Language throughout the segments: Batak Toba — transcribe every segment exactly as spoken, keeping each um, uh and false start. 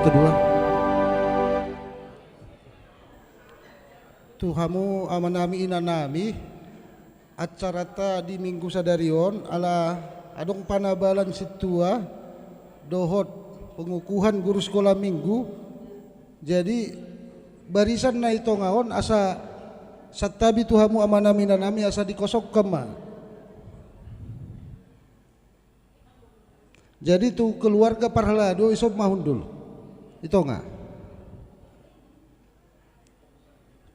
Kedua. Tu hamu amanami inanami, acaranta di minggu sadari on, ala adong panabalan sintua dohot pengukuhan guru sekolah minggu. Jadi, barisan na di tonga on asa santabi tu hamu amanami inanami asa dikosongkan ma. Jadi tu keluarga parhalado dison ma hundul di tonga.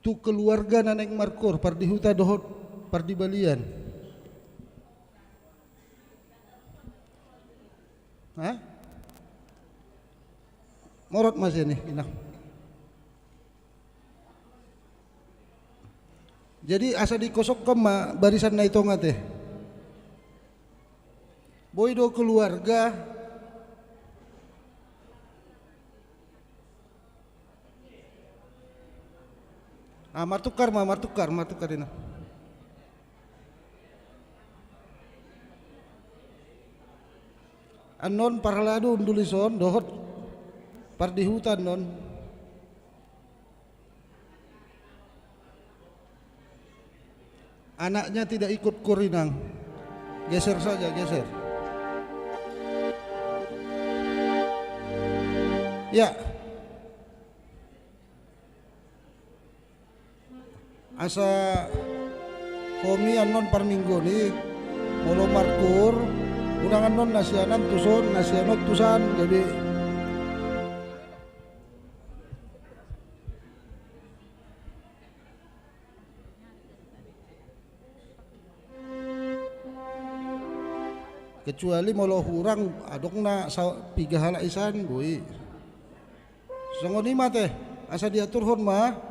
Tu keluarga na naeng markoor, pardihuta dohot pardibalian. Ha? Morot ma sian i, inang. Jadi asa dikosongkan ma barisan na di tonga te. Boi do keluarga. Ah, martukar ma, martukar, martukar, inang. Annon parhalado hundul dison dohot pardihuta annon. Anaknya tidak ikut koor, inang. Geser saja, geser. Ya. Asa homi annon parmingguon i, molo markoor, unang annon na sian an tuson, na sian on tusan, jadi. Kecuali molo hurang adong na sa-, piga halak i san, boi. Songon i ma te, asa diaturhon ma.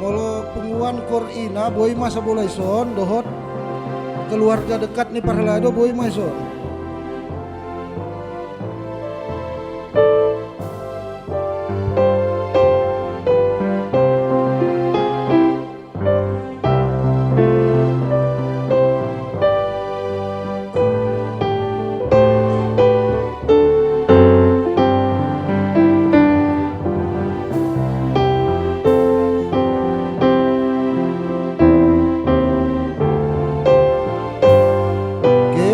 Molo punguan koor ina, boi ma sabola dison dohot keluarga dekat ni parhalado, boi ma dison. Oke.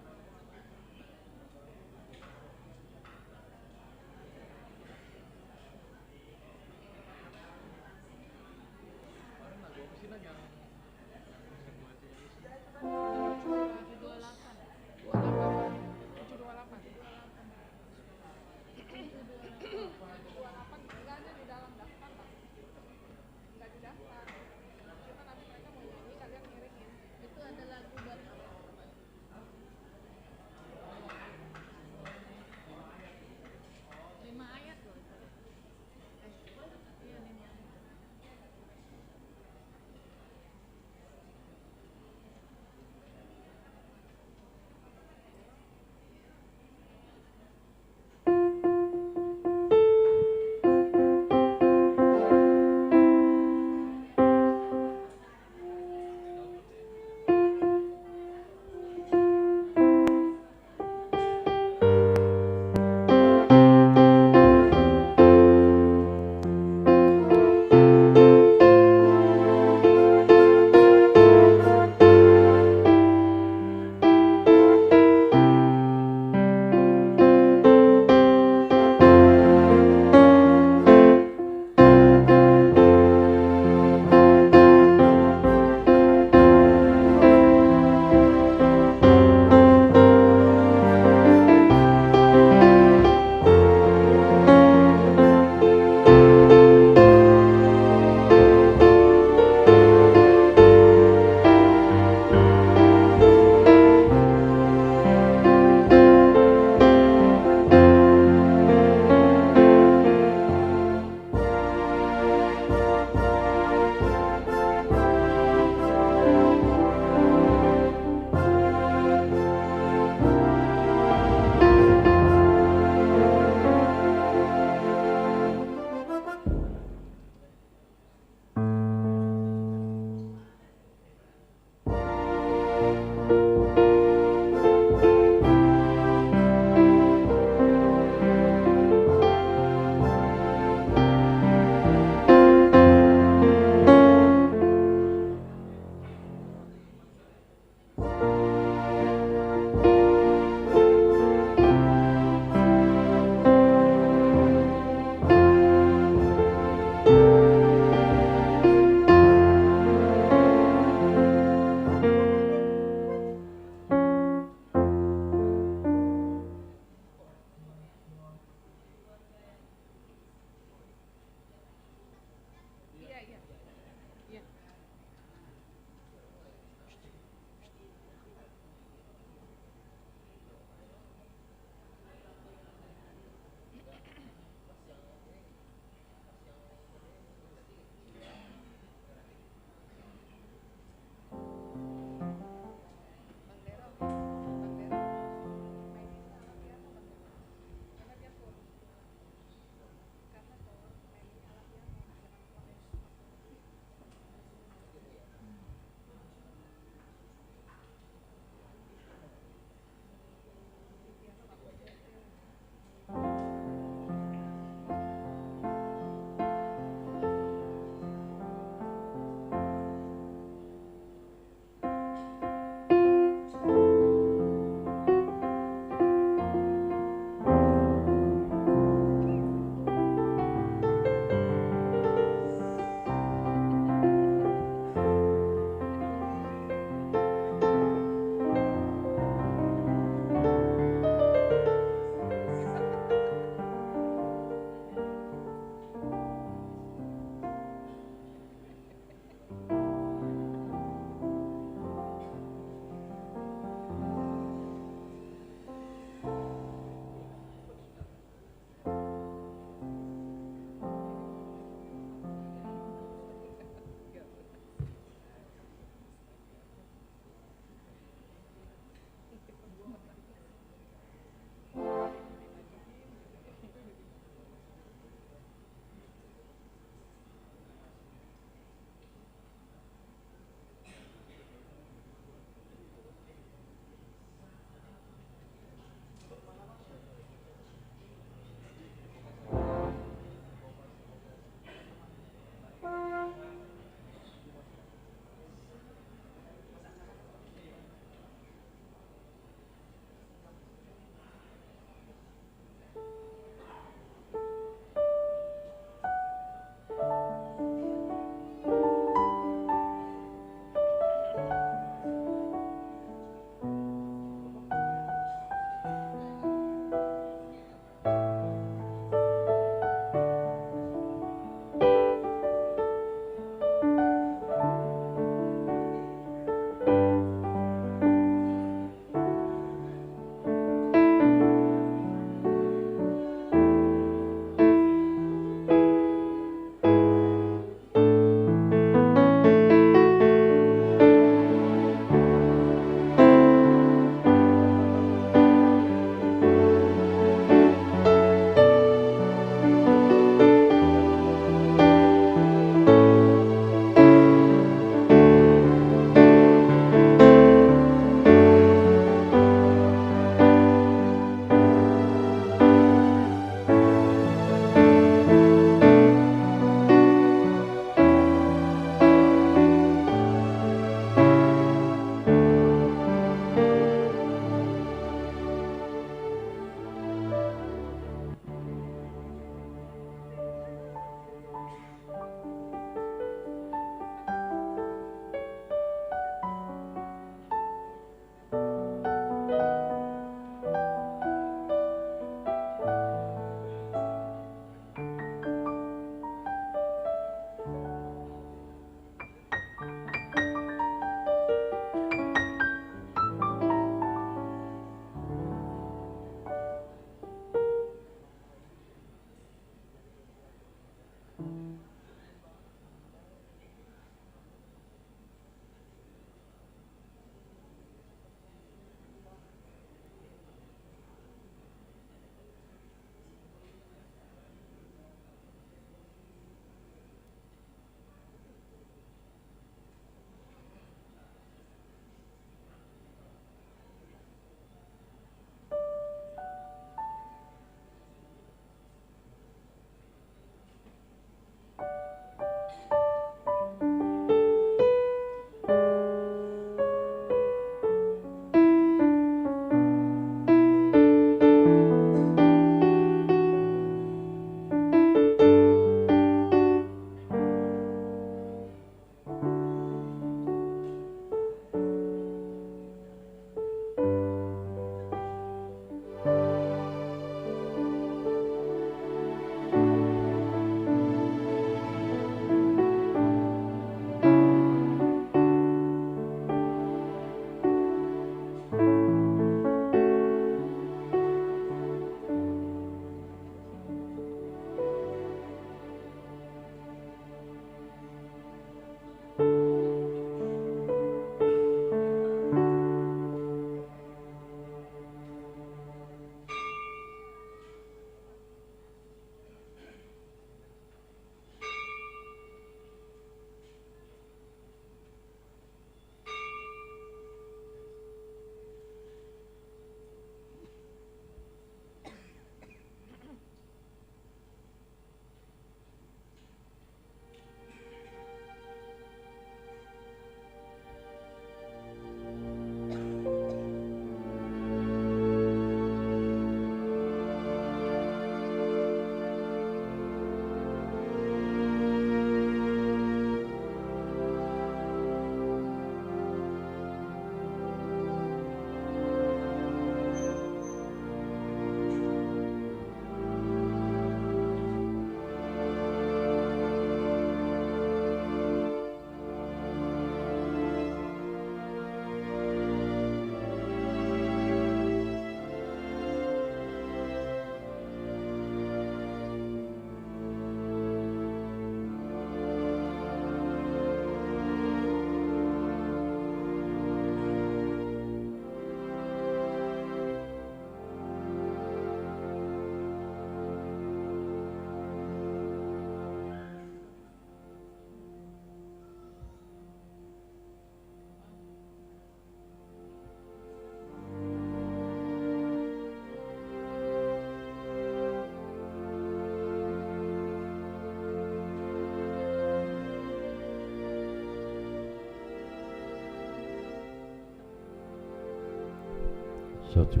Satu.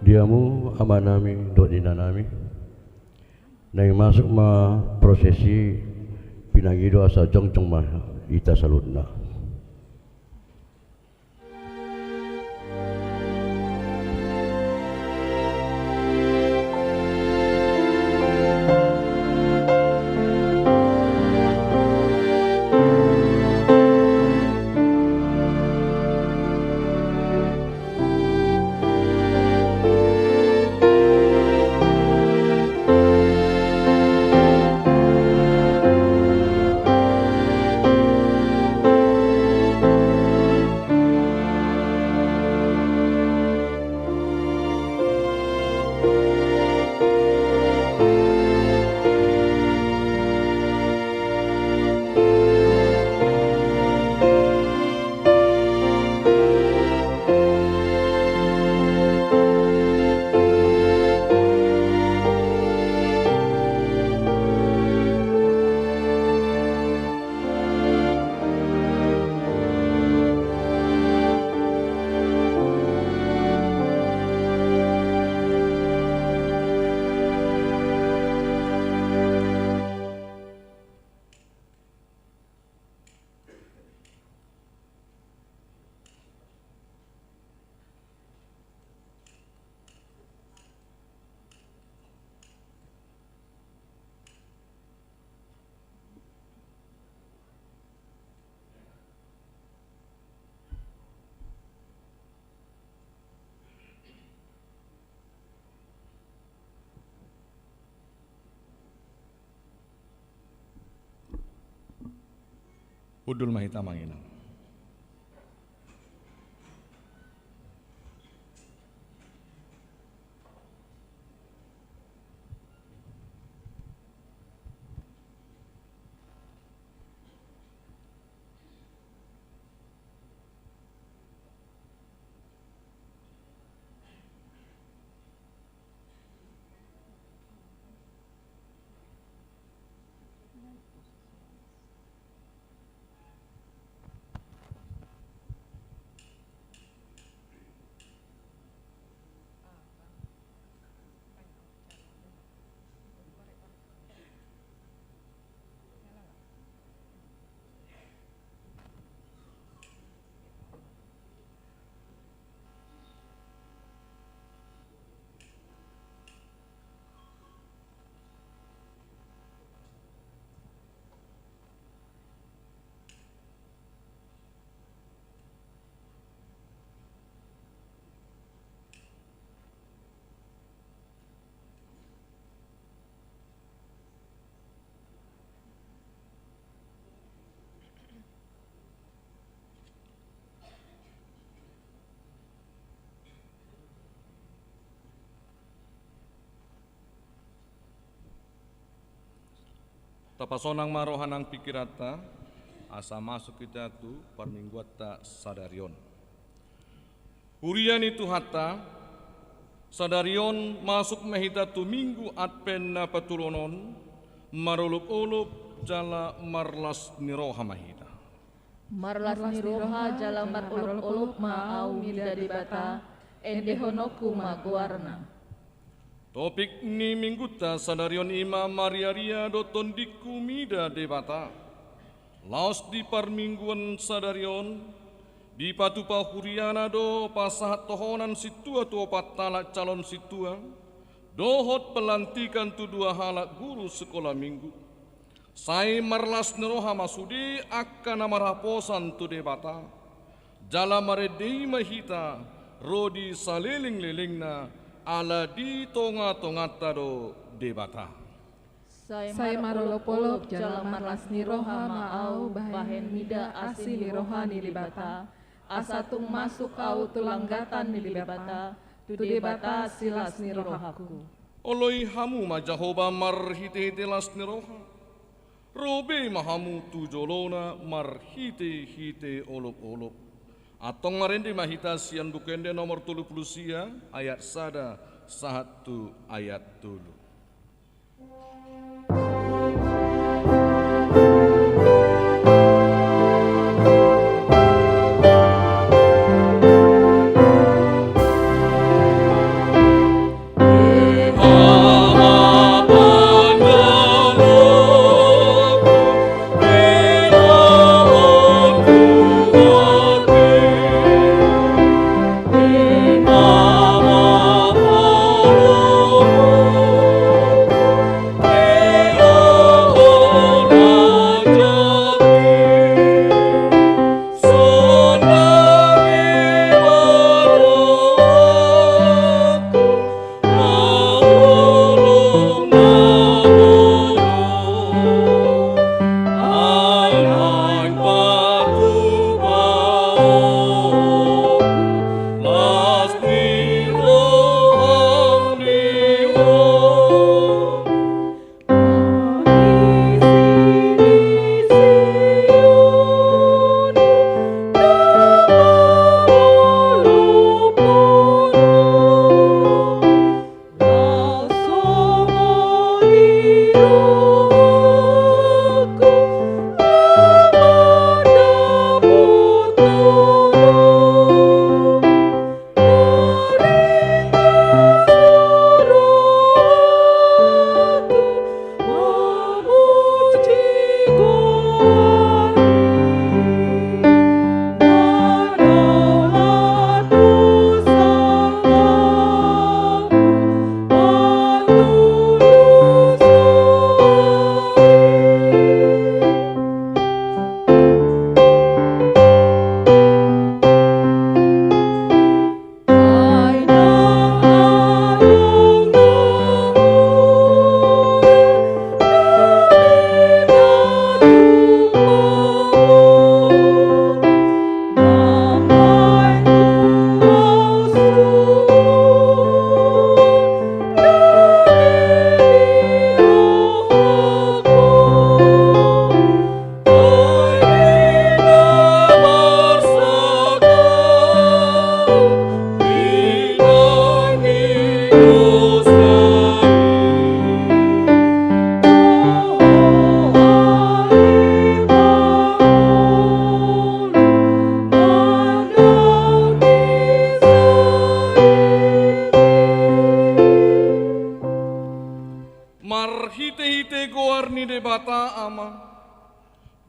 Di hamu amanami dohot inanami, naeng masuk ma prosesi, pinangido asa jongjong ma hita saluhutna. Hundul ma hita manginang. Tapasonang ma roha nang pingkiranta, asa masuk hita tu parmingguanta sadari on. Huria ni Tuhanta, sadari on masuk ma hita tu Minggu Advent na patoluhon on, marolopolop jala marlas ni roha ma hita. Marlas ni roha jala marolopolop ma ahu mida Debata, endehononku ma goarna. Topik ni Minggunta sadari on i ma Mariaria do tondingku mida Debata. Laos di parmingguan sadari on, dipatupa huriana do pasahat tohonan sintua tu opat halak calon sintua, dohot pelantikan tu dua halak guru sekolah minggu. Sai marlas ni roha ma sude angka na marhaposan tu Debata. Jala marende i ma hita ro di salelenglelengna, ala di tongatonganta do Debata. Sai marolopolop jala marlas ni roha ma ahu bahen mida asi ni roha ni Debata, asa tung masuk ahu tu langgatan ni Debata, tu Debata silas ni rohangku. Oloi hamu ma Jahowa marhitehite las ni roha. Ro be ma hamu tu jolona marhitehite olopolop. Antong marende ma hita sian Buku Ende nomor tolu pulu sia, ayat sada sahat tu ayat tolu.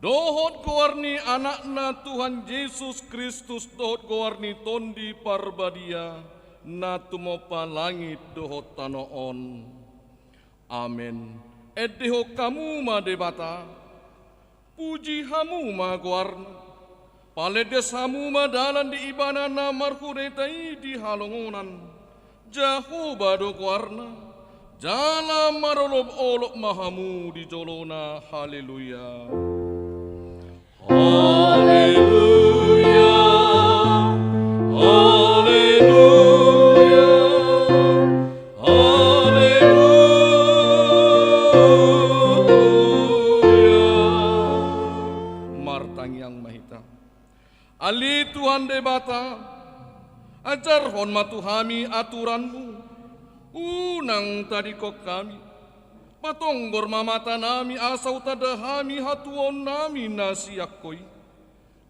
Dohot goar ni Anakna Tuhan Jesus Kristus, dohot goar ni Tondi Parbadia, na tumompa langit dohot tano on. Amen. Endehon hamu ma Debata, puji hamu ma goarna, palendes hamu ma dalan di Ibana na marhuneta i di halongonan. Jahowa do goarna, jala marolopolop ma hamu di jolona. Haleluya. Haleluya, haleluya, haleluya. Martangiang ma hita. Ale Tuhan Debata, ajarhon ma tu hami aturan-Mu, unang tadingkon hami. Patonggor ma matanami asa hutanda hami hatuaonnami na sian Ho i.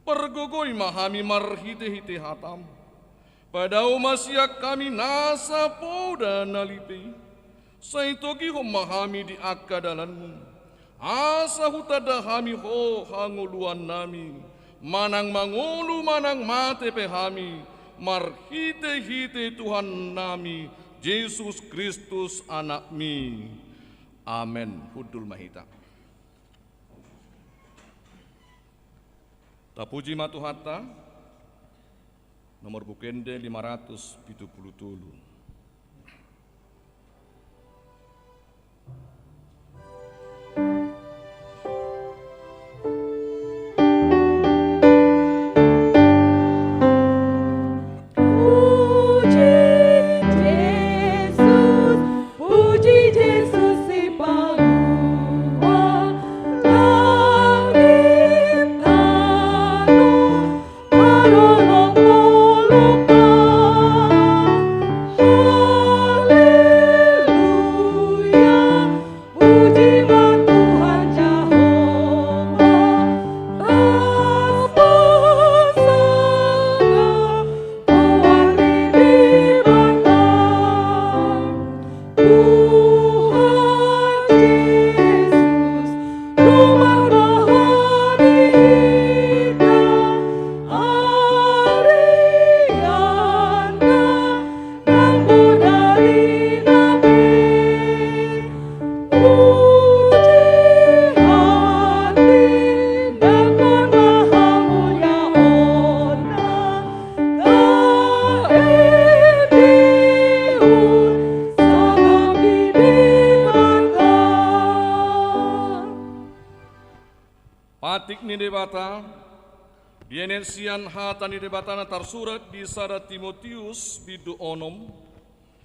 Pargogoi ma hami marhitehite hata-Mu. Padao ma sian hami nasa poda na lipe i. Sai togihon ma hami di angka dalan-Mu, asa hutanda hami Ho hangoluannami, manang mangolu manang mate pe hami, marhitehite Tuhannami Jesus Kristus Anak-Mi. Amen. Hundul ma hita. Tapuji ma Tuhanta. Nomor buku ende lima ratus pitu pulu tolu. Puji Jesus, puji Jesus si Palua, langit tano marolopolop ma. Haleluya. Puji ma Tuhan Jahowa, tapasangap goar ni Debata. Tuhan Jesus, dumang ma hami hita, arianna nang bodari na pe. Puji hati, nang ma hamuliaonna, taendehon sangap di Debata. Patik ni Debata, dienet sian hata ni Debata na tarsurat di sada Timotius bindu onom,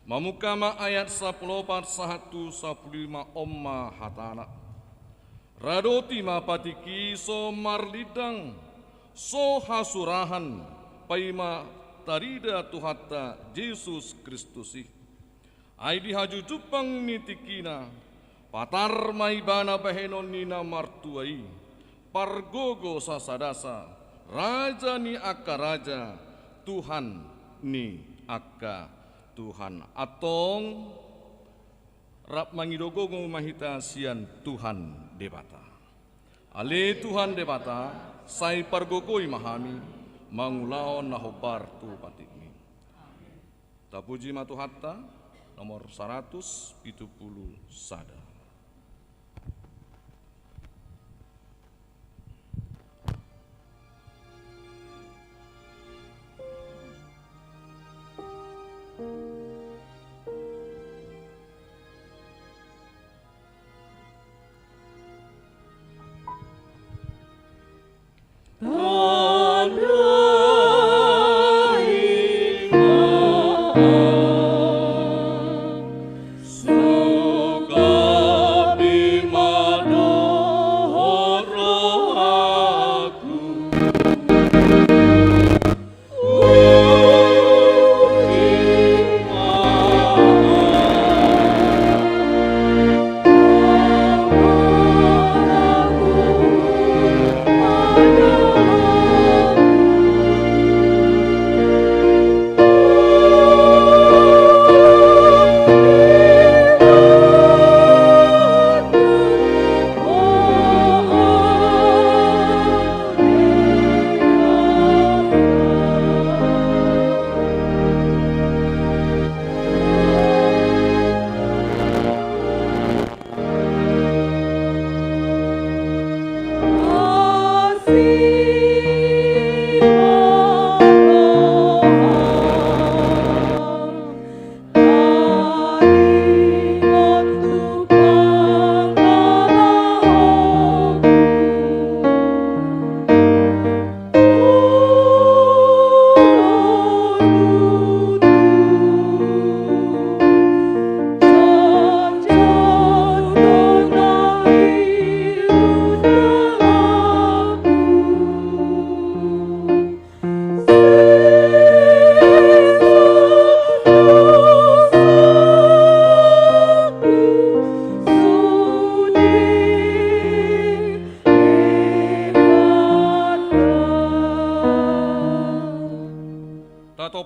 mamungka ma ayat sampulu opat sahat tu sampulu lima, on ma hatana. Radoti ma patik i so marlindang, so hasurahan, paima tarida Tuhanta Jesus Kristus i. Ai di hajujumpang ni tingkina, patar ma ibana bahenon ni na martua i, pargogo sasadasa, raja ni angka raja, Tuhan ni angka Tuhan. Antong rap mangido gogo ma hita sian Tuhan Debata. Ale Tuhan Debata, sai pargogoi ma hami mangulahon na hombar tu patikmi. Tapuji ma Tuhanta, nomor saratus pitu pulu sada.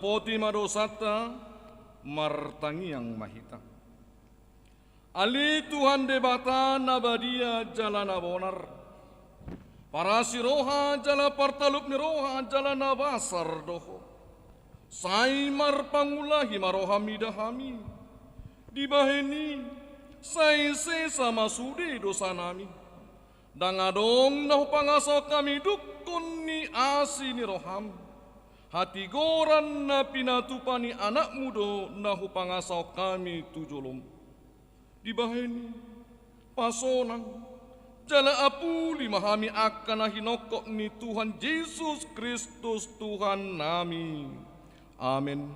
Poti ma dosanta, martangiang ma hita. Ale Tuhan Debata na badia jala na bonar, parasi roha jala partalup ni roha jala na basar do Ho. Sai marpangulahi ma roham mida hami. Dibahen i, sai sesa ma sude dosanami. Ndang adong na hupangasahon hami dungkon ni asi ni roham. Hatigoran na pinatupa ni Anakmu do na hupangasahon hami tu jolom. Dibahen i, pasonang, jala apuli ma hami angka na hinongkop ni Tuhan Jesus Kristus Tuhannami. Amen.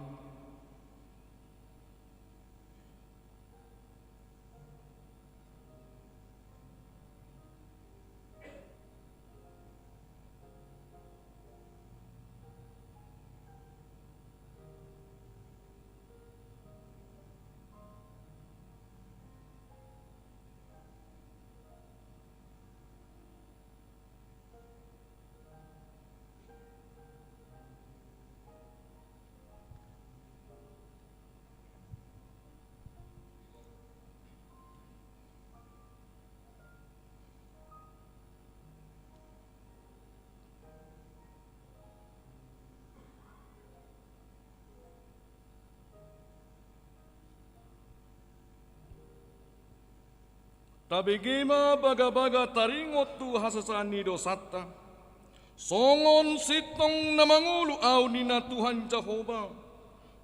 Tabege ma bagabaga taringot tu hasesaan ni dosanta. Songon sintong na mangolu ahu ninna Tuhan Jahowa.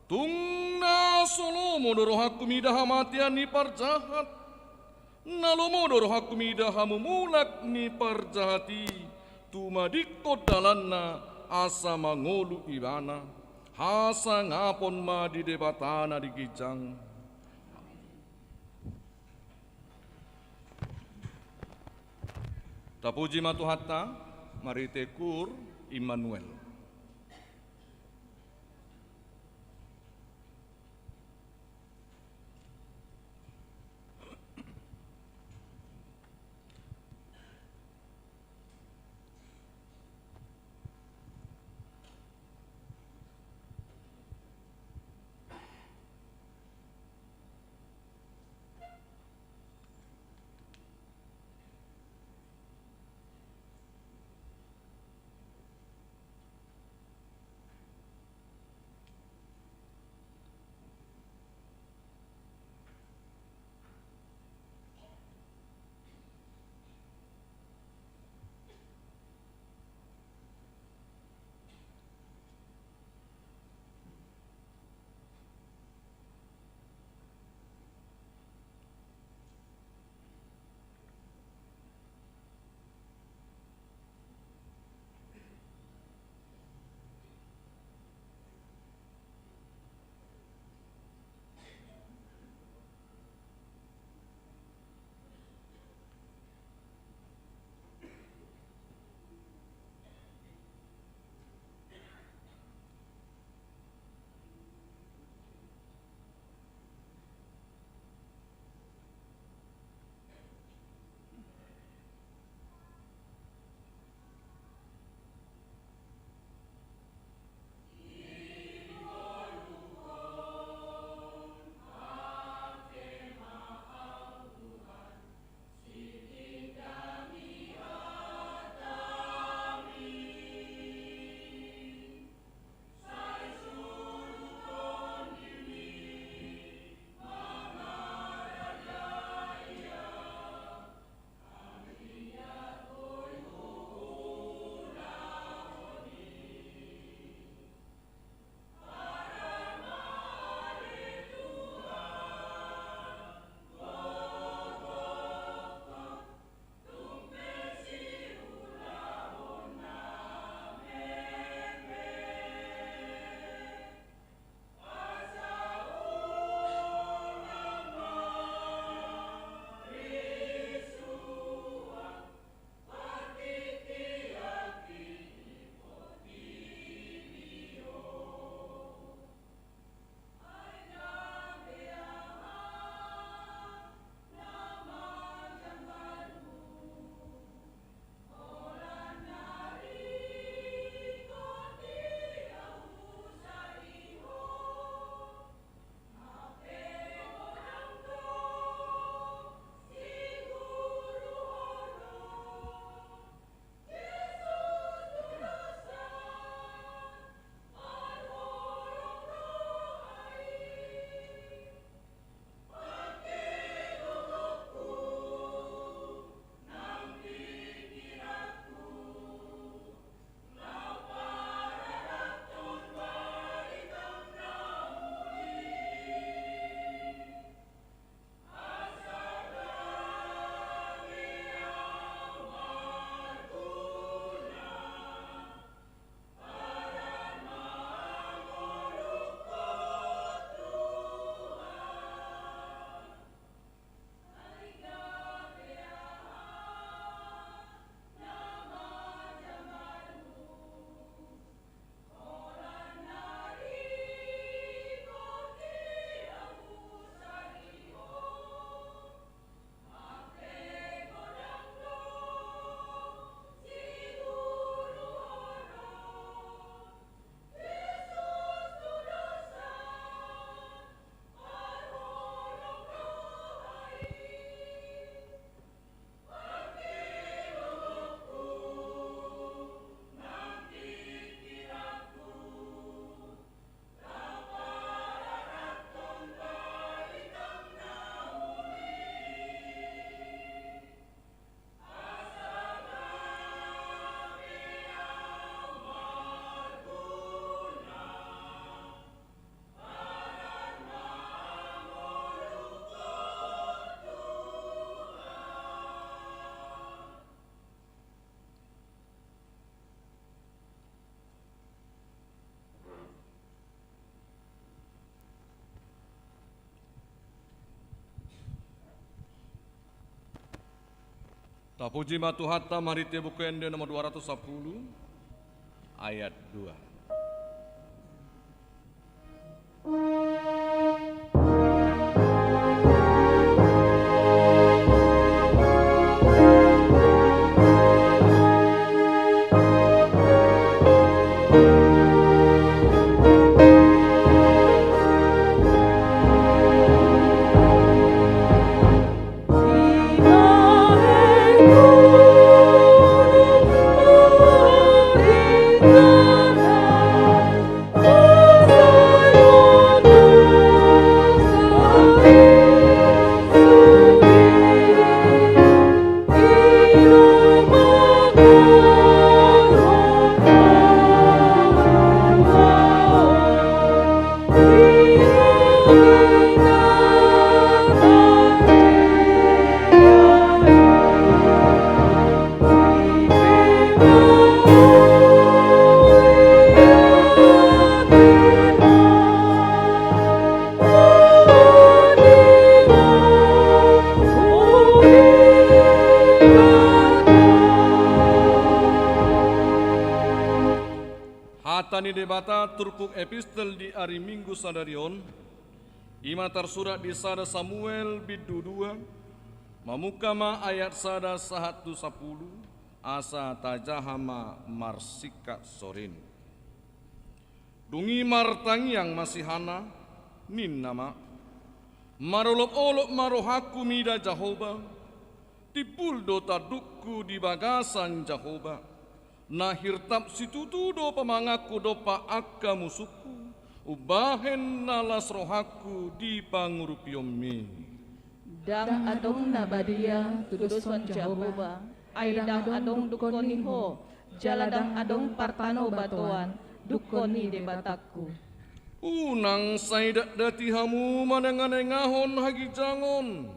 Tung na so lomo do rohangku mida hamatean ni parjahat. Na lomo do rohangku mida hamumulak ni parjahat i, tumadingkon dalanna asa mangolu ibana. Hasangapon ma di Debata na di ginjang. Tapuji ma Tuhanta, marhite kur Immanuel. Tapuji ma Tuhanta marhite Buku Ende nomor dua ratus sampulu, ayat dua. Hata ni Debata turpuk epistel di ari Minggu sadari on, i ma tarsurat di sada Samuel bindu dua, mamungka ma ayat sada sahat tu sampulu, asa tajaha ma marsingkat sorin. Dung i martangiang ma si Hanna, ninna ma: Marolopolop ma rohangku mida Jahowa, timbul do tandukku di bagasan Jahowa. Na hirtap situtu do pamanganku dompak angka musungku, umbahen na las rohangku di pangurupionmi. Ndang adong na badia tudoshon Jahowa, ai ndang adong dungkon ni ho, jala ndang adong partano batoan dungkon ni Debatangku. Unang sai datdati hamu manenganengahon haginjangon.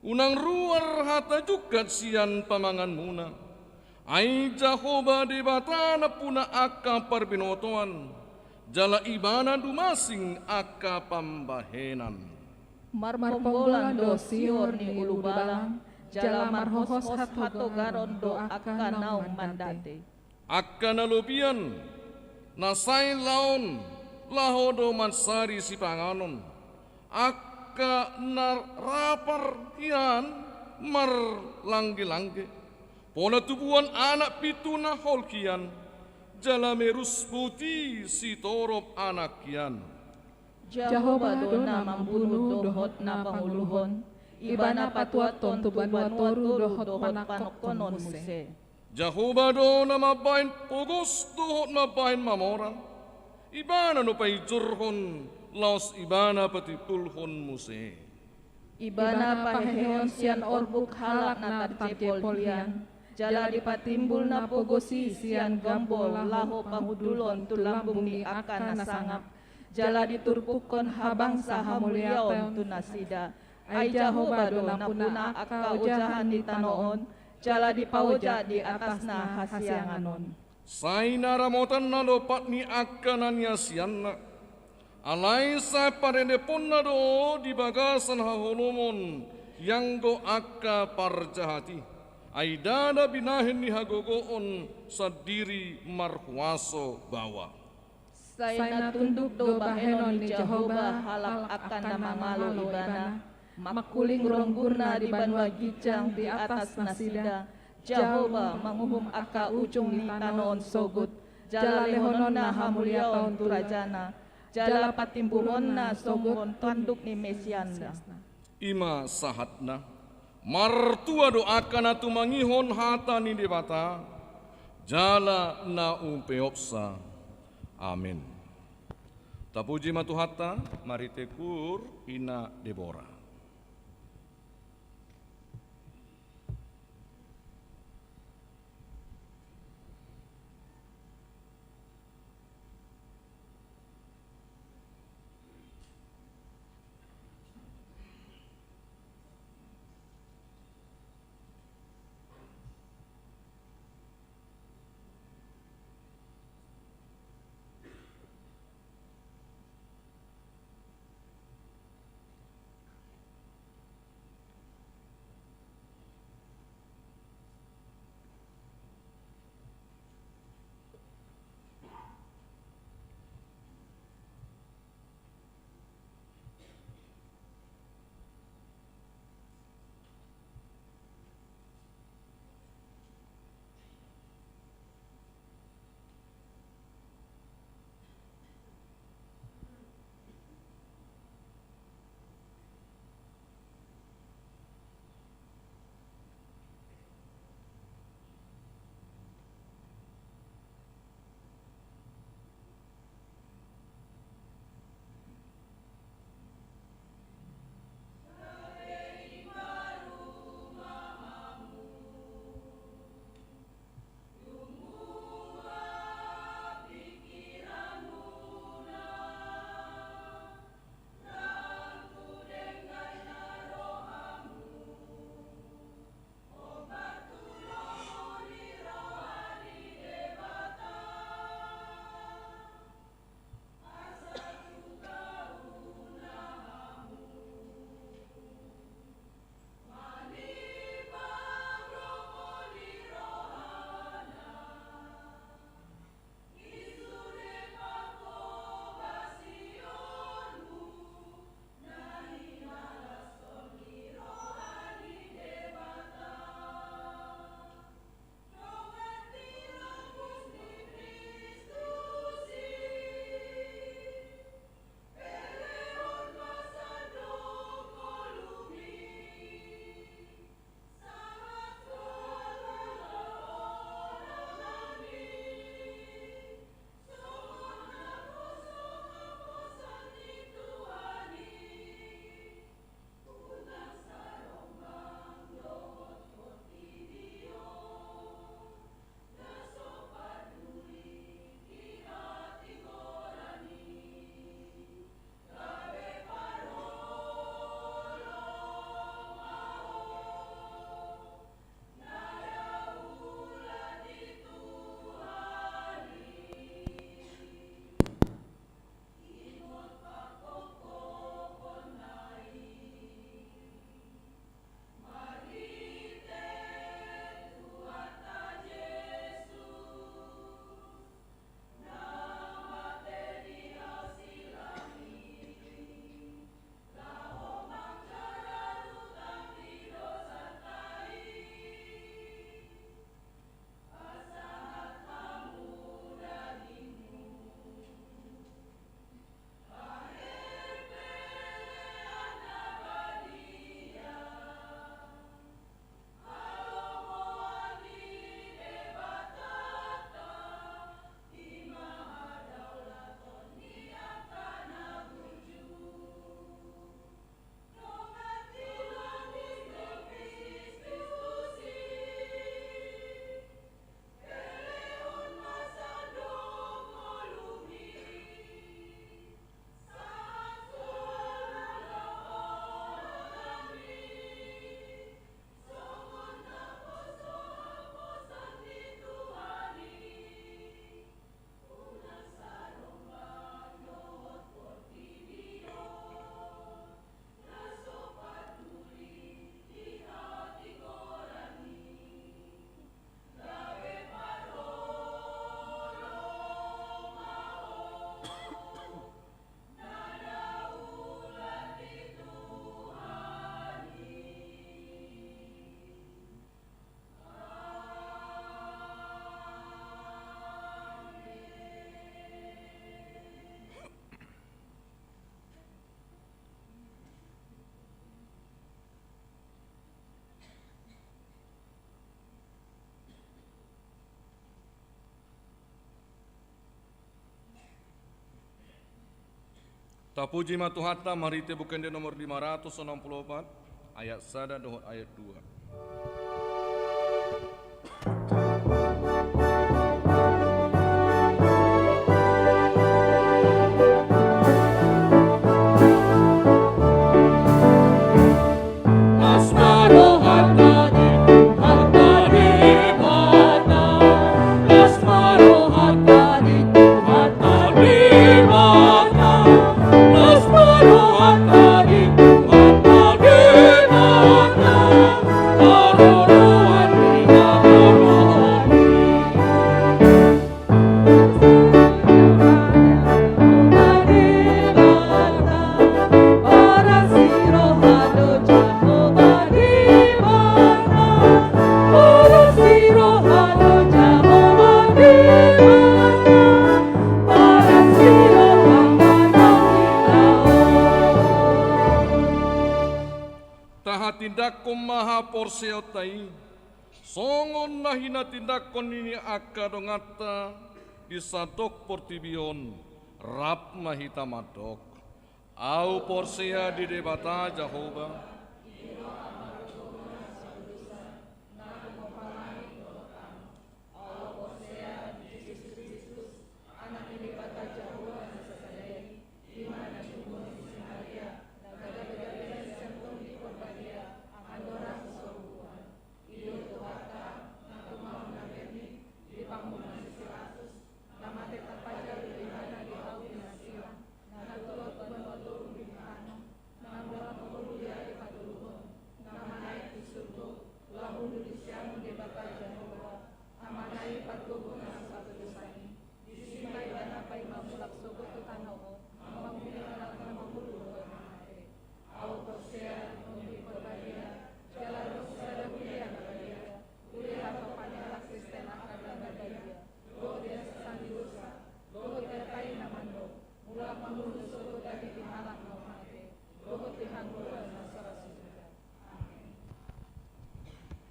Unang ruar hata jungkat sian pamanganmuna. Ai Jahowa Debata nampuna angka parbinotoan, jala Ibana dumasing angka pambahenan. Marpombolan do sihor ni ulubalang, jala marhohos hatogaron do angka naung mandate. Angka na lobian, na sai laon, laho do mansari sipanganon. Angka na rapar hian marlanggelangge. Pola tubuan anak pitu na hol hian, jala merus boti sitorop anak hian. Jahowa do na mambunu dohot na pangoluhon, Ibana patuathon tu banua toru dohot panongkonon muse. Jahowa do na mambahen pogos dohot mambahen mamora, Ibana do painjorhon, laos Ibana patimbulhon muse. Ibana pahehehon sian orbuk halak na tarjepol hian, jala dipatimbul na pogos i sian gambol laho pahundulhon tu lambung ni angka na sangap, jala diturpukhon habangsa hamuliaon tu nasida. Ai Jahowa do nampuna angka ojahan ni tano on, jala dipaoja di atasna hasiangan on. Sai na ramotan na lompat ni angka na niasianna. Alai sai paredeponna do di bagasan haholomon ianggo angka parjahat i. Ai ndada binahen ni hagogoon sandiri marhuaso baoa. Sai na tunduk do bahenon ni Jahowa halak angka na mangalo Ibana, mangkuling ronggurna di banua ginjang di atas nasida. Jahowa manguhum angka ujung ni tano on sogot, jala lehononna hamuliaon tu rajana, jala patimbuhonna songon tanduk ni mesianna. I ma sahatna. Martua do angka na tumangihon hata ni Debata, jala na umpeopsa. Amen. Tapuji ma Tuhanta marhite kur ina Debora. Tapuji ma Tuhanta marhite Buku Ende nomor lima ratus onom pulu opat, ayat sada dohot ayat dua. Tahatindangkon ma haporseaonta i, songon na hinatindangkon ni angka donganta di sandok portibi on, rap ma hita mandok: Ahu porsea di Debata Jahowa.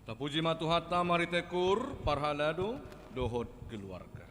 Tapuji ma Tuhanta marhite kur, parhalado dohot keluarga.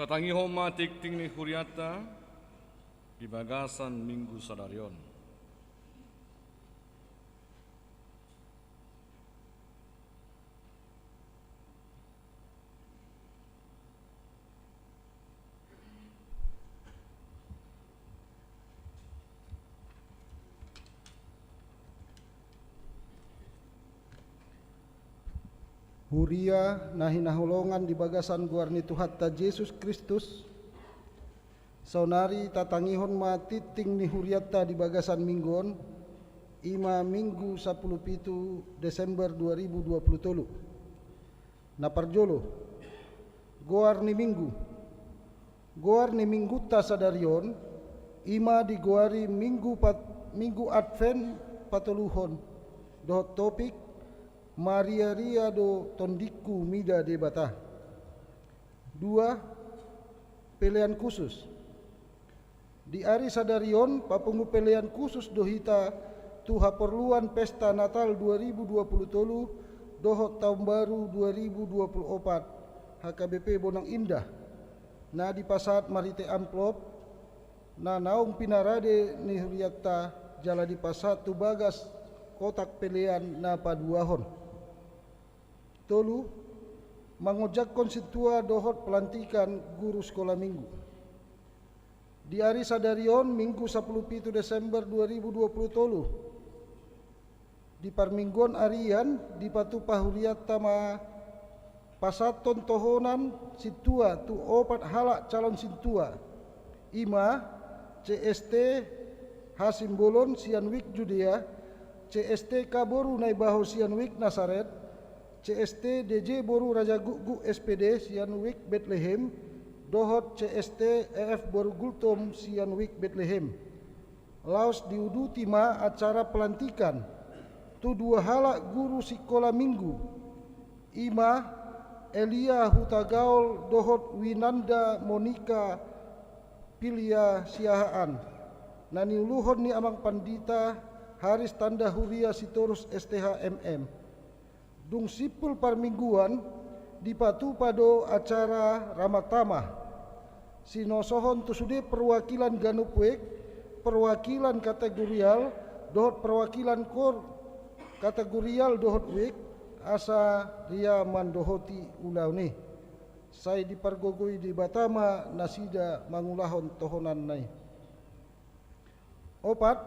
Tatangihon ma tingting ni hurianta di bagasan Minggu sadari on. Huria na hinaholongan di bagasan goar ni Tuhanta Jesus Kristus, saonari tatangihon ma tingting ni hurianta di bagasan minggu on, i ma Minggu sapuluh pitu Desember dua ribu dua puluh tolu. Na parjolo, goar ni minggu. Goar ni minggunta sadari on, i ma digoari Minggu pat-, Minggu Advent patoluhon, dohot topik, Mariaria do tondingku mida Debata. Dua, pelean khusus. Di ari sadari on, papungu pelean khusus do hita tu haporluan pesta Natal dua ribu dua puluh tolu dohot Taon Baru dua ribu dua puluh opat, H K B P Bonang Indah, na dipasahat marhite amplop, na naung pinarade ni hurianta jala dipasahat tu bagas kotak pelean na paduahon. Tolu, mangonjakkon sintua dohot pelantikan guru sikola minggu. Di ari sadari on, Minggu sapuluh pitu Desember dua ribu dua puluh tolu, di parmingguon arian dipatupa hurianta ma pasahathon tohonan sintua tu opat halak calon sintua, i ma C S T Hasimbolon sian Wijk Judea, C S T K boru Naibaho sian Wijk Nasaret, C S T D J boru Raja Gukguk S P D sian Wijk Betlehem, dohot C S T E F boru Gultom sian Wijk Betlehem. Laos diuduti ma acara pelantikan tu dua halak guru sikola minggu, i ma Elia Hutagaol dohot Winanda Monika Pilia Siahaan, na niuluhon ni Amang Pandita Haris Tanda Huria Sitorus S T H M M. Dung simpul parmingguan, dipatupa do acara ramah tamah. Sinosohon tu sude perwakilan ganup wijk, perwakilan kategorial, dohot perwakilan kor kategorial dohot wijk, asa ria mandohoti ulaon i. Sai dipargogoi Debata ma nasida mangulahon tohonanna i. Opat,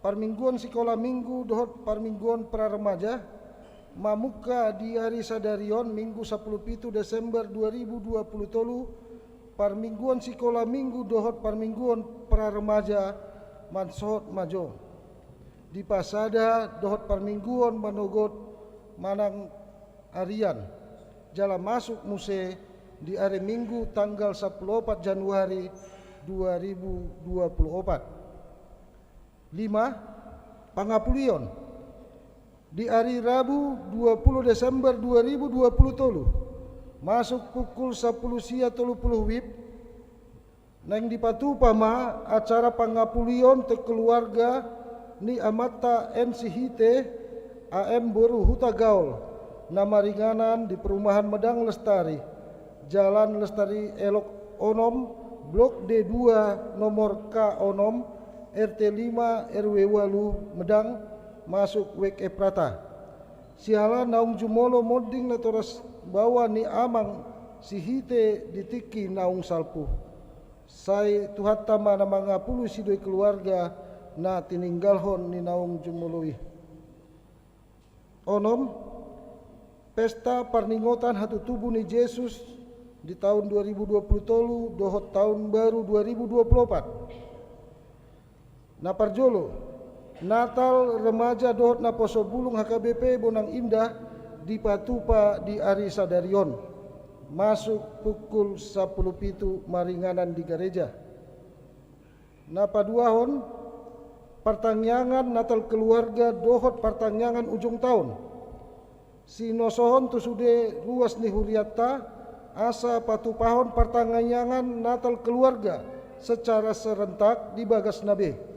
parmingguon sikola minggu dohot parmingguon pra remaja, mamungka di ari sadari on Minggu sapuluh pitu Desember dua ribu dua puluh tolu, parmingguon sikola minggu dohot parmingguon pra remaja mansohot ma jo. Dipasada dohot parmingguon manogot manang arian, jala masuk muse di ari Minggu tanggal sapuluh opat Januari dua ribu dua puluh opat. Lima, pangapulion. Di ari Rabu dua puluh Desember dua ribu dua puluh tolu, masuk pukul sapuluh sia tolu puluh wib, naeng dipatupa ma acara pangapulion tu keluarga ni amanta M Sihite A M boru Hutagaol, na maringanan di Perumahan Medang Lestari, Jalan Lestari Elok onom, Blok D dua, nomor K onom, R T lima, R W walu, Medang, masuk Wijk Eprata. Siala naung jumolo monding natoras baoa ni Amang Sihite di tingki naung salpu. Sai Tuhanta ma na mangapuli sidoi keluarga na tininggalhon ni naung jumolo i. Onom, pesta parningotan hatutubu ni Jesus di taon dua ribu dua puluh tolu dohot taon baru dua ribu dua puluh opat. Na parjolo, Natal remaja dohot naposo bulung H K B P Bonang Indah dipatupa di ari sadari on, masuk pukul sapuluh pitu maringanan di gareja. Na paduahon, partangiangan Natal keluarga dohot partangiangan ujung taon. Sinosohon tu sude ruas ni hurianta, asa patupahon partangiangan Natal keluarga secara serentak di bagasna be.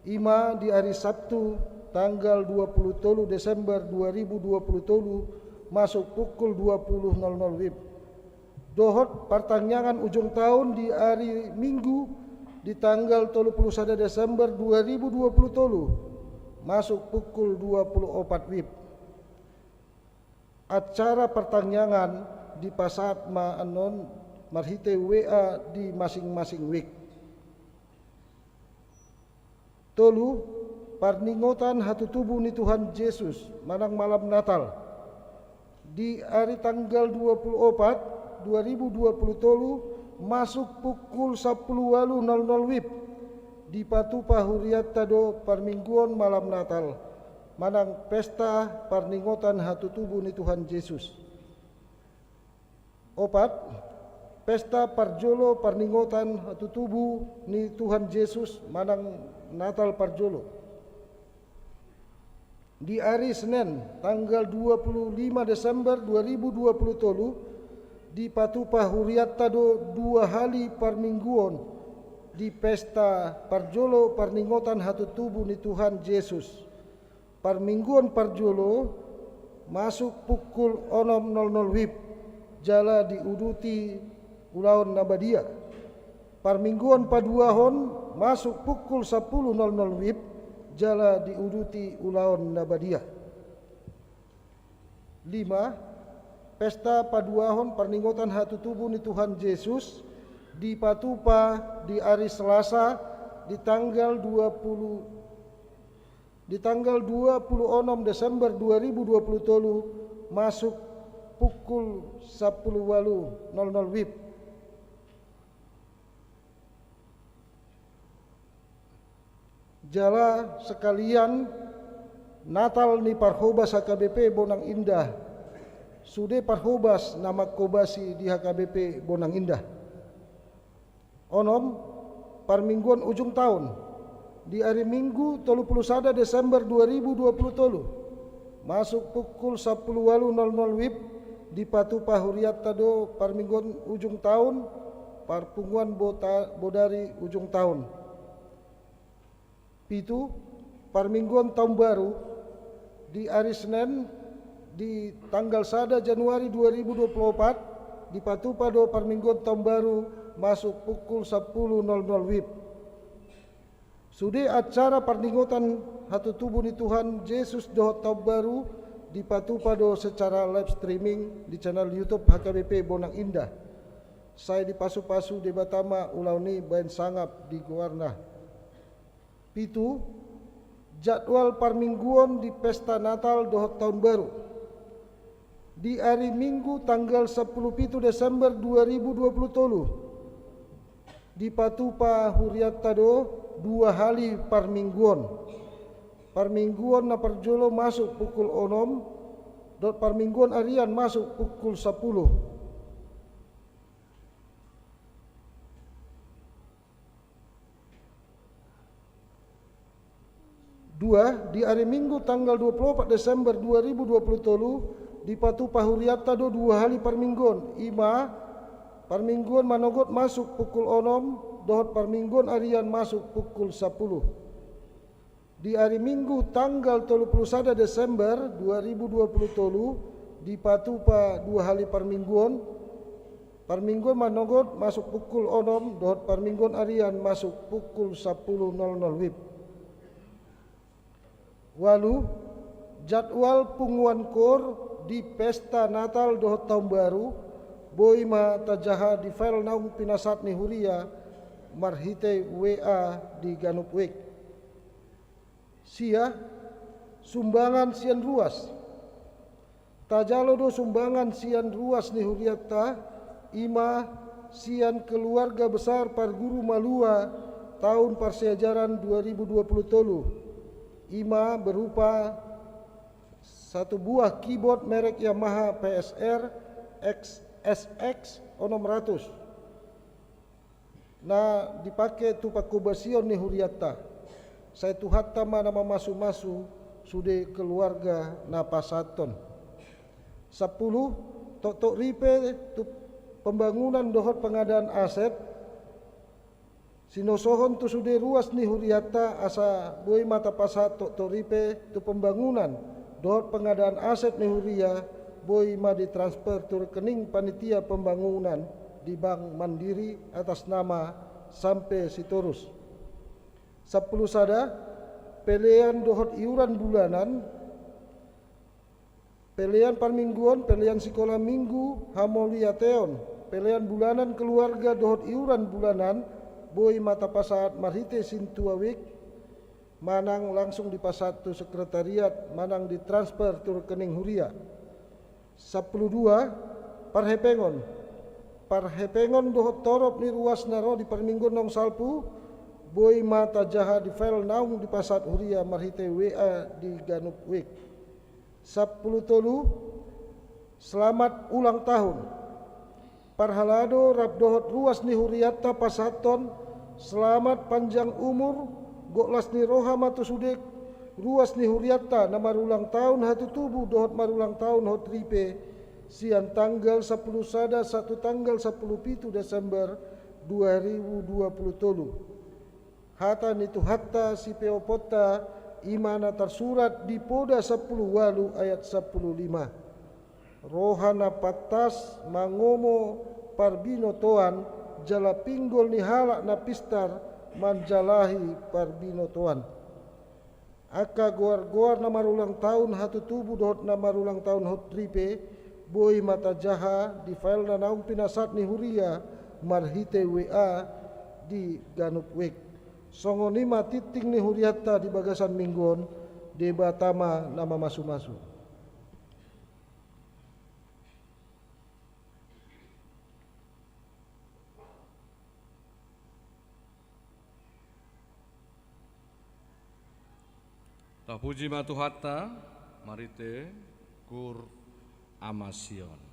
I ma di ari Sabtu, tanggal dua puluh tolu Desember dua ribu dua puluh tolu, masuk pukul dua puluh nol nol wib. Dohot partangiangan ujung taon di ari Minggu di tanggal tolu pulu sada Desember dua ribu dua pulu tolu, masuk pukul dua pulu opat wib. Acara partangiangan dipasahat ma annon marhite W A di masing-masing wik. Tolu, parningotan hatutubu ni Tuhan Jesus manang malam Natal. Di ari tanggal dua pulu opat, dua ribu dua pulu tolu, masuk pukul sampulu ualu nol nol wib, dipatupa hurianta do parmingguon malam Natal manang pesta parningotan hatutubu ni Tuhan Jesus. Opat, pesta parjolo parningotan hatutubu ni Tuhan Jesus manang Natal parjolo. Di ari Senen, tanggal dua pulu lima Desember dua ribu dua pulu tolu, dipatupa hurianta do dua hali parmingguon di pesta parjolo parningotan hatutubu ni Tuhan Jesus. Parmingguon parjolo masuk pukul onom nol nol wib, jala diuduti ulaon na badia. Parmingguon paduahon masuk pukul sampulu nol nol wib, jala diuduti ulaon na badia. Lima, pesta paduahon parningotan hatutubu ni Tuhan Jesus dipatupa di ari Selasa di tanggal dua pulu, di tanggal dua pulu onom Desember dua ribu dua pulu tolu, masuk pukul sampulu ualu nol nol wib. Jala sekalian Natal ni parhobas H K B P Bonang Indah, sude parhobas na manghobasi di H K B P Bonang Indah. Onom, parmingguon ujung taon, di ari Minggu tolu pulu sada Desember dua ribu dua pulu tolu, masuk pukul sampulu ualu nol nol wib, dipatupa hurianta do parmingguon ujung taon, parpunguan bota-, bodari ujung taon. Pitu, parmingguon taon baru, di ari Senen, di tanggal sada Januari dua ribu dua pulu opat, dipatupa do parmingguon taon baru masuk pukul sampulu nol nol wib. Sude acara parningotan hatutubu ni Tuhan Jesus dohot taon baru dipatupa do secara live streaming di channel YouTube H K B P Bonang Indah. Sai dipasupasu Debata ma ulaon i baen sangap di goarna. Pitu, jadwal parmingguon di pesta Natal dohot taon baru. Di ari Minggu tanggal sampulu pitu Desember dua ribu dua pulu tolu, dipatupa hurianta do dua hali parmingguon. Parmingguon na parjolo masuk pukul onom, dohot parmingguon arian masuk pukul sampulu. Dua, di ari Minggu tanggal dua pulu opat Desember dua ribu dua pulu tolu, dipatupa hurianta do dua hali parmingguon, i ma parmingguon manogot masuk pukul onom, dohot parmingguon arian masuk pukul sampulu. Di ari Minggu tanggal tolu pulu sada Desember dua ribu dua pulu tolu, dipatupa dua hali parmingguon, parmingguon manogot masuk pukul onom, dohot parmingguon arian masuk pukul sampulu nol nol wib. Ualu, jadwal punguan koor di pesta Natal dohot taon baru, boi ma tajaha di file naung pinasahat ni huria marhite W A di ganup wik. Sia, sumbangan sian ruas. Tajalo do sumbangan sian ruas ni hurianta, i ma sian keluarga besar parguru malua taon parsiajaran dua ribu dua puluh tolu, i ma berupa satu buah keyboard merek Yamaha P S R X S X onom ratus, na dipake tu pangkobasion ni hurianta. Sai Tuhanta ma na mamasumasu sude keluarga na pasahathon. Sampulu, toktok ripe tu pembangunan dohot pengadaan aset, sinosohon tu sude ruas ni hurianta asa boi ma tapasahat toktok ripe tu pembangunan dohot pengadaan aset ni huria boi ma ditransfer tu rekening panitia pembangunan di Bank Mandiri atas nama Sampe Sitorus. Sampulu sada, pelean dohot iuran bulanan, pelean parmingguon, pelean sikola minggu, hamauliateon, pelean bulanan keluarga dohot iuran bulanan, boi ma tapasahat marhite sintua wik, manang langsung dipasahat tu sekretariat, manang ditransfer tu rekening huria. Sampulu dua, parhepengon. Parhepengon dohot torop ni ruas na ro di parmingguon naung salpu, boi ma tajaha di file naung dipasahat huria marhite W A di ganup wik. Sampulu tolu, selamat ulang tahun. Parhalado rap dohot ruas ni hurianta pasahathon, selamat panjang umur, gok las ni roha ma tu sude ruas ni hurianta na marulang tahun hatutubu dohot marulang tahun hot ripe, sian tanggal sampulu sada sahat tu tanggal sampulu pitu Desember dua ribu dua pulu tolu. Hata ni Tuhanta sipeoponta, i ma na tarsurat di Poda sampulu ualu ayat sampulu lima. Roha na pantas mangomo parbinotoan, jala pinggol ni halak na pistar manjalahi parbinotoan. Angka goar-goar na marulang tahun hatutubu dohot na marulang tahun hot ripe, boi ma tajaha di file na naung pinasahat ni huria marhite W A di ganup wik. Songon i ma tingting ni hurianta di bagasan minggu on. Debata ma na mamasumasu. Tapuji ma Tuhanta marhite kur Ama Sion.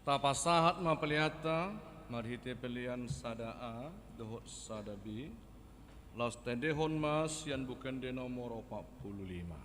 Tapasahat ma peleanta marhite pelean sada A dohot sada B. Laos taendehon ma sian Buku Ende nomor opat puluh lima.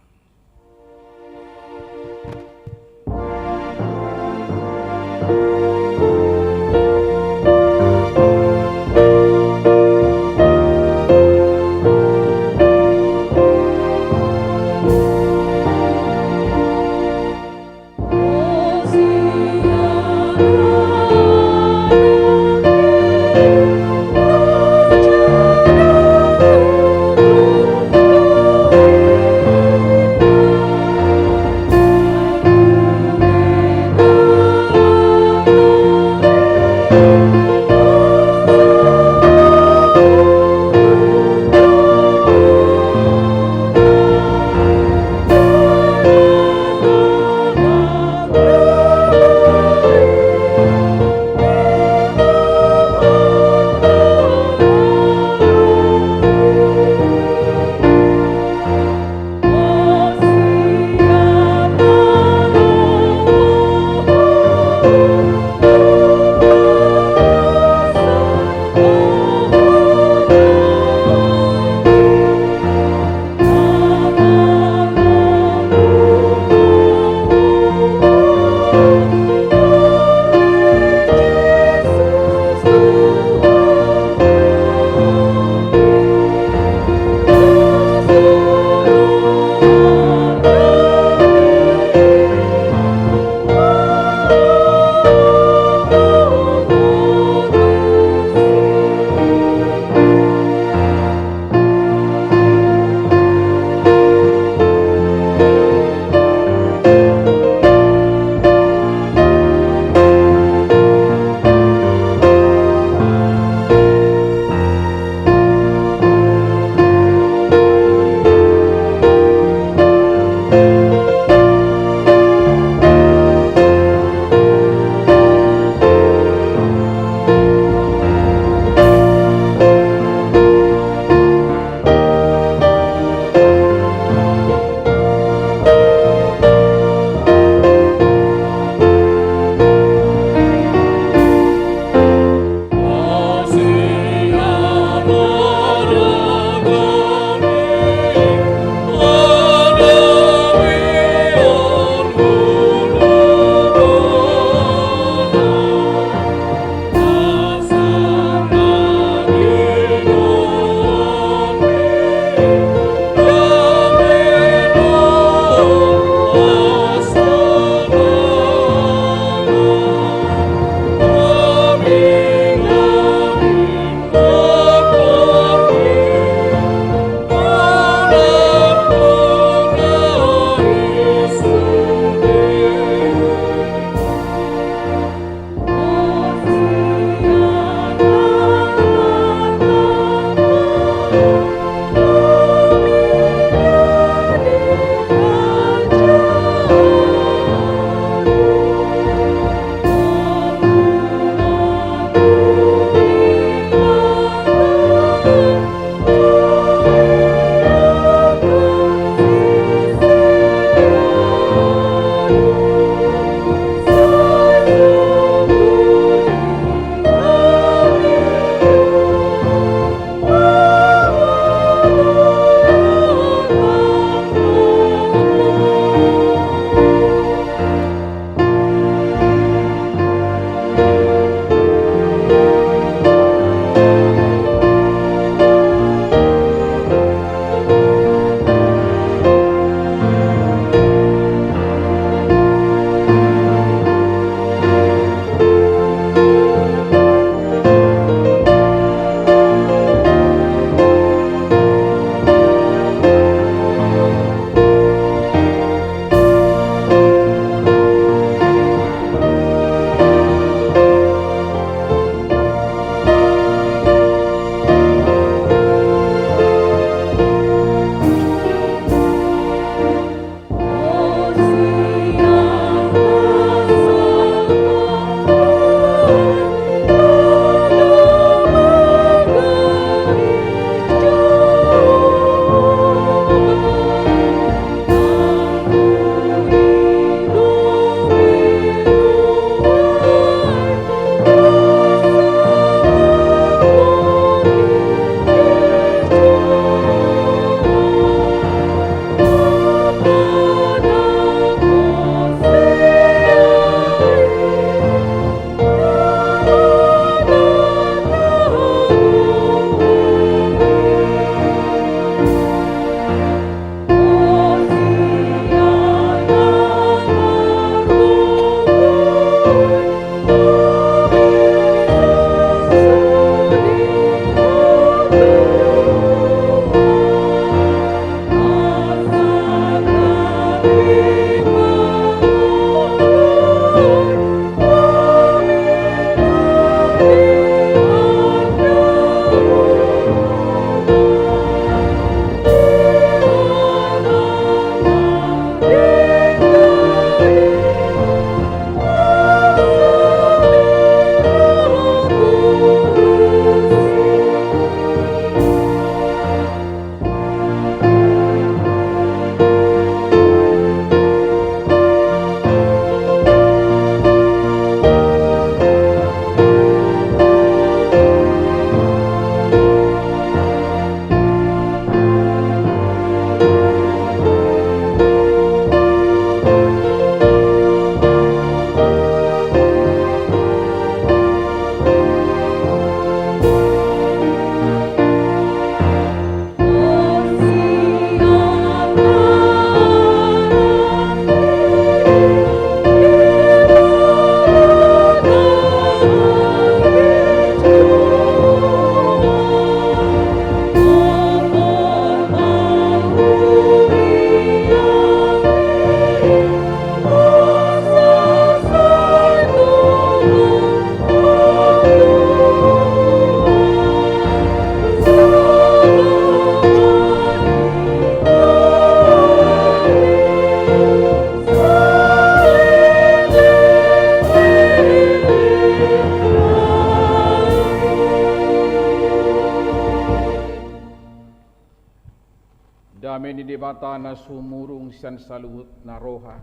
Debata na sumurung sian saluhut na roha,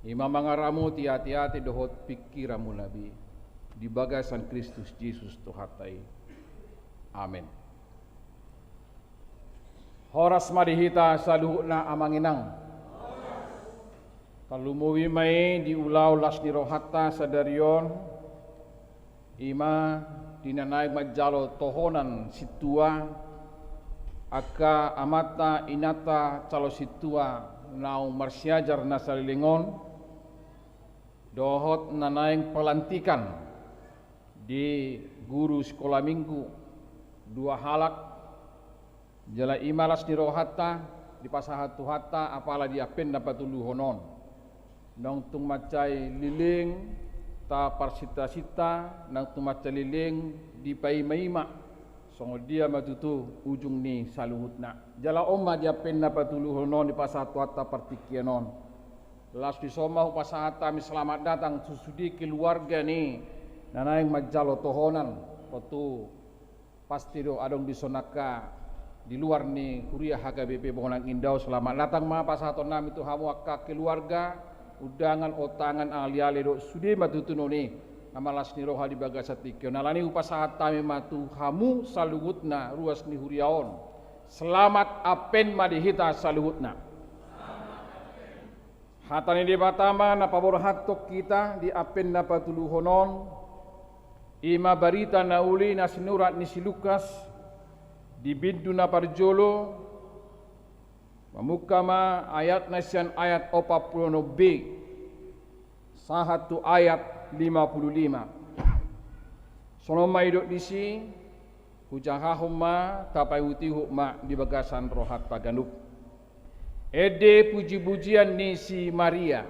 i ma mangaramoti ateate dohot pingkiranmuna be, di bagasan Kristus Jesus Tuhanta i. Amen. Horas ma di hita saluhutna amang inang. Tarlumobi ma i di ulaon las ni rohanta sadari on, i ma di na naeng manjalo tohonan sintua, angka amanta inanta calon sintua naung marsiajar na saleleng on, dohot na naeng pelantikan di guru sikola minggu dua halak. Jala i ma las ni rohanta dipasahat Tuhanta apala di ampen na patoluhon on. Naung tung mansai leleng taparsintasinta, naung tung mansai leleng dipaimaima songon dia ma tutu ujung ni saluhutna. Jala on ma di ampen na patoluhon on dipasahat Tuhanta partingkian on. Laos dison ma hupasahat hami selamat datang tu sude keluarga ni na naeng manjalo tohonan, tontu pasti do adong dison angka di luar ni huria H K B P Bonang Indah on. Selamat datang ma pasahaton nami tu hamu angka keluarga, undangan, ontangan, aliale dohot sude ma tutu non i na malas ni roha di bagasan tingki on. Alani i hupasahat hami ma tu hamu saluhutna ruas ni huria on. Selamat ampen ma di hita saluhutna. Hata ni Debata ma na paborhathon hita di ampen na patoluhon on, i ma barita na uli na sinurat ni si Lukas, di bindu na parjolo, mamungka ma ayatna sian ayat opat pulu onom B sahat tu ayat lima pulu lima. Songon on ma didok disi, hujahahon ma, tapaihutihut ma di bagasan rohanta ganup. Ende pujipujian ni si Maria.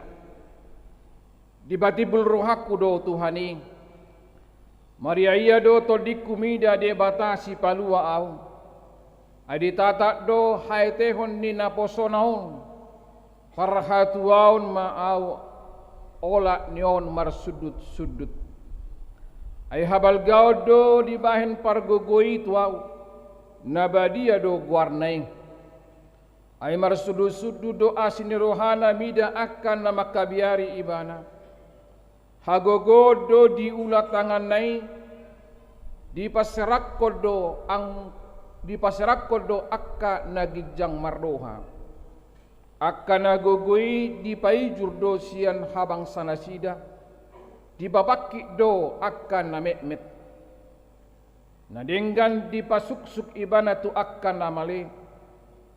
Dipatimbul rohangku do Tuhan i. Marria ia do tondingku mida Debata Sipalua ahu. Ai ditatap do haetehon ni naposona on. Parhatuaon ma ahu olat ni on marsundutsundut. Ai habalgaon do dibahen pargogo i tu ahu, na badia do goarna i. Ai marsundutsundut do asi ni rohana mida angka na mangkabiari ibana. Hagogoon do diula tanganna i, dipaserangkon do ang-, dipaserangkon do angka na ginjang marroha. Angka na gogo i dipaijur do sian habangsa nasida, dipapangkit do angka na metmet. Na denggan dipasuksuk ibana tu angka na male,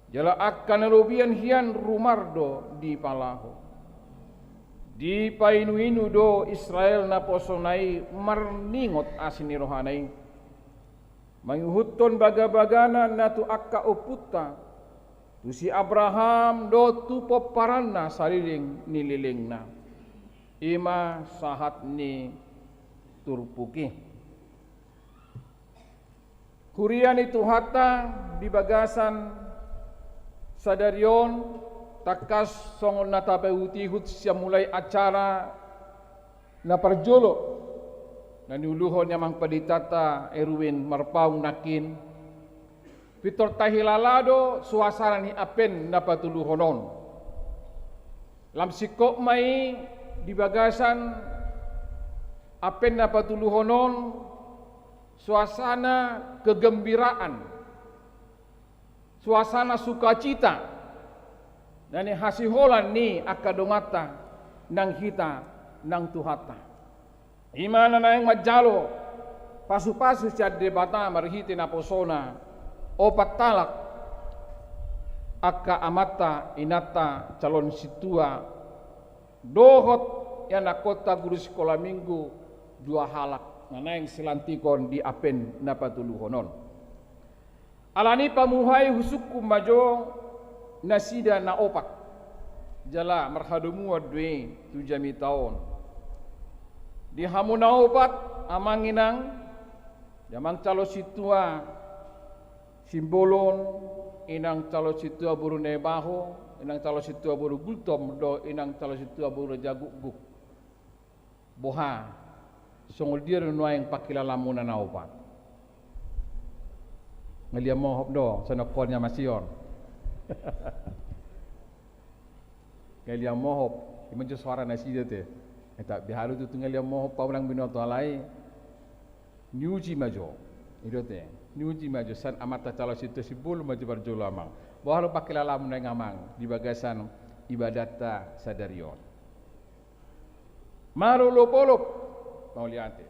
jala angka na lobian hian rumar do dipalaho. Dipainuinu do Israel naposona i marningot asi ni rohana i. Mangihuthon bagabagana na tu angka ompunta, tu si Abraham dohot tu pomparanna saleleng ni lelengna. I ma sahat ni turpuk i. Huria ni Tuhanta di bagasan sadari on, tangkas songon na tapaihutihut sian mulai acara na parjolo na niuluhon ni amang panditanta Erwin Marpaung nangkin, pintor tahilala do suasana ni ampen na patoluhon on. Lam singkop ma i di bagasan ampen na patoluhon on, suasana kegembiraan, suasana sukacita, na nihasiholan ni angka donganta nang hita nang Tuhanta. I ma na naeng manjalo pasupasu sian Debata marhite naposona opat halak angka amanta inanta calon sintua dohot ianakkonta guru sikola minggu dua halak na naeng silantikon di ampen na patoluhon on. Alani pamuhai husungkun ma jo nasida na opat, jala marhadomuan do i tu jamita on. Di hamu na opat, amang inang, di amang calon sintua Simbolon, inang calon sintua boru Naibaho, inang calon sintua boru Gultom, dohot inang calon sintua boru Rajagukguk. Boha, songon dia do nuaeng pangkilalanmuna na opat? Ngalian mohop do, sonangkon ni ama Sion. Ngalian mohop, ima jo soara nasida te. Eta behalu tutu ngalian mohop, paunang binoto alai. Niuji ma jo. Ido te. Niuji ma jo sian amanta calo sintua Simbolon ma jo parjolo amang. Boha do pangkilalaanmu naeng amang di bagasan ibadatta sadari on. Marolopolop. Mauliate.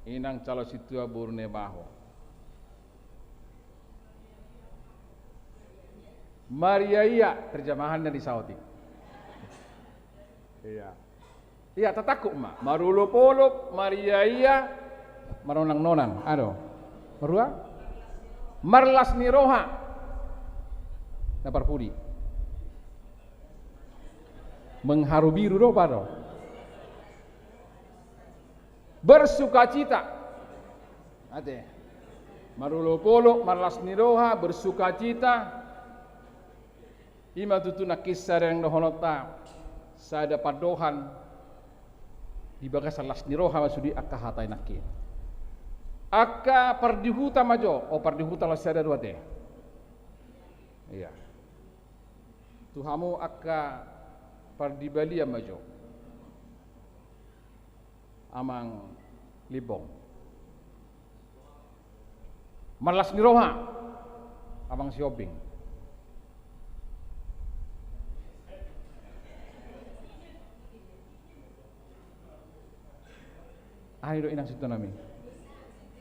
Inang calo sintua boru ni Baho. Mariaia, terjemahanna di saotik. Iya. Iya, tatangkup ma. Marolopolop, mariaia, maronangnonang. Aha do? Marrua? Marlas ni roha. Na parpudi. Mengharu biru do, aha do? Bersukacita. Ate. Marolopolop, marlas ni roha, bersukacita. Ima tutu nangkin sada naeng dohononta, sada pandohan di bagasan las ni roha ma sude angka hata i nangkin. Angka pardihuta ma jo, o pardihuta las sada dua te. Iya. Tu hamu angka pardibalian ma jo. Amang Limbong. Marlas ni roha. Amang Sihombing. Aha do inang sintua nami.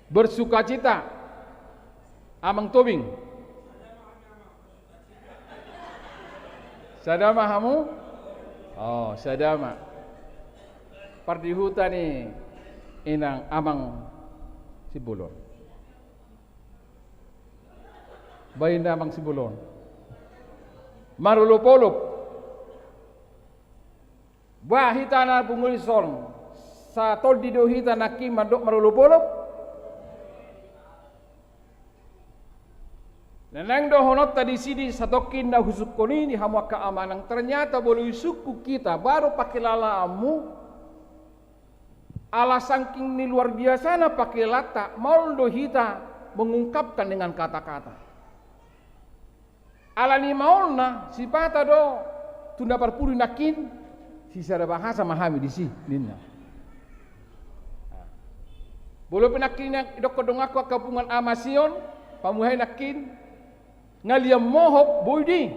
Bersukacita. Amang Tobing. Sada ma hamu? O, sada ma. Pardihuta ni inang amang Simbolon. Baen da amang Simbolon. Marolopolop. Bah hita na pungu dison, satondi do hita nangkin mandok marolopolop. Na naeng dohononta disi di satongkin na husungkun i di hamu angka amang inang, ternyata molo isungkun hita baru pangkilalaanmu, ala sangking ni luar biasana pangkilalaanta, maol do hita mengungkapkan dengan kata-kata. Alani maolna, sipata do tu na parpudi nangkin, sisada bahasa ma hami disi, ninna. Molo pe nangkin idokkon donganku angka punguan Ama Sion, pamuhai nangkin, ngalian mohop boi di.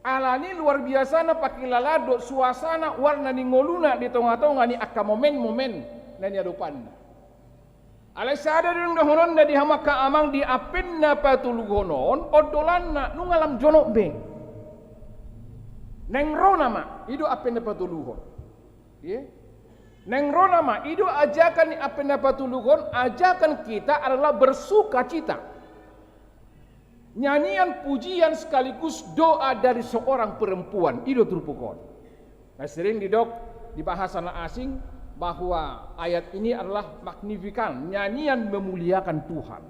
Alani luar biasana pangkilalaan dohot suasana warna ni ngoluna di tonga-tonga ni angka momen-momen na niadopanna. Alai sada do naeng dohononna di hamu angka amang di Advent na patoluhon on, ondolanna nunga lam jonok be. Naeng ro nama, i do Advent na patoluhon. Ye? Naeng ro nama, i do ajakan ni Advent na patoluhon, ajakan kita adalah bersukacita. Nyanyian pujian sekaligus doa dari seorang perempuan. I do turpuk on. Na sering didok di bahasa na asing bahwa ayat ini adalah Magnificat, nyanyian memuliakan Tuhan.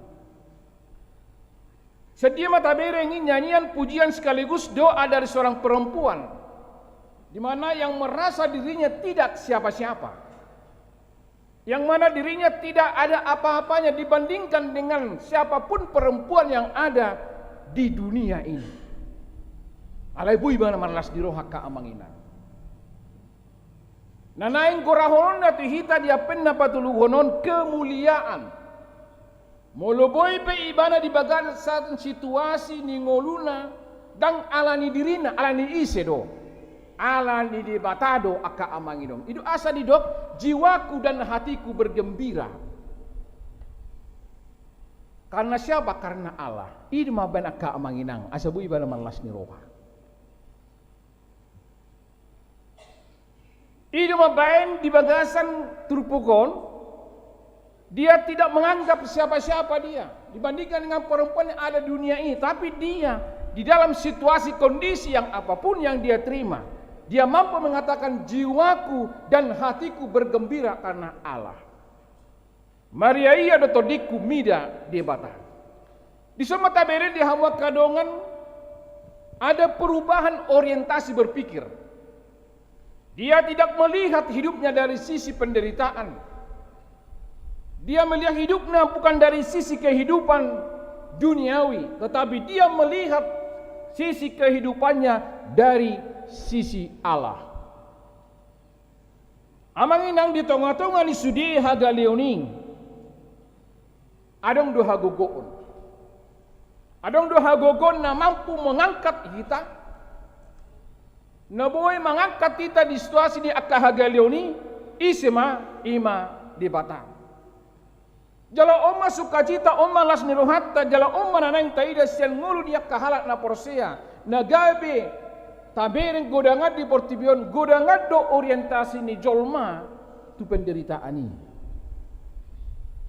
Sian dia ma tabereng i nyanyian pujian sekaligus doa dari seorang perempuan, di mana yang merasa dirinya tidak siapa-siapa. Yang mana dirinya tidak ada apa-apanya dibandingkan dengan siapapun perempuan yang ada di dunia ini. Alai boi ibana marlas ni roha angka amang inang. Na naeng gorahononna tu hita di Advent na patoluhon on kemuliaan. Molo boi pe ibana di bagasan situasi ni ngoluna, ndang alani dirina, alani ise do. Alani Debata do angka amang inang. I do asa didok, jiwaku dan hatiku bergembira. Karena siapa? Karena Allah. I do mambaen angka amang inang, asa boi ibana marlas ni roha. I do mambaen di bagasan turpuk on, dia tidak menganggap siapa-siapa dia dibandingkan dengan perempuan yang ada di dunia ini, tapi dia di dalam situasi kondisi yang apapun yang dia terima, dia mampu mengatakan, "Jiwaku dan hatiku bergembira karena Allah." Mariaia do tondingku mida Debata. Dison ma tabereng di hamu angka dongan, ada perubahan orientasi berpikir. Dia tidak melihat hidupnya dari sisi penderitaan. Dia melihat hidupnya bukan dari sisi kehidupan duniawi, tetapi dia melihat sisi kehidupannya dari sisi Allah. Amang inang, di tonga-tonga ni sude hagaleon i, adong do hagogoon. Adong do hagogoon na mampu mengangkat hita, na boi mangangkat hita di situasi ni angka hagaleon i. Ise ma? I ma Debata. Jala on ma sukacita, on ma las ni rohanta, jala on ma na naeng taida sian ngolu ni angka halak na porsea, na gabe tabereng godangan di portibi on. Godangan do orientasi ni jolma tu penderitaan i.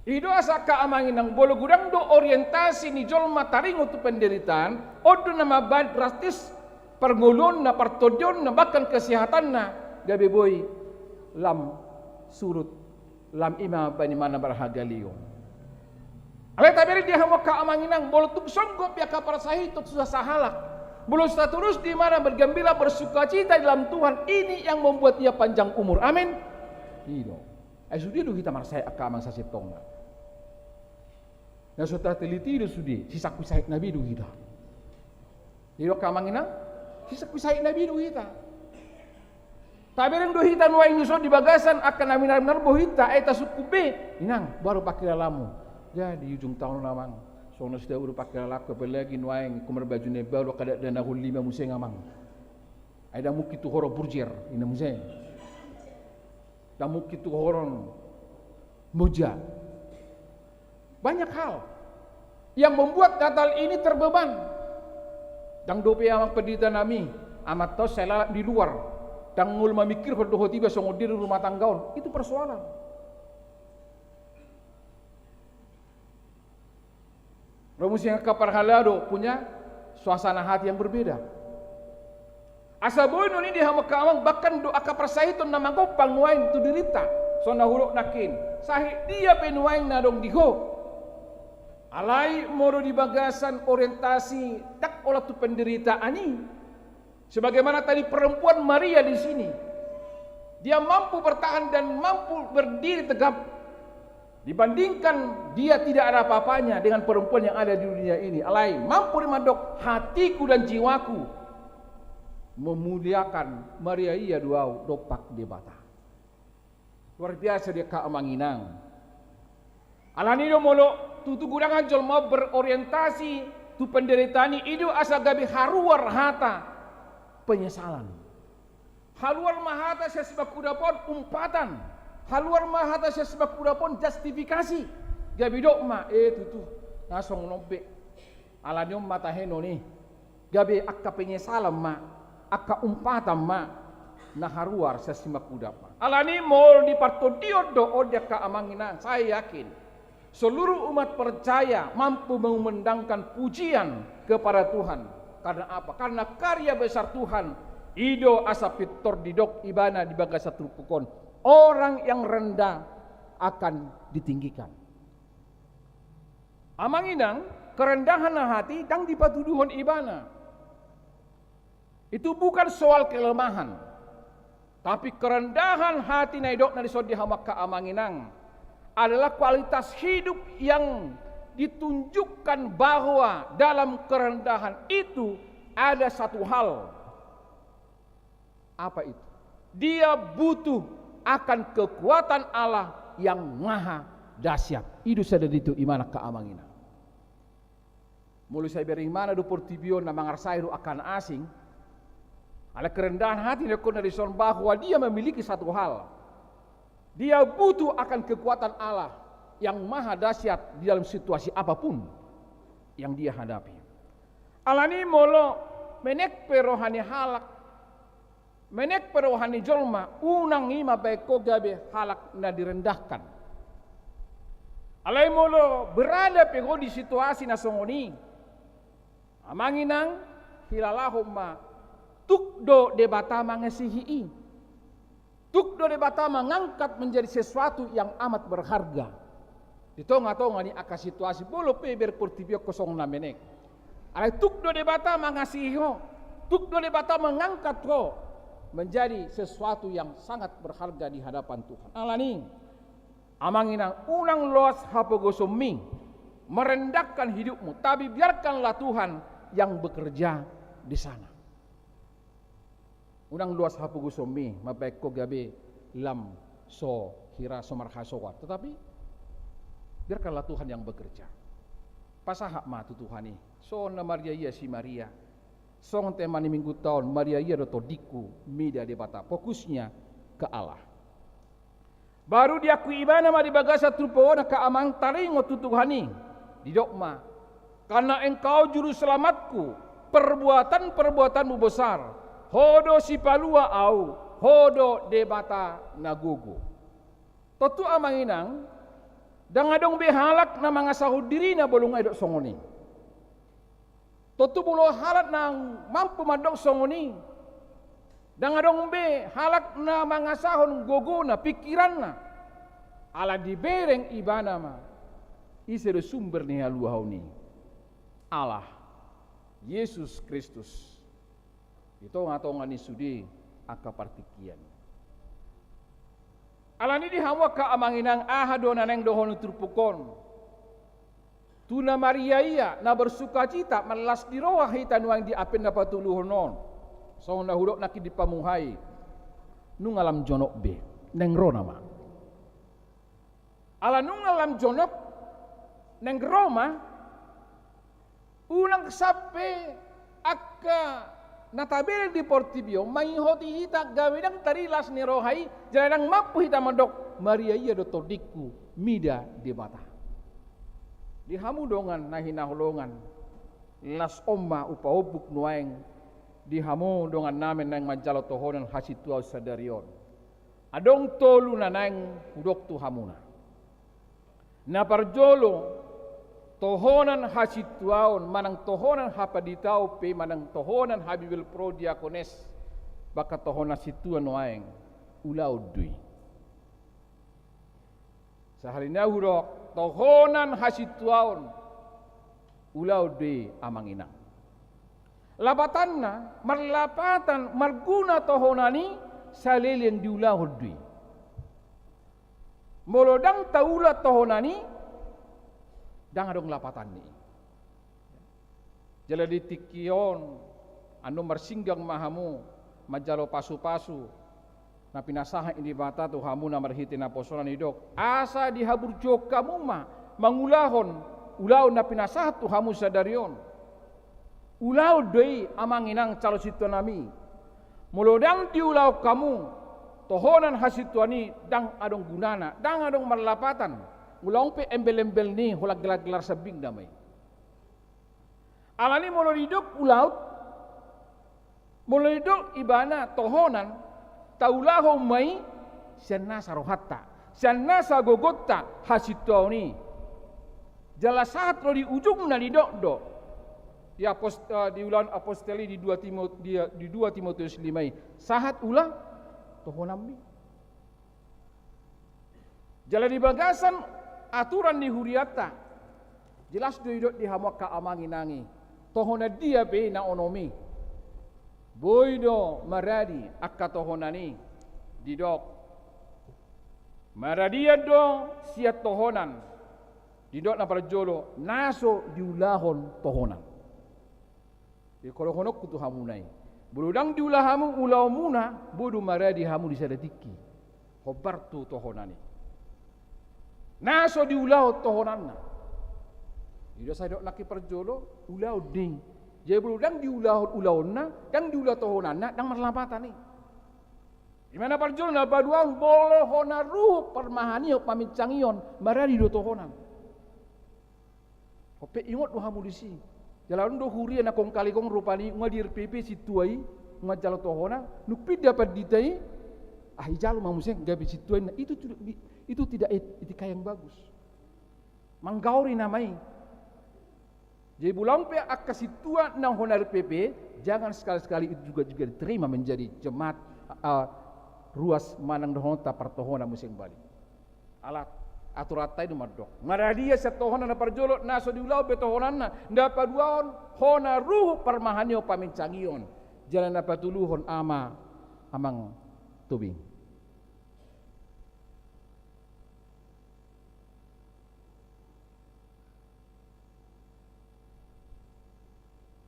I do asa angka amang inang, molo godang do orientasi ni jolma taringot tu penderitaan, on do na mambahen drastis parngoluonna, partondionna, bahkan kesehatanna, gabe boi lam surut, lam i ma baen imana marhagaleon. Alai tabereng di hamu angka amang inang, molo tung songgop be angka parsahiton tu sasahalak, molo satorus do imana bergembira, bersukacita di dalam Tuhan, ini yang membuat ia panjang umur. Amin. I do. Ai sude do hita marsahit angka amang sasintongna. Na so tateliti do sude, sisangkut sahitna be do hita. I do angka amang inang, sisangkut sahitna be do hita. Tabereng do hita nuaeng dison di bagasan angka na minar-minar bohinta, ai tasungkun be, inang, boha do pangkilalaanmu? Jadi ujung taon on amang, songon na sude boha do pangkilalaanku, apalagi nuaeng ingkon marbaju na imbaru, angka dakdanak on lima muse amang. Ai ndang mungkin tu horong burjer, inna muse. Ndang mungkin tu horong moja. Banyak hal yang membuat Natal ini terbeban. Ndang dope amang pendeta nami, amanta on sai lalap di luar, ndang ngolu mamingkirhon dohot iba songon dia do rumah tangga on. Itu persoalan. Ro muse angka parhalado punya suasana hati yang berbeda. Asa boi nuaeng i di hamu angka amang, bahkan do angka parsahiton na mangompang nuaeng tu dirinta. Songon na hudok nangkin, sahit dia pe nuaeng na adong di ho. Alai molo di bagasan orientasi ndang holan tu penderitaan i, sebagaimana tadi perempuan Maria di sini, dia mampu bertahan dan mampu berdiri tegap. Dibandingkan dia tidak ada apa-apanya dengan perempuan yang ada di dunia ini. Alai mampu dia mandok, hatiku dan jiwaku memuliakan Maria, ia do au dompak Debata. Luar biasa do i angka amang inang. Alani do molo tutu godang jolma berorientasi tu penderitaan i, i do asa gabe haruar hata penyesalan. Haruar ma hata sian simangkudap on umpatan. Haruar ma hata sian simangkudap on justifikasi. Gabe didok ma, eh tutu, na songon on be. Alani on ma tahenon i. Gabe angka penyesalan ma, angka umpatan ma na haruar sian simangkudap on. Alani molo di partondion do on di angka amang inang, saya yakin seluruh umat percaya mampu mengumandangkan pujian kepada Tuhan. Karena apa? Karena karya besar Tuhan. I do asa pintor didok ibana di bagasan turpuk on, orang yang rendah akan ditinggikan. Amang inang, kerendahan hati ndang dipatuduhon ibana. Itu bukan soal kelemahan. Tapi kerendahan hati na didok na dison di hamu angka amang inang adalah kualitas hidup yang ditunjukkan bahwa dalam kerendahan itu ada satu hal. Apa itu? Dia butuh akan kekuatan Allah yang maha dahsyat. I do sada di tu ibana angka amang inang. Molo sai bereng ibana do portibi on na mangarsai do angka na asing, alai kerendahan hati na didok na dison bahwa dia memiliki satu hal. Dia butuh akan kekuatan Allah yang maha dahsyat di dalam situasi apapun yang dia hadapi. Alani molo menek pe roha ni halak, menek pe roha ni jolma, unang i ma baen ho gabe halak na direndahkan. Alai molo berada pe ho di situasi na songon i, amang inang, hilalahon ma, tuk do Debata mangasihi i. Tuk do Debata mangangkat menjadi sesuatu yang amat berharga. Di tonga-tonga ni angka situasi, molo pe bereng portibi on ho songon na menek. Alai tuk do Debata mangasihi ho, tuk do Debata mengangkat ho menjadi sesuatu yang sangat berharga di hadapan Tuhan. Alani, amang inang, unang loas hapogosonmi merendahkan hidupmu, tapi biarkanlah Tuhan yang bekerja di sana. Unang luas hapogusonmi mambahen ho gabe lam so hira so marhasoan. Tetapi biarkanlah Tuhan yang bekerja. Pasahat ma tu Tuhan i. Songon na mariaia si Maria. Songon tema ni minggunta on, mariaia do tondingku mida Debata. Fokusnya ke Allah. Baru diakui ibana ma di bagasan turpuk on angka amang taringot tu Tuhan i. Didok ma, karena Engkau juru selamatku, perbuatan-perbuatan-Mu besar. Ho do sipalua ahu, Ho do Debata na gogo. Tontu amang inang, ndang adong be halak na mangasahon dirina bolon nunga didok songon i. Tontu molo halak na mampu mandok songon i, ndang adong be halak na mangasahon gogona, pingkiranna. Ala dibereng ibana ma ise do sumber ni haluaon i. Allah, Jesus Kristus. Di tonga-tonga ni sude angka partingkian. Alani di hamu angka amang inang, aha do na naeng dohonon ni turpuk on? Tu na mariaia, na bersukacita, marlas ni roha hita nuaeng di ampen na patoluhon on. Songon na hudok nangkin di pamuhai, nunga lam jonok be, naeng ro nama. Ala nunga lam jonok, naeng ro ma, unang sampe angka na tabereng di portibi on mangihoti hita gabe ndang tarilas ni roha i, jala ndang mampu hita mandok, mariaia do tondingku mida Debata. Di hamu dongan na hinaholongan, las on ma upa ombuk nuaeng di hamu dongan nami naeng manjalo tohonan hasintuaon sadari on. Adong tolu na naeng hudok tu hamuna. Na parjolo, tohonan hasintuaon manang tohonan hapanditaon pe manang tohonan habibelprodiakones, bahkan tohonan sintua nuaeng, ulaon do i. Sahali nai hudok, tohonan hasintuaon, ulaon do i amang inang. Lapatanna, marlapatan, marguna tohonan i, saleleng diulahon do i. Molo ndang taula tohonan i, ndang adong lapatan ni i. Jala di tingki on, annon marsinggang ma hamu, manjalo pasu-pasu, na pinasahat ni Debata tu hamu na marhite naposoNa, didok, asa dihaburjuhon hamu ma, mangulahon, ulaon na pinasahat tu hamu sadari on. Ulaon do i amang inang calon sintua nami. Molo ndang diulahon hamu, tohonan hasintuaon i ndang adong gunana, ndang adong marlapatan. Ulaon pe embel-embel ni holan gelar-gelar sambing nama i. Alani molo didok ulaon, molo didok ibana tohonan, taulahon ma i, sian nasa rohanta, sian nasa gogonta, hasintuaon i. Jala sahat ro di ujungna didok do. Di apost-, eh, di ulaon apostel i di dua Timot-, di, di dua Timoteus lima i. Sahat ula tohonanmi. Jala di bagasan aturan ni hurianta, jelas do didok di hamu angka amang inang i, tohonan dia pe na onom i. Boi do maradi angka tohonan i, didok. Maradian do sian tohonan, didok na parjolo, na so diulahon tohonan. Jadi, hudok-hudokku tu hamuna i. Molo ndang diula hamu ulaonmuna, boi do maradi hamu di sada tingki. Hombar tu tohonan i. Na so diulahon tohonanna. Jadi, sai didok nangkin parjolo, ulaon do i. Jadi, molo ndang diulahon ulaonna, ndang diula tohonanna, ndang marlapatan i. Ima na parjolo, na paduahon, molo hona ruhut parmahanion, paminsangion, maradi do tohonan. Hope ingot do hamu disi. Jala adong do huria na kongkalikong rupani, nunga di R P P sintua i, nunga jalo tohonan, dung pinda pandita i, ah, ijalo ma muse gabe sintua i, itu, itu, itu tidak et-, etika yang bagus. Manggaori nama i. Jadi molo adong pe angka sintua na hona R P P, jangan sekali-sekali itu juga, juga diterima menjadi jemaat, eh, ruas manang dohononta partohonan muse balik. Ala aturanta i do mandok. Maradian sian tohonan na parjolo, na so diulahon be tohonanna, na paduahon, hona ruhut parmahanion paminsangion. Jala na patoluhon ama, amang Tobing.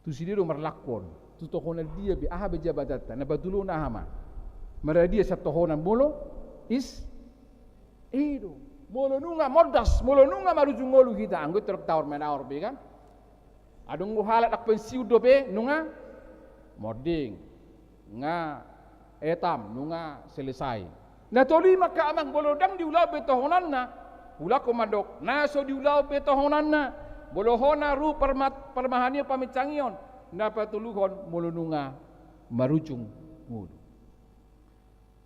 Tu sude do marlangku on. Tu tohonan dia be, aha be jabatanta? Na patoluhon aha ma? Mardia sian tohonan molo is, i do. Molo nunga mondas, molo nunga marujung ngolu hita, anggo i tong taor-menaor be kan. Adong do halak na pensiun dope, nunga monding, nunga etam, nunga selesai. Na tolu i ma angka amang, molo ndang diulahon be tohonanna, ulahon mandok na so diulahon be tohonanna, molo hona ru parmat-, parmahangion paminsangion, na patoluhon molo nunga marujung ngolu.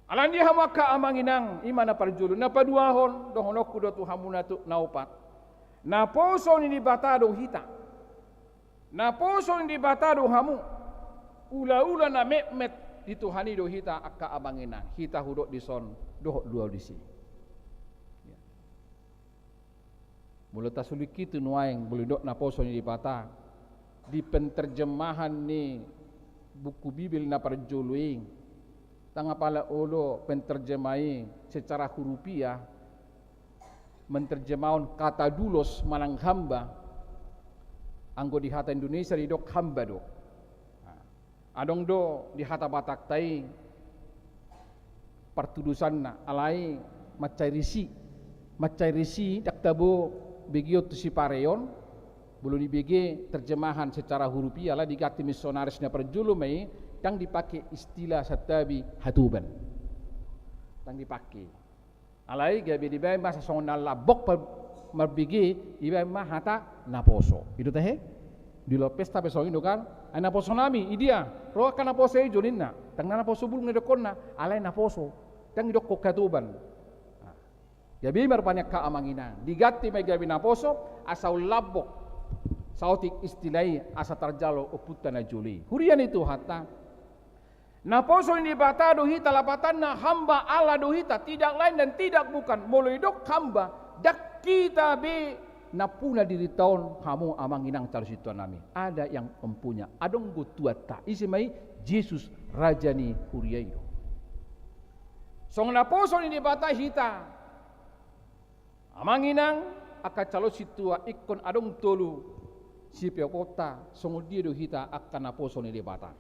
Alani i hamu angka amang inang, i ma na parjolo. Na paduahon, dohononku do tu hamu na tu-, na opat. Naposo ni Debata do hita. Naposo ni Debata do hamu. Ulaula na metmet di Tuhan i do hita angka amang inang. Hita hudok dison, dohot luhut disi. Ya. Molo tasulingkiti nuaeng, molo didok naposo ni Debata, di penerjemahan ni buku Bibel na parjolo i, ndang apala olo penerjemah i secara hurufiah, menerjemahon kata doulos manang hamba, anggo di hata Indonesia didok hamba do. Nah, adong do di hata Batakta i partudosanna, alai mansai risi. Mansai risi, ndang tabo begeon tu sipareon, molo dibege terjemahan secara hurufiah, alai diganti misionaris na parjolo ma i, ndang dipake istilah santabi hatoban. Ndang dipake. Alai gabe dibaen ma asa songon na lambok pa-, marbege, dibaen ma hata naposo. I do tahe? Di luat pesta pe songon i do kan? Ai naposo nami, i dia? Ro angka naposo i jo ninna. Ndang na naposo bulung na didokkonna, alai naposo. Ndang didokkon hatoban. Nah. Gabe i ma rupani angka amang inang. Diganti ma i gabe naposo, asa unlambok saotik istilah i asa tarjalo ompunta na jolo i. Huria ni Tuhanta. Naposo ni Debata do hita, lapatanna hamba Allah do hita, tidak lain dan tidak bukan. Molo didok hamba, ndang hita be nampuna dirinta on, hamu amang inang calon sintua nami. Ada yang mempunya, adong do tuanta. Ise ma i? Jesus, raja ni huria i do. Songon naposo ni Debata hita. Amang inang, angka calon sintua, ingkon adong tolu sipeoponta, songon dia do hita angka naposo ni Debata.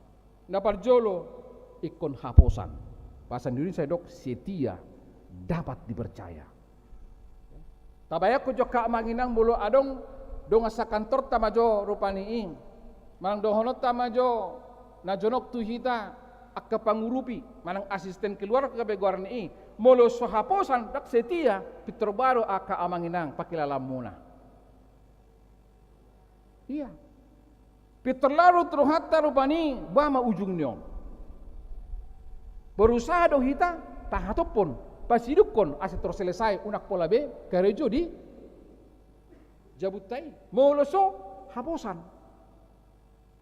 Na parjolo, ingkon haposan. Bahasa Indonesia didok setia, dapat dipercaya. Tabayangkon jo angka amang inang, molo adong dongan sakantorta ma jo rupani i. Manang dohononta ma jo na jonok tu hita, angka pangurupi, manang asisten keluarga pe goarna i. Molo so haposan, ndang setia, pintor baru angka amang inang, pangkilalaanmuna. Ia. Pintor laho tu rohanta rupani, boha ma ujung ni on. Berusaha do hita, pahatophon, pasidungkon, asa tor selesai, unang pola be, karejo di jabunta i. Molo so, haposan.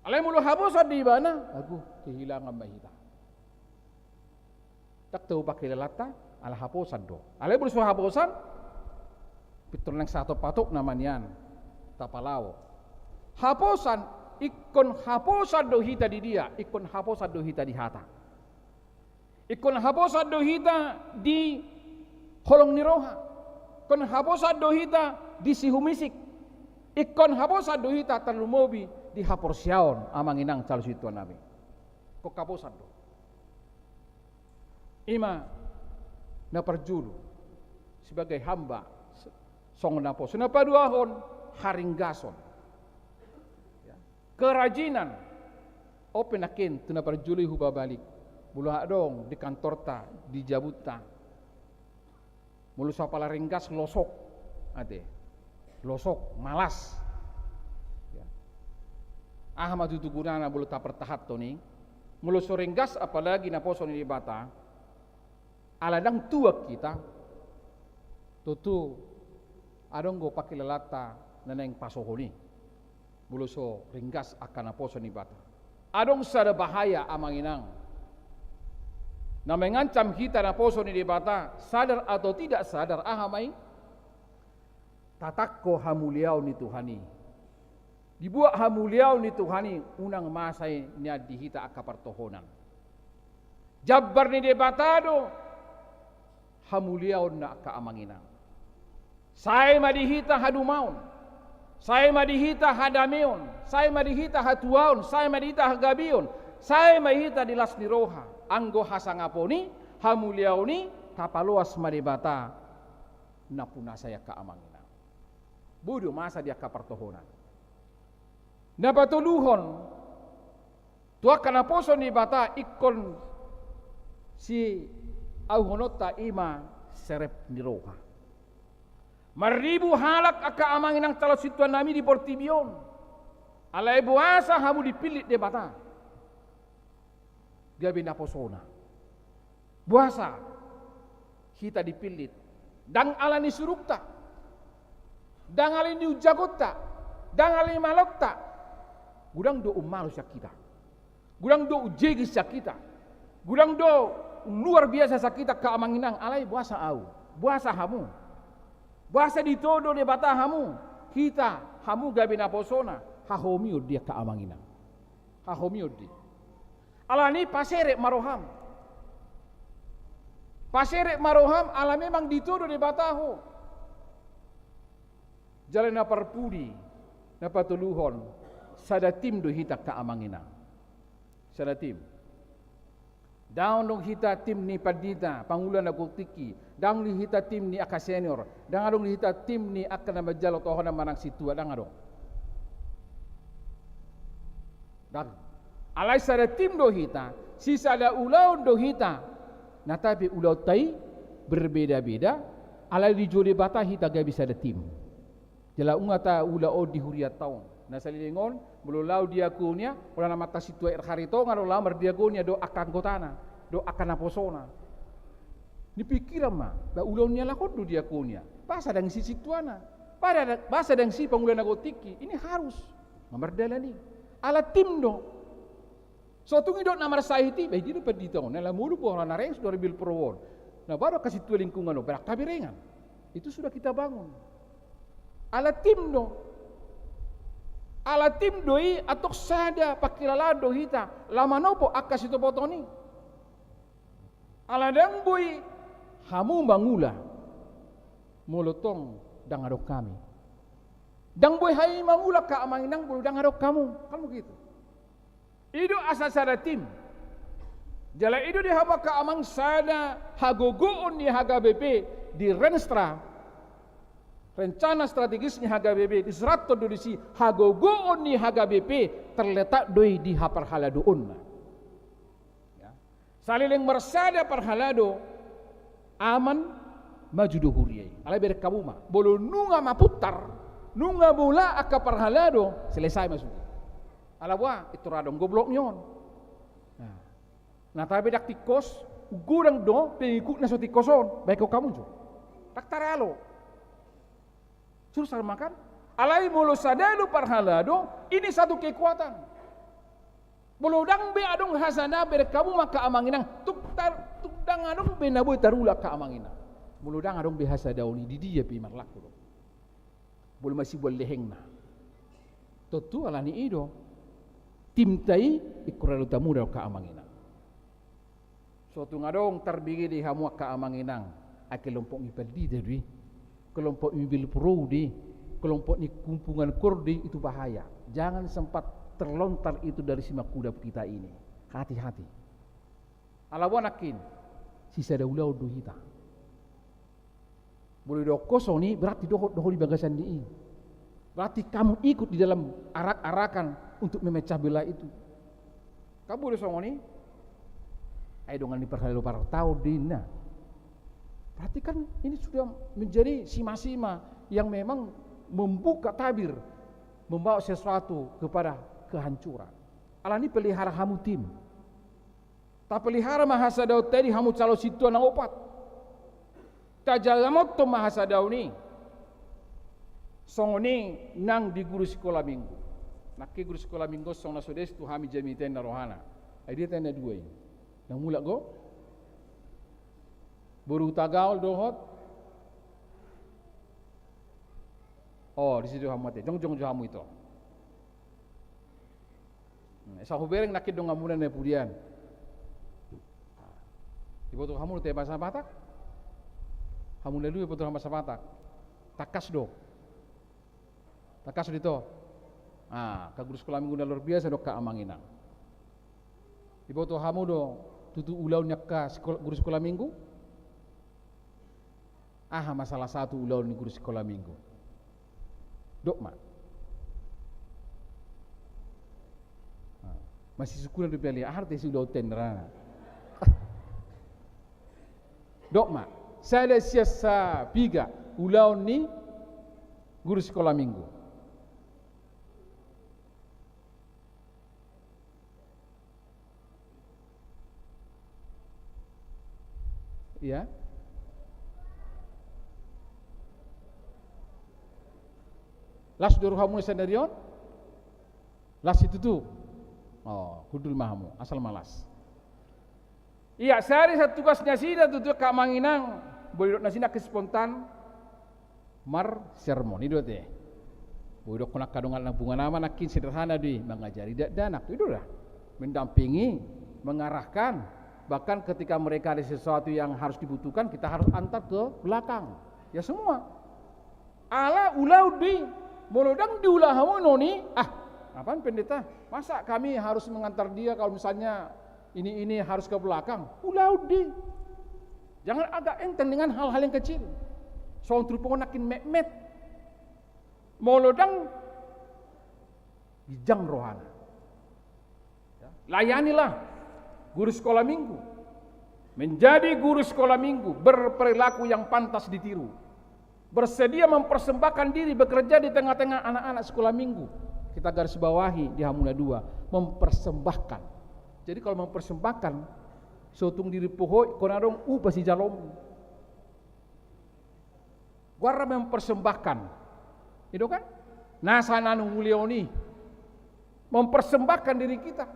Alai molo haposan do ibana, aduh, kehilangan ma hita. Ndang tabo pangkilalaanta, ala haposan do. Alai molo so haposan, pintor naeng sahatop-hatopna ma nian, tapalao. Haposan, ingkon haposan do hita di dia, ingkon haposan do hita di hata. Ingkon haposan do hita di holong ni roha. Ingkon haposan do hita di sihumisik. Ingkon haposan do hita tarlumobi di haporseaon, amang inang calon sintua nami. Ingkon haposan do. I ma na parjolo, sebagai hamba, songon naposo. Na paduahon, haringgason. Ya. Kerajinan. On pe nangkin tu na parjolo i hubabalik. Molo adong di kantorta, di jabunta. Molo so apala ringgas, losok. Ate. Losok, malas. Ya. Aha ma tutu gunana molo tapartahanhon i? Molo so ringgas, apalagi naposo ni Debata, ala ndang tuak hita, tontu adong do pangkilalaanta na naeng pasohon i. Molo so ringgas angka naposo ni Debata. Adong sada bahaya, amang inang, na mengancam hita naposo ni Debata, sadar atau tidak sadar, aha ma i? Tatangko hamuliaon ni Tuhan i. Dibuat hamuliaon ni Tuhan i, unang ma sai nian di hita angka partohonan. Jambar ni Debata do hamuliaonna, angka amang inang. Sai ma di hita hadumaon. Sai ma di hita hadameon, sai ma di hita hatuaon, sai ma di hita hagabeon, sai ma hita di las ni roha, anggo hasangapon i, hamuliaon i, tapaloas ma Debata nampuna sai angka amang inang. Boi do masa di angka partohonan. Na patoluhon, tu angka naposo ni Debata ingkon siauhononta i ma serep ni roha. Marribu halak angka amang inang calon sintua nami di portibi on. Alai boasa hamu dipillit Debata gabe naposona? Boasa hita dipillit? Ndang ala ni surukta, ndang ala ni unjagonta, ndang ala ni malonta. Godang do ummalo sian hita. Godang do unjegi sian hita. Godang do luar biasa sian hita angka amang inang. Alai boasa au? Boasa hamu? Boasa ditodo Debata hamu? Hita, hamu gabe naposona. Hahomion do i angka amang inang. Hahomion do i. Alani paserep ma roham. Paserep ma roham, ala memang ditodo Debata ho. Jala na parpudi, na patoluhon, sada tim do hita angka amang inang. Sada tim. Ndang adong hita tim ni pandita, pangula na gok tingki. Ndang adong hita tim ni angka senior. Ndang adong hita tim ni angka na manjalo tohonan manang sintua, ndang adong. Ndang. Alai sada tim do hita, sisada ulaon do hita. Na tapi ulaonta i berbeda-beda, alai dijou Debata hita gabe sada tim. Jala nunga taula on di hurianta on. Na saleleng on, molo laho diakonia, holan amanta sintua R. Haritonga do laho mardiakonia dohot angka anggotana, dohot angka naposona. Dipingkiran ma, ba ulaon ni halak on do diakonia. Boasa ndang isi sintuana? Boasa ndang, boasa ndang isi pangula na gok tingki? Ini harus. Nga mardalan i. Ala tim do. So tung didok na marsahit i, ba i do pandita on, na lam ulu boha na renges do ribil pro on. Na baru angka sintua lingkungan on, ba ndang haberengan. Itu sudah kita bangun. Ala tim do. Ala tim do i, antong sada pangkilalaan do hita. Lam manopo angka sitopoton i. Ala ndang boi hamu mangula molo tong ndang adong hami. Ndang boi hami mangula angka amang inang molo ndang adong hamu. Kan begitu. I do asa sada tim. Jala i do di hamu angka amang sada hagogoon ni H K B P di Renstra. Rencana strategis ni H K B P disurathon do disi, hagogoon ni H K B P terletak do i di haparhaladoonna. Ya. Saleleng marsada parhalado, aman, maju do huria i. Alai bereng hamu ma, molo nunga mapuntar, nunga bola angka parhalado, selesai ma sude. Ala boha, pintor adong goblok ni on. Nah. Na tabe ndang tingkos, godang do pengikut na so tingkos on, baen hamu jo. Ndang taralo. Susah ma kan? Alai molo sada do parhalado, ini satu kekuatan. Molo ndang be adong hasada, bereng hamu ma angka amang inang, tung tar-, tung ndang adong be na boi tarula angka amang inang. Molo ndang adong be hasadaon i, di dia pe i marlaku do. Molo masibuan lehengna. Tontu alani i do. Timta i, ingkon ralota muda do angka amang inang. So tung adong tarbege di hamu angka amang inang, ai kelompok ni pandita do i, kelompok ni bilpro do i, kelompok ni kumpungan kor do i, itu bahaya. Jangan sempat terlontar itu dari simanggudang kita ini. Hati-hati. Ala boha nangkin, sisada ulaon do hita. Molo didok ho songon i, berarti dohot do ho di bagasan ni i. Berarti kamu ikut di dalam arak-arakan untuk memecah belah itu. Kan boi do songon i? Ai dongan ni parhalado partaon do i ninna. Berarti kan ini sudah menjadi sima-sima yang memang membuka tabir, membawa sesuatu kepada kehancuran. Alani i pelihara hamu tim. Tapelihara ma hasadaonta i di hamu calon sintua na opat. Tajamothon ma hasadaon i. Songon i nang di guru sikola minggu. Nangkin guru sikola minggu songon na so desu tu hami jamita i na rohana. Ai dia tena dua i. Nang mulak do? Boru Tagaol dohot. Oh, di situ hamu ate. Jongjong jo hamu ito. Hmm, asa hubereng nangkin donganmuna na pudian. Diboto hamu do hita bahasa Batak? Hamu na dua diboto hamu bahasa Batak? Tangkas do. Tangkas do ito. Ah, angka guru sikola minggu na luar biasa do angka amang inang. Diboto hamu do tutu ulaon ni angka sikol-, guru sikola minggu? Aha ma salah satu ulaon ni guru sikola minggu? Dok ma. Ah, masih sukuna do pele, aha do isi ulaon ten rana. Dok ma, sada sian sapiga ulaon ni guru sikola minggu. Iya. Las do rohamuna sadari on? Las situtu. Oh, hundul ma hamu, asal ma las. Iya, sari sa tugas nasida tutu angka amang inang, boi dok nasida angka spontan marsermon, i do ate. Boi dokkon angka dongan na bunga nama nangkin sederhana do i, mangajari dakdanak, i do da. Mendampingi, mengarahkan, bahkan ketika mereka ada sesuatu yang harus dibutuhkan, kita harus antar ke belakang. Ya semua. Ala ulaon do i, molo ndang diula hamu noni, ah, apaan pendeta? Masa kami harus mengantar dia kalau misalnya ini, ini harus ke belakang? Ulaon do i. Jangan agak enteng dengan hal-hal yang kecil. Songon turpuk nangkin metmet. Molo ndang ginjang rohana. Ya, layanilah guru sekolah minggu. Menjadi guru sekolah minggu, berperilaku yang pantas ditiru. Bersedia mempersembahkan diri bekerja di tengah-tengah anak-anak sekolah minggu. Kita garis bawahi di hamuna dua, mempersembahkan. Jadi kalau mempersembahkan, so tung dirimpui ho, ingkon adong upa sijalomu. Goarna mempersembahkan. I do kan? Nasa na nunga ulehon i. Mempersembahkan diri kita.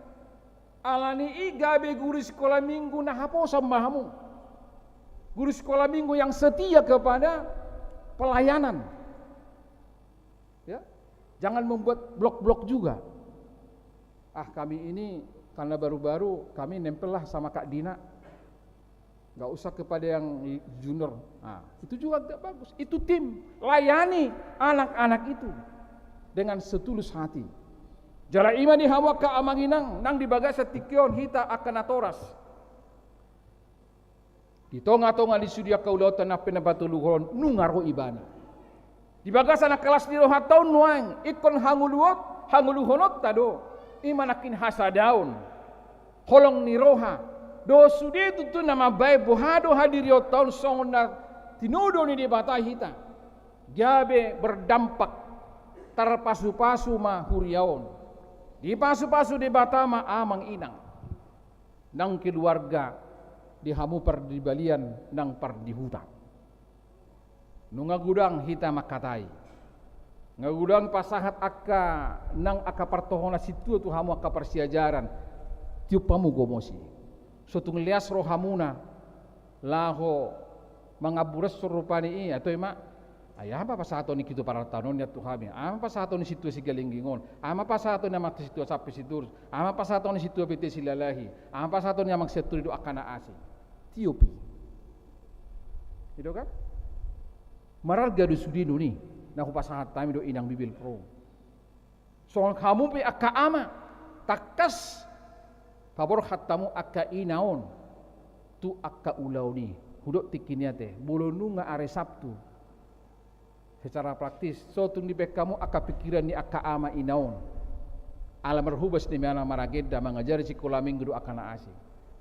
Alani i gabe guru sikola minggu na haposan ma hamu. Guru sikola minggu yang setia kepada pelayanan. Ya. Jangan membuat blok-blok juga. Ah, kami ini karena baru-baru, kami nempel lah sama Kak Dina. Nggak usah kepada yang junior. Nah, itu juga nggak bagus. Itu tim, layani anak-anak itu dengan setulus hati. Jala i ma di hamu angka amang inang, nang di bagasan tingki on hita angka natoras. Di tonga-tonga ni sude angka ulaonta nang pe na patoluhon, nunga ro ibana. Di bagasan angka las ni rohanta on nuaeng, ingkon hangoluhon, hangoluhononta do. I ma nangkin hasadaon, holong ni roha. Dohot sude tutu na mambaen boha do hadirionta on songon na tinodo ni Debata hita. Gabe berdampak, tarpasu-pasu ma huria on. Dipasu-pasu Debata ma amang inang. Nang keluarga di hamu pardibalian nang pardihuta. Nunga godang hita mangkatai. Nunga godang pasahat angka nang angka partohonan sintua tu hamu angka parsiajaran. Tiop hamu gomosi. So tung leas rohamuna laho mangamburashon rupani i, atau ima, ai aha ma pasahaton ni sintua parartaon on nian tu hami? Aha ma pasahaton ni sintua Sigalingging on? Aha ma pasahaton ni amang sintua Sampe Sitorus? Aha ma pasahaton ni sintua P T Silalahi? Aha ma pasahaton ni amang Sianturi dohot angka na asing? Tiop i. I do kan? Mararga do sude noni na hupasahat hami dohot inang Bibelvrouw. Songon hamu pe angka ama, tangkas paborhat hamu angka ina on tu angka ulaon i. Hudok tingki ni ate, molo nunga ari Sabtu. Secara praktis, so tung dibaen hamu angka pikiran ni angka ama ina on. Ala marhobas do ibana maragenda mangajari sikola minggu dohot angka na asing.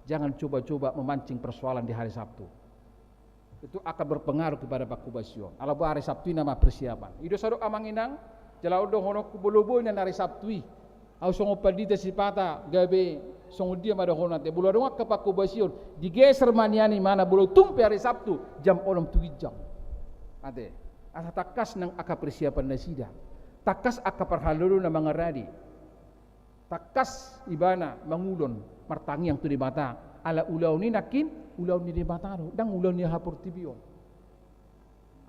Jangan coba-coba memancing persoalan di hari Sabtu. Itu akan berpengaruh kepada pangkobasion. Ala boha ari Sabtu i nama persiapan. I do sadok amang inang, jala on dohononku molo boi nian ari Sabtu i. Ahu songon pandita sipata gabe songon dia ma dohonon ate. Molo adong angka pangkobasion, digeser ma nian imana molo tung pe ari Sabtu, jam onom tu ginjang. Ate, asa tangkas nang angka persiapan nasida. Tangkas angka parhalado na mangaradi. Tangkas ibana mangulon martangiang tu Debata. Ala ulaon i nangkin ulaon ni Debata do, ndang ulaon ni aha portibi on.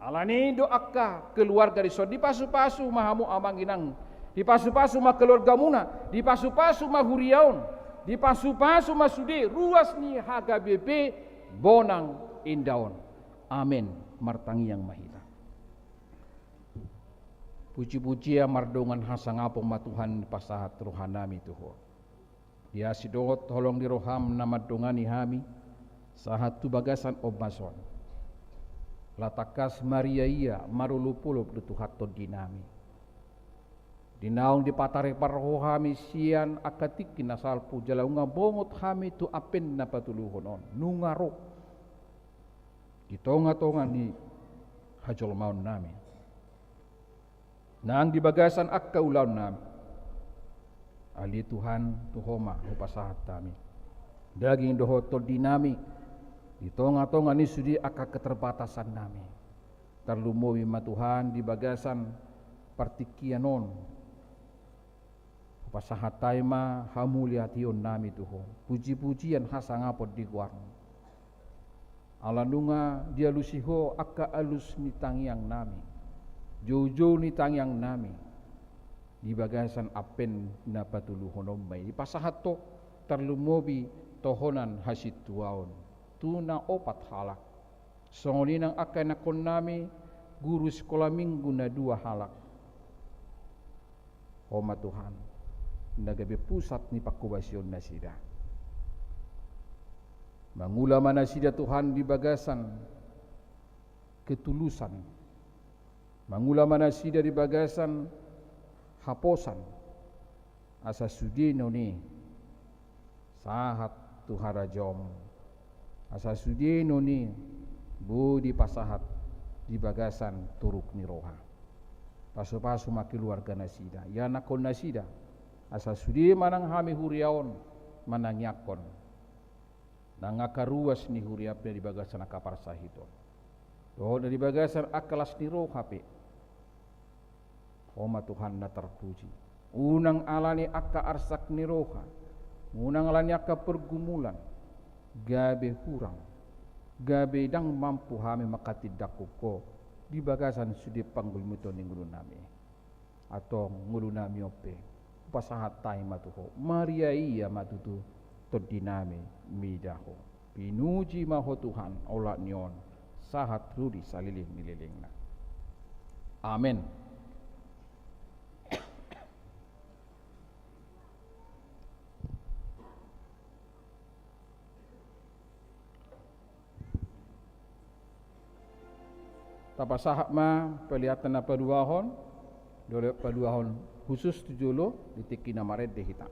Alani i do angka keluarga dison, dipasu-pasu ma hamu amang inang, dipasu-pasu ma keluargamuna, dipasu-pasu ma huria on, dipasu-pasu ma sude ruas ni H K B P Bonang Indah on. Amen. Martangiang ma hita. Puji-pujian mardongan hasangapon ma Tuhan, pasahat rohanami tu Ho. Di asi dohot holong ni roham na mandongani hami, sahat tu bagasan ombas on. Lam tangkas mariaia, marolopolop do Tuhan tondinami. Di naung dipatarepar Ho hami sian angka tingki na salpu, jala nunga bongot hami tu ampen na patuluhon on, nunga ro di tonga-tonga ni hajolmaonnami. Nang di bagasan angka ulaonnami, ale Tuhan, tu Ho ma hupasahat hami daging dohot tondinami, di tonga-tonga ni sude angka keterbatasannami. Tarlumobi ma Tuhan di bagasan partingkian on, hupasahat hami ma hamuliateonnami tu Ho, puji-pujian hasangapon di goarmu. Ala nunga dialusi Ho angka alus ni tangiangnami, joujou ni tangiangnami, di bagasan ampen na patuluhon on ma i dipasahat Ho, tarlumobi tohonan hasintuaon tu na opat halak. Songon i nang angka ianakkonnami, guru sikola minggu na dua halak. Ho ma Tuhan, na gabe pusat ni panghobasion nasida. Mangula ma nasida Tuhan di bagasan ketulusan. Mangula ma nasida di bagasan haposan. Asa sude non i sahat tu harajaonmu. Asa sude non i boi dipasahat di bagasan turuk ni roha. Pasu-pasu ma keluarga nasida, ianakkon nasida. Asa sude manang hami huria on manangiangkon nang angka ruas ni huria pe di bagasan angka parsahiton. Dohot na di bagasan angka las ni roha pe. Ho ma Tuhan na tarpuji. Unang ala ni angka arsak ni roha, unang ala ni angka pergumulan, gabe hurang, gabe ndang mampu hami manghatindanghon Ho di bagasan sude panggulmiton ni ngolunami. Antong ngolunami on pe, hupasahat hami ma tu Ho, mariaia ma tutu tondinami mida Ho. Pinuji ma Ho Tuhan, olat ni on sahat ro di saleleng ni lelengna. Amen. Tapasahat ma pelean na paduahon, dohot pelean paduahon khusus tu jolo di tingki na marende hita.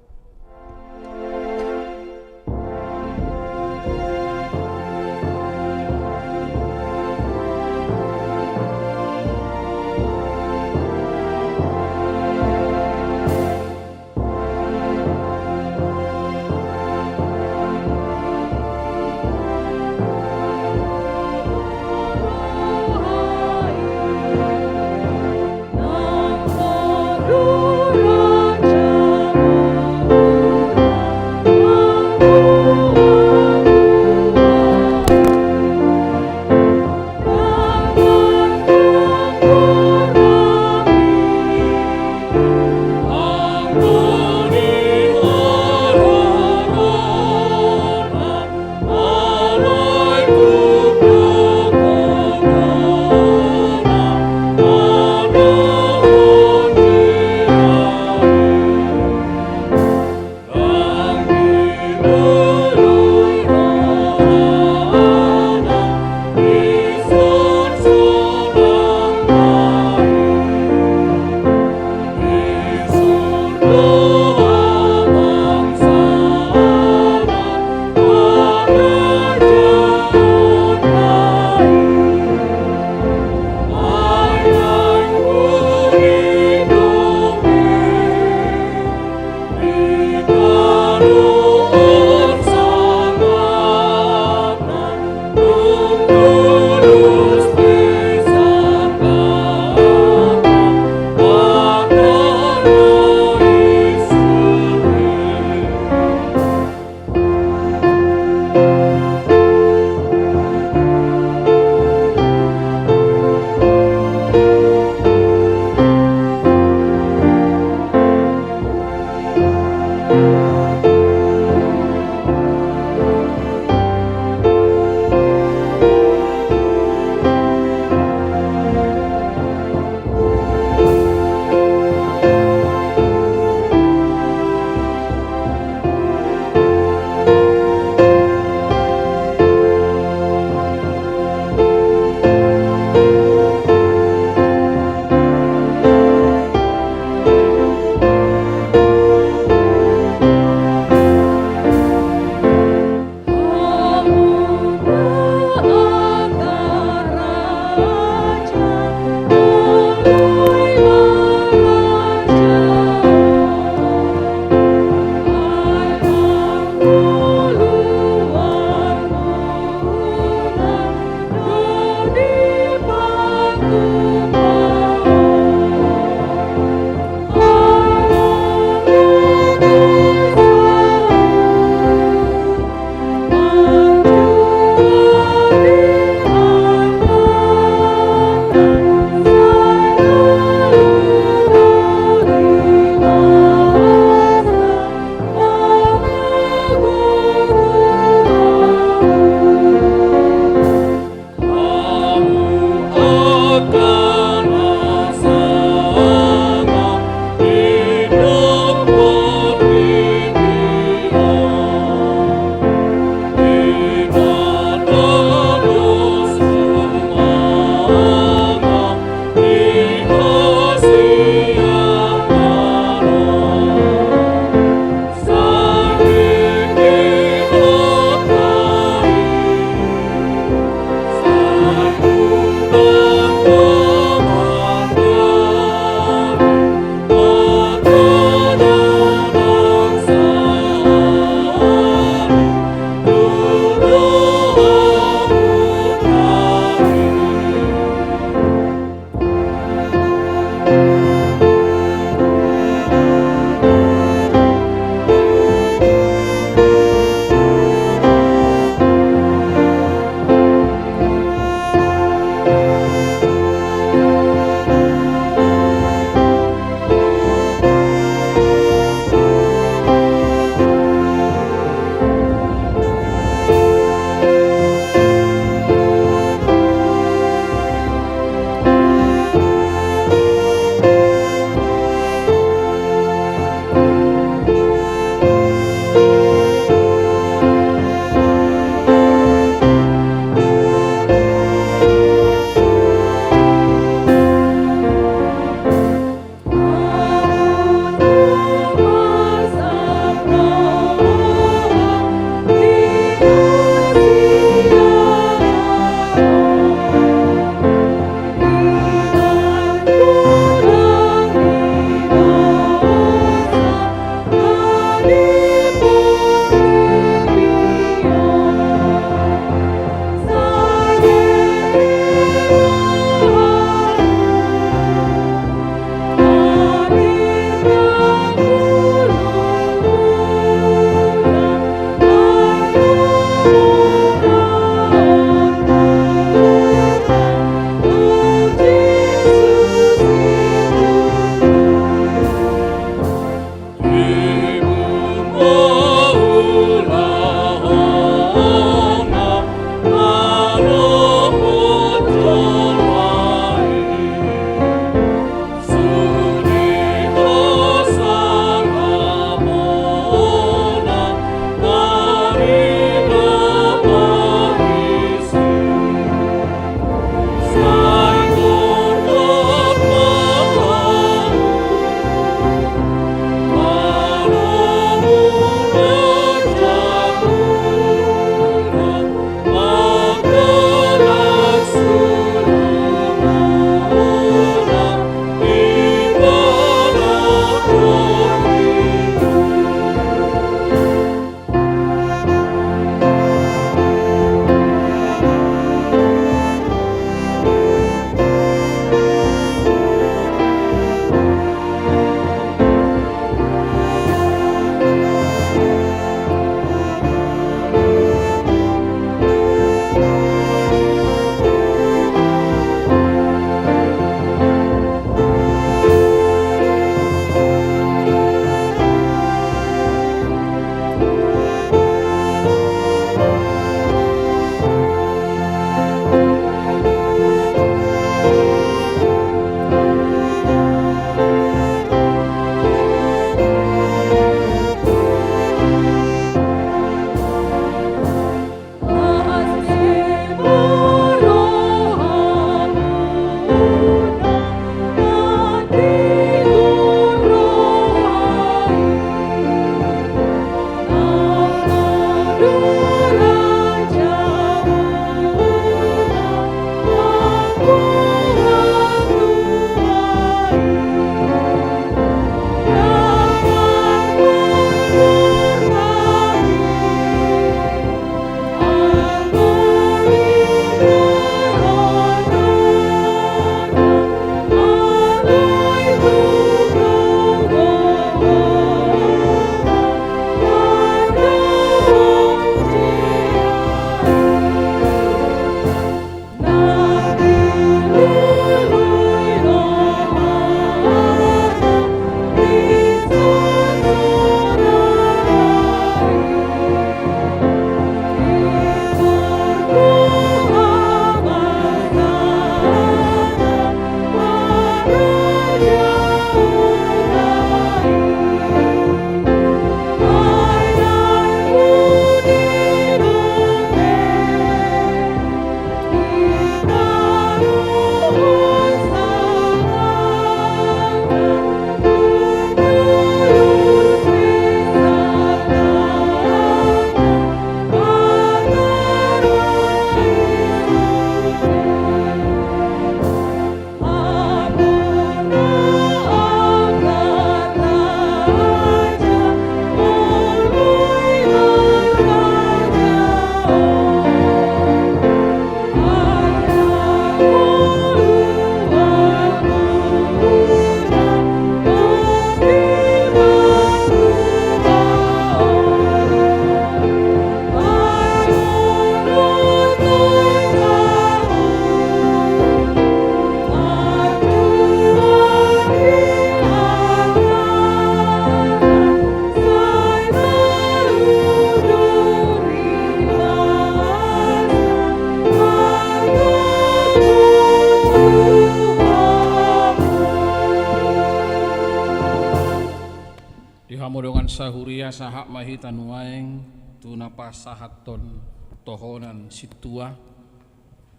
Sahuria, sahat ma hita nuaeng tu na pasahathon tohonan sintua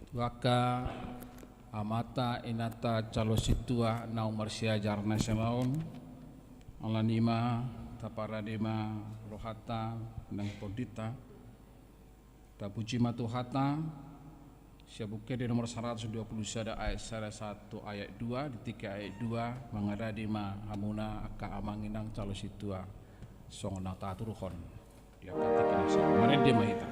tu angka amanta inanta calon sintua naung marsiajar na sian on. Alani i ma taparade ma rohanta nang tondinta. Tapuji ma Tuhanta. Sian Buku Ende nomor saratus dua pulu sada ayat sada sahat tu ayat dua, di tingki ayat dua, mangarade ma hamuna angka amang inang calon sintua songon na taturhon. Di angka tingki na sahat. Marende ma hita.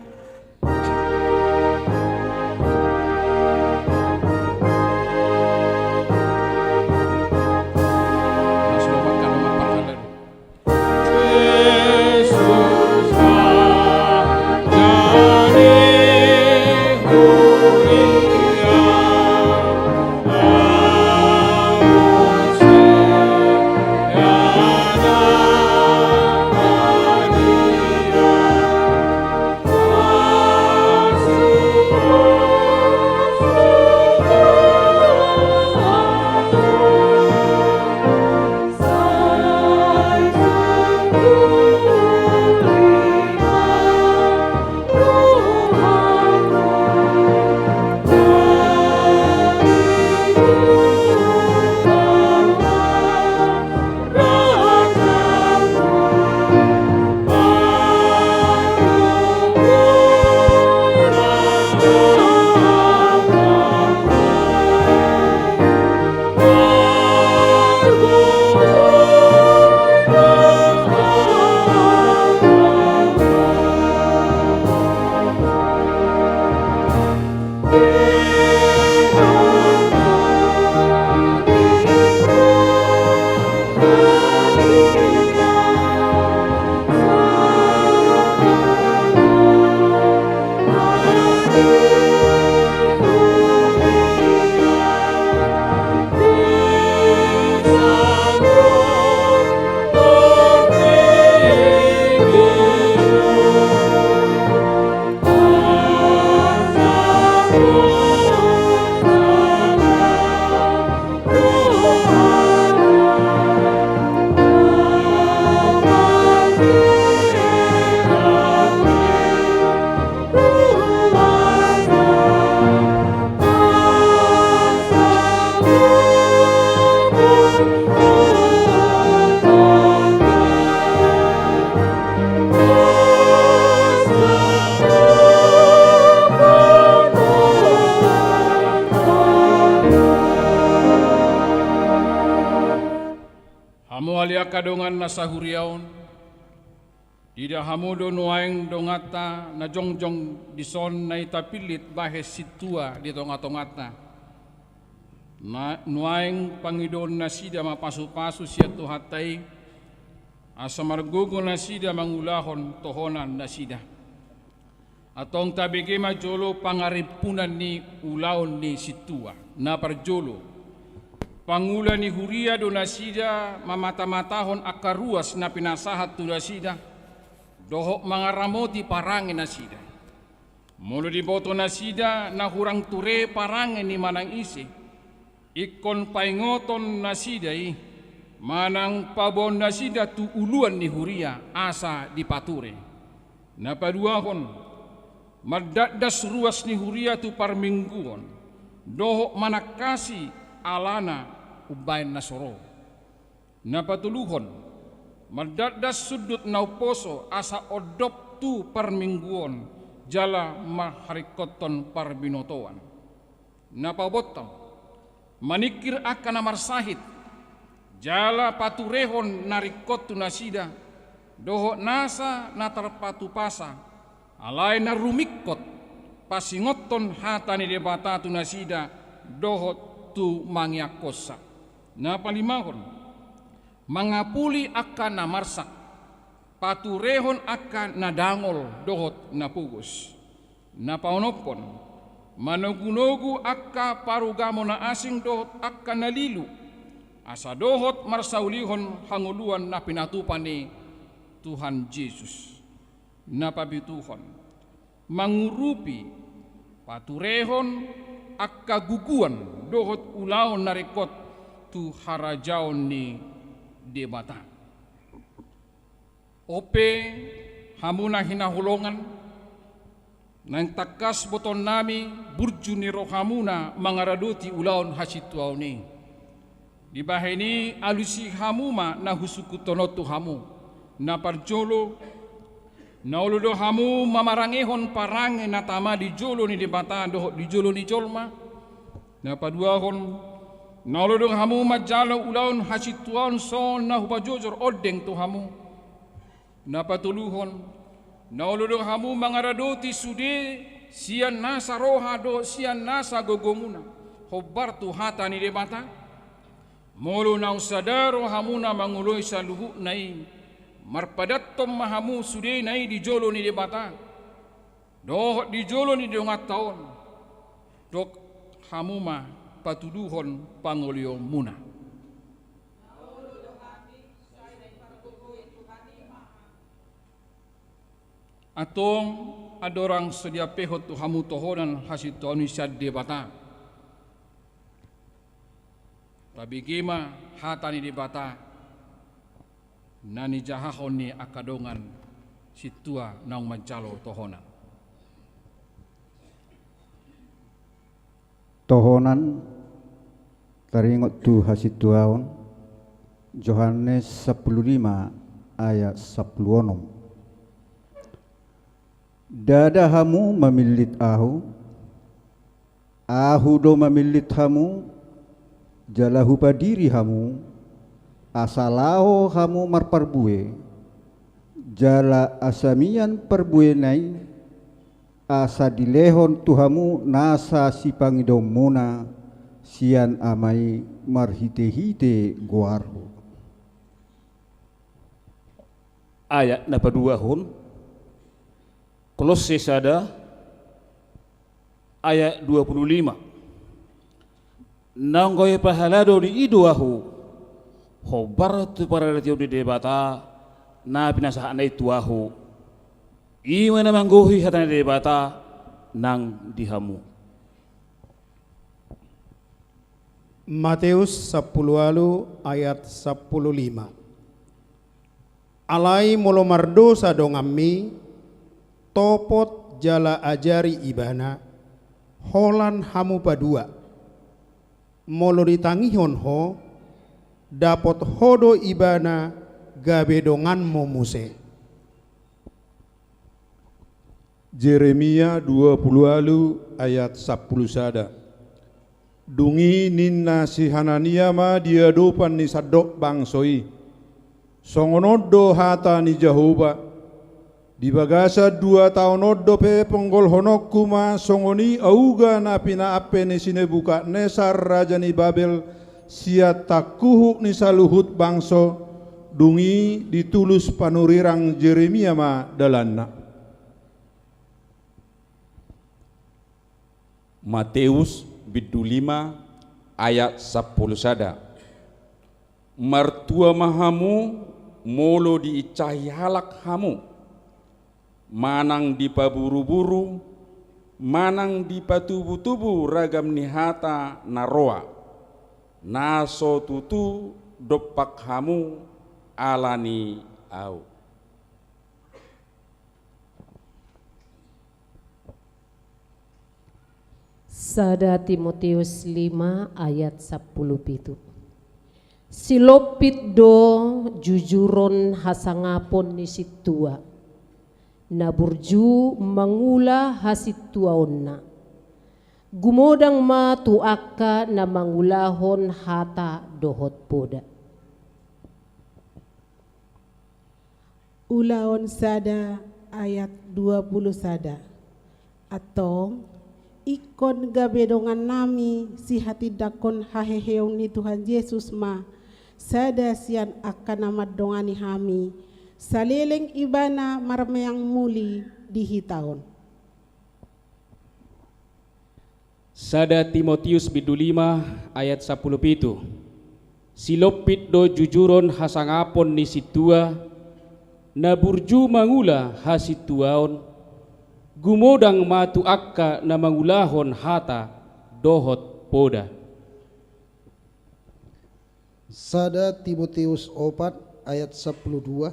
Hamu ale angka dongan na sahuria on, diida hamu do nuaeng donganta na jongjong dison na i tapillit bahen sintua di tongatonganta. Na nuaeng pangidoon nasida ma pasupasu sian Tuhanta i, asa margogo nasida mangulahon tohonan nasida. Antong tabege ma jolo pangarimpunan ni ulaon ni sintua. Na parjolo, pangula ni huria do nasida mamatamatahon angka ruas na pinasahat tu nasida, dohot mangaramoti parange nasida. Molo diboto nasida na hurang ture parange ni manang ise, ingkon paingoton nasida i, manang paboaon nasida tu uluan ni huria asa dipature. Na paduahon, mandatdas ruas ni huria tu parmingguon, dohot manangkasi alana umbaen na so ro. Na patoluhon, mandatdas sundut na umposo asa ondop tu parmingguon, jala marharingkothon parbinotoan. Na paopathon, maningkir angka na marsahit, jala paturehon na ringkot tu nasida, dohot nasa na tarpatupasa, alai na rumingkot pasingothon hata ni Debata tu nasida, dohot tu mangeakhonsa. Na palimahon, mangapuli angka na marsak, paturehon angka na dangol dohot na pogos. Na paonomhon, manogunogu angka parugamo na asing dohot angka na lilu, asa dohot marsaulihon hangoluan na pinatupa ni Tuhan Jesus. Na papituhon, mangurupi, paturehon angka guguan dohot ulaon na ringkot tu harajaon ni Debata. On pe, hamu na hinaholongan, naeng tangkas botoonnami burju ni rohamuna mangaradoti ulaon hasintuaon i. Dibahen i alusi hamu ma na husungkunhon on tu hamu. Na parjolo, na olo do hamu mamarangehon parange na tama di jolo ni Debata dohot di jolo ni jolma? Na paduahon, na olo do hamu manjalo ulaon hasintuaon songon na hupajojor ondeng tu hamu? Na patoluhon, na olo do hamu mangaradoti sude sian nasa roha dohot sian nasa gogomuna, hombar tu hata ni Debata? Molo naung sada rohamuna mangoloi saluhutna i, marpadathon ma hamu sudena i di jolo ni Debata dohot di jolo ni donganta on, dok hamu ma patuduhon pangolionmuna. Antong, andorang so diampehon tu hamu tohonan hasintuaon i sian Debata, tabege ma hata ni Debata na nijahahon ni angka dongan sintua naung manjalo tohonan. Tohonan taringot tu hasintuaon, Johannes sampulu lima ayat sampulu onom. Ndada hamu mamillit Ahu, Ahu do mamillit hamu, jala Hupadiri hamu, asa laho hamu marparbue, jala asa mian parbuena i, asa dilehon tu hamu nasa sipangidoonmuna sian Ama i marhitehite goarHu. Ayat na paduahon, Kolosse sada ayat dua pulu lima. Naung gabe pahala do di i do ahu, hombar tu paradaton ni Debata na pinasahatna i tu ahu. I ma na manggohi hata ni Debata nang di hamu. Mateus sampulu ualu ayat sampulu lima. Alai molo mardosa donganmi, topot jala ajari ibana, holan hamu padua. Molo ditangihon ho, dapot ho do ibana gabe donganmu muse. Jeremia dua pulu ualu ayat sampulu sada. Dung i ninna si Hanania ma di adopan ni sandok bangso i: Songon on do hata ni Jahowa: Di bagasan dua taon on dope ponggolhononku ma songon i auga na pinaampe ni si Nebukadnesar raja ni Babel sian tangkuhuk ni saluhut bangso. Dung i ditulus panurirang Jeremia ma dalanna. Mateus bindu lima ayat sampulu sada. Martua ma hamu molo diinsahi halak hamu, manang dipaburuburu, manang dipatubutubu ragam ni hata na roa, na so tutu dompak hamu ala ni ahu. Sada Timoteus lima ayat sampulu pitu. Silompit do jujuron hasangapon ni sintua, na burju mangula hasintuaonna. Gumodang ma tu angka na mangulahon hata dohot poda. Ulaon sada ayat dua pulu sada. Antong, ingkon gabe dongannami sihatindangkon haheheon ni Tuhan Jesus ma sada sian angka na mandongani hami, saleleng ibana marmeang muli di hita on. Sada Timoteus bindu lima ayat sampulu pitu. Silompit do jujuron hasangapon ni sintua, na burju mangula hasintuaon, gumodang ma tu angka na mangulahon hata dohot poda. Sada Timoteus opat ayat sampulu dua.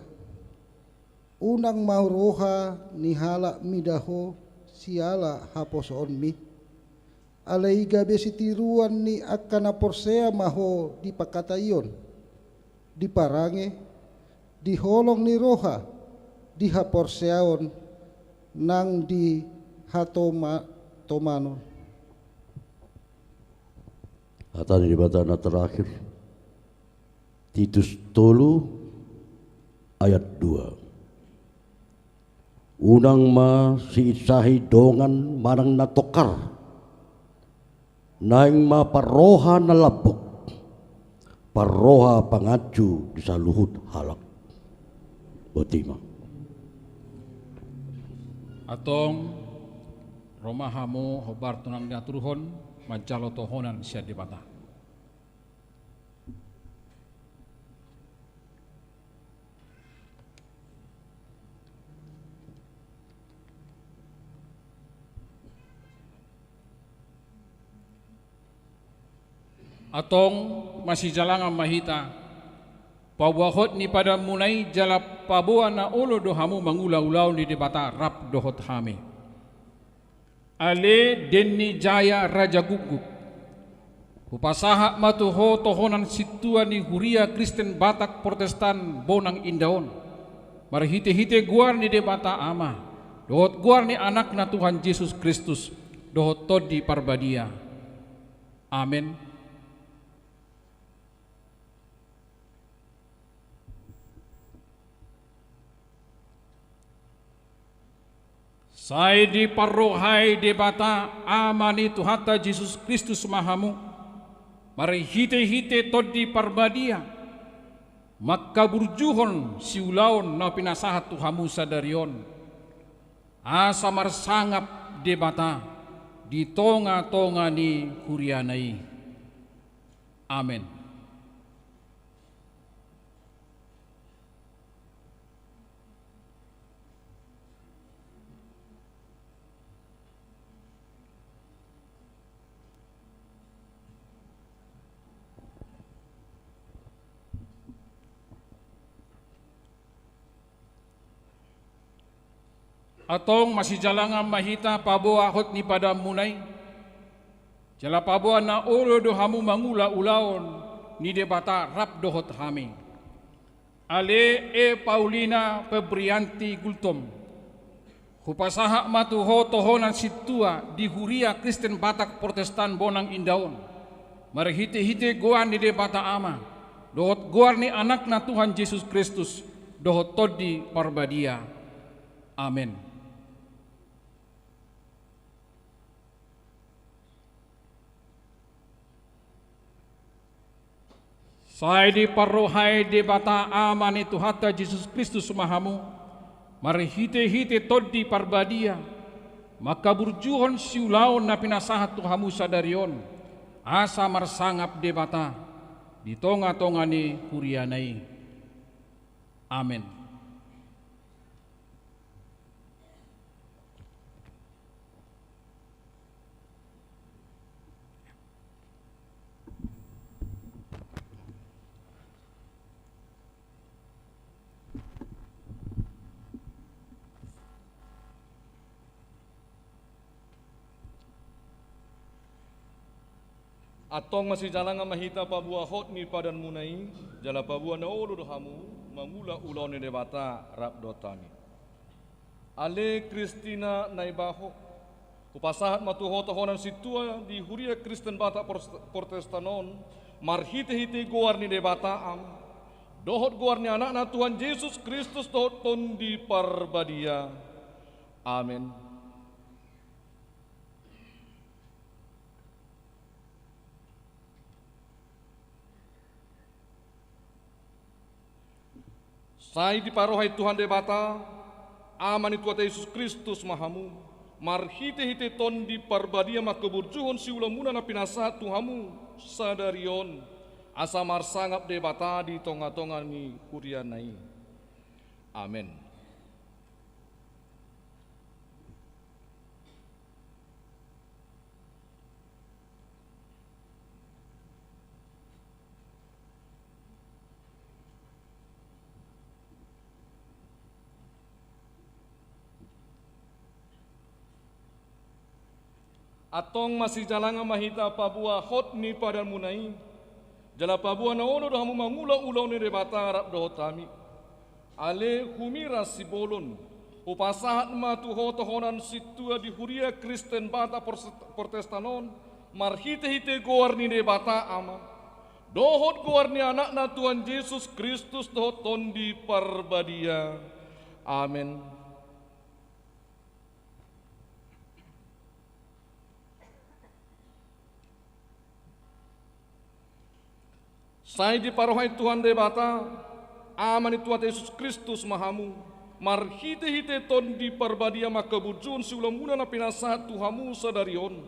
Unang ma roha ni halak mida ho siala haposoonmi. Alai gabe sitiruan ni angka na porsea ma ho di pangkataion, di parange, di holong ni roha, di haporseaon nang di hatoma-, tomanon. Hata ni Debata na terakhir, Titus tolu ayat dua. Unang ma siinsahi dongan manang na tongkar, naeng ma parroha na lambok, parroha panganju di saluhut halak. Botima. Antong, ro ma hamu hombar tu nang ni naturuhon, manjalo tohonan sian Debata. Antong, masijalangan ma hita, paboa hot ni padanmuna i jala paboa na olo do hamu mangula ulaon ni Debata rap dohot hami. Ale Denny Jaya Rajagukguk, hupasahat ma tu ho tohonan sintua ni Huria Kristen Batak Protestan Bonang Indah on, marhitehite goar ni Debata Ama, dohot goar ni Anakna Tuhan Jesus Kristus, dohot Tondi Parbadia. Amen. Sai diparrohai Debata, Ama ni Tuhanta Jesus Kristus ma hamu, marhitehite Tondi Parbadia, mangkaburjuhon siulaon na pinasahat tu hamu sadari on, asa marsangap Debata di tongatonga ni huriana i. Amen. Antong masijalangan ma hita paboa hot ni padanmuna i, jala paboa na olo do hamu mangula ulaon ni Debata rap dohot hami. Ale E Paulina Febrianti Gultom, hupasahat ma tu ho tohonan sintua di Huria Kristen Batak Protestan Bonang Indah on, marhitehite goar ni Debata Ama, dohot goar ni Anakna Tuhan Jesus Kristus, dohot Tondi Parbadia. Amen. Sai diparrohai Debata Ama ni Tuhanta Jesus Kristus ma hamu, marhitehite Tondi Parbadia, mangkaburjuhon siulaon na pinasahat tu hamu sadari on, asa marsangap Debata di tongatonga ni huriana i. Amen. Antong masijalangan ma hita paboa hot ni padanmuna i, jala paboa na olo do hamu mangula ulaon ni Debata rap dohot hami. Ale Kristina Naibaho, hupasahat ma tu ho tohonan sintua di Huria Kristen Batak Pros-, Protestan on, marhitehite goar ni Debata Ama, dohot goar ni Anakna Tuhan Jesus Kristus dohot Tondi Parbadia. Amen. Sai diparrohai Tuhan Debata, Ama ni Tuhanta Jesus Kristus ma hamu, marhitehite Tondi Parbadia mangkaburjuhon siulaonmuna na pinasahat tu hamu sadari on, asa marsangap Debata di tongatonga ni huriana i. Amen. Antong masijalangan ma hita paboa hot ni padanmuna i, jala paboa na olo do hamu mangula ulaon ni Debata rap dohot hami. Ale humiras sibolon, hupasahat ma tu ho tohonan sintua di huria Kristen Batak Protestan on, marhitehite goar ni Debata Ama, dohot goar ni Anakna Tuhan Jesus Kristus dohot Tondi Parbadia. Amen. Sai diparrohai Tuhan Debata, Ama ni Tuhanta Jesus Kristus ma hamu, marhitehite Tondi Parbadia ma haburjuhon siulaonmuna na pinasahat tu hamu sadari on,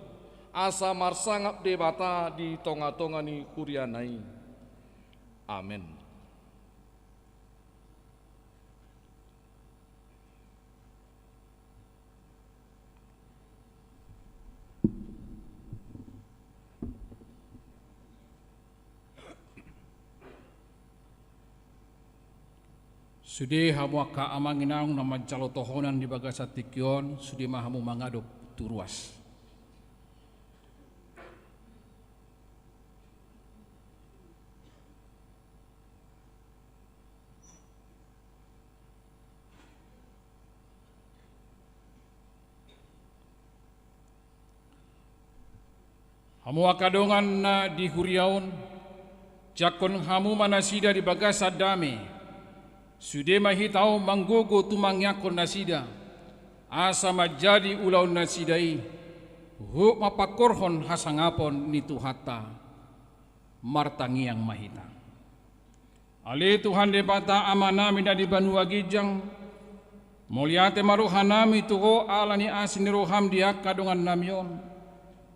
asa marsangap Debata di tongatonga ni huriana i. Amen. Sude hamu angka amang inang na manjalo tohonan di bagasan tingki on, sude ma hamu mangadop tu ruas. Hamu angka dongan na di huria on, jangkon hamu ma nasida di bagasan dame. Sude ma hita on manggogo tumangiangkon nasida, asa manjadi ulaon nasida i, huhut mangkorhon hasangapon ni Tuhanta. Martangiang ma hita. Ale Tuhan Debata Amanami na di banua ginjang, mauliate ma rohanami tu Ho ala ni asi ni roham di angka dongannami on.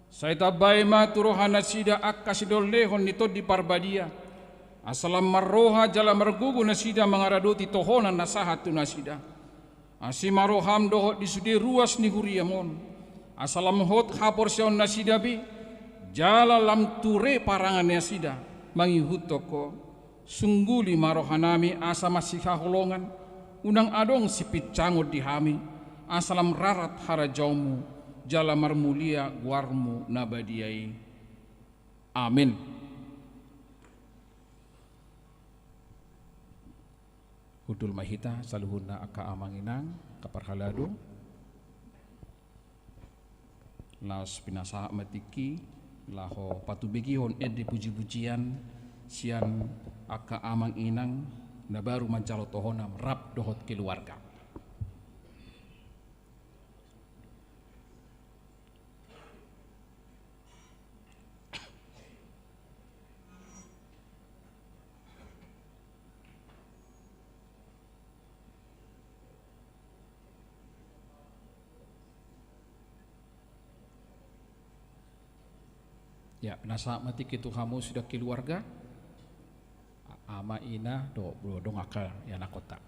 Sai tambai ma tu rohanasida angka sinolehon ni Tondi Parbadia, asa lam marroha jala margogo nasida mangaradoti tohonan na sahat tu nasida. Asi ma roham dohot di sude ruas ni huriam on, asa lam hot haporseaonnasida be, jala lam ture paranganasida mangihuthon Ho. Sungguli ma rohanami asa masihaholongan, unang adong sipinsangon di hami, asa lam rarat harajaonmu, jala marmulia goarmu na badia i. Amin. Hundul ma hita saluhutna angka amang inang, angka parhalado. Laos pinasahat ma tingki laho patubegihon ende pujipujian sian angka amang inang na baru manjalo tohonan rap dohot keluarga. Ya, pinasahat ma tingki tu hamu sude keluarga. Ama, ina, do, do, dong angka ianakhonta.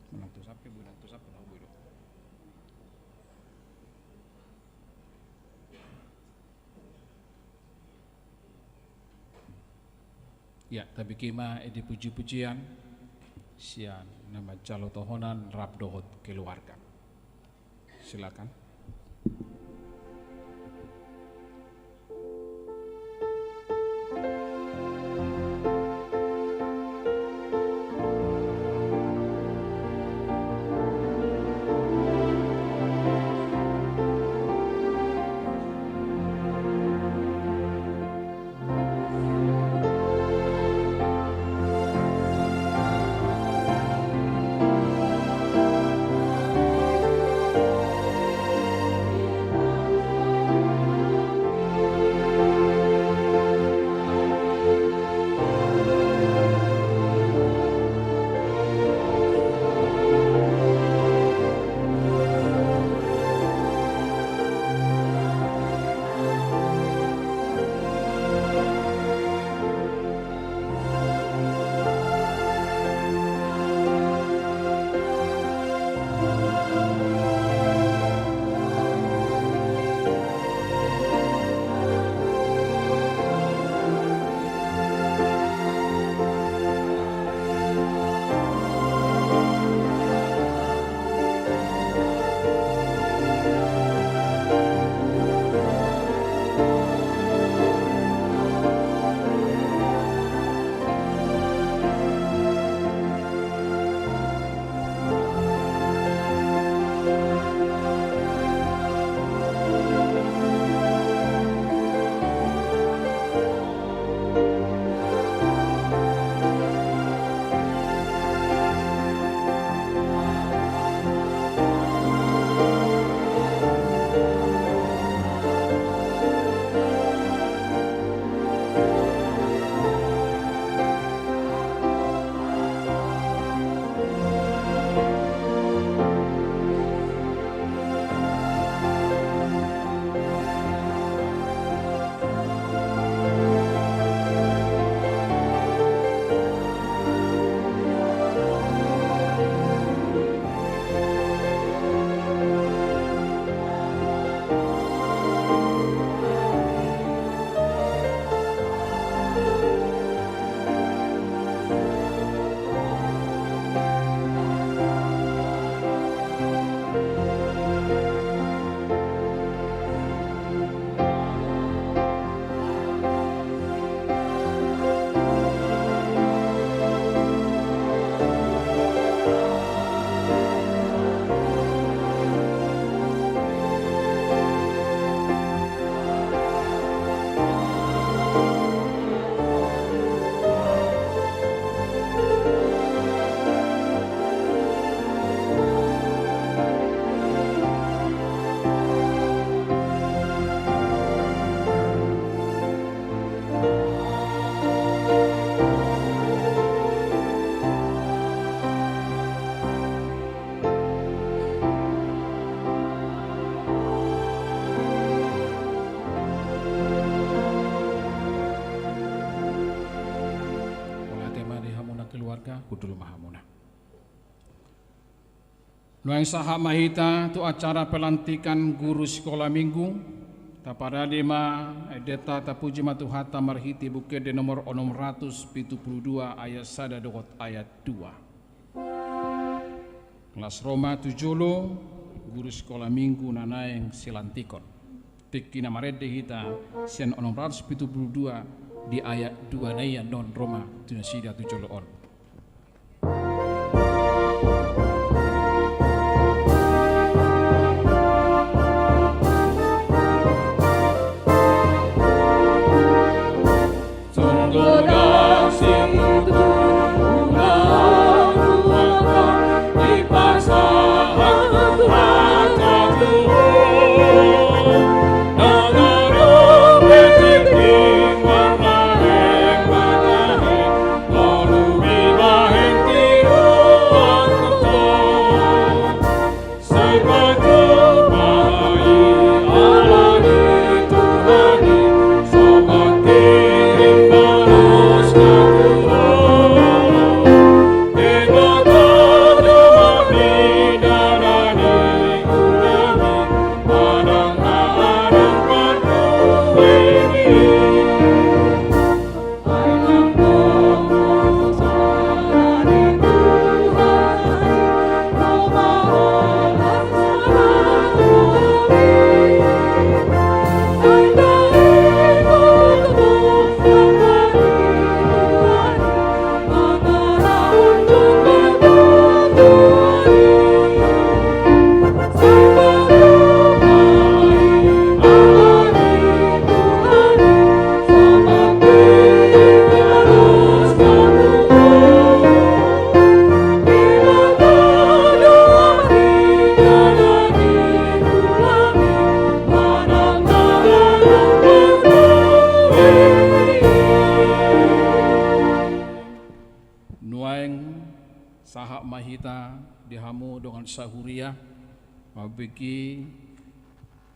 Menang tu sapi, menang tu sapi, menang tu sapi. Ya, tabege ma ende pujipujian sian na manjalo tohonan rap dohot keluarga. Silakan. hundul ma hamuna. Nuaeng sahat ma hita tu acara pelantikan guru sikola minggu. Taparade ma endenta, tapuji ma Tuhanta marhite Buku Ende nomor onom ratus pitu pulu dua ayat sada dohot ayat dua. Las ro ma tu jolo guru sikola minggu na naeng silantikon. Tingki na marende hita sian onom ratus pitu pulu dua di ayat dua na i annon, ro ma tu nasida tu jolo on. Nuaeng sahat ma hita di hamu dongan sahuria, mambege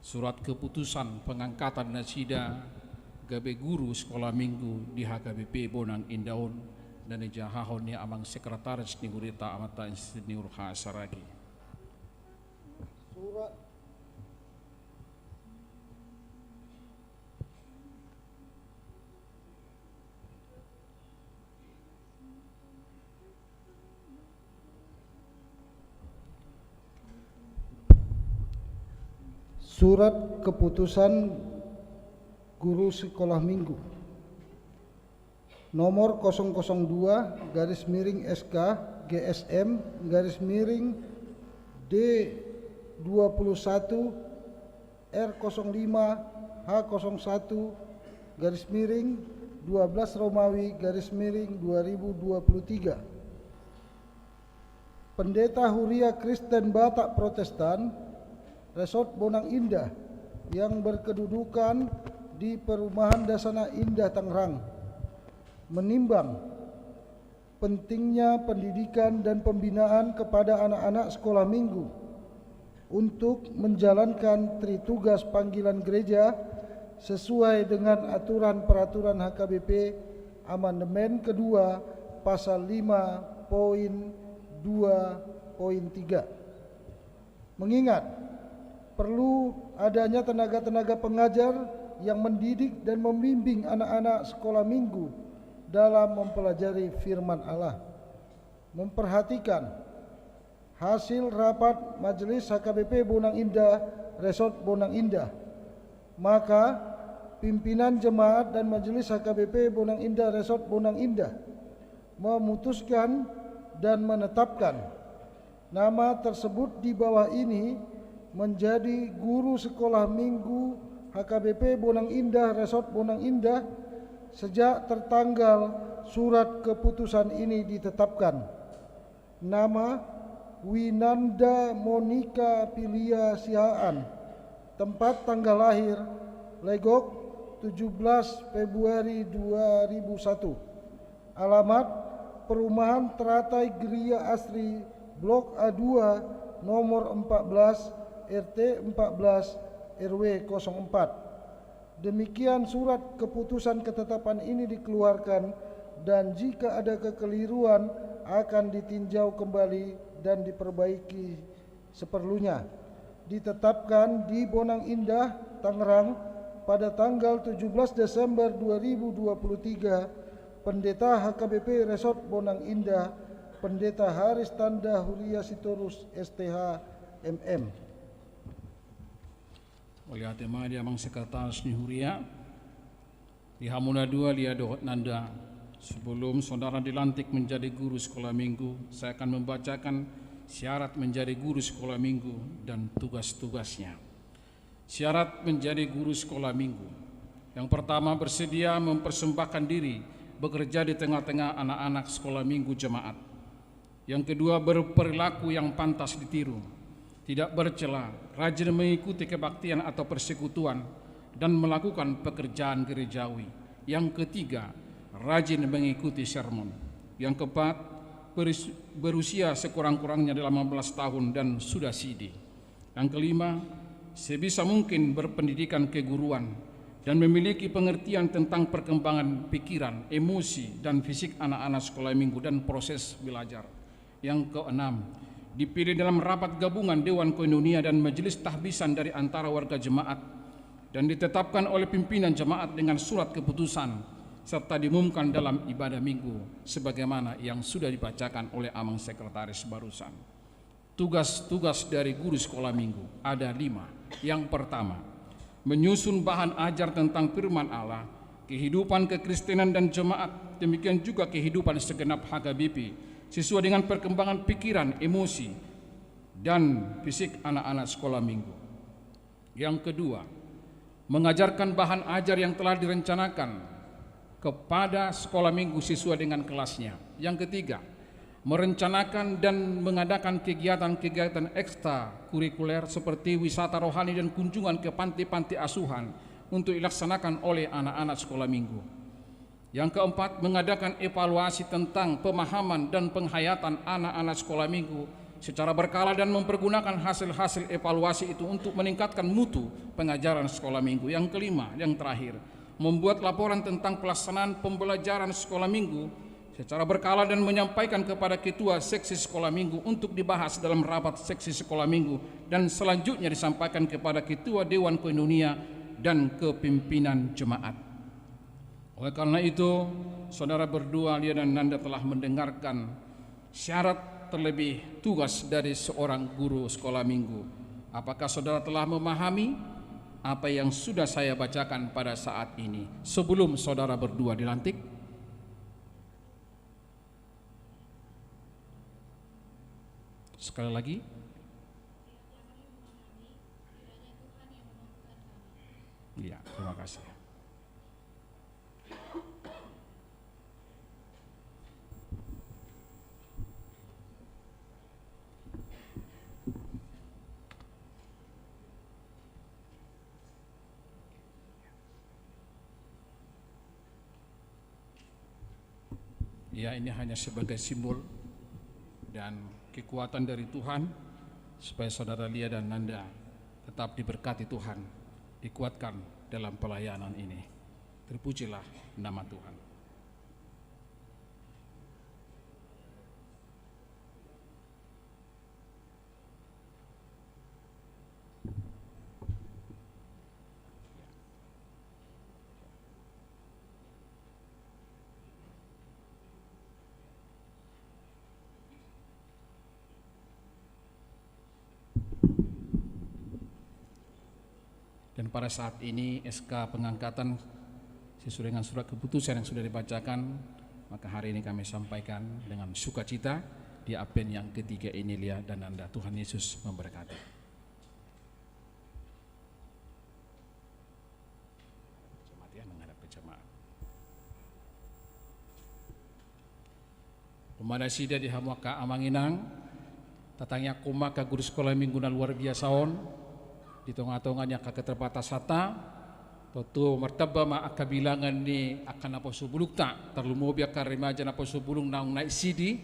surat keputusan pengangkatan nasida gabe guru sikola minggu di H K B P Bonang Indah on, na nijahahon ni amang sekretaris ni huriata, amanta Insinyur H. Saragi. Surat Surat keputusan guru sekolah minggu nomor kosong kosong dua garis miring S K G S M garis miring D dua puluh satu R kosong lima H kosong satu garis miring dua belas Romawi garis miring dua ribu dua puluh tiga. Pendeta Huria Kristen Batak Protestan, Resort Bonang Indah, yang berkedudukan di Perumahan Dasana Indah, Tangerang, menimbang pentingnya pendidikan dan pembinaan kepada anak-anak sekolah minggu untuk menjalankan tritugas panggilan gereja sesuai dengan aturan peraturan H K B P amandemen kedua pasal lima poin dua poin tiga. Mengingat perlu adanya tenaga-tenaga pengajar yang mendidik dan membimbing anak-anak sekolah minggu dalam mempelajari firman Allah. Memperhatikan hasil rapat Majelis H K B P Bonang Indah, Resort Bonang Indah, maka pimpinan jemaat dan Majelis H K B P Bonang Indah, Resort Bonang Indah memutuskan dan menetapkan nama tersebut di bawah ini menjadi guru sekolah minggu H K B P Bonang Indah, Resort Bonang Indah, sejak tertanggal surat keputusan ini ditetapkan. Nama, Winanda Monica Pilia Siahaan. Tempat tanggal lahir, Legok, tujuh belas Februari dua ribu satu. Alamat, Perumahan Teratai Gria Asri, Blok A dua, nomor empat belas, R T empat belas, R W kosong empat. Demikian surat keputusan ketetapan ini dikeluarkan, dan jika ada kekeliruan akan ditinjau kembali dan diperbaiki seperlunya. Ditetapkan di Bonang Indah, Tangerang, pada tanggal tujuh belas Desember dua ribu dua puluh tiga, Pendeta H K B P Resort Bonang Indah, Pendeta Haris Tanda Huria Sitorus, S T H, M M. Mauliate ma di Amang Sekretaris ni Huria. Di hamu na dua, Lia dohot Nanda, sebelum saudara dilantik menjadi guru sekolah minggu, saya akan membacakan syarat menjadi guru sekolah minggu dan tugas-tugasnya. Syarat menjadi guru sekolah minggu. Yang pertama, bersedia mempersembahkan diri bekerja di tengah-tengah anak-anak sekolah minggu jemaat. Yang kedua, berperilaku yang pantas ditiru, tidak bercela, rajin mengikuti kebaktian atau persekutuan, dan melakukan pekerjaan gerejawi. Yang ketiga, rajin mengikuti sermon. Yang keempat, beris-, berusia sekurang-kurangnya delapan belas tahun dan sudah sidi. Yang kelima, sebisa mungkin berpendidikan keguruan dan memiliki pengertian tentang perkembangan pikiran, emosi, dan fisik anak-anak sekolah minggu dan proses belajar. Yang keenam, dipilih dalam rapat gabungan Dewan Koinonia dan majelis tahbisan dari antara warga jemaat dan ditetapkan oleh pimpinan jemaat dengan surat keputusan serta diumumkan dalam ibadah minggu sebagaimana yang sudah dibacakan oleh Amang Sekretaris barusan. Tugas-tugas dari guru sekolah minggu ada lima. Yang pertama, menyusun bahan ajar tentang firman Allah, kehidupan kekristenan dan jemaat, demikian juga kehidupan segenap H K B P, sesuai dengan perkembangan pikiran, emosi, dan fisik anak-anak sekolah minggu. Yang kedua, mengajarkan bahan ajar yang telah direncanakan kepada sekolah minggu sesuai dengan kelasnya. Yang ketiga, merencanakan dan mengadakan kegiatan-kegiatan ekstrakurikuler seperti wisata rohani dan kunjungan ke panti-panti asuhan untuk dilaksanakan oleh anak-anak sekolah minggu. Yang keempat, mengadakan evaluasi tentang pemahaman dan penghayatan anak-anak sekolah minggu secara berkala dan mempergunakan hasil-hasil evaluasi itu untuk meningkatkan mutu pengajaran sekolah minggu. Yang kelima, yang terakhir, membuat laporan tentang pelaksanaan pembelajaran sekolah minggu secara berkala dan menyampaikan kepada ketua seksi sekolah minggu untuk dibahas dalam rapat seksi sekolah minggu dan selanjutnya disampaikan kepada ketua Dewan Koinonia dan kepimpinan jemaat. Oleh karena itu, saudara berdua, Lia dan Nanda, telah mendengarkan syarat terlebih tugas dari seorang guru sekolah minggu. Apakah saudara telah memahami apa yang sudah saya bacakan pada saat ini sebelum saudara berdua dilantik? Sekali lagi. Iya, terima kasih. Ya, ini hanya sebagai simbol dan kekuatan dari Tuhan, supaya saudara Lia dan Nanda tetap diberkati Tuhan, dikuatkan dalam pelayanan ini. Terpujilah nama Tuhan. Dan pada saat ini S K pengangkatan sesuai dengan surat keputusan yang sudah dibacakan, maka hari ini kami sampaikan dengan sukacita di Advent yang ketiga ini, Lia dan Nanda. Tuhan Yesus memberkati. Jemaat ya, menghadap ke jemaat. Uma nasida di hamu angka amang inang, tatangiangkon ma angka guru sekolah minggu na luar biasa on, di tonga-tonga ni angka keterbatasanta, tontu martamba ma angka bilangan ni angka naposo bulungta, tarlumobi angka remaja naposo bulung naung naik sidi,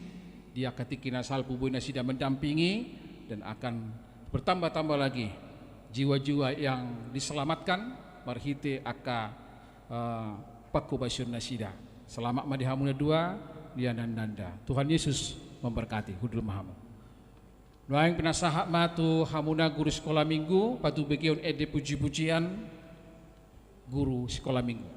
di angka tingki na salpu boi nasida mendampingi, dan akan bertambah-tambah lagi jiwa-jiwa yang diselamatkan marhite angka eh, pangkobasion nasida. Selamat ma di hamu na dua, Dia nanda. Tuhan Yesus memberkati. Hundul ma hamu. Nuaeng pinasahat ma tu hamuna guru sikola minggu, patubegeon ende puji-pujian guru sikola minggu.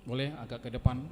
Boleh agak ke depan.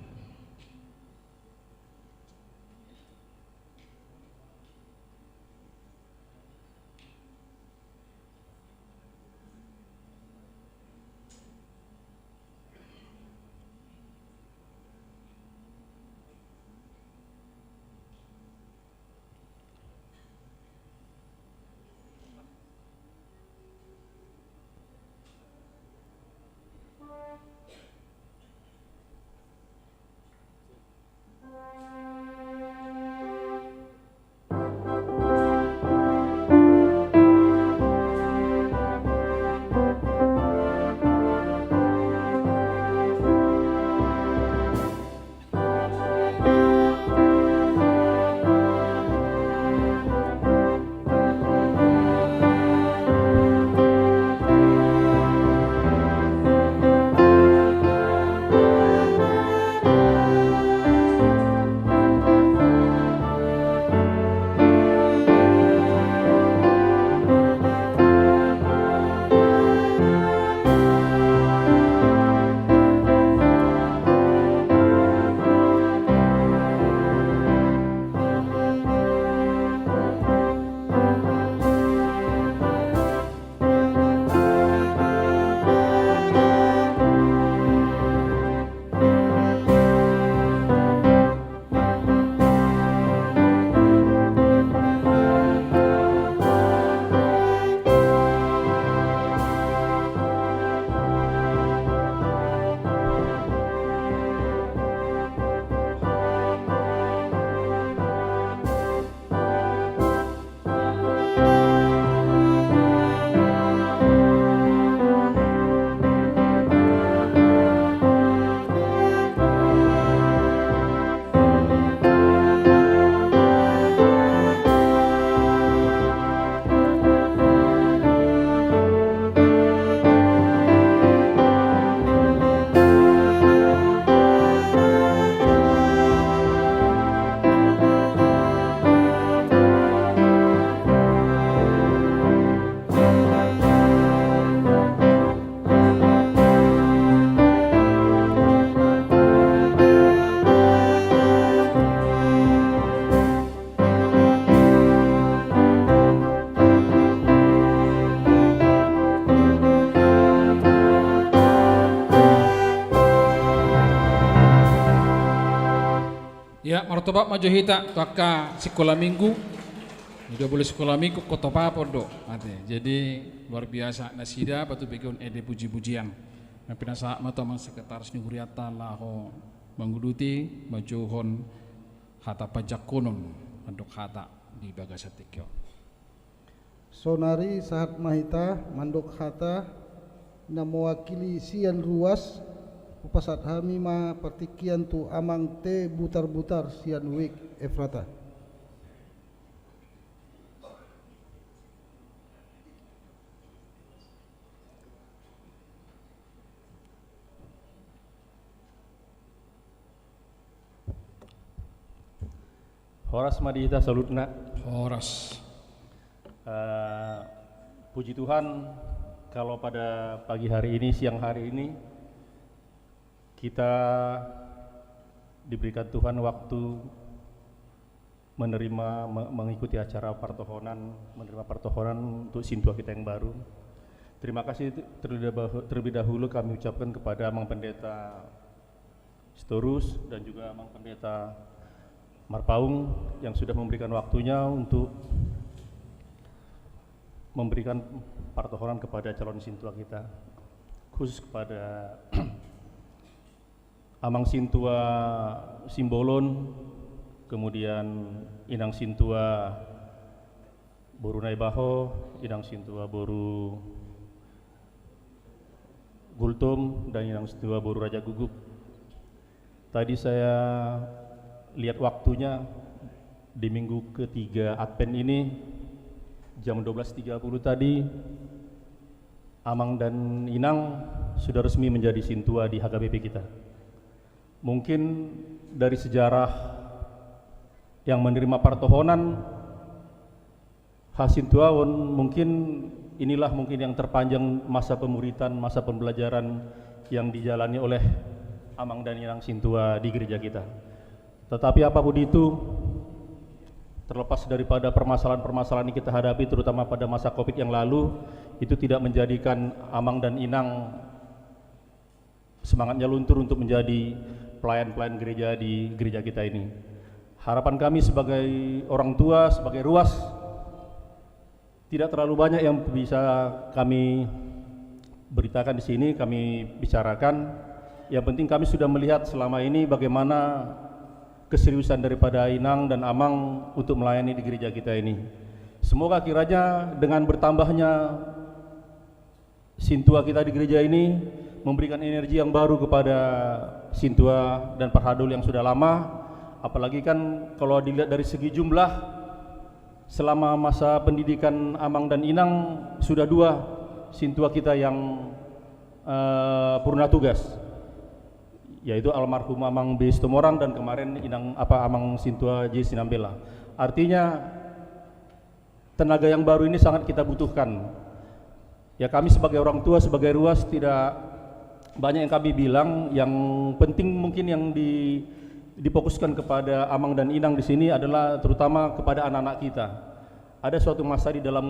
Ya, martopak ma jo hita tu angka sikola minggu. Jadi, boleh sikola minggu, kotopapon do. Ate. Jadi, luar biasa nasida, patubegeon ende puji-pujian. Na pinasahat ma tu amang sekretaris ni hurianta laho manguduti, manjouhon hata panjangkonon, mandok hata di bagasan tingki on. Saonari sahat ma hita mandok hata na mewakili sian ruas, hupasahat hami ma partingkian tu Amang T Butar-Butar sian Wijk Efrata. Horas ma di hita saluhutna. Horas. Eh, puji Tuhan, kalau pada pagi hari ini, siang hari ini, kita diberikan Tuhan waktu menerima, me-, mengikuti acara partohonan, menerima partohonan untuk sintua kita yang baru. Terima kasih terlebih dah-, terlebih dahulu kami ucapkan kepada Amang Pendeta Sitorus dan juga Amang Pendeta Marpaung yang sudah memberikan waktunya untuk memberikan partohonan kepada calon sintua kita, khusus kepada Amang Sintua Simbolon, kemudian Inang Sintua boru Naibaho, Inang Sintua boru Gultom, dan Inang Sintua boru Raja Guguk. Tadi saya lihat waktunya di minggu ketiga Advent ini, jam dua belas tiga puluh tadi, Amang dan Inang sudah resmi menjadi sintua di H K B P kita. Mungkin dari sejarah yang menerima partohonan hasintuaon, mungkin inilah mungkin yang terpanjang masa pemuritan, masa pembelajaran yang dijalani oleh Amang dan Inang sintua di gereja kita. Tetapi apapun itu, terlepas daripada permasalahan-permasalahan yang kita hadapi, terutama pada masa covid yang lalu, itu tidak menjadikan Amang dan Inang semangatnya luntur untuk menjadi pelayan-pelayan gereja di gereja kita ini. Harapan kami sebagai orang tua, sebagai ruas, tidak terlalu banyak yang bisa kami beritakan di sini, kami bicarakan. Yang penting kami sudah melihat selama ini bagaimana keseriusan daripada Inang dan Amang untuk melayani di gereja kita ini. Semoga kiranya dengan bertambahnya sintua kita di gereja ini memberikan energi yang baru kepada sintua dan parhalado yang sudah lama. Apalagi kan kalau dilihat dari segi jumlah, selama masa pendidikan Amang dan Inang sudah dua sintua kita yang, eh, purna tugas, yaitu almarhum Amang B Situmorang dan kemarin Inang apa Amang Sintua J Sinambela. Artinya tenaga yang baru ini sangat kita butuhkan. Ya, kami sebagai orang tua, sebagai ruas, tidak banyak yang kami bilang. Yang penting mungkin yang di, difokuskan kepada Amang dan Inang di sini adalah terutama kepada anak-anak kita. Ada suatu masa di dalam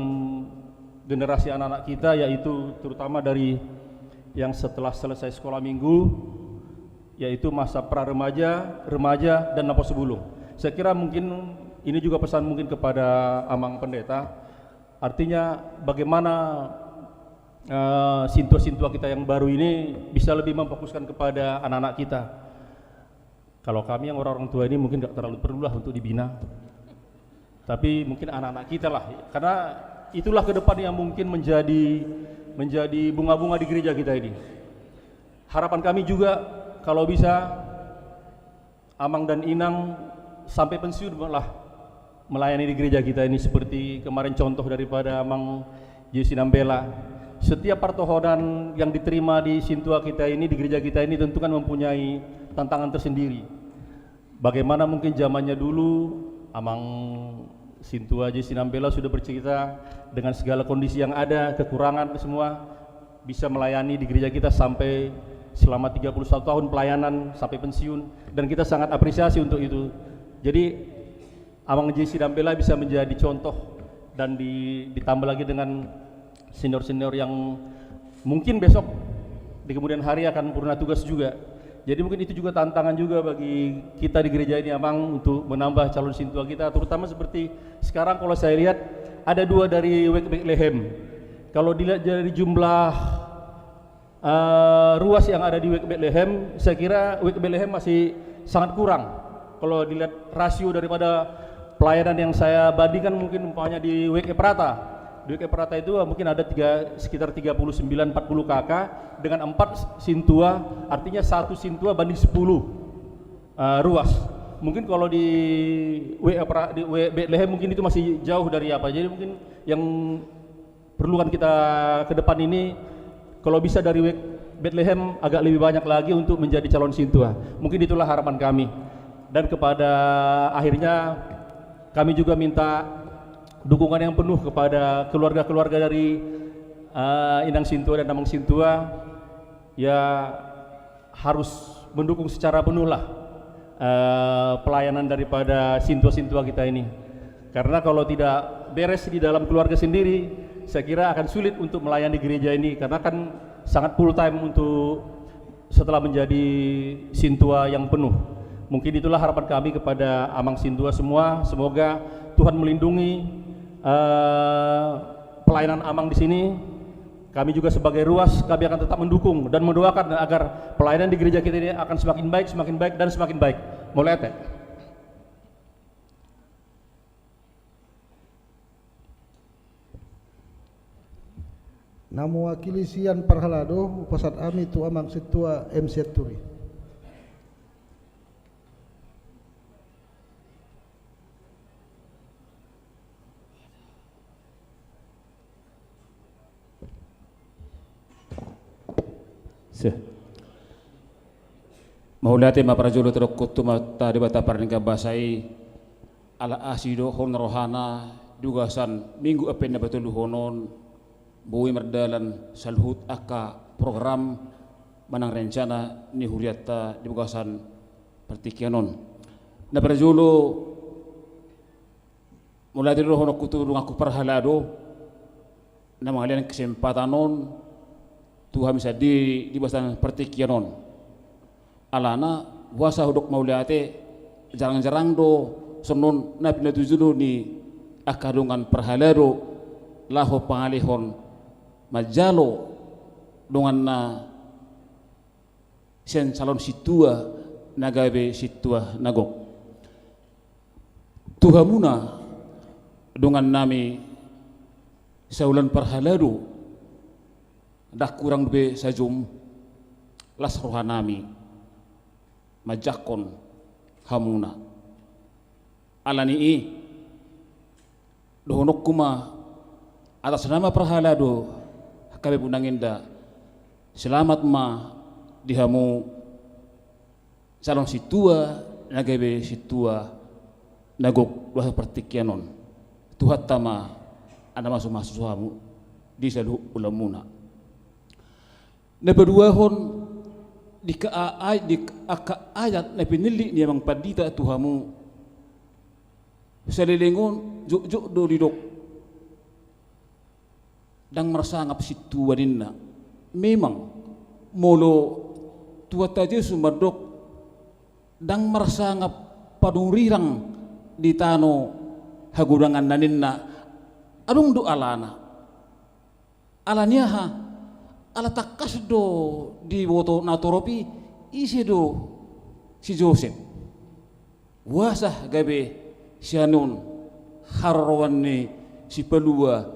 generasi anak-anak kita, yaitu terutama dari yang setelah selesai sekolah minggu, yaitu masa pra remaja, remaja, dan naposibulung. Saya kira mungkin ini juga pesan mungkin kepada Amang Pendeta. Artinya bagaimana, eh, sintua-sintua kita yang baru ini bisa lebih memfokuskan kepada anak-anak kita. Kalau kami yang orang-orang tua ini mungkin nggak terlalu perlulah untuk dibina. Tapi mungkin anak-anak kita lah. Karena itulah ke depan yang mungkin menjadi, menjadi bunga-bunga di gereja kita ini. Harapan kami juga kalau bisa Amang dan Inang sampai pensiun lah melayani di gereja kita ini, seperti kemarin contoh daripada Amang J Sinambela. Setiap partohonan yang diterima di sintua kita ini, di gereja kita ini, tentu kan mempunyai tantangan tersendiri. Bagaimana mungkin zamannya dulu, Amang Sintua J Sinambela sudah bercerita dengan segala kondisi yang ada, kekurangan semua, bisa melayani di gereja kita sampai selama tiga puluh satu tahun pelayanan sampai pensiun, dan kita sangat apresiasi untuk itu. Jadi, Amang J Sinambela bisa menjadi contoh dan di, ditambah lagi dengan senior-senior yang mungkin besok di kemudian hari akan purna tugas juga. Jadi mungkin itu juga tantangan juga bagi kita di gereja ini, Amang, untuk menambah calon sintua kita, terutama seperti sekarang kalau saya lihat ada dua dari W K Bethlehem. Kalau dilihat dari jumlah, eh, ruas yang ada di W K Bethlehem, saya kira W K Bethlehem masih sangat kurang. Kalau dilihat rasio daripada pelayanan yang saya bandingkan mungkin umpamanya di W K Prata. Di W K Prata itu mungkin ada tiga, sekitar tiga puluh sembilan, empat puluh K K dengan empat sintua, artinya satu sintua banding sepuluh, eh, ruas. Mungkin kalau di W K Pra-, di W K Bethlehem mungkin itu masih jauh dari apa. Jadi mungkin yang perlukan kita ke depan ini, kalau bisa dari W K Bethlehem agak lebih banyak lagi untuk menjadi calon sintua. Mungkin itulah harapan kami. Dan kepada akhirnya kami juga minta dukungan yang penuh kepada keluarga-keluarga dari, eh, Inang Sintua dan Amang Sintua. Ya, harus mendukung secara penuh lah, eh, pelayanan daripada sintua-sintua kita ini. Karena kalau tidak beres di dalam keluarga sendiri, saya kira akan sulit untuk melayani gereja ini, karena kan sangat full time untuk setelah menjadi sintua yang penuh. Mungkin itulah harapan kami kepada Amang Sintua semua. Semoga Tuhan melindungi, eh, pelayanan Amang di sini. Kami juga sebagai ruas, kami akan tetap mendukung dan mendoakan agar pelayanan di gereja kita ini akan semakin baik, semakin baik, dan semakin baik. Mauliate. Na mewakili sian parhalado, hupasahat hami tu Amang Sintua M Sianturi. Mauliate ma parjolo tadok tu Amanta Debata parninga basa i, ala asi do hon rohana di bagasan minggu ampe na patoluhon on, boi mardalan saluhut angka program manang rencana ni hurianta di bagasan partingkian on. Na parjolo, mauliate do dohononku tu donganku parhalado na mangalean kesempatan on tu hami sandiri di bagasan partingkian on. Alana boasa hudok mauliate, jarang-jarang do songon on na pinatuju do ni angka dongan parhalado laho pangalehon manjalo donganna sian calon sintua na gabe sintua na gok. Tu hamuna dongannami sahulan parhalado, ndang hurang dope sajom las rohanami manjangkon hamuna. Ala ni i, dohononku ma atas nama parhalado H K B Bonang Indah, selamat ma di hamu calon sintua na gabe sintua na gok di bagasan partingkian on. Tuhanta ma na mamasumasu hamu di saluhut ulaonmuna. Na paduahon, di ka-, a-, a-, di angka ayat na pinillit ni amang pandita tu hamu, saleleng on jotjot do didok ndang marsangap sintua ninna. Memang, molo Tuhanta Jesus mandok ndang marsangap panurirang di tano hagodanganna ninna, adong do alana. Ala ni aha? Ala tangkas do diboto natorop i, ise do si Josep. Boasa gabe sian on haroroan ni Sipalua,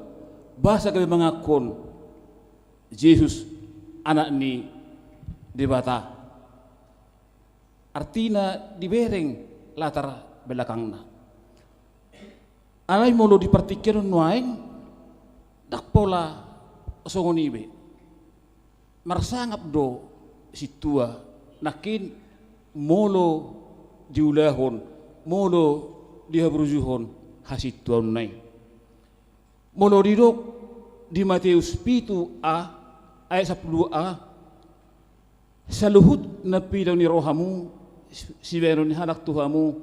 boasa gabe mangaku on Jesus Anak ni Debata. Artina dibereng latar belakangna. Alai molo di partingkian on nuaeng, ndang pola songon i be. Marsangap do sintua nangkin molo diulahon, molo dihaburjuhon hasintuaonna i. Molo didok di Mateus pitu a, ayat sampulu a, saluhut na pinadao ni rohamu, sibahenon ni halak tu hamu,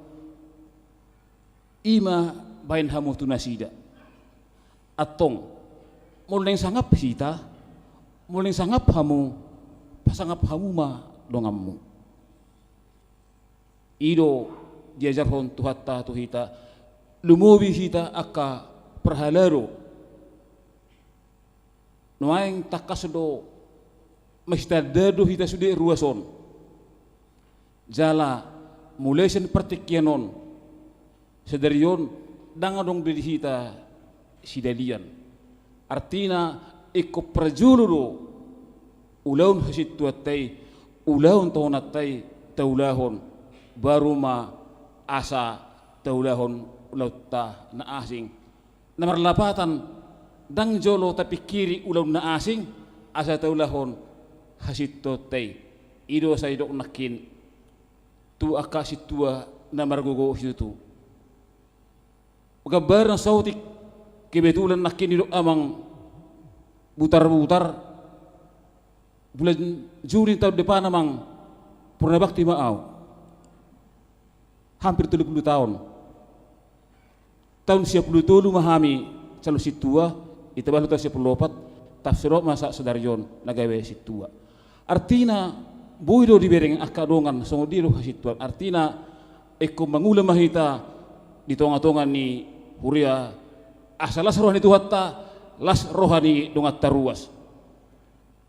i ma bahen hamu tu nasida. Antong, molo naeng sangap hita, molo naeng sangap hamu, pasangap hamu ma donganmu. I do diajarhon Tuhanta tu hita, lumobi hita angka parhalado. Nuaeng tangkas do masitanda do hita sude ruas on. Jala mulai sian partingkian on, sadari on ndang adong be di hita sidalian. Artina ingkon parjolo do ulaon hasintuanta i, ulaon tohonanta i taulahon, baru ma asa taulahon ulaonta na asing. Na marlapatan, ndang jolo tapingkiri ulaon na asing asa taulahon hasintuanta i. I do sai didok nangkin tu angka sintua na margogo situtu. Gambaran saotik, kebetulan nangkin didok amang Butarbutar, bulan Juni taon depan amang, purna bakti ma au. Hampir tolu pulu taon. Taon sia pulu tolu ma hami calon sintua, i tabalu taon sia pulu opat, tafsir ma sa sadari on na gabe sintua. Artina, boi do dibereng angka dongan songon dia do hasintuan. Artina, ingkon mangula ma hita di tongatonga ni huria, asa las roha ni Tuhanta, las roha ni donganta ruas.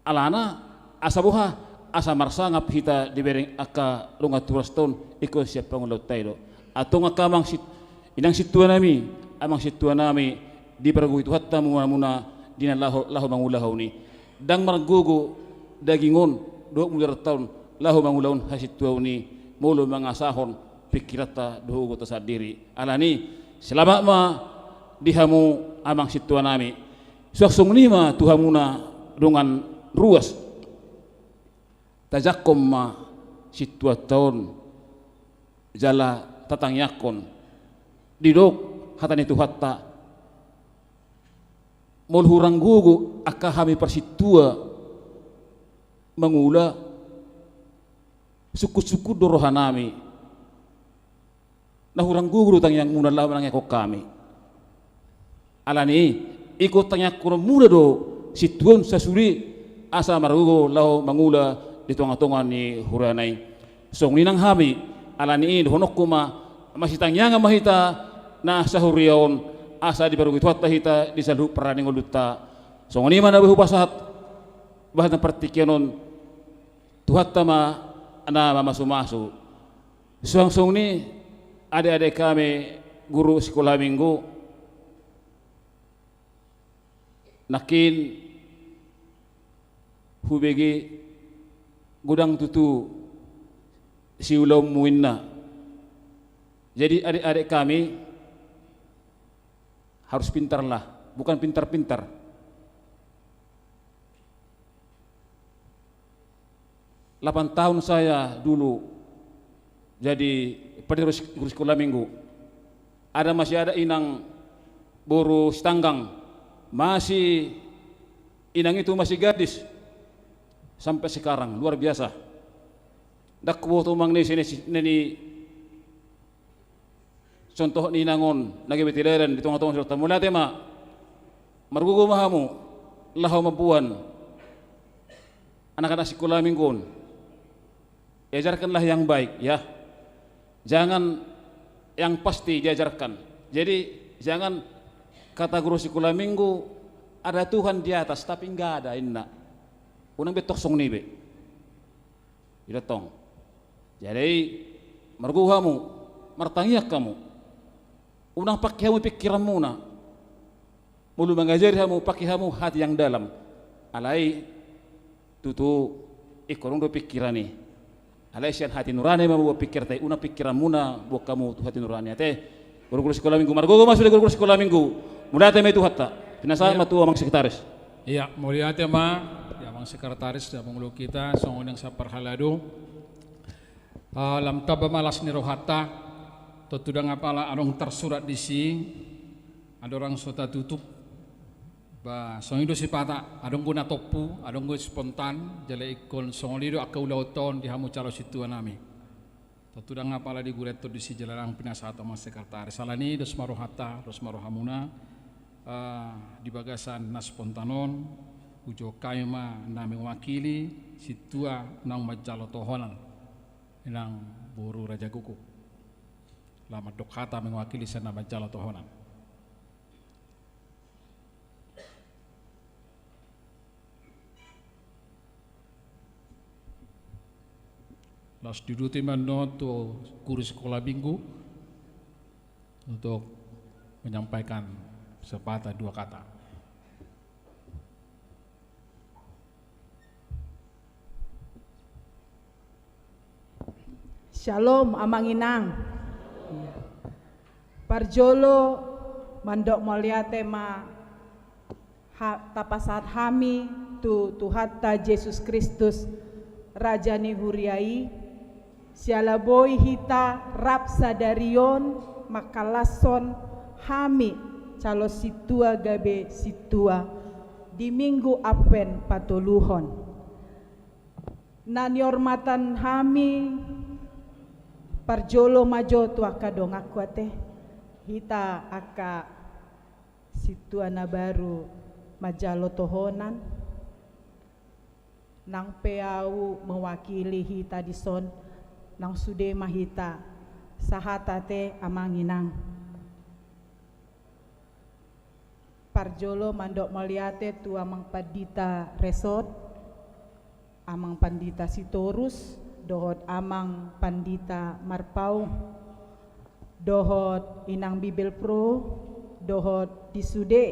Alana, asa boha, asa marsangap hita dibereng angka dongan tu ruas on, ingkon sian pangulaonta i do. Antong angka amang sit-, inang sintuanami, amang sintuanami, dipargogoi Tuhanta muna-muna di na laho, laho mangulahon i. Ndang margogo daging on dohot mudaranta on laho mangulahon hasintuaon i, molo mangasahon pingkiranta dohot gogota sandiri. Ala ni, selamat ma di hamu amang sintuanami. Suang songon i ma tu hamuna dongan ruas. Tajangkon ma sintuanta on jala tatangiangkon. Didok hata ni Tuhanta, molo hurang gogo angka hami parsintua mangula, sungkun-sungkun do rohanami. Na hurang gogo do tangiangmuna laho manangiangkon hami. Alani i, ingkon tangiangkonmuna do sintua on sasude asa margogo laho mangula di tonga-tonga ni huriana i. Songon i nang hami, alani i dohononku ma, masitangiangan ma hita na sahuria on, asa dipargogoi Tuhanta hita di saluhut parade ni ngolunta. Songon i ma na boi hupasahat bahen partingkian on, Tuhanta ma na mamasu-masu. Suang songon i, ade-ade hami guru sikola minggu, nangkin hubege godang tutu siulaonmu, inna. Jadi, ade-ade hami harus pintarlah, bukan pintar-pintar. Delapan tahun saya dulu jadi pendeta guru sik-, guru sikola minggu. Ada, masih ada inang boru Sitanggang, masih, inang itu masih gadis sampai sekarang, luar biasa. Ndang huboto manang na ise ni, na ni contoh ni inang on na gabe teladan di tonga-tonga ni huta. Mauliate ma, margogo ma hamu laho mamboan anak-anak sikola minggu on. Diajarkanlah yang baik, ya. Jangan yang pasti diajarkan. Jadi, jangan kata guru sikola minggu, ada Tuhan di atas, tapi nggak ada, inna. Unang be tong songon i be. Ida tong. Jadi, margogo hamu, martangiang hamu. Unang pake hamu pingkiranmuna. Molo mangajari hamu, pake hamu hati yang dalam. Alai tutu ingkon adong do pingkiran i. Alai sian hati nurani ma mamboan pingkiranta i, unang pingkiranmuna boan hamu tu hati nurani. Ate, guru-guru sikola minggu, margogo ma sude guru-guru sikola minggu. Mauliate ma i tu Tuhanta. Pinasahat ma tu amang sekretaris. Iya, mauliate ma di amang sekretaris, di amang ulu kita, songon i nang saparhalado. Ah, lam tamba ma las ni rohanta, tontu ndang apala adong tarsurat disi, andorang so tatutup. Ba, songon i do sipata, adong do na tompu, adong do spontan, jala ingkon songon i do angka ulaonta on di hamu calon sintua nami. Tontu ndang apala digurethon disi jala ndang pinasahat amang sekretaris. Alani i, dos ma rohanta, dos ma rohamuna, eh, di bagasan na spontan on, hujou hami ma na mewakili sintua naung manjalo tohonan, inang boru Raja Guguk. Laho mandok hata mewakili sian na manjalo tohonan. Laos diuduti ma annon tu guru sikola minggu untuk menyampaikan sepatah dua kata. Syalom, amang inang. Parjolo mandok mauliate ma ha-, tapasahat hami tu Tuhanta Jesus Kristus, Raja ni huria i, siala boi hita rap sadari on mangkallashon hami calon sintua gabe sintua di Minggu Advent patoluhon. Na nihormatan hami, parjolo ma jo tu angka donganku ate, hita angka sintua na baru manjalo tohonan, nang pe ahu mewakili hita dison, nang sude ma hita, sahat ate amang inang. Parjolo mandok mauliate tu amang pandita Resot, amang pandita Sitorus, dohot amang pandita Marpaung, dohot inang Bibelvrouw, dohot di sude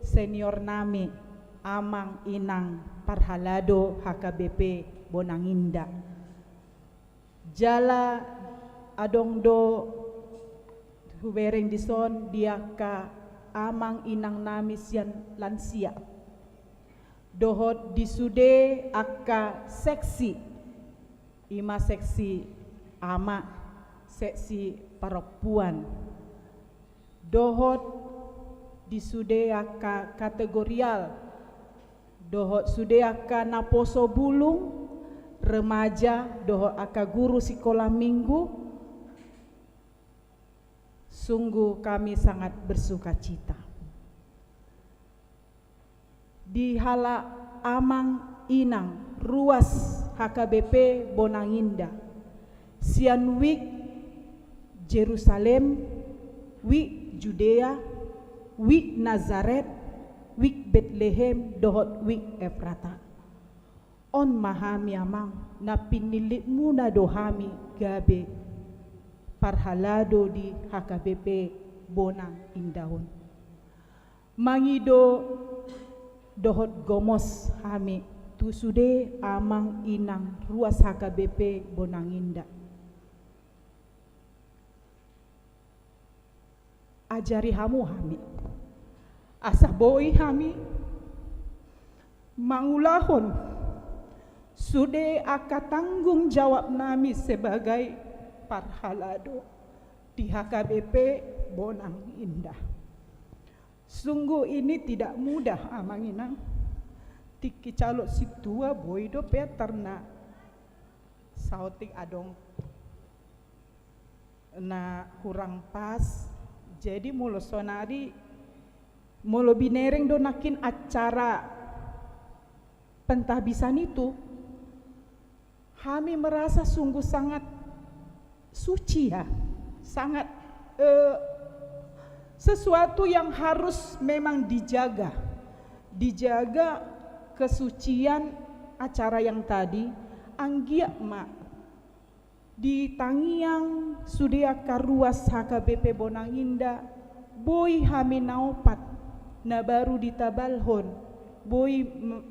senior nami, amang inang parhalado H K B P Bonang Indah. Jala adong do hubereng dison di angka amang inang nami sian lansia. Dohot di sude angka seksi I ma seksi ama, seksi parompuan, dohot di sude angka kategorial, dohot sude angka naposo bulung, remaja, dohot angka guru sikola minggu, sungguh kami sangat bersukacita. Di halak amang inang ruas H K B P Bonang Indah, sian wijk Jerusalem, wijk Judea, wijk Nazaret, wijk Betlehem, dohot wijk Efrata. On ma hami amang, na pinillitmuna do hami gabe parhalado di H K B P Bonang Indah on. Mangido dohot gomos hami tu sude amang inang ruas H K B P Bonang Indah. Ajari hamu hami, asa boi hami mangulahon sude angka tanggung jawab nami sebagai parhalado di H K B P Bonang Indah. Sungguh ini tidak mudah, amang inang. Tingki calon sintua boi dope tarna saotik adong na hurang pas. Jadi molo sonari, molo binereng do nangkin acara pentahbisan itu, hami merasa sungguh sangat suci, ya, sangat, eh, sesuatu yang harus memang dijaga, dijaga kesucian acara yang tadi, anggiat ma di tangiang sude angka ruas H K B P Bonang Indah, boi hami na opat na baru ditabalhon, boi m-,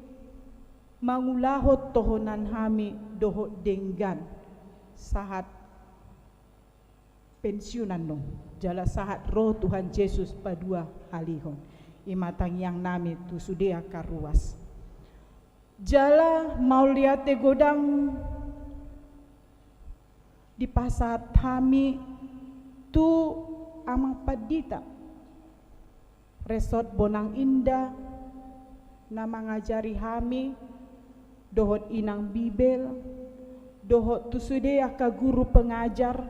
mangulahon tohonan hami dohot denggan sahat pensiunan on, jala sahat ro Tuhan Jesus paduahalihon. I ma tangiang nami tu sude angka ruas. Jala mauliate godang dipasahat hami tu amang pandita Resort Bonang Indah, na mangajari hami dohot inang Bibel, dohot tu sude angka guru pengajar,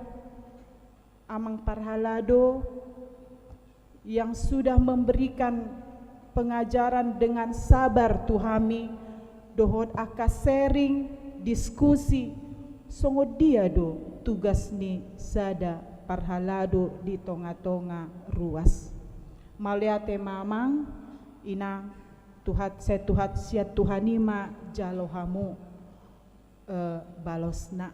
amang parhalado, yang sudah memberikan pengajaran dengan sabar tu hami, dohot angka sharing, diskusi, songon dia do tugas ni sada parhalado di tonga-tonga ruas. Mauliate ma amang, inang, Tuhan, sai Tuhan, sian Tuhan i ma jalo hamu, eh, balosna.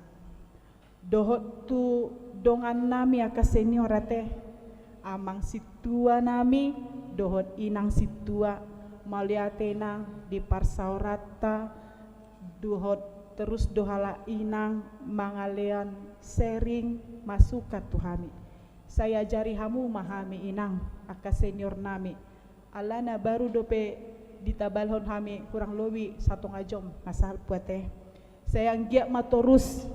Dohot tu dongan nami angka senior ate, amang sintua nami, dohot inang sintua, mauliate nang di parsaoranta, dohot terus do halak inang mangalean sharing masukan tu hami. Sai ajari hamu ma hami inang, angka senior nami. Alana baru dope ditabalhon hami hurang lobi satonga jom, na salpu ate. Sai anggiat ma torus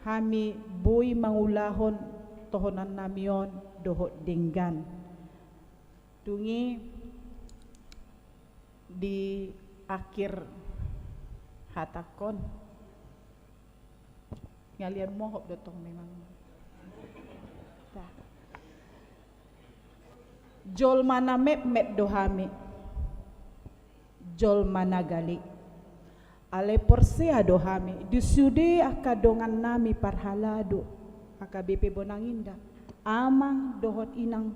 hami boi mangulahon tohonan nami on dohot denggan. Dung i di akhir hatangkon. Ngalian mohop do tong memang. Jolma na metmet do hami. Jolma na gale. Alai porsea do hami di sude angka dongan nami parhalado H K B P Bonang Indah, amang dohot inang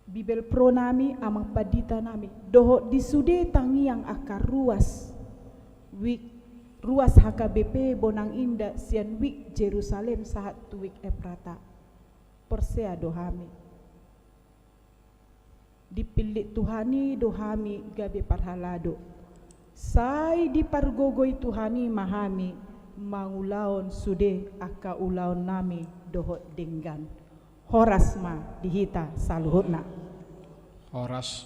Bibelvrouw nami, amang pandita nami, dohot di sude tangiang angka ruas, wijk, ruas H K B P Bonang Indah sian wijk Jerusalem sahat tu wijk Efrata. Porsea do hami. Dipillit Tuhan i do hami gabe parhalado. Sai dipargogoi Tuhan i ma hami mangulahon sude angka ulaon nami dohot denggan. Horas ma di hita saluhutna. Horas.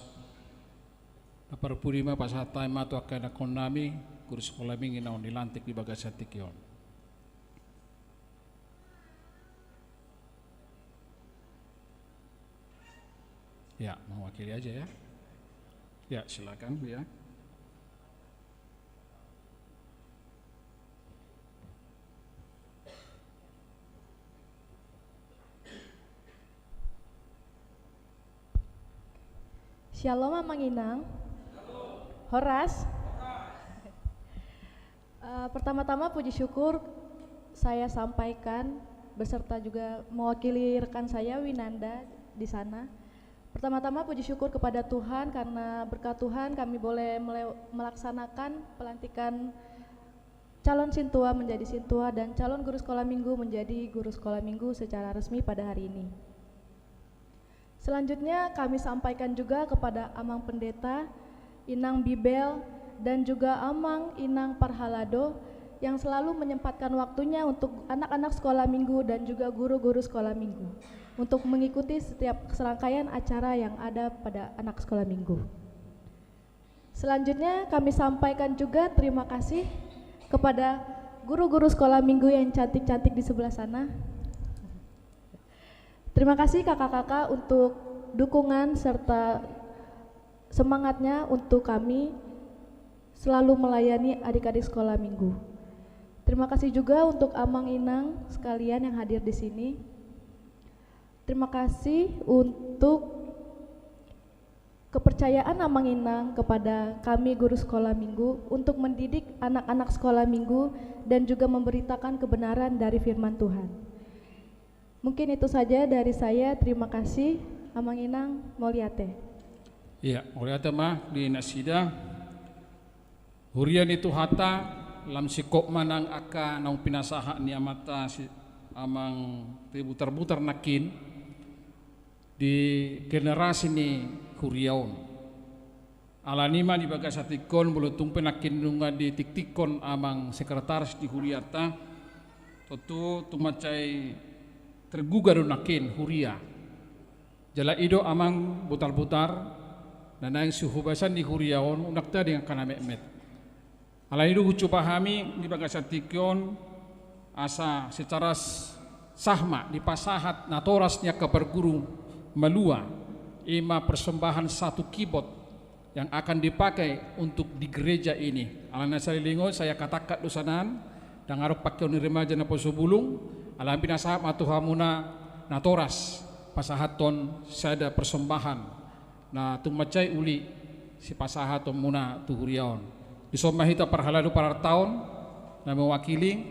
Parpudi ma pasahat hami ma tu angka anakkonnami, guru sikola minggu na on dilantik di bagasan tingki on. Ya, mewakili aja ya. Ya, silakan ya. Shalom, Amang Inang. Horas. Eh, pertama-tama puji syukur saya sampaikan beserta juga mewakili rekan saya Winanda di sana. Pertama-tama puji syukur kepada Tuhan karena berkat Tuhan kami boleh mele-, melaksanakan pelantikan calon sintua menjadi sintua dan calon guru sekolah minggu menjadi guru sekolah minggu secara resmi pada hari ini. Selanjutnya kami sampaikan juga kepada Amang Pendeta, Inang Bibel, dan juga Amang Inang Parhalado yang selalu menyempatkan waktunya untuk anak-anak sekolah minggu dan juga guru-guru sekolah minggu untuk mengikuti setiap serangkaian acara yang ada pada anak sekolah minggu. Selanjutnya kami sampaikan juga terima kasih kepada guru-guru sekolah minggu yang cantik-cantik di sebelah sana. Terima kasih kakak-kakak untuk dukungan serta semangatnya untuk kami selalu melayani adik-adik sekolah minggu. Terima kasih juga untuk Amang Inang sekalian yang hadir di sini. Terima kasih untuk kepercayaan Amang Inang kepada kami guru sekolah minggu untuk mendidik anak-anak sekolah minggu dan juga memberitakan kebenaran dari firman Tuhan. Mungkin itu saja dari saya. Terima kasih, Amang Inang. Mauliate. Iya, mauliate ma di nasida. Huria ni Tuhanta, lam singkop ma nang angka naung pinasahat ni amanta si Amang Tebu Tarbutar nangkin di generasi ni huria on. Alani ma di bagasan tingki on, molo tung pe nangkin nunga ditiktikkon Amang Sekretaris di hurianta, tontu tung mansai tergugah do nangkin huria. Jala i do Amang Butarbutar na naeng sihubasan ni huria on, unang tading angka na metmet. Alani do hucoba hami di bagasan tingki on asa secara s-, sah ma dipasahat natoras ni angka parguru malua, i ma persembahan satu kibot yang akan dipakai untuk di gereja ini. Alana saleleng on, saya katakan do sanan, ndang adong pangkeon ni remaja naposo bulung, alana pinasahat ma tu hamuna natoras pasahathon sada persembahan na tung mansai uli sipasahatonmuna tu huria on. Dison ma hita parhalado parartaon na mewakili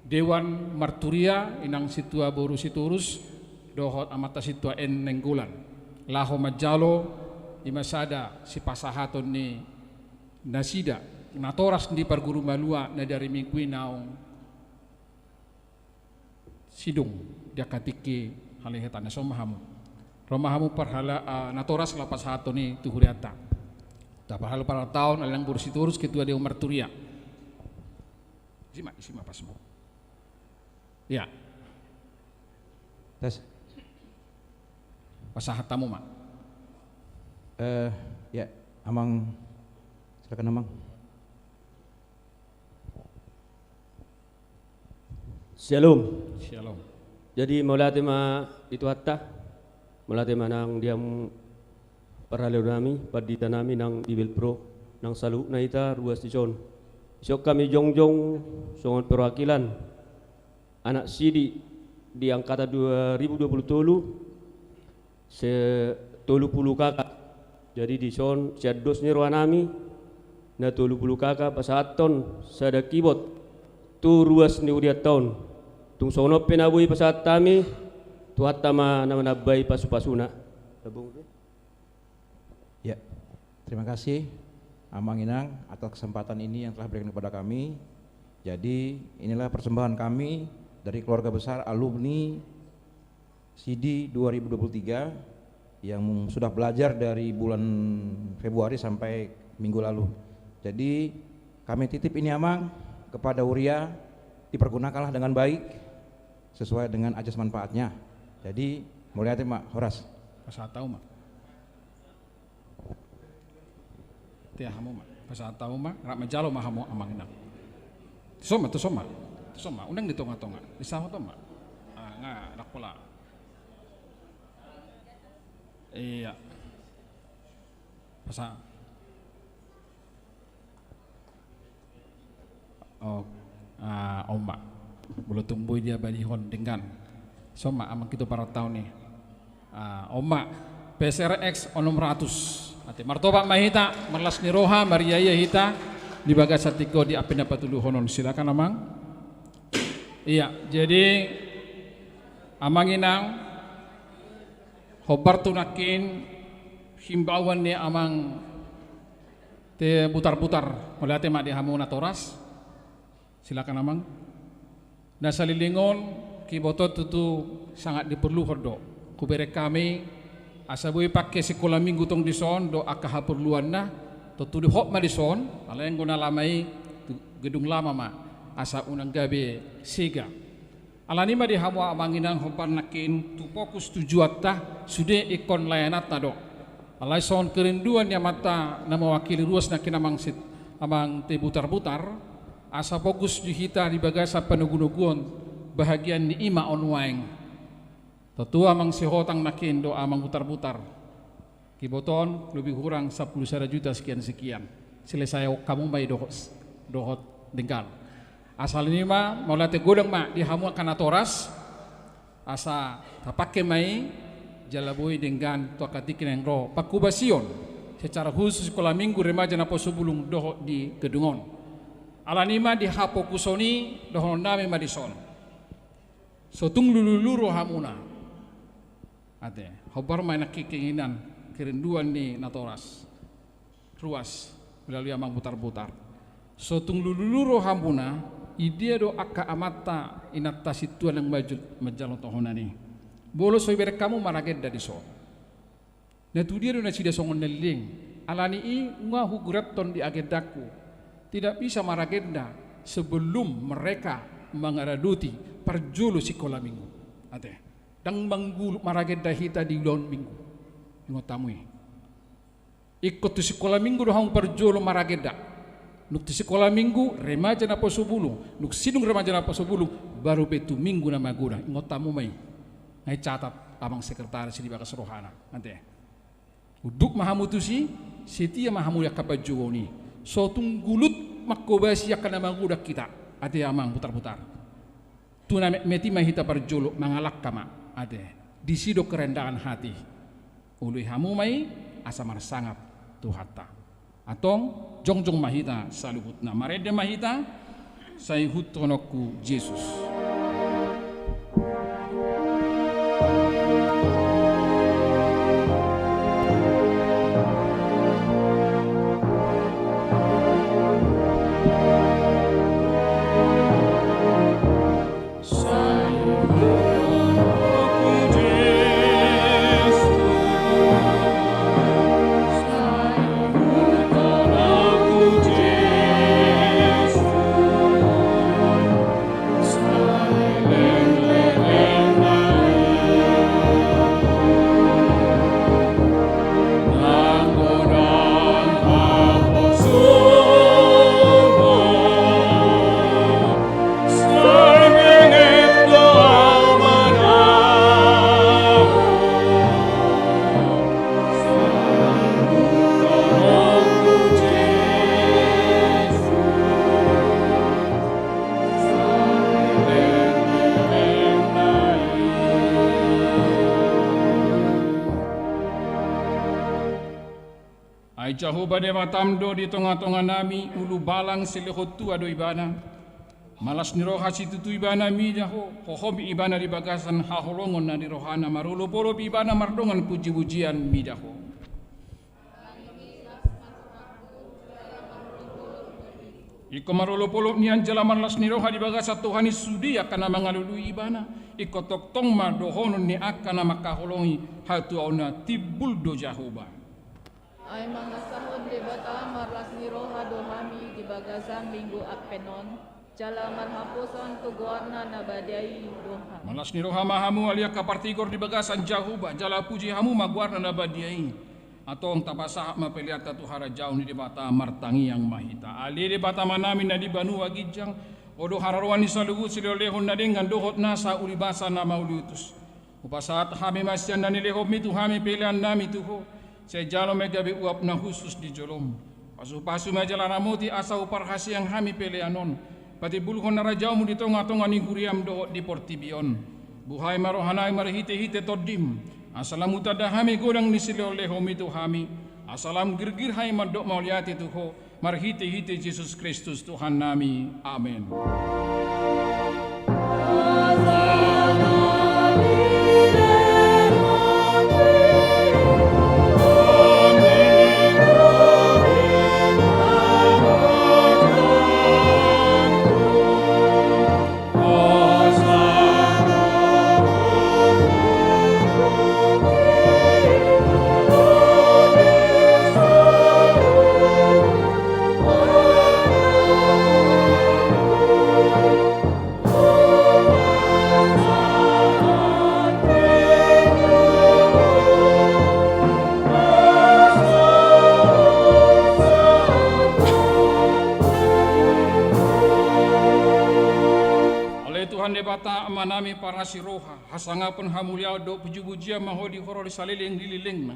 Dewan Marturia, Inang Sintua Boru Sitorus, dohot Amanta Sintua N Nainggolan, laho manjalo i ma sada sipasahaton ni nasida natoras ni parguru malua na di ari Minggu i naung sidung di angka tingki halehetan. Dison ma hamu. Ro ma hamu parhala-, ah, natoras laho pasahaton i tu hurianta. Taparhalado parartaon, Inang Boru Sitorus, Ketua Dewan Marturia. Isi ma, isi ma, pas ma. Ya. Tes. Pasahat hamu ma. Eh, ya, Amang. Silakan, Amang. Shalom. Shalom. Jadi, mauliate ma di Tuhanta. Mauliate ma nang di hamu parhalado nami, pandita nami nang di Belpro, nang saluhutna hita ruas dison. Dison hami jongjong songon perwakilan anak sidi di angkatan dua ribu dua puluh tolu, se-, tolu pulu K K. Jadi dison sian dos ni roha nami na tolu pulu K K pasahathon sada kibot tu ruas ni hurianta on. Tung songon on pe na boi pasahat hami, Tuhanta ma na manambai pasupasuna. Ya. Terima kasih, Amang Inang, atas kesempatan ini yang telah berikan kepada kami. Jadi, inilah persembahan kami dari keluarga besar alumni Sidi dua ribu dua puluh tiga yang sudah belajar dari bulan Februari sampai minggu lalu. Jadi, kami titip ini, Amang, kepada huria, dipergunakanlah dengan baik sesuai dengan ajas manfaatnya. Jadi, mauliate ma, horas. Pasahat hamu ma. Ate hamu ma, pasahat hamu ma, rap manjalo ma hamu amang inang. Tuson ma, tuson ma. Tuson ma, unang di tonga-tonga. Di samping tuson ma. Ah, nga, ndang pola. Iya. Pasa. Oh, ah, on ma. Molo tung boi diabadihon denggan. Tuson ma amang, ito parantaon i. Ah, on ma. P S R X onom ratus. Ate, martopak ma hita, marlas ni roha, marria-ria hita di bagasan tingki on di ampe na patoluhonon. Silakan amang. Iya, jadi amang inang, hombar tu nangkin himbauan ni amang T. Butarbutar. Mauliate ma di hamu natoras. Silakan amang. Na saleleng on, huboto tutu sangat diperluhon do. Hubereng hami asa boi pangke sikola minggu tong dison dohot angka haporluanna. Tontu dihot ma dison, alai anggo na lama i tu gedung lama ma, asa unang gabe sega. Alani i ma di hamu amang inang, hombar nangkin tu fokus tujuanta, sude ingkon laenanta do. Alai songon kerinduan ni amanta na mewakili ruas nangkin, amang Sit-, amang T. Butarbutar, asa fokus di hita di bagasan panogunoguon bahagian ni i ma on nuaeng. Tontu amang Sihotang nangkin dohot amang Butarbutar, huboto on lebih kurang sampulu sada juta sekian-sekian. Selesaion hamu ma i dohot, dohot denggan. Asa alani i ma, mauliate godang ma di hamu angka natoras, asa tapangke ma i jala boi denggan tu angka tingki naeng ro pangkobasion secara khusus sikola minggu remaja Naposobulung dohot di gedung on. Alani i ma di hafokuson i dohonon nami ma dison. So tung lululu rohamuna. Ate, hombar ma nangkin keinginan, kerinduan ni natoras ruas melalui amang Butarbutar. So tung lululu rohamuna, i dia do angka amanta inanta sintua naeng maju manjalo tohonan i? Molo so ibereng hamu maragenda dison, na tu dia do nasida songon na leleng? Alani i nunga hugurathon di agendangku, tidak bisa maragenda sebelum mereka mangaradoti parjolo sikola minggu. Ate, ndang manggulut maragenda hita di ulaon minggu. Ingot hamu i. Ingkon tu sikola minggu do hamu parjolo maragenda. Dung tu sikola minggu remaja Naposobulung, dung sidung remaja Naposobulung, baru pe tu minggu na magodang. Ingot hamu ma i. Nga i catat amang sekretaris i di bagas rohana. Ate, unduk ma hamu tusi, setia ma hamu di angka panjouon i. So tung gulut mangkobasi angka na magodang hita. Ate amang Butarbutar. Tu na metmet i ma hita parjolo, mangalangka ma. Ate, disi do kerendahan hati. Oloi hamu ma i asa marsangap Tuhanta. Antong, jongjong ma hita saluhutna. Marende ma hita, sai ihuthononku Jesus. Ai Jahowa Debatam do di tongatonganami, ulubalang silehon tua do Ibana. Malas ni roha situtu Ibana mida ho, hohom Ibana di bagasan haholongon na di rohana, marolopolop Ibana mardongan pujipujian mida ho. Ingkon marolopolop nian jala marlas ni roha di bagasan Tuhan i sude angka na mangalului Ibana. Ingkon tongtong ma dohonon ni angka na mangkaholongi hatuaonna: Timbul do Jahowa. Ai mangasahon Debata marlas ni roha do hami di bagasan Minggu Advent on, jala marhaposan tu goarna na badia i do hami. Marlas ni roha ma hamu ale angka partigor di bagasan Jahowa, jala puji hamu ma goarna na badia i. Antong tapasahat ma peleanta tu harajaon ni Debata, martangiang ma hita. Ale Debata Amanami na di banua ginjang, Ho do haroroan ni saluhut silehonlehon na denggan dohot nasa ulibasa na mauliutus. Hupasahat hami ma sian na nilehonMi tu hami peleannami tu Ho, sai jalo ma i gabe uap na hushus di joloM. Pasupasu ma i jala ramoti asa huparhaseang hami pelean on patimbulhon harajaonMu di tongatonga ni huriaM dohot di portibi on. Buhai ma rohanami marhitehite TondiM, asa lam hutanda hami godang ni silehonlehonMi tu hami, asa lam girgir hami mandok mauliate tu Ho, marhitehite Jesus Kristus Tuhannami. Amen. Ale Tuhan Debata Amanami parasi roha, hasangapon, hamuliaon dohot pujipujian ma Ho di horong saleleng ni lelengna.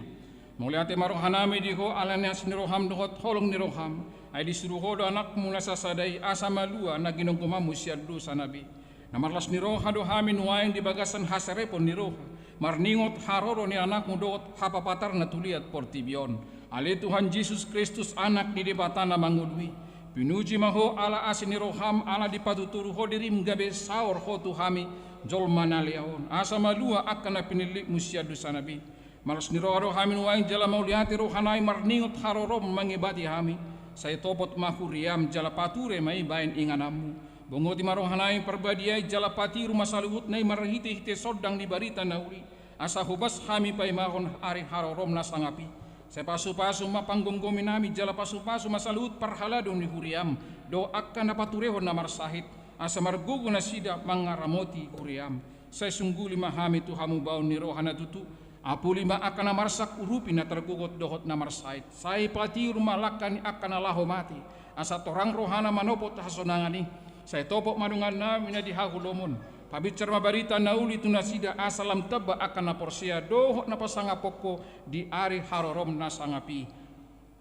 Mauliate ma rohanami di Ho ala ni asi ni rohaM dohot holong ni rohaM, ai disuru Ho do AnakMu na sasada i asa malua na ginonggomanMu sian dosa na be. Na marlas ni roha do hami nuaeng di bagasan hasarepon ni roha, marningot haroro ni AnakMu dohot hapapatarNa tu liat portibi on. Ale Tuhan Jesus Kristus, Anak ni Debata na mangolu i, pinuji ma Ho ala asi ni rohaM, ala dipatuturu Ho diriM gabe saor Ho tu hami jolma na lea on, asa malua angka na pinillitMu sian dosa na be. Marlas ni roha do hami nuaeng jala mauliate rohanami marningot haroroM mangibati hami. Sai topot ma huriaM jala pature ma i baen ingananMu. Bongoti ma rohanami Parbadia i jala patiru ma saluhutna i marhitehite sondang ni barita na uli, asa hobas hami paimahon ari haroroM na sangap i. Sai pasupasu ma panggomgominami jala pasupasu ma saluhut parhalado ni huriaM dohot angka na paturehon na marsahit, asa margogo nasida mangaramoti huriaM. Sai sungguli ma hami tu hamubaon ni roha na tutu, apuli ma angka na marsak, urupi na targogot dohot na marsahit. Sai patiur ma langka ni angka na laho mate, asa torang rohana manopot hasonangan i. Sai topot ma dongannami na di hahulomon, pabinsar ma barita na uli tu nasida, asa lam tamba angka na porsea dohot na pasangaphon Ho di ari harorom na sangap i.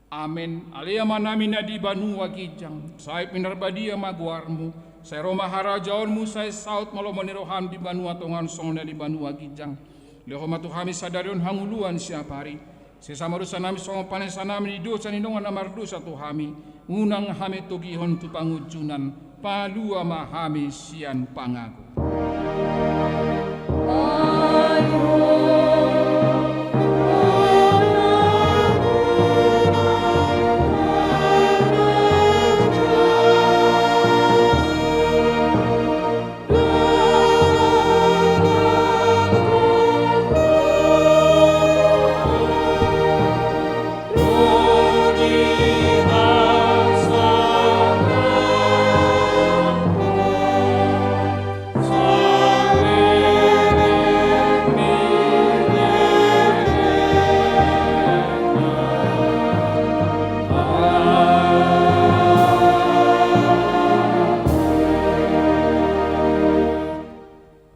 Amen. Ale Amanami na di banua ginjang, sai pinarbadia ma goarMu, sai ro ma harajaonMu, sai saut ma lomo ni rohaM di banua tonga on songon na di banua ginjang. Lehon ma tu hami sadari on hangoluan siapari. Sesa ma dosanami songon panesanami ni dosa ni dongan na mardosa tu hami. Unang hami togihon tu pangunjunan, palua ma hami sian pangago.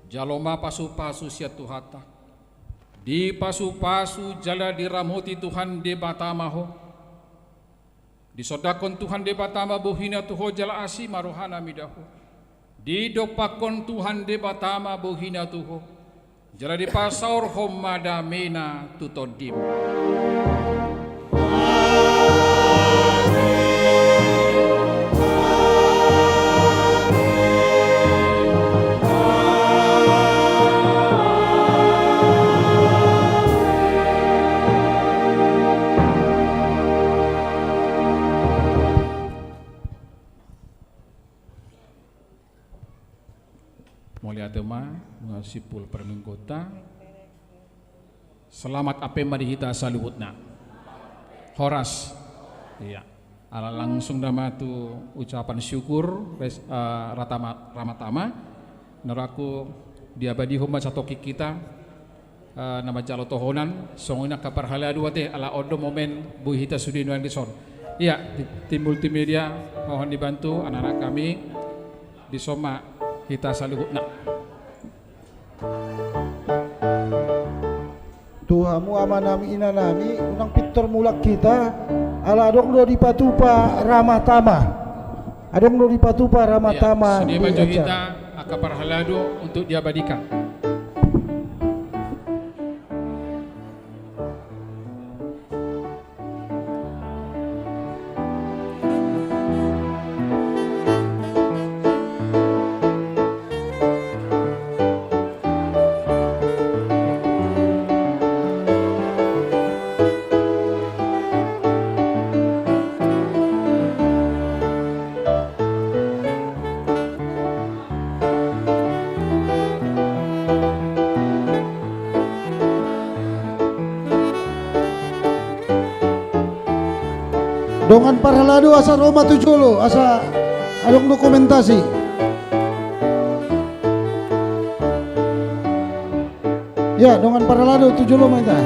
Jalo ma pasupasu sian Tuhanta. Dipasupasu jala diramoti Tuhan Debata ma ho. Disondangkon Tuhan Debata ma bohiNa tu ho jala asi ma rohaNa mida ho. Didompakkon Tuhan Debata ma bohiNa tu ho, jala dipasaorhon ma dameNa tu tondim. Mauliate ma, nunga simpul parmingguonta. Selamat Advent ma di hita saluhutna. Horas. Iya. Ala langsung da ma tu ucapan syukur, res-, eh, ratama-, ramatama. Naraku diabadihon ma satongkin hita. eh, na manjalo tohonan, songon i angka parhalado ate, ala on do momen boi hita sude nuaeng dison. Ia, di tim multimedia, mohon dibantu anak-anak kami, dison ma hita saluhutna. Tu hamu amanami inanami, unang pintor mulak hita, ala adong do dipatupa rama tama. Adong do dipatupa rama tama. Ia, sude ma jo hita angka parhalado untuk diabadikan. Dongan parhalado asa ro ma tu jolo, asa adong dokumentasi. Ia, dongan parhalado tu jolo ma hita.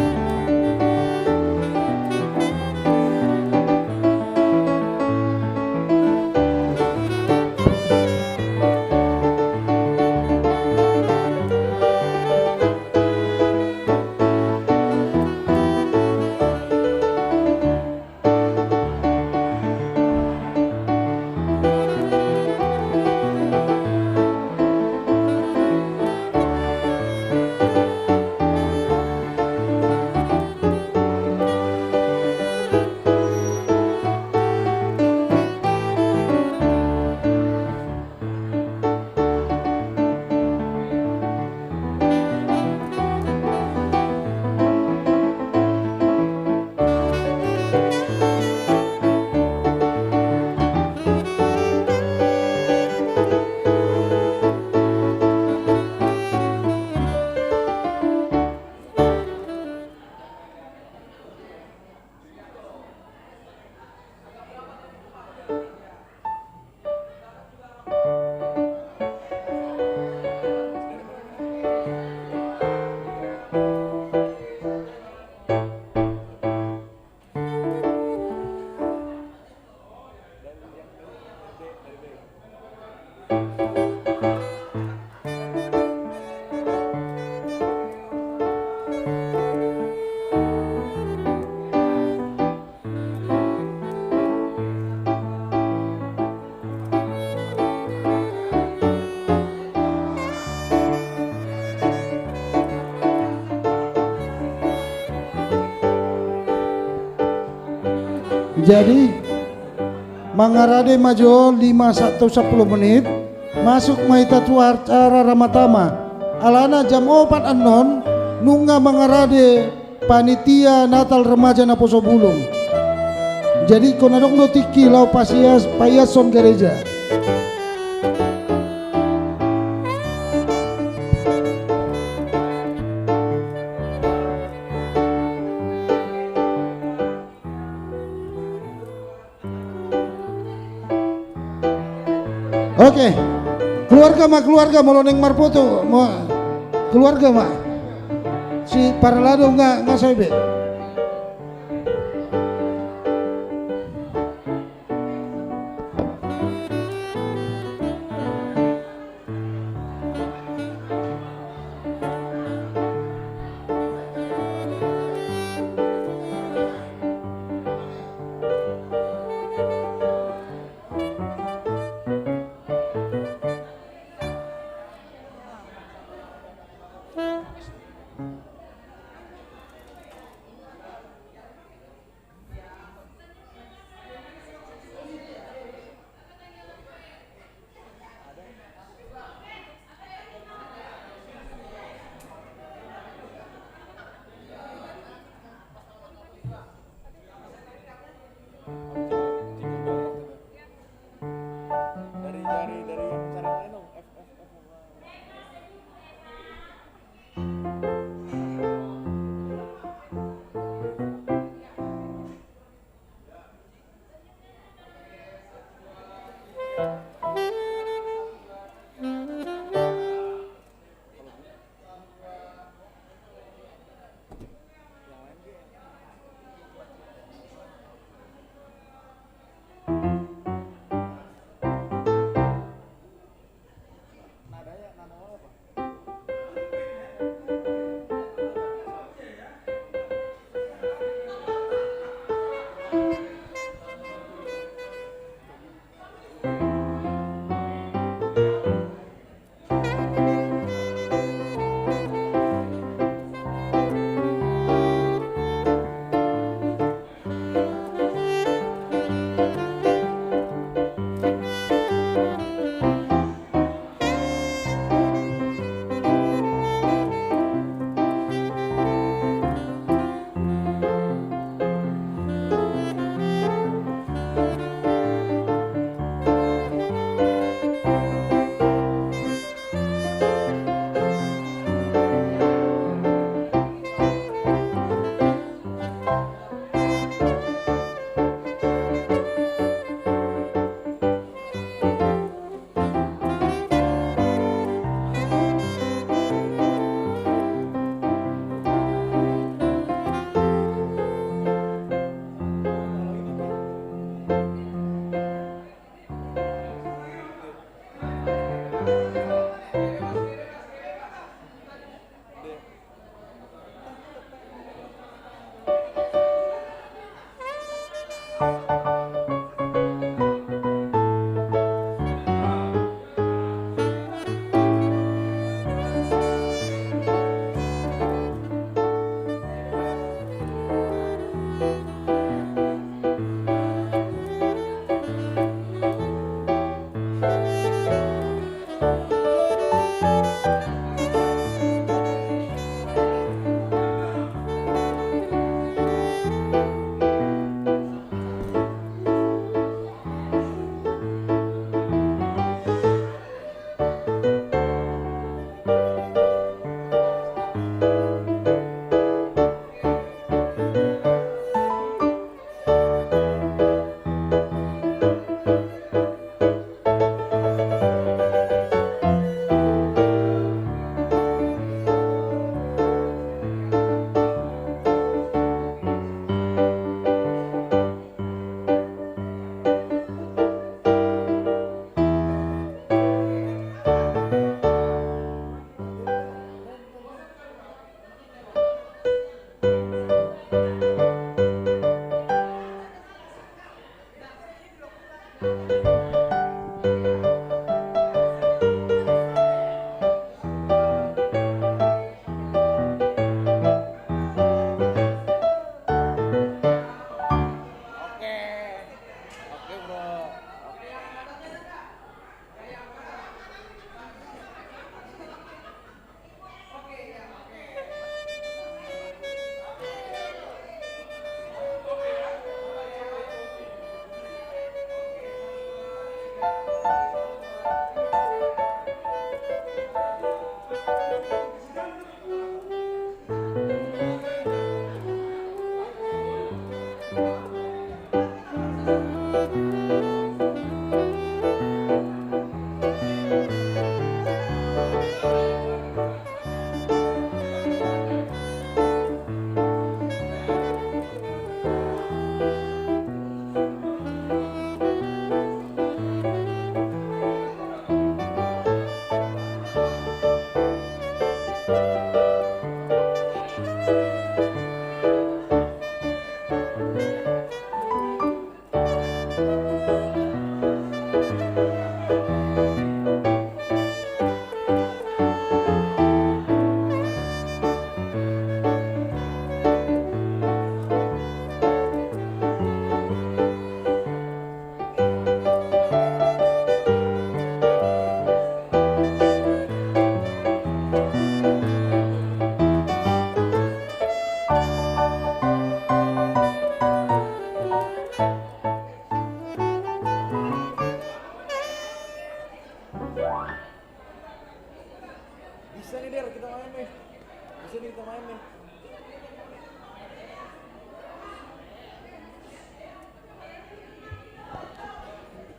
Jadi, mangarade ma jo lima atau sampulu menit, masuk ma hita tu acara rama tama. Alana jam opat annon, nunga mangarade panitia Natal Remaja Naposobulung. Jadi, ingkon adong do tingki laho pasias-, paiashon gareja. Oke. Keluarga ma, keluarga, molo naeng marfoto, mo-, keluarga ma. Si parhalado nga, nga sai be.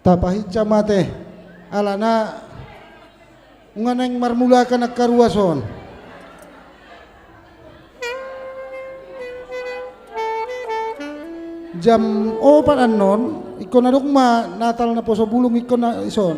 Tapahinsa ma ate, alana nunga naeng marmula angka ruas on. Jam opat annon, ingkon adong ma Natal naposo bulung ingkon na dison.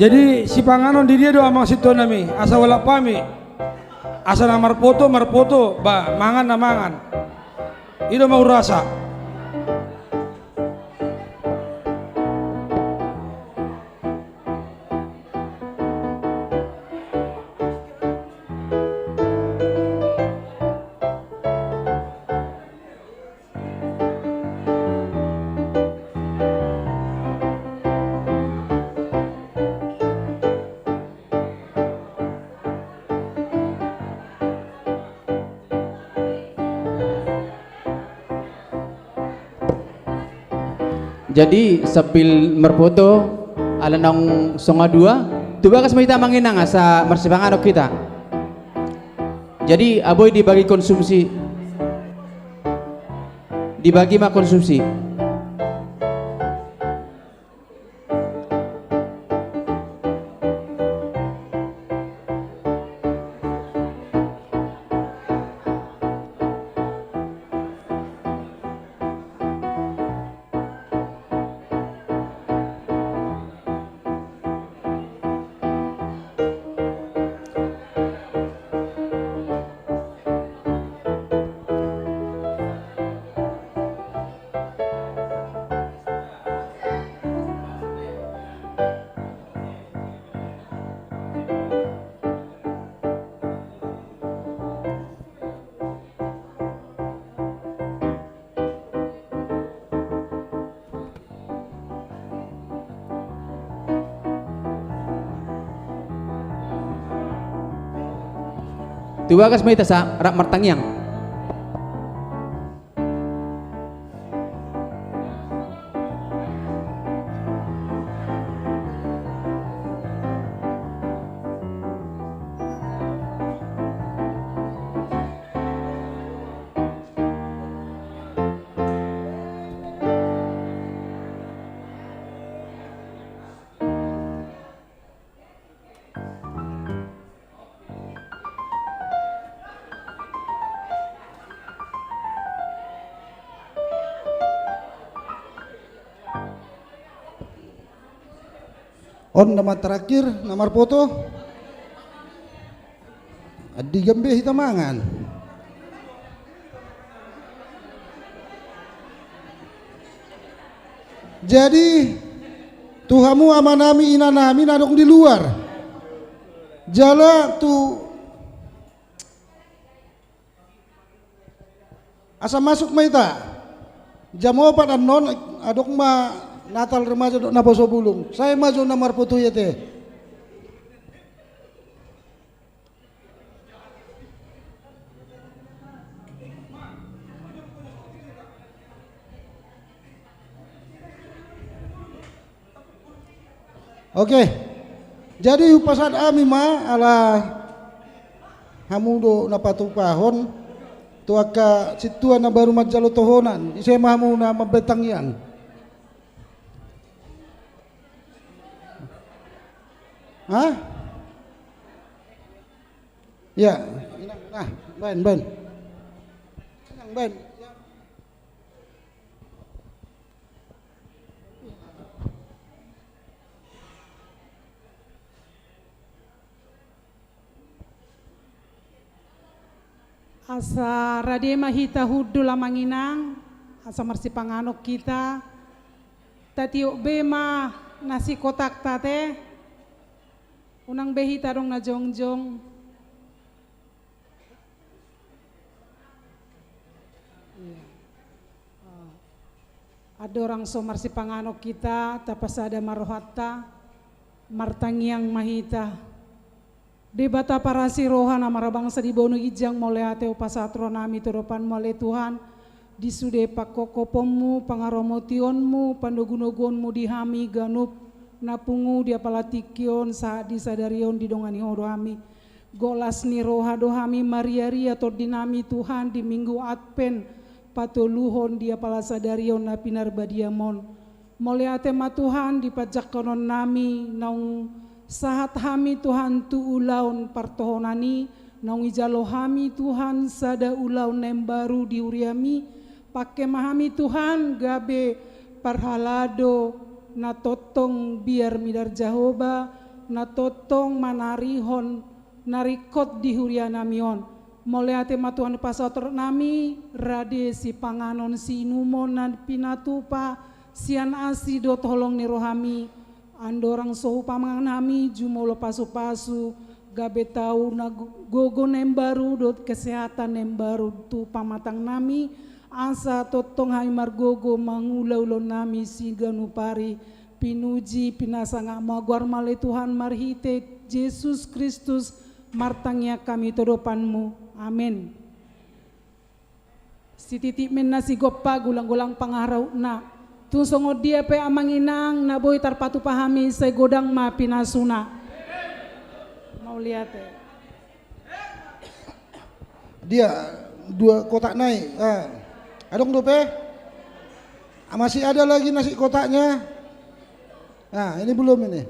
Jadi sipanganon di dia do amang sintua nami, asa holan hami, asa na marpoto marpoto, ba mangan na mangan. I do ma urasa. Jadi sambil marpoto, ala naung songon dua, tu bagas ma hita amang inang asa marsipanganon hita. Jadi aboi dibagi konsumsi. Dibagi ma konsumsi. Tu bagas ma hita sa rap martangiang. On nama terakhir, nama marpoto. Andigan be hita mangan. Jadi, tu hamu amanami, inanami na adong di luar. Jala tu Asa masuk ma hita. Jam opat annon, adong ma Natal remaja dohot naposo bulung. Sai ma jo na marpoto i ate. Oke. Jadi hupasahat hami ma ala hamu do na patupahon tu angka sintua na baru manjalo tohonan, ise ma hamu na mambahen tangiang. Hah? Ya. Nah, bahen, bahen. Bahen. Asa rade ma hita hundul amang inang, asa marsipanganon hita, tatiop be ma nasi kotakta ate, unang be hita adong na jongjong. Iya. Andorang so marsipanganon hita, tapasada ma rohanta, martangiang ma hita. Debata parasi roha na marhabangsa di banua ginjang, mauliate hupasahat rohanami tu adopanmu ale Tuhan, di sude pangkophoponmu, pangaramotionmu, panogunoguonmu di hami ganup na pungu di apala tingki on sahat di sadari on didongani Ho do hami. Golas ni roha do hami mariaria tondinami Tuhan di Minggu Advent patoluhon di apala sadari on na pinarbadiam on. Mauliate ma Tuhan di panjangkononnami naung sahat hami Tuhan tu ulaon partohonan i, naung ijalo hami Tuhan sada ulaon na imbaru di huriami, pangke ma hami Tuhan gabe parhalado na tongtong biar midar Jahowa, na tongtong manarihon na ringkot di hurianami on. Mauliate ma Tuhan hupasahat rohanami, rade sipanganon siinumon na pinatupa, sian asi dohot holong ni rohami, andorang so hupamangan hami jumolo pasupasu, gabe tau na go-, gogo na imbaru dohot kesehatan na imbaru tu pamatangnami, asa tongtong hami margogo mangula ulaonnami siganup ari, pinuji, pinasangapmu goarmu ale Tuhan marhite Jesus Kristus, martangiang hami tu adopanmu. Amen. Sititi ma inna sigompa, gulang-gulang pangarahutna. Tung songon dia pe amang inang na boi tarpatupa hami, sai godang ma pinasuna. Mauliate. Dia, dua kotak nai. Ah. Adong dope? Ah, masih ada lagi nasi kotaknya? Nah, ini belum ini.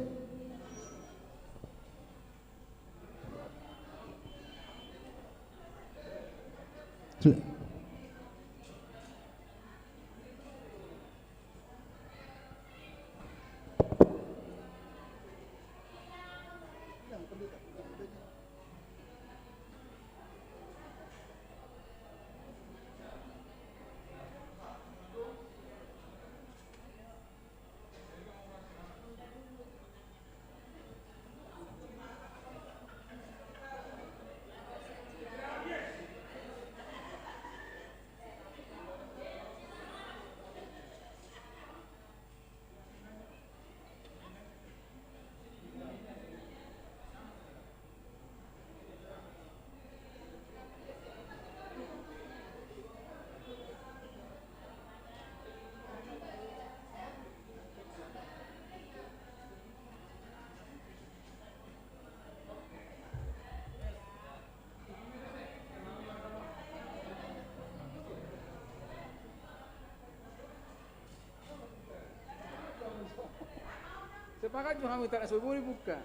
Mangajur hamu, tar so boi buka.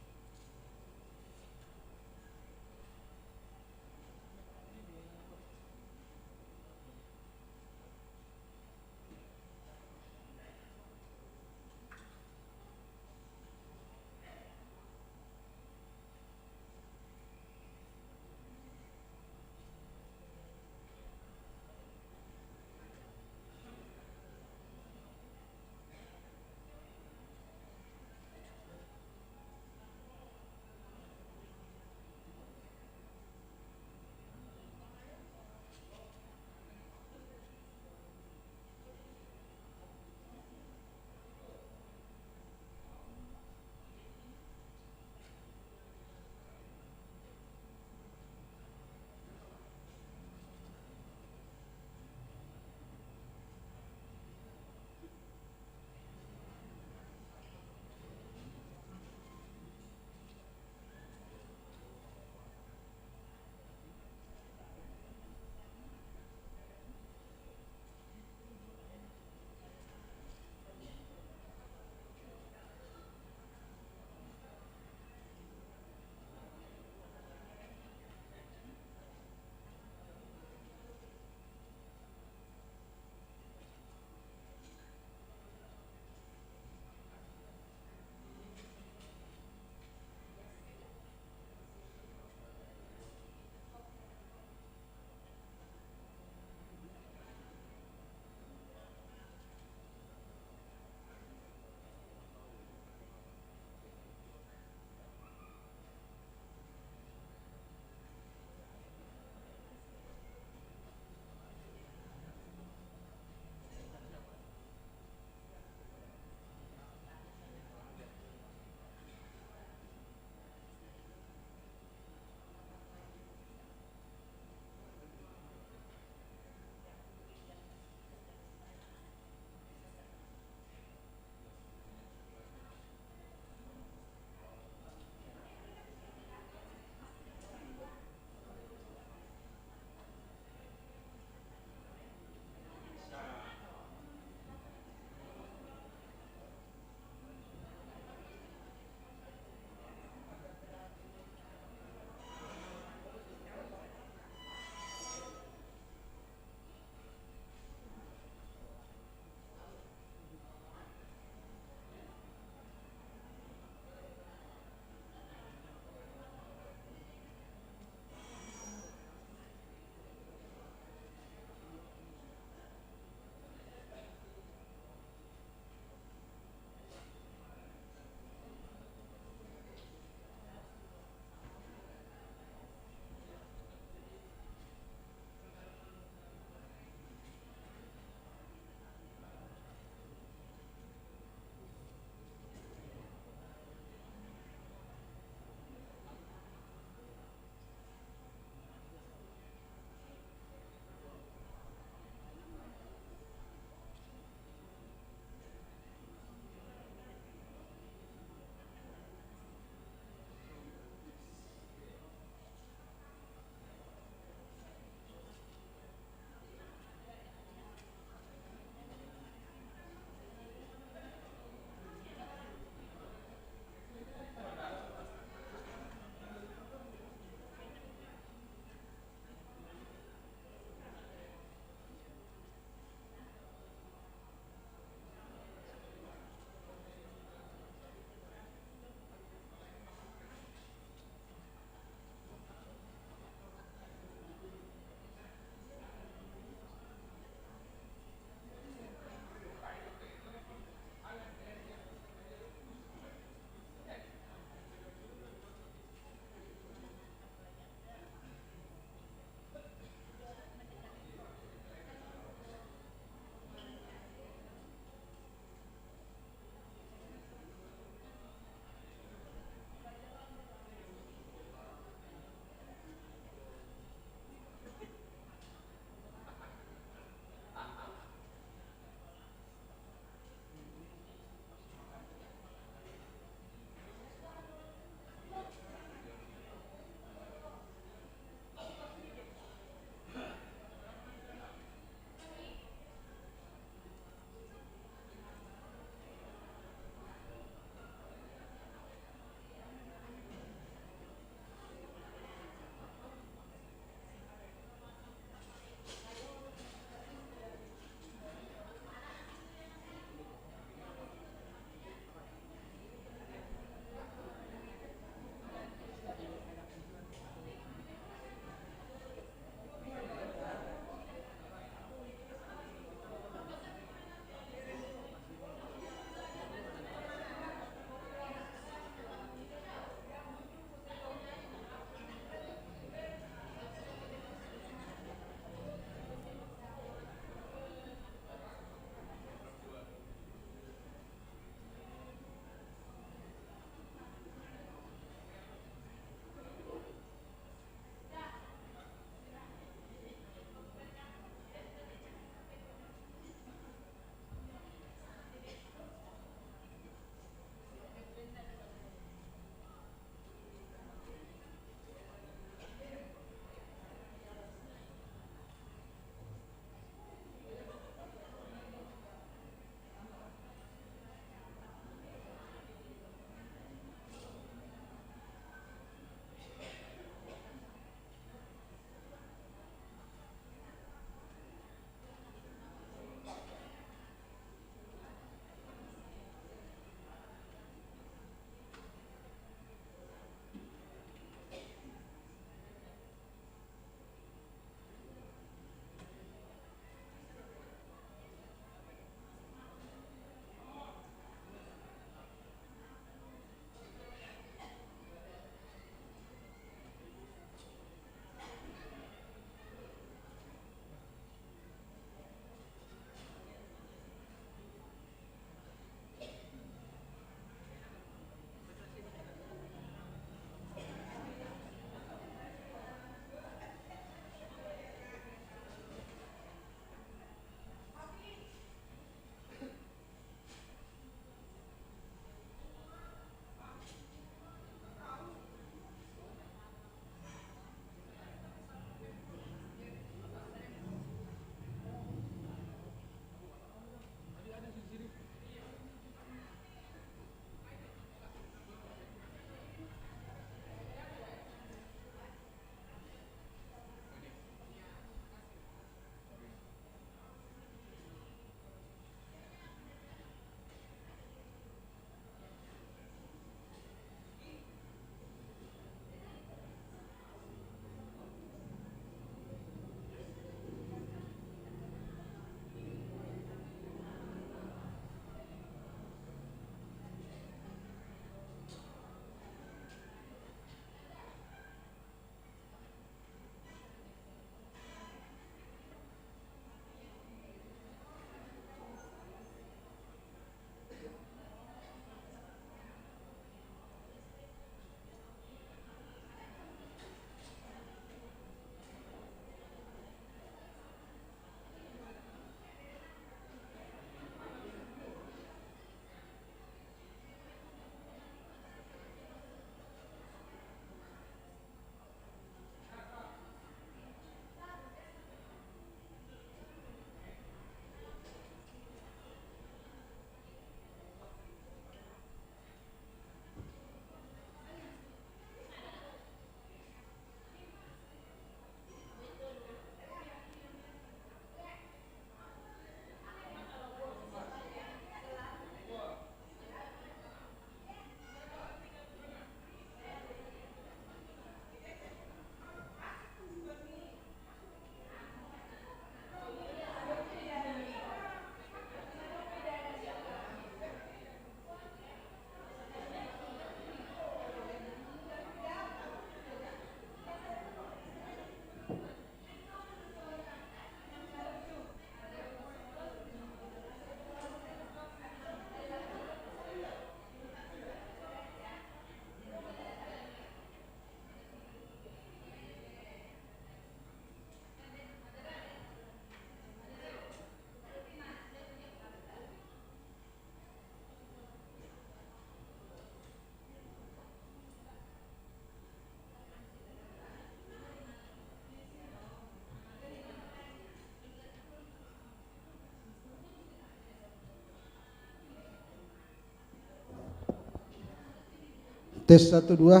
Tes, satu, dua.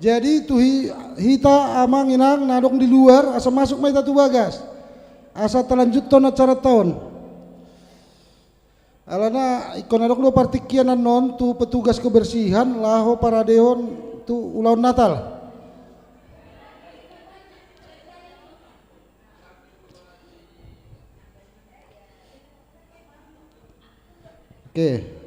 Jadi tu hi-, hita amang inang na adong di luar, asa masuk ma hita tu bagas. Asa talanjuthon acaranta on. Alana ingkon adong do partingkian annon tu petugas kebersihan laho paradehon tu ulaon Natal. Oke.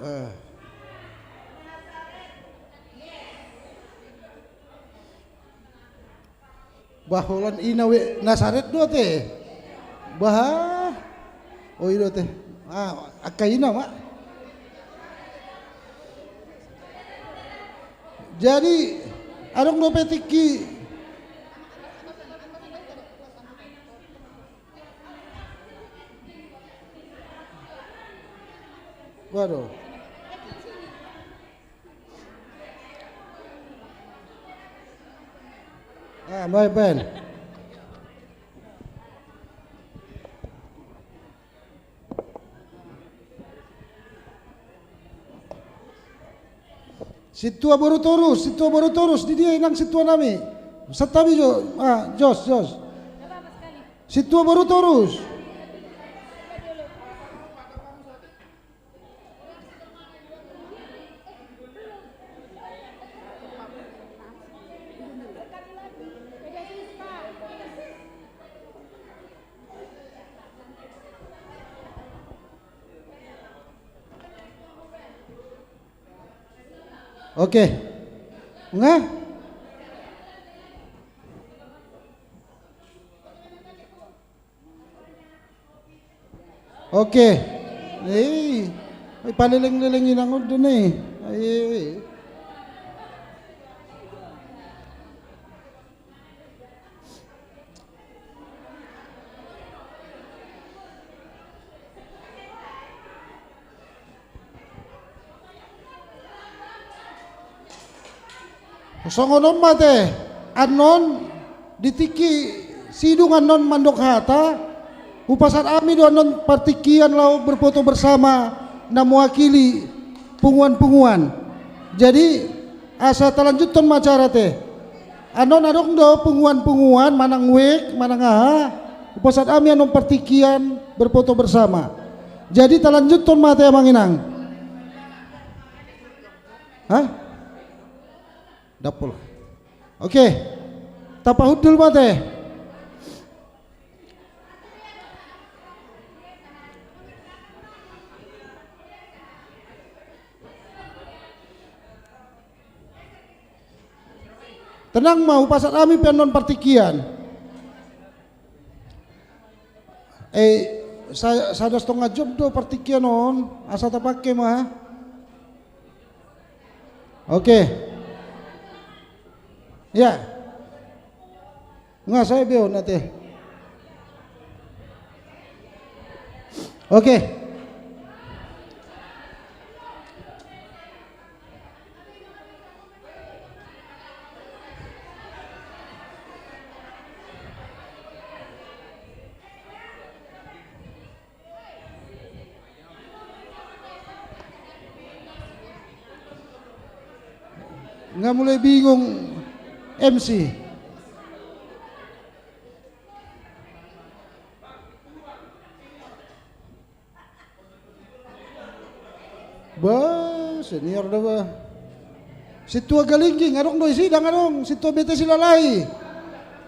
Eh. Bah, holan ina we Nasaret do ate. Bah. O, i do ate. Ah, angka ina ma. Jadi adong dope tingki. Waduh. Ah, baen, baen. Sintua boru Torus, sintua boru Torus, di dia inang sintua nami? Santabi jo, ah, jos, jos. Sintua boru Torus. Oke. Nga? Oke. Eh, ipaleleng-leleng inang on do ne. Eh. Songon on ma ate, annon di tingki sidung annon mandok hata, hupasahat hami do annon partingkian laho berfoto bersama na mewakili punguan-punguan. Jadi asa talanjuthon ma acara ate. Annon adong do punguan-punguan manang wijk manang aha, hupasahat hami annon partingkian berfoto bersama. Jadi talanjuthon ma ate amang inang. Hah? Dapol. Oke. Tapahundul ma ate. Tenang ma, hupasahat hami pe annon partingkian. Eh, sa-, sada setengah jam do partingkian on, asa tapake ma. Oke. Ya. Nga sai be on ate. Oke. Nga mulai bingung M C. Bah, senior do bah. Sintua Galingging, adong do disi, ndang adong, Sintua B T Silalahi.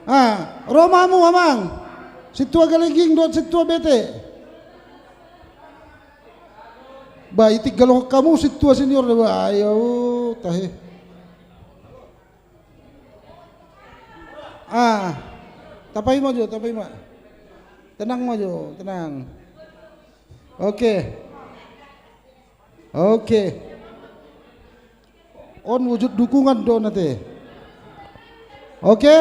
Ah, ro ma hamu amang. Sintua Galingging dohot Sintua B T. Bah, itik galohon hamu sintua senior do bah. Ayo, tahe. Ah, tapaima jo, tapaima. Tenang ma jo, tenang. Oke. Oke. On wujud dukungan do on ate. Oke.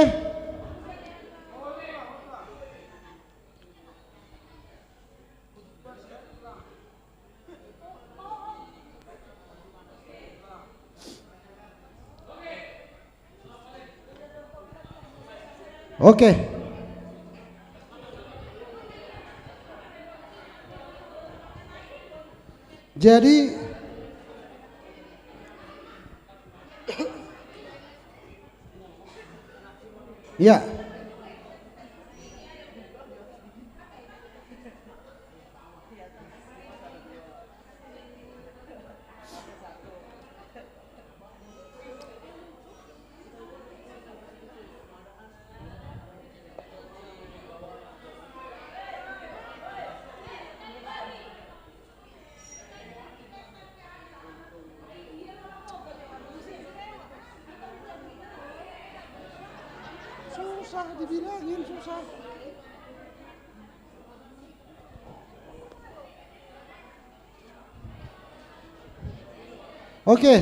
Oke. Jadi, ya. Susah dibilangin, susah. Oke.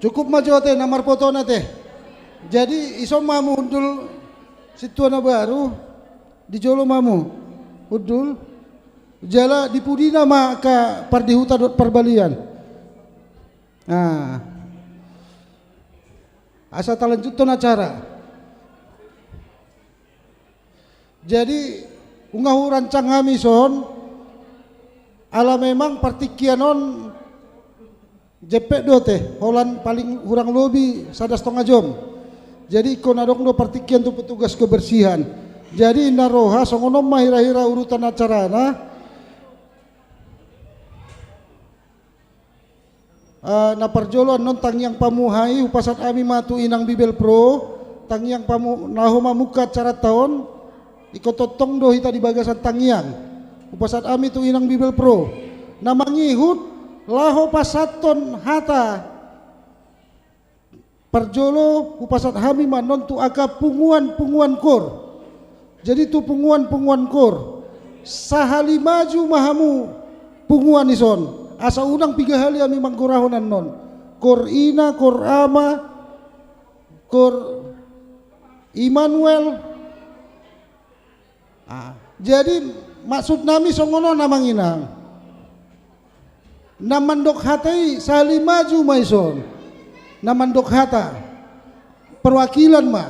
Cukup ma jo ate na marpotona ate. Jadi ison ma hamu hundul sintua na baru, di jolo ma hamu hundul. Jala di pudina ma angka pardihuta dohot parbalian. Nah. Asa talanjuthon acara. Jadi, nunga hurancang hami son, ala memang partingkian on jempek do ate, holan paling hurang lobi sada stonga jom. Jadi, ingkon adong do partingkian tu petugas kebersihan. Jadi, inna roha, songon on ma hira-hira urutan acarana. Ah, na parjolo annon tangiang pamuhai, hupasahat hami ma tu inang Bibel Pro, tangiang pamu-, laho mamungka acaranta on, ingkon tongtong do hita di bagasan tangiang. Hupasahat hami tu inang Bibel Pro. Na mangihut, laho pasahathon hata. Parjolo hupasahat hami ma annon tu angka punguan-punguan koor. Jadi tu punguan-punguan koor. Sahali maju ma hamu punguan ison. Asa unang piga hali hami manggorahon annon. Koor ina, koor ama, koor Immanuel, Ah, jadi maksud nami songon on amang inang. Na mandok hata i sahali maju ma ison. Na mandok hata. Perwakilan ma.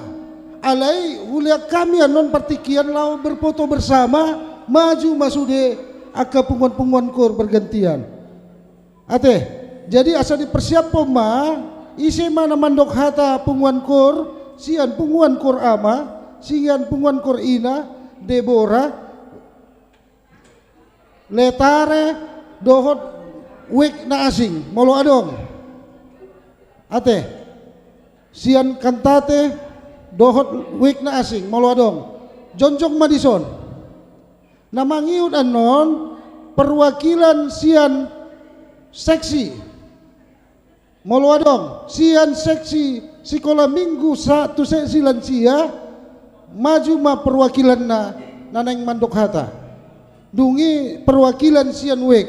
Alai hulean hami annon partingkian laho berfoto bersama, maju ma sude angka punguan-punguan koor bergantian. Ate, jadi asa dipersiaphon ma, ise ma na mandok hata punguan koor, sian punguan koor ama, sian punguan koor ina, Debora, Letare, dohot wijk na asing, molo adong. Ate, sian Cantate, dohot wijk na asing, molo adong. Jongjong ma dison. Na mangihut annon perwakilan sian seksi. Molo adong, sian seksi sikola minggu sahat tu seksi lansia, maju ma perwakilanna na naeng mandok hata. Dung i perwakilan sian wijk.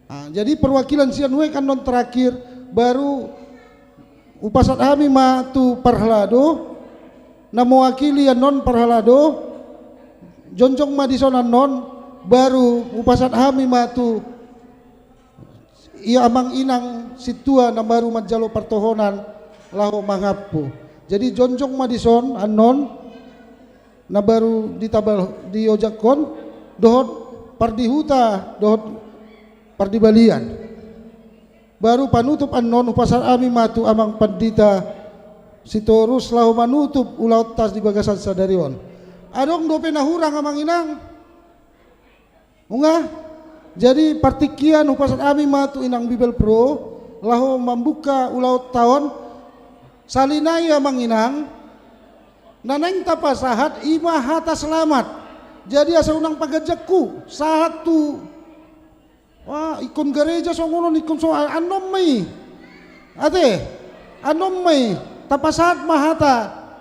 Ah, jadi perwakilan sian wijk annon terakhir, baru hupasahat hami ma tu parhalado, na mewakili annon parhalado, jongjong ma dison annon, baru hupasahat hami ma tu ia amang inang sintua na baru manjalo partohonan laho mangampu. Jadi jongjong ma dison annon, na baru ditabal diojakhon, dohot pardihuta, dohot pardibalian. Baru panutup annon hupasahat hami ma tu amang pandita Sitorus laho manutup ulaonta di bagasan sadari on. Adong dope na hurang amang inang? Nunga? Jadi partingkian hupasahat hami ma tu inang Bibel Pro laho mambuka ulaonta on. Sahali nai amang inang, na naeng tapasahat i ma hata selamat. Jadi asa unang paganjanghu, sahat tu, wah, ingkon gareja songon on, ingkon so, annon ma i. Ate, annon ma i, tapasahat ma hata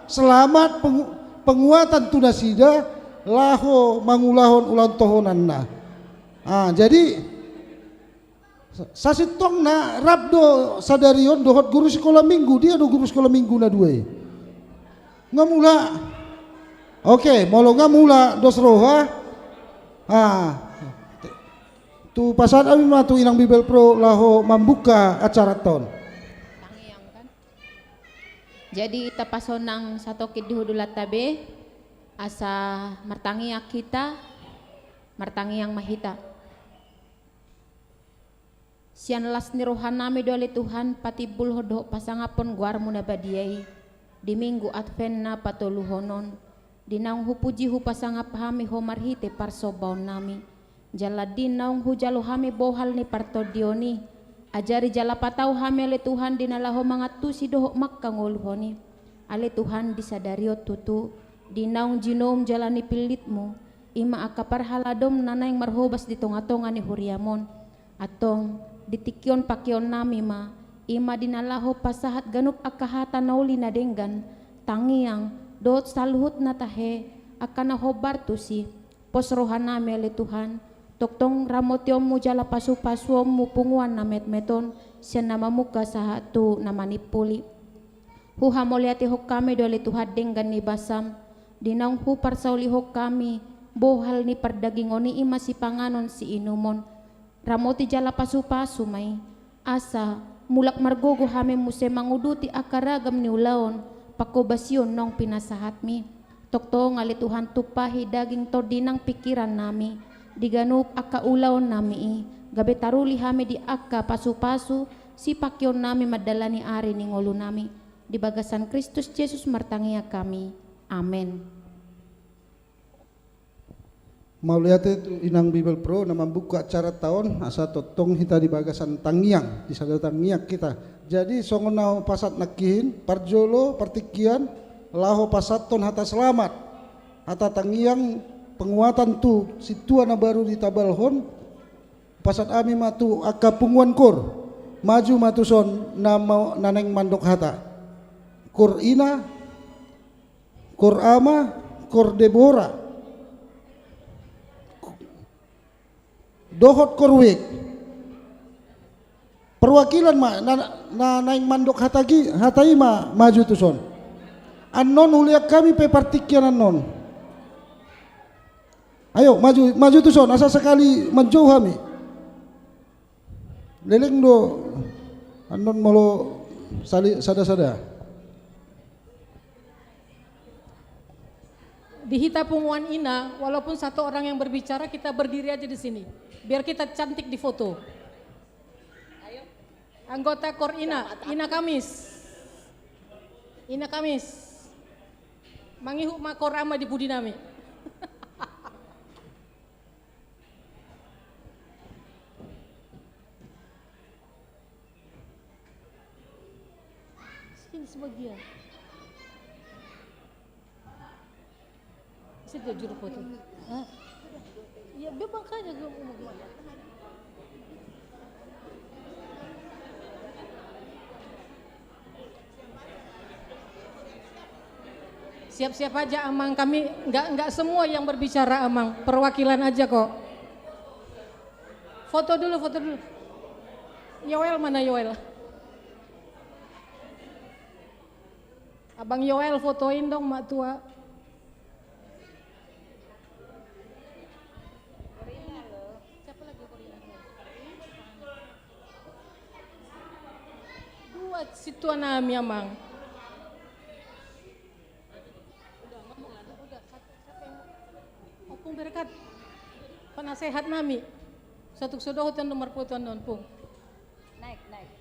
selamat, pengu-, penguatan tu nasida laho mangulahon ulaon tohonanna. Ah, jadi sa-, sasintongna rap do sadari on dohot guru sikola minggu, dia do guru sikola minggu na dua i? Nga mula. Oke, molo nga mula dos roha. Ah. Tu pasahat hami ma tu inang Bibel Pro laho mambuka acaranta on. Tangiang kan? Jadi tapasonang satongkin di hudulanta be, asa martangiang hita, martangiang ma hita. Sian las ni rohanami do ale Tuhan patimbulhon dohot pasangaphon goarmu na badia i, di Minggu Advent na patoluhon on, di naung hupuji hupasangap hami Ho marhite parsombaonnami. Jala di naung hujalo hami bohal ni partondion i, ajari jala patau hami ale Tuhan di na laho mangantusi dohot mangkangoluhon i. Ale Tuhan di sadari on tutu, di naung jinoum jala nipillitmu, i ma angka parhaladom na naeng marhobas di tongatonga ni huriam on. Antong, di tingki on pakeonnami ma, i ma di na laho pasahat ganup angka hata na uli na denggan, tangiang, dohot saluhut na tahe, angka na hombar tusi. Pos rohanami ale Tuhan, tongtong ramotionmu jala pasupasuonmu punguan na metmet on, sian na mamungka sahat tu na manimpuli. Huhamauliatehon hami do ale Tuhan denggan ni basam, di naung huparsaulihon hami bohal ni pardagingon i, i ma sipanganon siinumon. Ramoti jala pasupasu ma i, asa mulak margogo hami muse manguduti angka ragam ni ulaon panghobasion naung pinasahatmi. Tongtong ale Tuhan tumpahi daging tondi nang pingkirannami di ganup angka ulaonnami i, gabe taruli hami di angka pasupasu sipakeonnami mandalani ari ni ngolunami. Di bagasan Kristus Jesus martangiang hami. Amen. Mauliate tu inang Bibelvrouw na mambuka acaranta on, asa tongtong hita di bagasan tangiang, di sada tangiang hita. Jadi songon na hupasahat nangkin, parjolo partingkian, laho pasahathon hata selamat, hata tangiang, penguatan tu sintua na baru ditabalhon. Pasahat hami ma tu angka punguan kor, maju ma tuson na mau, na naeng mandok hata. Kor ina, kor ama, kor Debora, dohot kor wijk. Perwakilan ma na, na naeng mandok hata i, hata i ma maju tuson. Annon hulean hami pe partingkian annon. Ayo maju, maju tuson asa sakali manjou hami. Leleng do annon molo sali, sada-sada. Di hita punguan ina, walaupun satu orang yang berbicara, kita berdiri aja di sini. Biar kita cantik di foto. Anggota kor ina, ina Kamis. Ina Kamis. Mangihut ma kor ama di pudi nami. Sini sebagian. Situ juru foto. Hah? Ya, be makanya gue mau gimana? Siap-siap aja, Amang. Kami nggak, nggak semua yang berbicara, Amang. Perwakilan aja kok. Foto dulu, foto dulu. Yoel mana, Yoel? Abang Yoel, fotoin dong mak tua. Dua sintua nami, Amang. Ompung Berkat, penasehat nami. Satuk so dohot annon marfoto annon, Pung. Naik, naik.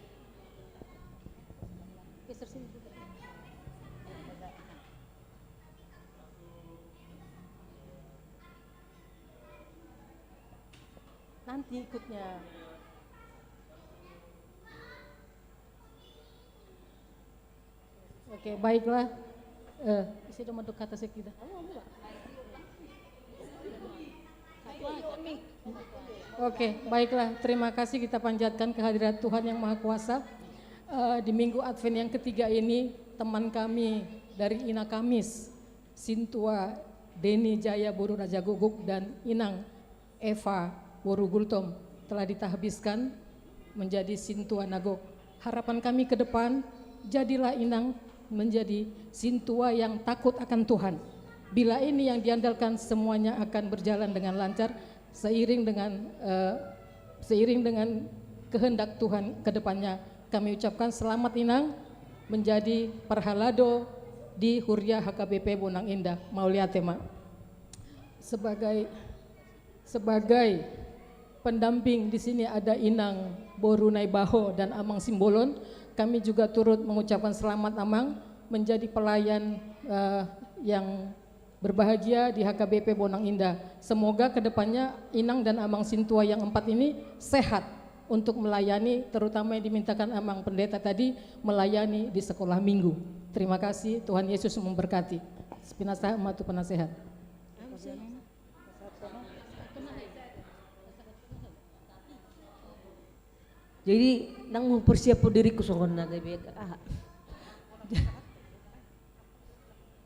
Geser sini dulu. Nanti ikutnya. Oke, baiklah. Eh, isi dong mandok hata sekida. Oke, baiklah. Terima kasih kita panjatkan kehadirat Tuhan yang Maha Kuasa. Eh, di Minggu Advent yang ketiga ini, teman kami dari Ina Kamis, Sintua Deni Jaya boru Raja Gogok dan Inang Eva boru Gultom telah ditahbiskan menjadi sintua na gok. Harapan kami ke depan, jadilah Inang menjadi sintua yang takut akan Tuhan. Bila ini yang diandalkan, semuanya akan berjalan dengan lancar seiring dengan, eh, seiring dengan kehendak Tuhan ke depannya. Kami ucapkan selamat, Inang. menjadi parhalado di Huria H K B P Bonang Indah. Mauliate ma. Sebagai, sebagai pendamping di sini ada Inang Boru Naibaho dan Amang Simbolon. Kami juga turut mengucapkan selamat, Amang, menjadi pelayan, eh, yang berbahagia di H K B P Bonang Indah. Semoga ke depannya Inang dan Amang Sintua yang empat ini sehat untuk melayani, terutama yang dimintakan Amang Pendeta tadi, melayani di sekolah minggu. Terima kasih, Tuhan Yesus memberkati. Pinasahat ma tu penasehat. Jadi, nang mempersiapkan diriku songon na gabe, ah.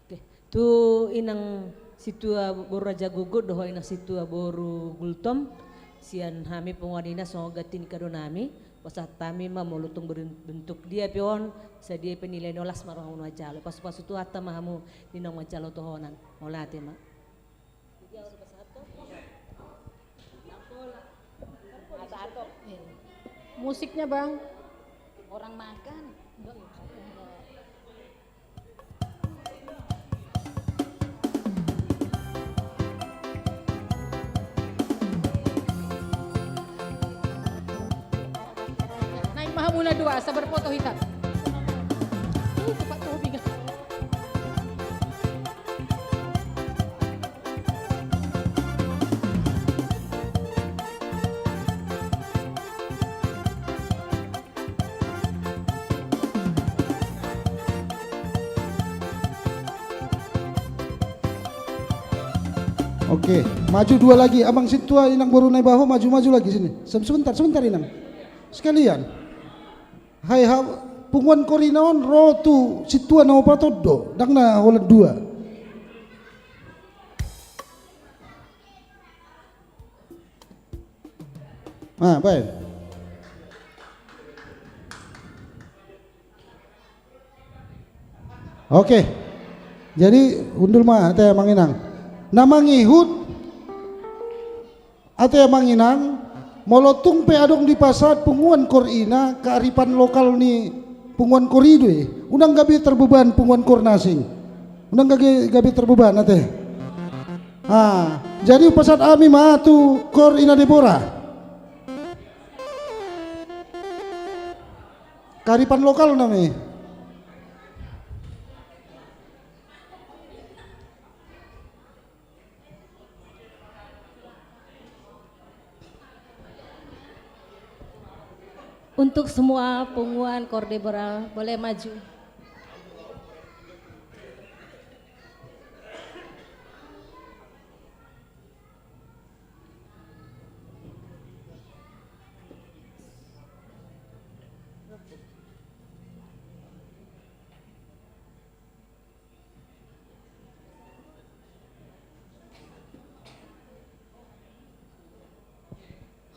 Oke, tu Inang Sintua Boru Raja Gogok dohot Inang Sintua Boru Gultom, sian hami punguan ina songon ganti ni kado nami, pasahat hami ma molo tung ber-, bentuk dia pe on, sadia pe nilai na holan ma roha muna manjalo. Pasu-pasu Tuhanta ma hamu di na manjalo tohonan. Mauliate ma. Musiknya, Bang. Orang makan. Naeng ma hamuna dua, asa berfoto hita. Uh, cepat tuh, Bang. Oke, maju dua lagi. Amang Sintua, Inang Boru Naibaho, maju-maju lagi sini. Sem-, sebentar, sebentar, Inang. Sekalian. Hai, ha, punguan Korina on ro tu Sintua na opat on do, ndang na holan dua. Ah, baik. Oke. Jadi, hundul ma, ate Amang Inang. Na mangihut, ate Amang Inang, molo tung pe adong dipasahat punguan Korina, kearifan lokal ni punguan Kori i do i. Unang gabe terbeban punguan Kor na asing. Unang gabe, gabe terbeban, ate. Ah, jadi hupasahat hami ma tu Kor Ina Debora. Kearifan lokal nami. Untuk semua punguan Kor Debora, boleh maju.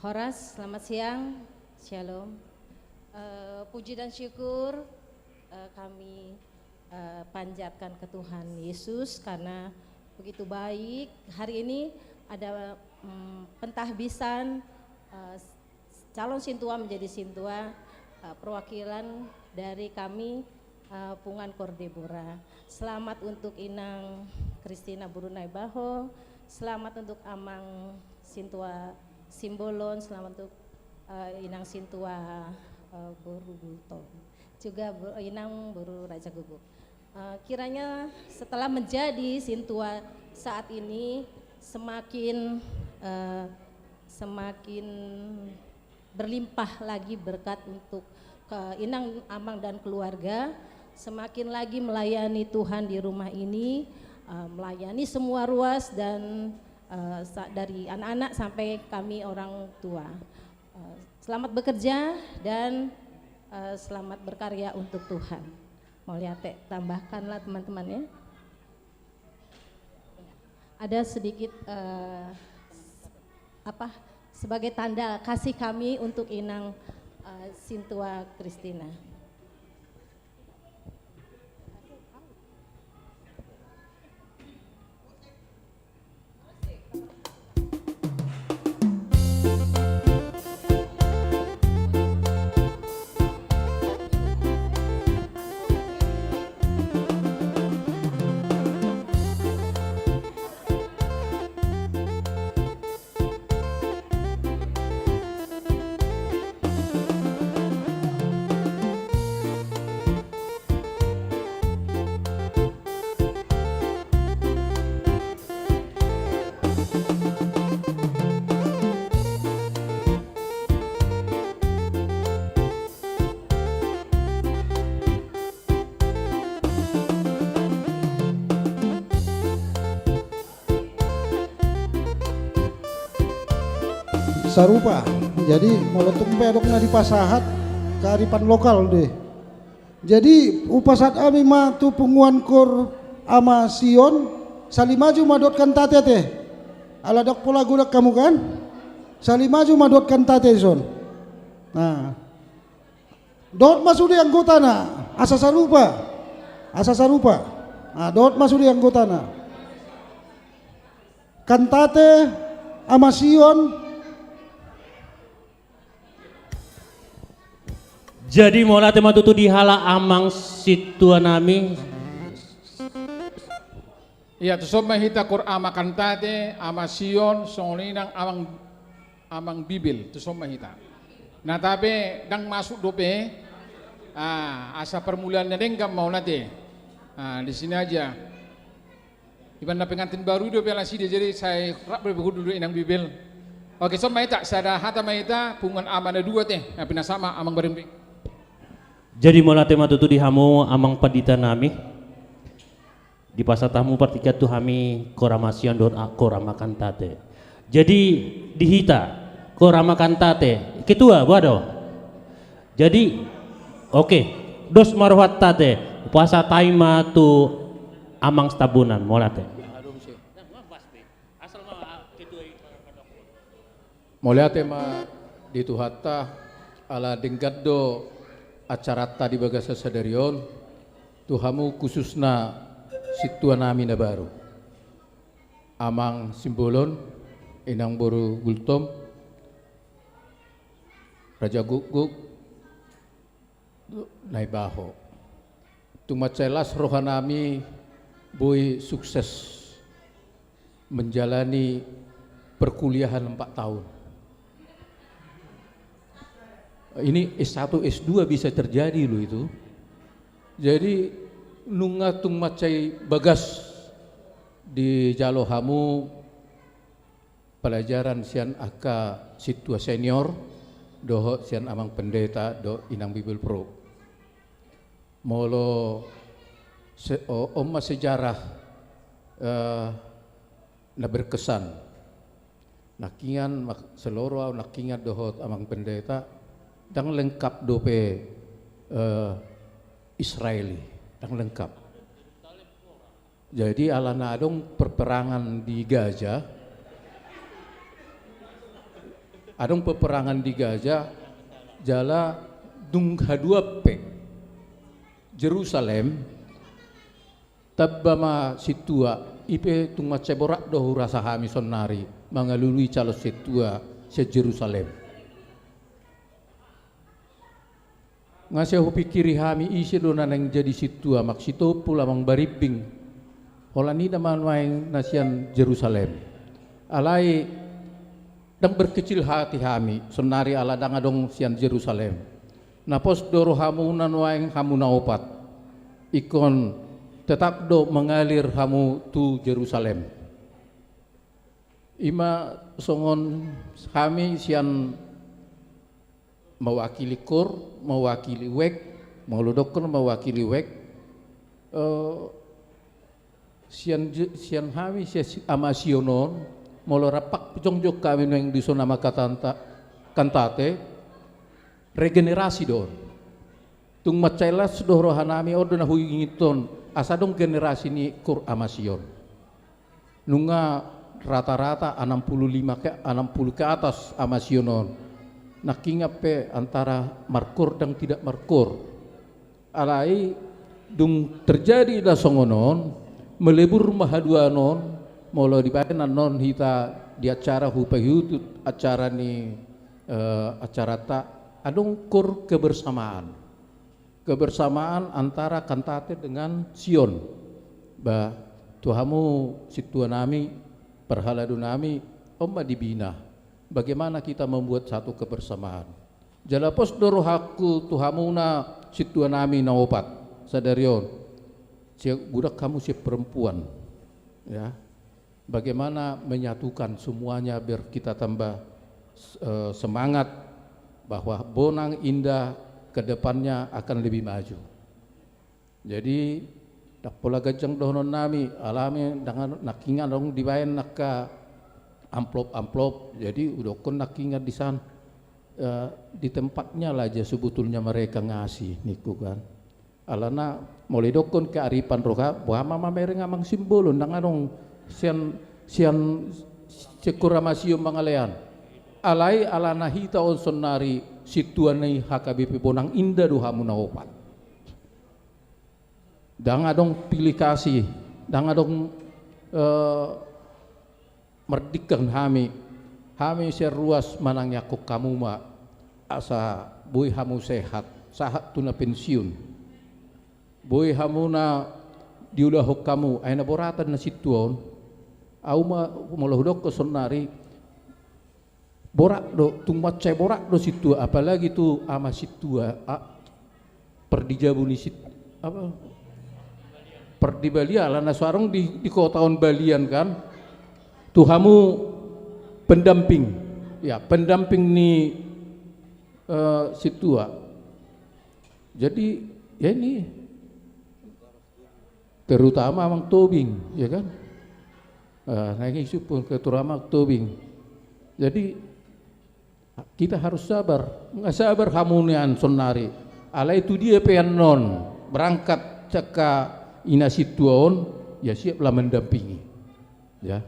Horas, selamat siang. Shalom. Eh, puji dan syukur, eh, kami, eh, panjatkan ke Tuhan Yesus karena begitu baik. Hari ini ada, mm, pentahbisan, eh, calon sintua menjadi sintua, eh, perwakilan dari kami, eh, punguan Kor Debora. Selamat untuk Inang Kristina Boru Naibaho, selamat untuk Amang Sintua Simbolon, selamat untuk, eh, Inang Sintua, eh, Boru Gultom, juga Bo-, Inang Boru Raja Gogok. Eh, kiranya setelah menjadi sintua saat ini semakin, eh, semakin berlimpah lagi berkat untuk ke Inang, Amang, dan keluarga, semakin lagi melayani Tuhan di rumah ini, eh, melayani semua ruas dan, eh, sa-, dari anak-anak sampai kami orang tua. Eh, selamat bekerja dan, eh, selamat berkarya untuk Tuhan. Mauliate, tambahkanlah teman-teman ya. Ada sedikit, eh, apa, sebagai tanda kasih kami untuk Inang, eh, Sintua Kristina. Sarupa. Jadi molo tung pe adong na dipasahat, kearifan lokal do i. Jadi hupasahat hami ma tu punguan kor Ama Sion, sali maju ma dohot kantate ate. Ala ndang pola godang hamu kan? Sali maju ma dohot kantate dison. Nah. Dohot ma sude anggotana, asa sarupa. Asa sarupa. Nah, dohot ma sude anggotana. Kantate Ama Sion. Jadi mauliate ma tutu di halak amang sintua nami. Ia, tuson ma hita kor Ama Kantate, Ama Sion, songon i nang Amang, Amang Bibel, tuson ma hita. Na tape ndang masuk dope. Ah, asa permulaan na denggan mauliate. Ah, di sini aja. Iban na pengantin baru i dope ala side, jadi sai rap dope hundul do Inang Bibel. Oke, tuson ma hita, sada hata ma hita, punguan ama na dua te, na pinasahat ma Amang Barim. Jadi mauliate ma tutu di hamu Amang Pandita nami. Dipasahat hamu partingkian tu hami kor Ama Sion dohot a-, kor Ama Kantate. Jadi di hita kor Ama Kantate, ketua, boha do? Jadi, oke, dos ma rohanta ate, hupasahat hami ma tu Amang Sitambunan, mauliate. Mauliate ma di Tuhanta, ala denggan do acaranta di bagasan sadari on, tu hamu khususna sintua nami na baru. Amang Simbolon, Inang boru Gultom, Raja Gukguk, Naibaho. Tung mansai las roha nami boi sukses menjalani perkuliahan empat tahun. Ini S satu, S dua bisa terjadi loh itu. Jadi nunga tung mansai bagas dijalo hamu pelajaran sian angka sintua senior, dohot sian Amang Pendeta dohot Inang Bibelvrouw. Molo se-, o-, on ma sejarah, eh, na berkesan. Nangkiningan mak-, saleleng au nangkiningan dohot Amang Pendeta, ndang lengkap dope, eh, Israel i, ndang lengkap. Jadi alana adong perperangan di Gaza, adong perperangan di Gaza, jala dung haduan pe Jerusalem, tamba ma sintua, i pe tung mansai borat do hurasa hami saonari mangalului calon sintua sian Jerusalem. Nga sai hupingkiri hami ise do na naeng jadi sintua, Amang Sitompul, Amang Barimbing. Holan ida ma nuaeng na sian Jerusalem. Alai ndang berkecil hati hami saonari ala ndang adong sian Jerusalem. Na pos do rohamuna nuaeng hamu na opat. Ingkon tetap do mengalir hamu tu Jerusalem. I ma songon hami sian mewakili kor, mewakili wijk, molo dokkon mewakili wijk, eh, sian je-, sian hami, sian si-, Ama Sion on, molo rap jongjong hami nuaeng dison Ama Katanta-, Kantate, regenerasi do on. Tung mansai las do roha nami, on do na huingot on, asa adong generasi ni kor Ama Sion. Nunga rata-rata enam puluh lima ke, enam puluh ke atas Ama Sion on. Nangkiningan pe antara markor dan tidak markor. Alai dung terjadi na songon on, melebur ma haduan on, molo dibaen annon hita di acara hupaihutihut acara ni, eh, acaranta, adong kor kebersamaan. Kebersamaan antara Kantate dengan Sion. Ba, tu hamu sintua nami, parhalado nami, on ma dibina. Bagaimana kita membuat satu kebersamaan? Jala pos do rohangku tu hamuna sintua nami na opat sadari on. Sian, godang hamu sian perempuan. Ya. Bagaimana menyatukan semuanya biar kita tambah, eh, semangat bahwa Bonang Indah ke depannya akan lebih maju. Jadi, ndang pola ganjang dohonon nami, alai ndang, nangkiningan adong dibaen angka amplop-amplop, jadi hudokkon nangkiningan di san, eh, di tempatnya lah aja sebetulnya mereka ngasih, ningku kan. Alana molo didokkon kearifan roha, boha ma mamereng Amang Simbolon, ndang adong sian, sian Koramasi on mangalean. Alai alana hita on saonnari sintua ni H K B P Bonang Indah do hamu na opat. Ndang adong pilih kasih, ndang adong, eh, mardingkan hami. Hami sian ruas manangiangkon hamu ma asa boi hamu sehat, sahat tu na pensiun. Boi hamu na diulahon hamu, ai na boratan na sintua on. Au ma molo hudokkon saonnari, borat do, tung mansai borat do sintua, apalagi tu ama sintua, a, pardijabu ni sit-, apa? Pardibalian, alana so adong di, di kota on balian kan. Tu hamu pendamping, ya, pendamping ni, eh, sintua. Jadi, ya ini, terutama Amang Tobing, ya kan? Eh, na ini support, terutama Amang Tobing. Jadi, kita harus sabar. Nga sabar hamu nian saonnari. Alai tu dia pe annon berangkat sian ina sintua on, ya siaplah mendampingi. Ya.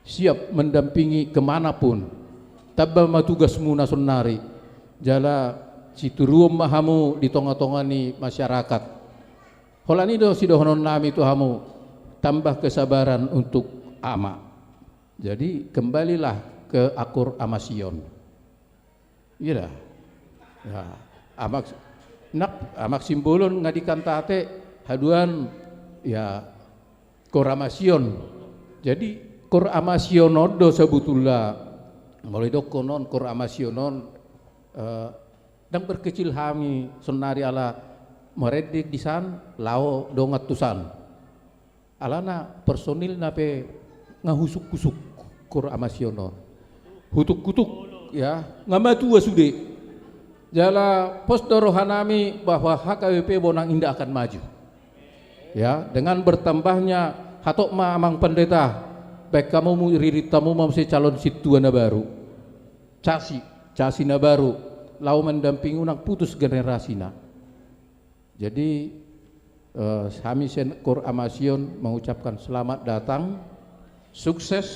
Siap mendampingi ke mana pun. Tamba ma tugasmuna saonnari. Jala situruon ma hamu di tonga-tonga ni masyarakat. Holan i do sidohonon nami tu hamu, tambah kesabaran untuk ama. Jadi, kembalilah ke Koramasi on. Iya dah. Ya, Amang, nak, Amang Simbolon nga dikantate haduan, ya, Koramasi on. Jadi, Koramasi on do sebetulna, molo didokkon on, Koramasi on, eh, ndang berkecil hami saonnari ala marende di san, laho dongan tu san. Alana personilna pe nga husuk-husuk Koramasi on. Hutuk-hutuk, ya, nga matua sude. Jala pos do rohanami bahwa H K B P Bonang Indah akan maju. Ya, dengan bertambahnya, hatop ma Amang Pendeta, baen hamu, ririt hamu ma muse calon sintua na baru. Casi, casi na baru, laho mendampingi, unang putus generasina. Jadi, eh, hami sian Koramasi on mengucapkan selamat datang, sukses,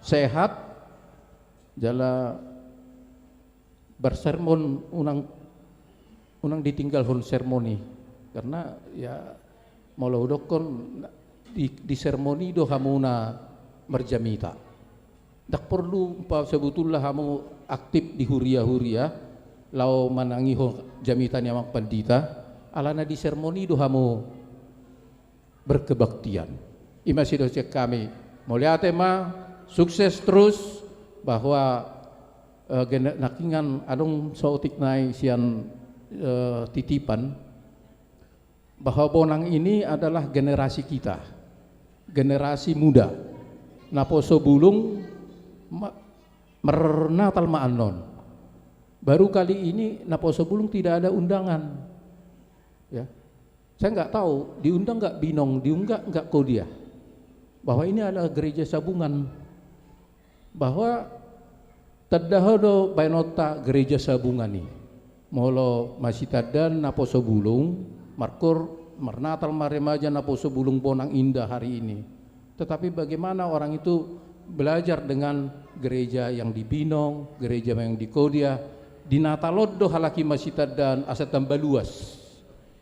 sehat, jala bersermon unang, unang ditinggalhon sermon i. Karena, ya, molo hudokkon di, di sermon i do hamuna marjamita. Ndang porlu pa sebetulna hamu aktif di huria-huria, laho manangihon jamita ni Amang Pandita, alana di sermon i do hamu berkebaktian. I ma sidohonon sian hami, mauliate ma, sukses terus, bahwa, eh, gene-, nangkiningan adong saotik nai sian, eh, titipan, bahwa Bonang ini adalah generasi kita, generasi muda. Naposo bulung ma-, marnatal ma annon. Baru kali ini naposo bulung tidak ada undangan. Ya. Saya nggak tahu diundang nggak Binong, diundang nggak Kodia. Bahwa ini adalah gereja Sabungan. Bahwa tanda ho do baenonta gereja Sabungan i. Molo masitandaan naposo bulung, markoor, marnatal ma remaja naposo bulung Bonang Indah hari ini. Tetapi bagaimana orang itu belajar dengan gereja yang di Binong, gereja yang di Kodia, di Natal on do halak i masitandaan asa tamba luas.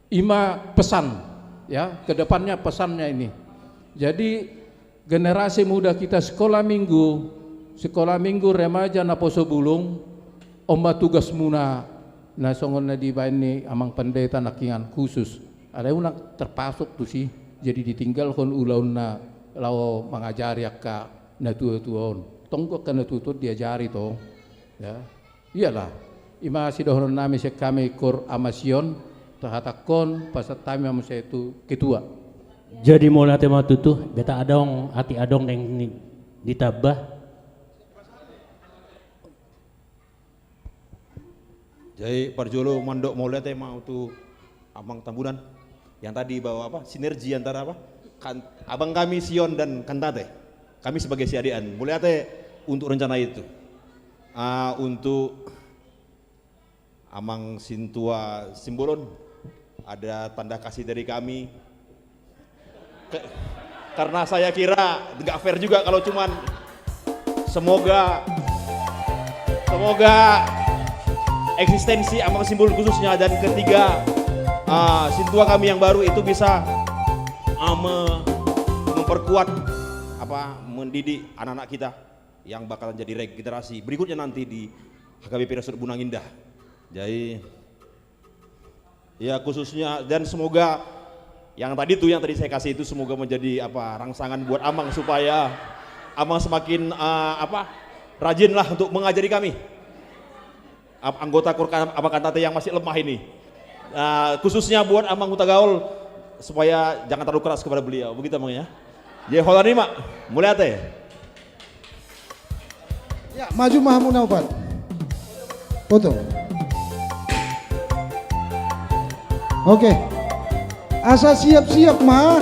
I ma pesan, ya, ke depannya pesannya ini. Jadi, generasi muda kita sekolah minggu, sekolah minggu remaja naposo bulung, on ma tugasmuna, na songon na dibaen ni Amang Pendeta nangkiningan khusus. Alai unang terpasuk tusi, jadi ditinggalhon ulaonna laho mangajari angka natua-tua on. Tong do angka natua-tua on diajari tong. Ya. Iyalah, i ma sidohonon nami sian hami Koramasi on, tahatahon, pasahat hami ma muse tu ketua. Jadi mauliate ma tutu, beta adong, atik adong naeng ditamba. Jadi parjolo mandok mauliate ma tu Amang Tambunan. Yang tadi bahwa apa? Sinergi antara apa? Kan, abang kami Sion dan Kantate. Kami sebagai siadean. Mauliate untuk rencana itu. Ah, untuk Amang Sintua Simbolon, ada tanda kasih dari kami. Ke-, karena saya kira nggak fair juga kalau cuman, semoga, semoga eksistensi Amang Simbolon khususnya dan ketiga, ah, sintua kami yang baru itu bisa, ah, me-, memperkuat, apa, mendidik anak-anak kita yang bakalan jadi regenerasi berikutnya nanti di H K B P Resort Bunang Indah. Jadi, ya, khususnya, dan semoga yang tadi tuh, yang tadi saya kasih itu, semoga menjadi, apa, rangsangan buat Amang supaya Amang semakin, eh, apa, rajin lah untuk mengajari kami. Ap-, anggota KOR Ka-, Abakan Tate yang masih lemah ini. Eh, khususnya buat Amang Hutagaol, supaya jangan terlalu keras kepada beliau. Begitu, Amang, ya. Jadi, holan i ma, mauliate. Ya, maju ma hamuna opat. Foto. Oke. Asa siap-siap ma.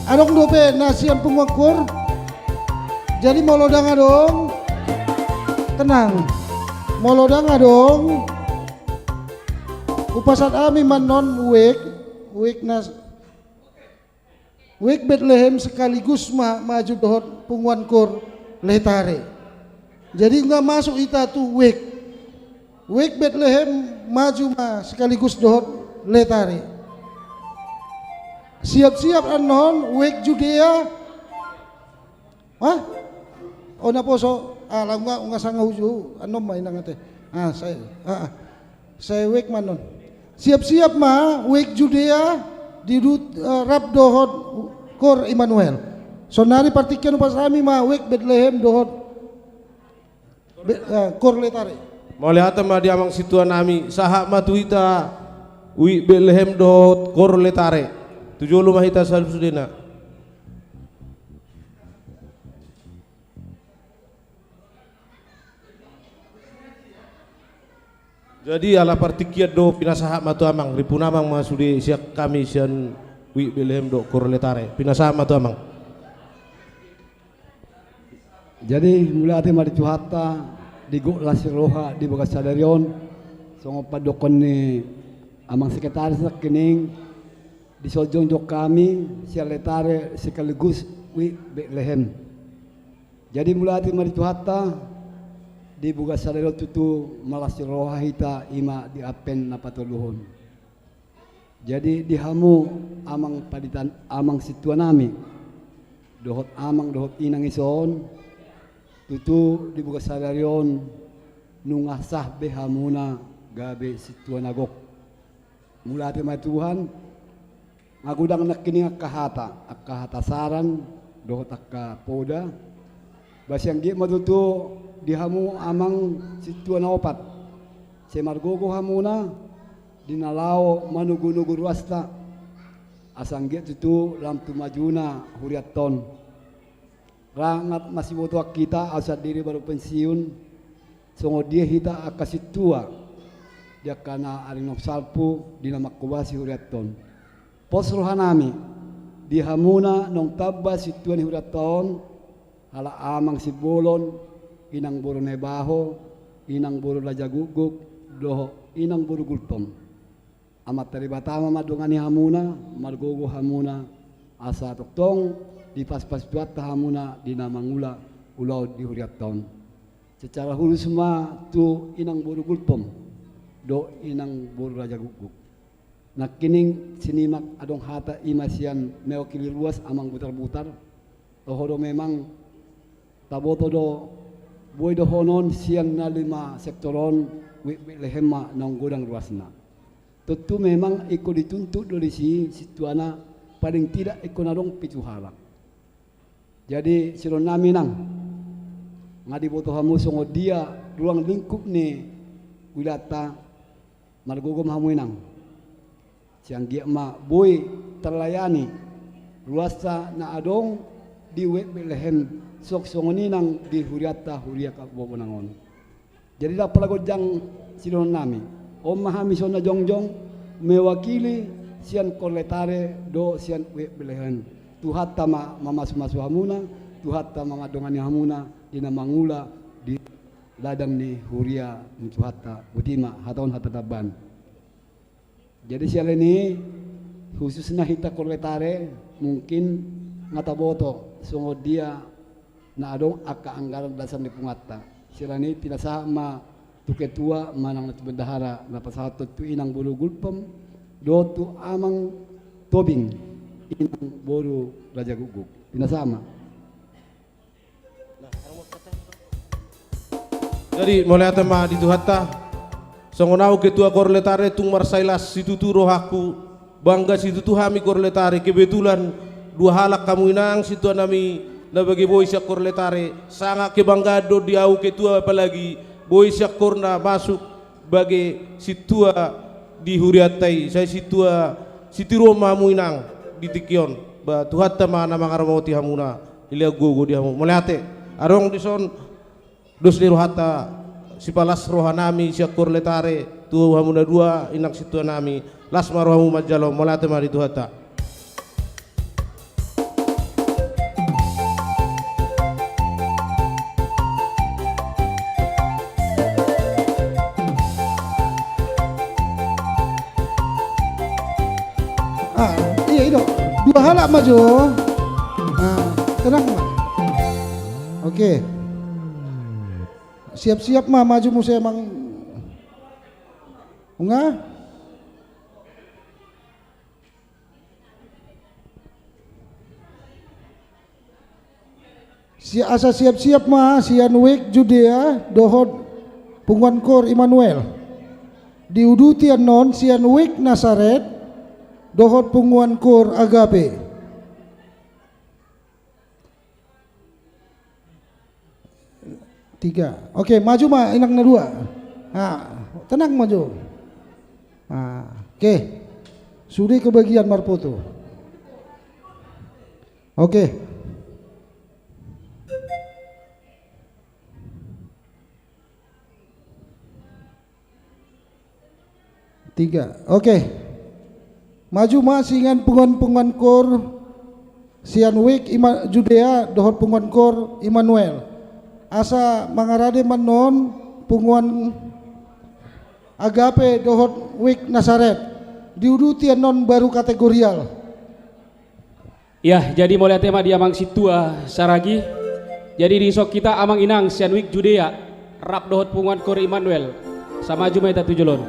Adong dope na sian punguan KOR. Jadi molo ndang adong, tenang. Molo ndang adong, hupasahat hami ma annon wijk, wijk na Wijk Betlehem sekaligus ma maju dohot punguan KOR Letare. Jadi nunga masuk hita tu wijk. Wijk Betlehem maju ma sekaligus dohot Letare. Siap-siap annon wijk Judea. Hah? Oh, naposo. Ah, laos nunga, nunga sanga uju. Annon ma inang ate. Ah, sai. Ah, ah. Sai wijk ma annon. Siap-siap ma wijk Judea didut, eh, rap dohot KOR Immanuel. Saonari partingkian hupasahat hami ma wijk Betlehem dohot Be-, eh, KOR Letare. Mauliate ma di amang sintua nami, sahat ma tu hita wijk Betlehem dohot KOR Letare. Tu jolo ma hita saluhutna. Jadi, ala partingkian do, pinasahat ma tu amang, rimpun amang ma sude sian hami sian wijk Betlehem dohot KOR Letare. Pinasahat ma tu amang. Jadi, mauliate ma di Tuhanta, di gok las ni roha di bagasan sadari on, songon pandokhon ni amang sekretaris nangkining, dijongjong do hami sian Letare sekaligus wijk Betlehem. Jadi mauliate ma di Tuhanta, di bagasan sadari on tutu marlas ni roha hita i ma di ampen na patoluhon. Jadi di hamu amang panditaan, amang sintua nami, dohot amang dohot inang ison, tutu di bagasan sadari on nunga sah be hamuna gabe sintua na gok. Mauliate ma Tuhan. Nga godang nangkining angka hata, angka hata saran dohot angka poda. Ba sai anggiat ma tutu di hamu amang sintua na opat, sai margogo hamuna di na laho manugu-nugu ruasta, asa anggiat tutu lam tu majuna hurianta on. Ra nga masibotoan hita, au sandiri baru pensiun, songon dia hita angka sintua di angka na adong na salpu, di na manghobasi hurianta on. Pos rohanami di hamuna naung tamba sintua ni hurianta on, halak amang Simbolon, inang boru Naibaho, inang boru Rajagukguk, dohot inang boru Gultom. Amanta Debata ma mandongani hamuna, margogo hamuna, asa tongtong dipaspas Tuhanta hamuna di na mangula ulaon di hurianta on. Secara khusus ma tu inang boru Gultom dohot inang boru Rajagukguk. Nangkining sinimak adong hata i ma sian mewakili ruas amang Butarbutar. Toho do memang, taboto do, boi dohonon sian na lima sektor on, wijk Betlehem ma naung godang ruasna. Tontu memang ingkon dituntut do disi sintuana, paling tidak ingkon adong pitu halak. Jadi, songon nami nang, nga diboto hamu songon dia ruang lingkup ni wilayanta, margogo ma hamu inang. Sai anggiat ma boi terlayani ruasta na adong di wijk Betlehem, songon i nang di hurianta, huria Kabupaten Bonang on. Jadi ndang pola gonjang sidohonon nami. On ma hami songon na jongjong mewakili sian KOR Letare dohot sian wijk Betlehem. Tuhanta ma mamasu-masu hamuna, Tuhanta ma mandongani hamuna, di na mangula di ladang ni huria ni Tuhanta. Boti ma hata on hata tamban. Jadi siala ni i, khususna hita Korletare, mungkin nga taboto songon dia na adong angka anggaran dasar ni punguanta. Siala ni i pinasahat ma tu ketua manang na tu bendahara, na pasahathon tu inang boru Gultom dohot tu amang Tobing, inang boru Raja Gukguk. Pinasahat ma. Jadi mauliate ma di Tuhanta. Songon ahu ketua Korletare, tung marsai las situtu rohangku. Bangga situtu hami Korletare, kebetulan dua halak hamu inang sintua nami na bage boi sian Korletare, sangat kebanggaan do di ahu ketua, apalagi boi sian Kor na masuk bage sintua di hurianta i, sai sintua sitiruon ma hamu inang di tingki on. Ba Tuhanta ma na mangaramoti hamuna, dilehon gogo di hamu. Mauliate. Adong dison dos ni rohanta, sipalas roha nami sian Korletare tu hamu na dua inang sintua nami. Las ma rohamu manjalo, mauliate ma di Tuhanta. Ah, iya, i do. Dua halak maju. Ah, tenang ma. Oke. Siap-siap ma maju muse, amang. Unga. Si-, asa siap-siap ma sian Wijk Judea dohot punguan Kor Immanuel. Diuduti annon sian Wijk Nasaret dohot punguan Kor Agape. Tiga. Oke, maju ma inang na dua. Ah, tenang maju. Ah, oke. Sude kebagian marfoto. Oke. Tiga. Oke. Maju ma sian punguan-punguan Kor sian Wijk Ima-, Judea dohot punguan Kor Immanuel. Asa mangarade ma annon punguan Agape dohot Wijk Nasaret. Diuduti annon baru kategorial. Ia, jadi mauliate ma di amang sintua Saragi. Jadi dison hita amang inang sian Wijk Judea rap dohot punguan Kor Immanuel. Asa maju ma hita tu jolo on.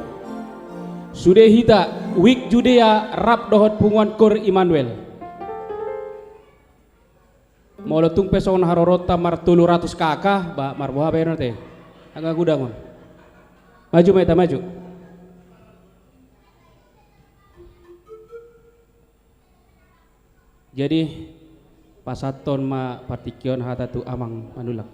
Sude hita Wijk Judea rap dohot punguan Kor Immanuel. Molo tung pe songon haroronta martolu ratus K K, ba marboha baenon ate. Anggo godang on. Maju ma hita, maju. Jadi, pasahathon ma partingkian hata tu amang manulak.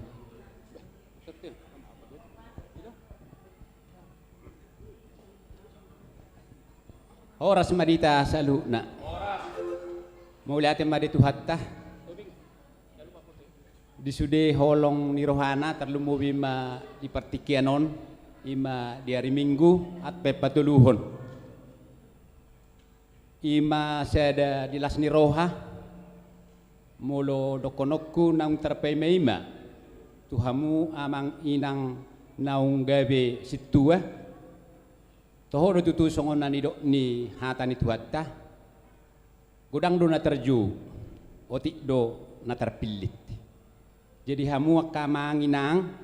Horas ma di hita saluhutna. Mauliate ma di Tuhanta. Di sude holong ni rohana, tarlumobi ma di partingkian on, i ma di ari Minggu, ahat patoluhon. I ma sada di las ni roha, molo dohononku naung tarpaimaima tu hamu amang inang naung gabe sintua. Toho do tutu songon na nidok ni hata ni Tuhanta, godang do na tarjou, otik do na tarpillit. Jadi hamu angka amang inang,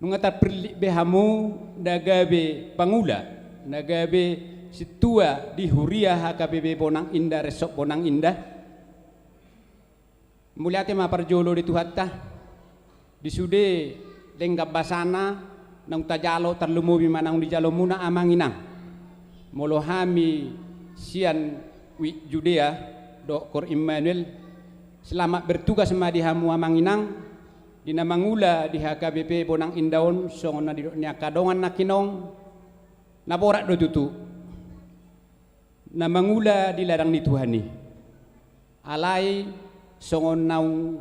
nunga tarpillit be hamu na gabe pangula, na gabe sintua di huria H K B P Bonang Indah, Resort Bonang Indah. Mauliate ma parjolo di Tuhanta. Di sude denggan basana naung tajalo, tarlumobi ma naung dijalomuna amang inang. Molo hami sian Wijk Judea dohot Kor Immanuel, selamat bertugas ma di hamu amang inang, di na mangula di H K B P Bonang Indah on, songon na nidok ni angka dongan nangkin on, na borat do tutu na mangula di ladang ni Tuhan i. Alai songon naung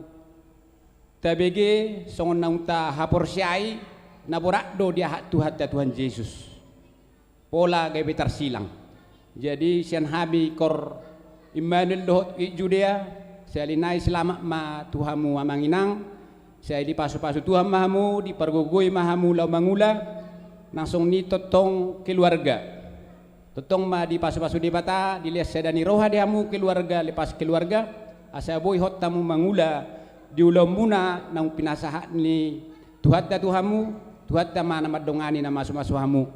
tabege, songon naung tahaporseai, na borat do diahat Tuhanta Tuhan Jesus. Pola gabe tarsilang. Jadi sian hami Kor Immanuel dohot Wijk Judea, sahali nai selamat ma tu hamu amang inang, Sai dipasupasu Tuhan ma hamu, dipargogoi ma hamu laho mangula, nang songon i tongtong keluarga. Tongtong ma dipasupasu Debata, dilean sada ni roha di hamu keluarga lepas keluarga, asa boi hot hamu mangula di ulaonmuna naung pinasahat ni Tuhanta tu hamu. Tuhanta ma na mandongani, na mamasumasu hamu.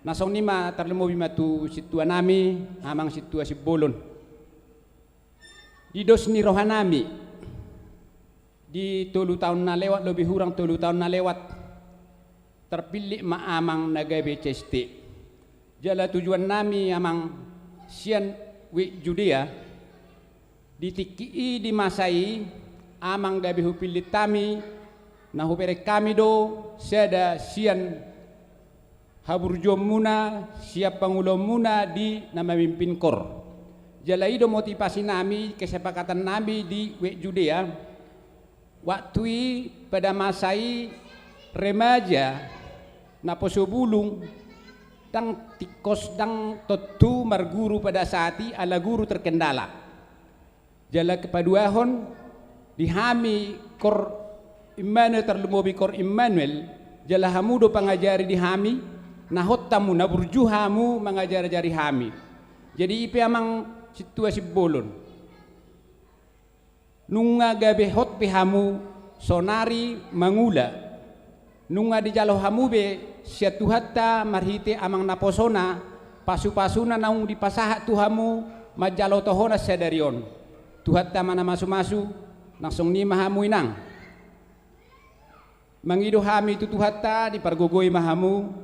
Nang songon i ma tarlumobi ma tu sintuanami, Amang Sintua Simbolon. Di dos ni rohanami, di tolu taon na lewat, lobi hurang tolu taon na lewat, tarpillit ma Amang na gabe C S T. Jala tujuannami, Amang, sian W I K Judea, di tingki i, di masa i, Amang, gabe hupillit hami, na hubereng hami do sada sian haburjuonmuna, sian pangulaonmuna di na mamimpin kor. Jala i do motivasinami, kesepakatannami di W I K Judea. Waktu i, pada masa i, remaja, naposo bulung, ndang tingkos, ndang tontu marguru pada saat i, ala guru terkendala. Jala kepaduahon, di hami kor Immanuel, tarlumobi kor Immanuel, jala hamu do pangajari di hami, na hot hamu, na burju hamu mangajarajari hami. Jadi i pe, Amang Sintua Simbolon, nunga gabe hot be hamu saonari mangula. Nunga dijalo hamu be sian Tuhanta marhite Amang naposona, pasupasuna naung dipasahat tu hamu manjalo tohonan sadari on. Tuhanta ma na mamasumasu, nang songon i ma hamu, Inang. Mangido hami tu Tuhanta, dipargogoi ma hamu,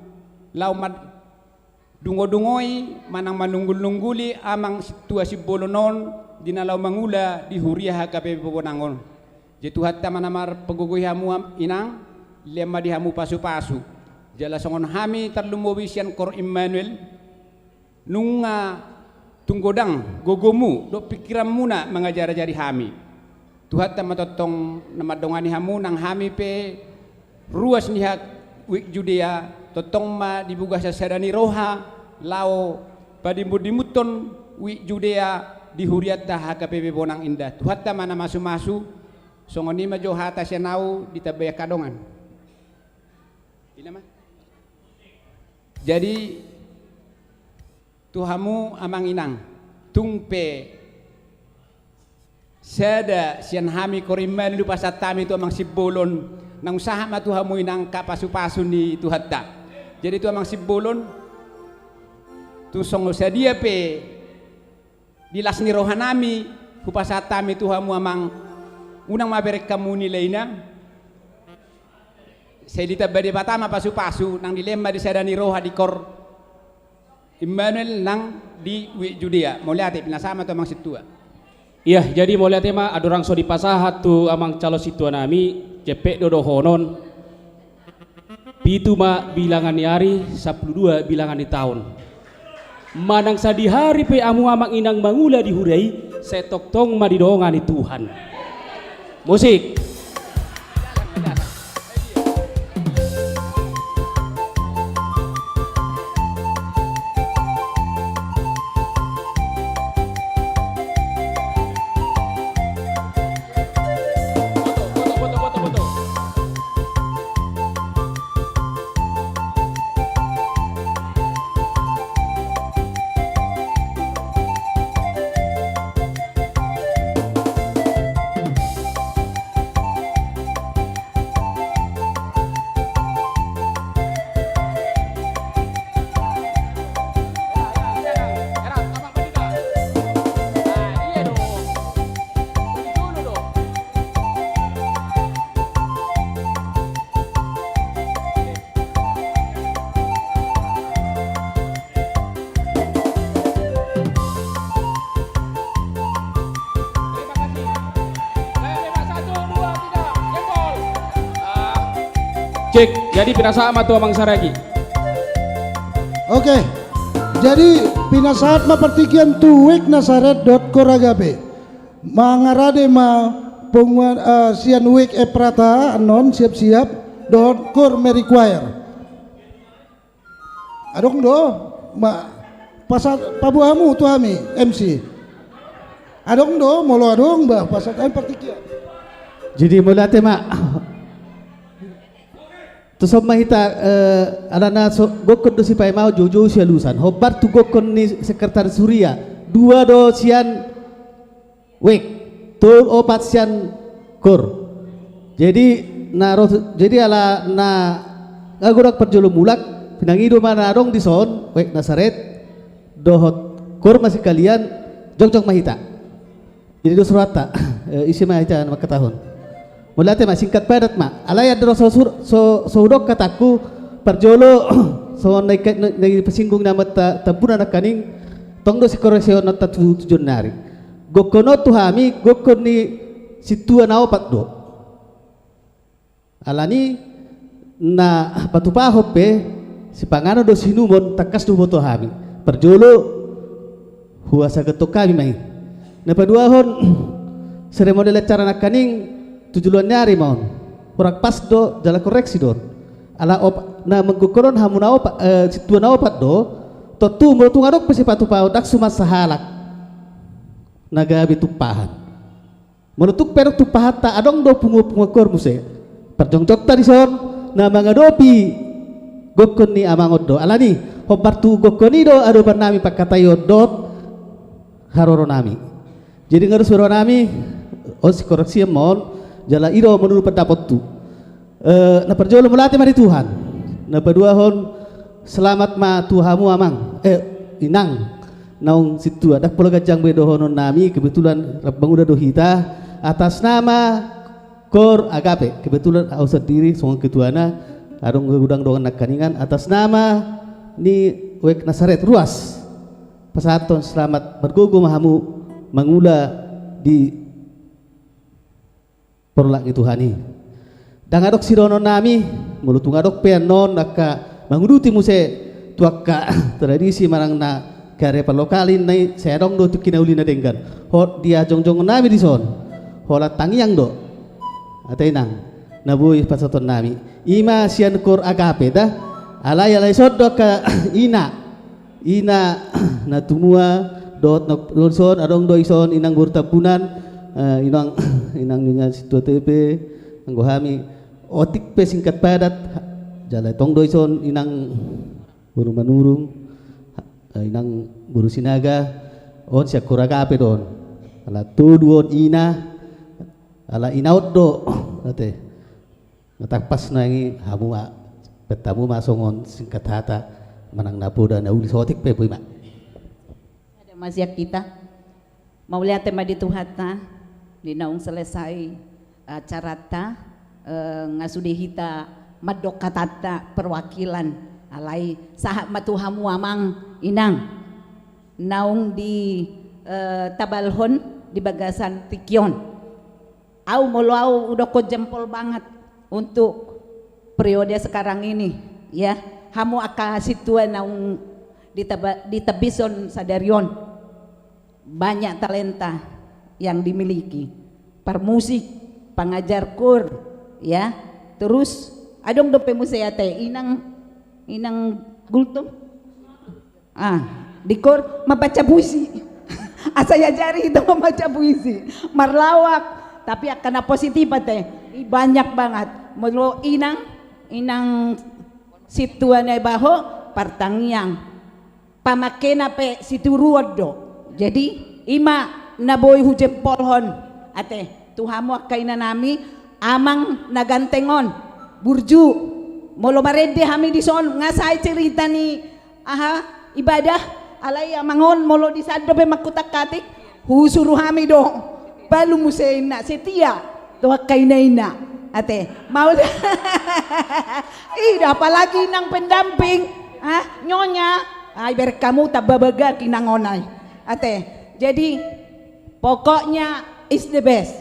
laho mandungodungoi manang manunggulnungguli Amang Sintua Simbolon on di na laho mangula di huria H K P P Bonang on. Jadi Tuhanta ma na marpagogoi hamu, Am-, Inang, lean ma di hamu pasupasu. Jala songon hami tarlumobi sian kor Immanuel, nunga tung godang gogomu dohot pingkiranmuna mangajarajari hami. Tuhanta ma tongtong na mandongani hamu, nang hami pe ruas ni H-, W I K Judea, tongtong ma dibuka sasada ni roha laho padimundimundhon W I K Judea di hurianta H K P P Bonang Indah. Tuhanta ma na mamasumasu. Songon i ma jo hata sian ahu, ditambai angka dongan. Ina ma. Jadi, tu hamu, Amang, Inang, tung pe sada sian hami kor Immanuel hupasahat hami tu Amang Simbolon, naung sahat ma tu hamu, Inang, angka pasupasu ni Tuhanta. Jadi tu Amang Simbolon, tung songon sadia pe di las ni rohanami, hupasahat hami tu hamu, Amang, unang ma bereng hamu nilaina. Sai ditambai Debata ma pasupasu, nang dilean ma di sada ni roha di kor Immanuel nang di W I K Judea. Mauliate, pinasahat ma tu Amang Sintua. Iya, jadi mauliate ma, andorang so dipasahat tu Amang calon sintuanami, jempek do dohonon. Pitu ma bilangan ni ari, sampulu dua bilangan ni taon. Manang sadihari pe hamu, Amang, Inang, mangula di huria i, sai tongtong ma didongani Tuhan. Musik. Cek, jadi pinasahat ma tu Amang Saragi. Oke, jadi pinasahat ma partingkian tu W I K Nasaret dohot Kor Agape. Mangarade ma punguan, eh, sian W I K Efrata annon siap-siap dohot Kor Mary Choir. Adong do, ma, pasahat, paboa hamu tu hami, M C. Adong do, molo adong, bah, pasahat hami partingkian. Jadi mauliate ma. Tuson ma hita, eh, alana so, gokkon do sipaima on joujou sialusan. Hombar tu gokkon ni sekretaris huria. Dua do sian wek. Tolu opat sian kor. Jadi, na ro-, jadi ala na nga godang parjolo mulak, pinangido ma na adong dison, wek Nasaret, dohot kor ma sekalian, jongjong ma hita. Jadi dos rohanta, eh, ise ma hita na mangkatahon. Mauliate ma, singkat padat ma. Alai andorang so, so, so, so hudok hatangku, parjolo, so na, na, na pasinggung nama ta, Tambunan nangkaning, tong do sikoreksi on nonta tu, tu jonnari. Gokkon on tu hami, gokkon ni sintua na opat do. Alani na patupahon pe, sipanganon do siinumon, tangkas do huboto hami. Parjolo, huasageton hami ma i. Na paduahon, seremonial acara nangkaning, tu joloan ni ari ma on. Hurang pas do, jala koreksi do on. Ala op-, na manggokkon on hamu na opat, eh, sintua na opat do, tontu molo tung adong pe sipatupahon, ndang suman sahalak na gabe tumpahan. Molo tung pe adong tumpahanta, adong do punguan-punguan kor muse. Parjongjongta dison, na mangadopi gokkon ni amang on do. Alani, hombar tu gokkon i do adopan nami pangkataion dohot haroro nami. Jadi nga dos roha nami, on sikoreksian ma on, jala i do manurut pandapothu. Eh, na parjolo mauliate ma di Tuhan. Na paduahon selamat ma tu hamu amang, eh, inang. Naung sintua, ndang pola ganjang be dohonon nami, kebetulan rap mangula do hita, atas nama Kor Agape, kebetulan au sandiri songon ketuana, adong godang dongan nangkaningan, atas nama ni wek Nasaret, ruas. Pasahathon selamat margogo ma hamu mangula di porlak ni Tuhan i. Ndang adong sidohonon nami, molo tung adong pe annon angka manguduti muse tu angka tradisi manang na karya parlokalan i, sai adong do tingki na uli na denggan. Hot di jongjong nami dison. Holan tangiang do. Ate inang, na boi pasahaton nami. I ma sian Kor Agape da. Alai, alai dison do angka ina. Ina na tumua, dohot na dison, adong do dison inang boru Tambunan, eh, inang, inang Nyonya Sintua Tepe, anggo hami, otik pe singkat padat, jala tong do dison inang boru Manurung, eh, inang boru Sinaga, on sian Kor Agape do on. Ala tolu on ina, ala ina on do, ate. Nga tangkas nangkin hamu ma, pentamu ma songon singkat hata, manang na poda na uli, sotik pe boi ma. Ada masiak kita. Mauliate ma di Tuhanta, di naung selesai, eh, acaranta, eh, nga sude hita mandok hatanta perwakilan, alai sahat ma tu hamu amang inang. Naung di, eh, tabalhon di bagasan tingki on. Au, molo au, udokkon jempol banget untuk periode sekarang ini, ya. Hamu angka sintua naung ditaba-, ditabison sadari on. Banyak talenta yang dimiliki. Parmusik, pangajar kur, ya. Terus, adong dope muse ate, inang, inang Gultom. Ah, di kor mambaca puisi. Asa diajari hita mambaca puisi. Marlawak. Tapi angka na positif ate. I banyak banget. Molo inang, inang sintua na ibaho, partangiang. Pamakena pe situruon do. Jadi, i ma na boi hujempolhon. Ate, tu hamu angka ina nami, amang na ganteng on. Burju. Molo marende hami dison, nga sae cerita ni aha, ibadah, alai amang on molo di sandok pe mangkutak-atik, husuru hami do. Balu muse inna setia tu angka ina-ina. Ate, mau ida apalagi inang pendamping, ah, nyonya, ai berkamu tamba bagak inang on ai. Ate, jadi pokoknya is the best.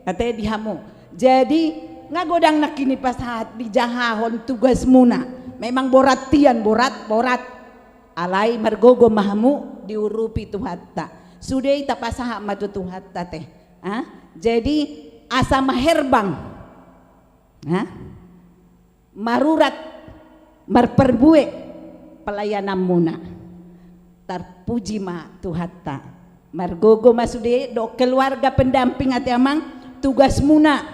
Ate di hamu. Jadi, nga godang nangkin i pasahat dijahahon tugasmuna. Memang borat tian, borat, borat. Alai margogo ma hamu diurupi Tuhanta. Sude i tapasahat ma tu Tuhanta te. Ah? Jadi, asa maherbang. Ah? Marurat, marparbue pelayananmuna. Tarpuji ma Tuhanta. Margogo ma sude dohot keluarga pendamping ate amang, tugasmuna.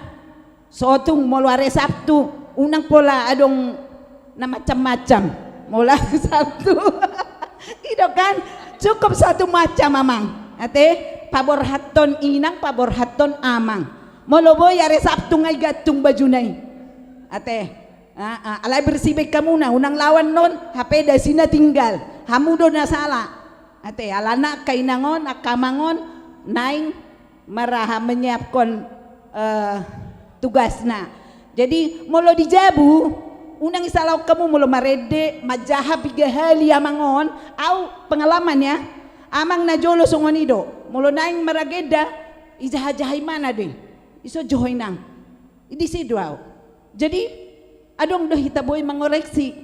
Sotung molo ari Sabtu, Unang pola adong na macam-macam. Molo satu. I do kan? Cukup satu macam, Amang. Ate, paborhathon inang, paborhathon amang. Molo boi ari Sabtu nga i gantung bajuna i. Ate. Ah, ah, alai bersih baen hamuna, unang laho annon, hape dasina tinggal. Hamu do na sala. Ate, alana angka inang on, angka amang on, naeng maraha menyiapkon, eh, tugasna. Jadi, molo di jabu, unang isalahon hamu molo marende, manjaha piga hali amang on, au pengalaman ya. Amang na jolo songon i do. Molo naeng maragenda, ijaha-jaha imana do i. Iso joho inang. Disi do au. Jadi, adong do hita boi mangoreksi.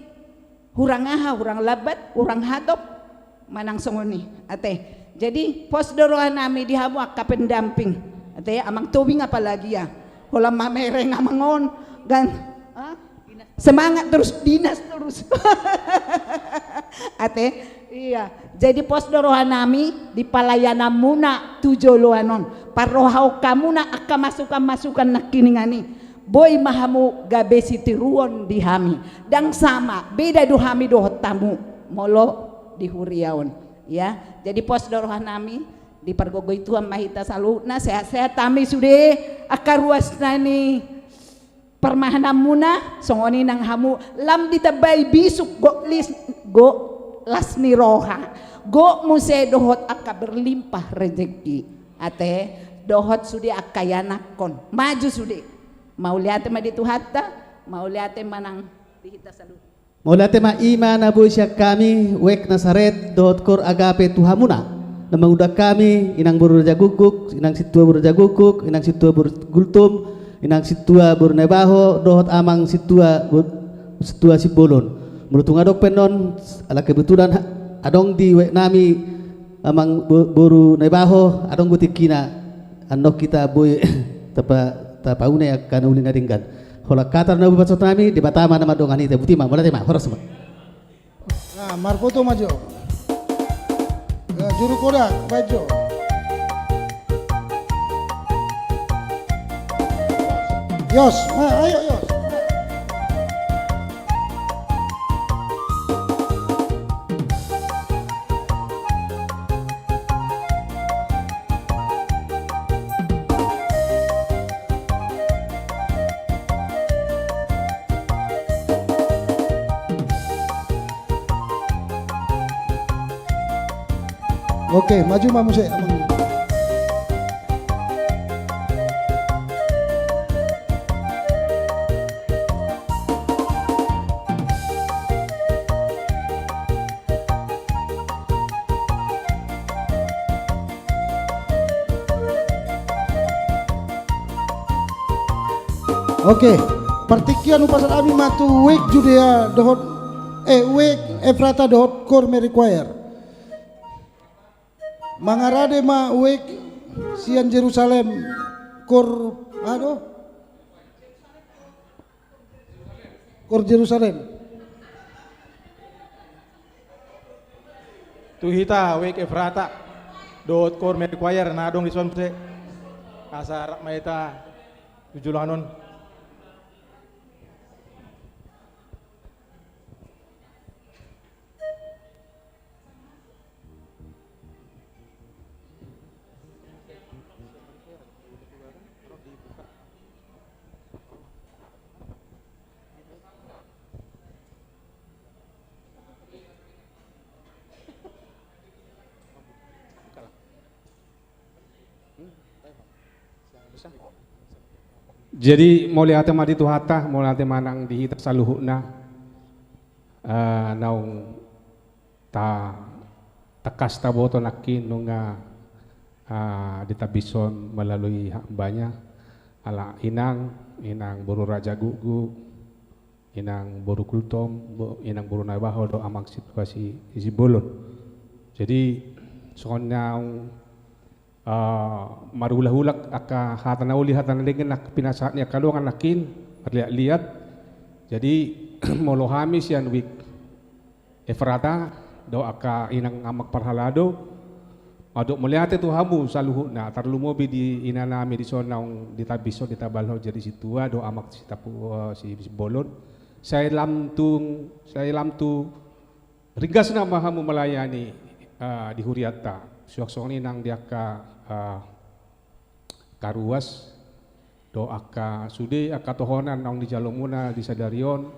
Hurang aha, hurang lambat, hurang hatop, manang songon i. Ate. Jadi, pos do roha nami di hamu angka pendamping. Ate, Amang Tobing apalagi ya. Holan mamereng amang on, gan. Hah? Semangat terus, dinas terus. Ate, iya. Jadi pos do roha nami di palayananmuna tu joloan on. Parrohahon hamuna angka masukan-masukan nangkiningan i. Boi ma hamu gabe sitiruon di hami. Ndang sama, beda do hami dohot hamu. Molo di huria on. Ya, jadi pos do roha nami, dipargogoi Tuhan ma hita saluhutna, sehat-sehat hami sude, angka ruas nani parmahananmuna, songon i nang hamu, lam ditambai bisuk gok lis, gok las ni roha, gok muse dohot angka berlimpah rezeki. Ate, dohot sude angka ianakhon. Maju sude. Mauliate ma di Tuhanta, mauliate ma nang di hita saluhut. Mauliate ma, i ma na boi sian hami, Wijk Nasaret dohot Koor Agape tu hamuna. Na mangundang hami, inang boru Raja Gukguk, inang sintua boru Raja Gukguk, inang sintua boru Gultom, inang sintua boru Naibaho, dohot amang sintua bo-, sintua Simbolon. Molo tung adong pe annon, ala kebetulan ha-, adong di wijk nami, amang bo-, boru Naibaho, adong do tingkina, annon hita boi tapa-, tapaune angka na uli na denggan. Holan hata na boi pasahat nami, Debata ma na mandongani hita, botima, mauliate ma, horas ma. Nah, marfoto ma jo. Nah, juru koda, baen jo. Jos, nah, ayo, Jos. Oke, maju ma muse, amang. Oke, partingkian hupasahat hami ma tu Wijk Judea dohot, eh, Wijk Efrata dohot Koor Mary Choir. Mangarade ma Wijk sian Jerusalem, Koor, aha do? Koor Jerusalem. Tu hita Wijk Efrata dohot Koor Mary Choir na adong dison muse. Asa rap ma hita tu joloan on. Jadi, mauliate ma di Tuhanta, mauliate ma nang di hita saluhutna, eh, naung ta-, tangkas taboto nangkin nunga, eh, ditambison melalui hambanya, ala inang, inang boru Raja Gukguk, inang boru Gultom, bo-, inang boru Naibaho dohot amang sintua si, si Simbolon. Jadi, songon naung, eh, marulak-ulak angka hata na uli, hata na denggan na pinasahat ni angka dongan nangkin, marliat-liat. Jadi, molo hami sian Wijk Efrata, dohot angka inang amang parhalado, Adong mauliate tu hamu saluhutna, tarlumobi di inanami dison naung ditambison, ditambason jadi sintua, dohot amang Sitapu, eh, Simbolon. Sai lam tung, sai lam tu ringgasna ma hamu melayani, eh, di hurianta. Suang songon i nang di angka, eh, angka ruas, dohot angka sude, angka tohonan naung dijalo muna di sadari on,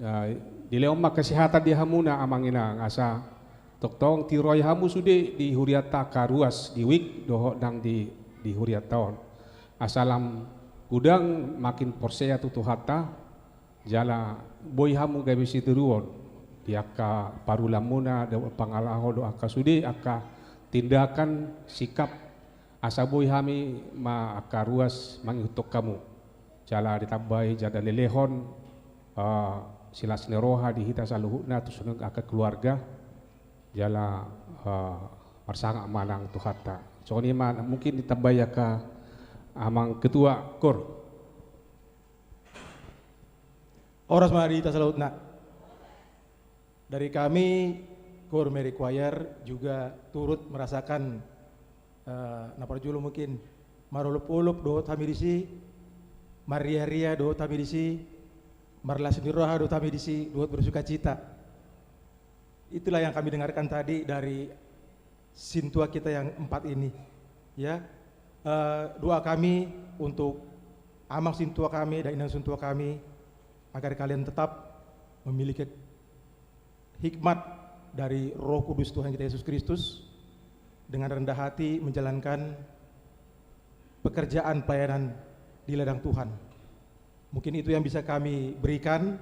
eh, dilehon ma kesehatan di hamuna amang inang, asa tongtong tiroi hamu sude di hurianta angka ruas di wijk, dohot nang di, di hurianta on. Asa lam godang makin porsea tu Tuhanta, jala boi hamu gabe sitiruon di angka parulamuna, dohot pangalaho, dohot angka sude, angka tindakan, sikap, asa boi hami ma angka ruas mangihuthon hamu. Jala ditambai jala dilehon, eh, silas ni roha di hita saluhutna tu songon angka keluarga, jala, eh, marsangap ma nang Tuhanta. Songon i ma mungkin ditambai angka amang ketua KOR. Horas ma di hita saluhutna. Dari kami, KOR Merry Choir juga turut merasakan, eh, na parjolo mungkin marolopolop dohot hami disi, marriaria dohot hami disi, marlas ni roha dohot hami disi, dohot bersukacita. Itulah yang kami dengarkan tadi dari sintua kita yang empat ini. Ya, eh, doa kami untuk amang sintua kami dan inang sintua kami, agar kalian tetap memiliki hikmat dari Roh Kudus Tuhan kita Yesus Kristus, dengan rendah hati menjalankan pekerjaan pelayanan di ladang Tuhan. Mungkin itu yang bisa kami berikan,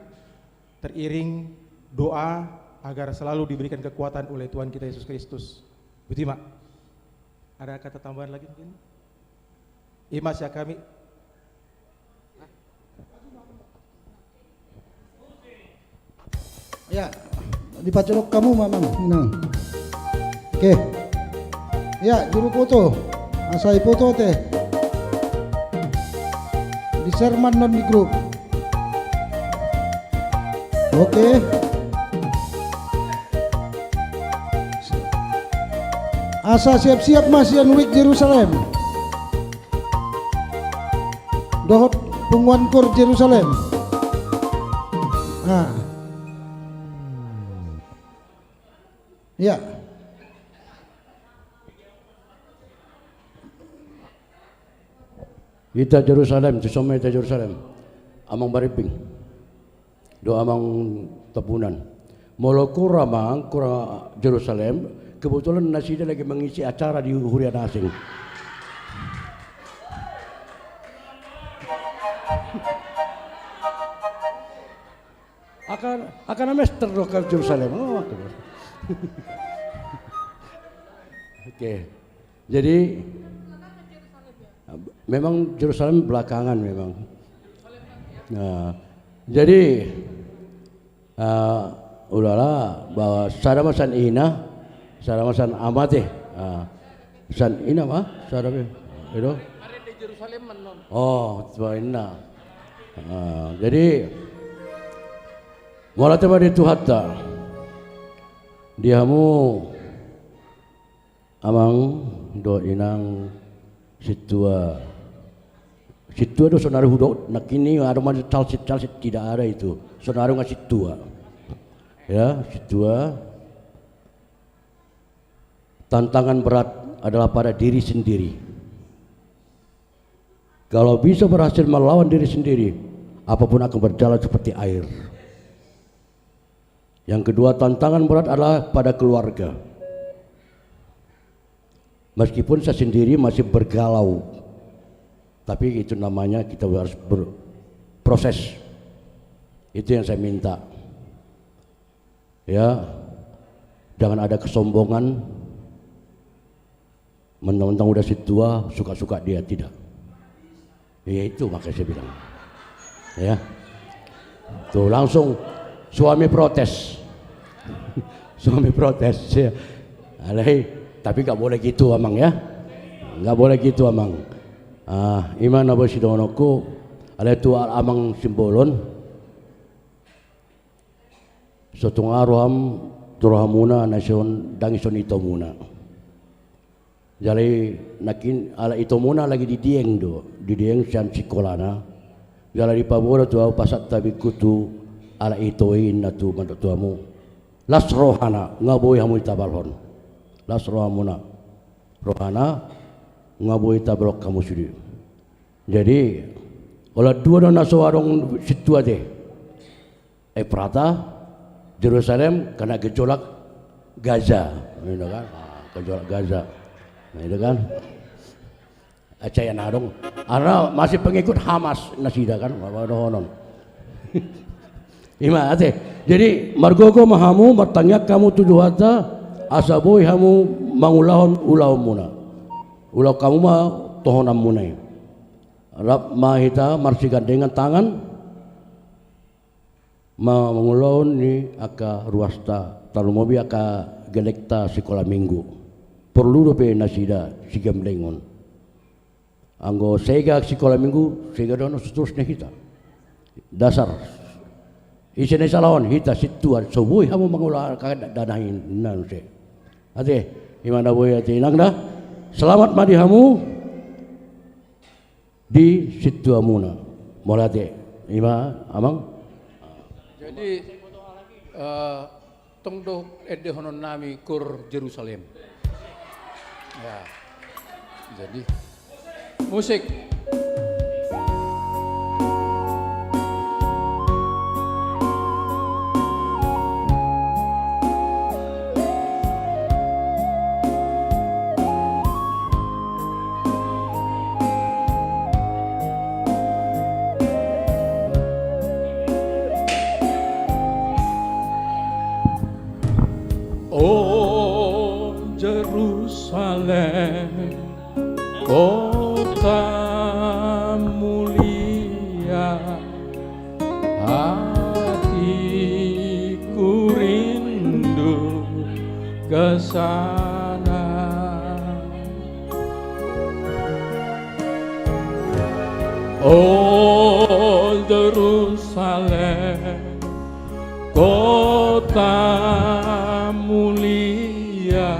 teriring doa agar selalu diberikan kekuatan oleh Tuhan kita Yesus Kristus. Boti ma. Ada kata tambahan lagi mungkin? I ma sian hami. Ya, dipacolok hamu ma, Amang Inang. Oke. Ya, juru foto. Asa i foto ate. Di-share ma annon di grup. Oke. Asa siap-siap ma sian Wijk Jerusalem dohot punguan KOR Jerusalem. Nah. Ya. Hita Jerusalem, tu son ma hita Jerusalem. Amang Barimping. Dohot amang Tambunan. Molo KOR, amang, KOR Jerusalem, kebetulan nasida lagi mengisi acara di huria na asing. Akan, akan mester do ke Jerusalem. Oh, oke. Jadi, memang Jerusalem belakangan memang. Nah, jadi, eh, ulala, bahwa sada ma sian ina, sada ma sian ama ate. Ah, sian ina ma, sada be. Itu. Oh, sian ina. Ah, jadi, mauliate ma di Tuhanta. Di hamu, amang dohot inang, sintua. Sintua do saonari hudok, nangkin i adong ma talsit-talsit, tidak ada itu. Saonari nga sintua. Ya, sintua. Tantangan berat adalah pada diri sendiri. Kalau bisa berhasil melawan diri sendiri, apapun akan berjalan seperti air. Yang kedua, tantangan berat adalah pada keluarga. Meskipun saya sendiri masih bergalau, tapi itu namanya kita harus berproses. Itu yang saya minta. Ya, jangan ada kesombongan. Mentang-mentang udah sintua, suka-suka dia, tidak. Ya itu makanya saya bilang. Ya. Tuh, langsung suami protes. Suami protes, ya. Alai, tapi nggak boleh gitu, Amang, ya. Nggak boleh gitu, Amang. Ah, i ma na boi sidohononku, alai tu Amang Simbolon. So tung aha roham, tu rohamuna na songon dang i songon itomuna. Jala i nangkin halak itomuna lagi di Dieng do, di Dieng sian sikolana. Jala dipaboa do tu ahu pasahat tabingku tu halak ito i, ninna tu, mandok tu hamu. Las rohana, nga boi hamu ditabalhon. Las rohamuna. Rohana, nga boi tabalhon hamu sude. Jadi, holan dua do na so adong sintua ate. Efrata, Jerusalem, kena gejolak Gaza. Gitu kan? Ah, gejolak Gaza. Nah, itu kan. Aca ya nadong. Karena masih pengikut Hamas nasida kan, apa dohonon. Ima, ate. Jadi, margogo ma hamu, martangiang hamu tu Tuhanta, asa boi hamu mangulahon ulaonmuna. Ulaon hamu ma tohonanmuna i. Rap ma hita marsigandengan tangan, ma-, mangulahon ni angka ruasta, tarlumobi angka gelekta sikola minggu. Porlu dope nasida sigandengon. Anggo sega sikola minggu, sega do na so torus ni hita. Dasar. Ise na isalaon, hita sintua, so boi hamu mangula angka dana i, ninna muse. Ate, ima na boi ate inang da. Selamat ma di hamu di sintuamuna. Mauliate. Ima, amang. Jadi, eh, tong do endehononnami kur Jerusalem. Ya. Jadi, musik. O Jerusalem, kota mulia, hatiku rindu ke sana. O Jerusalem, kota mulia,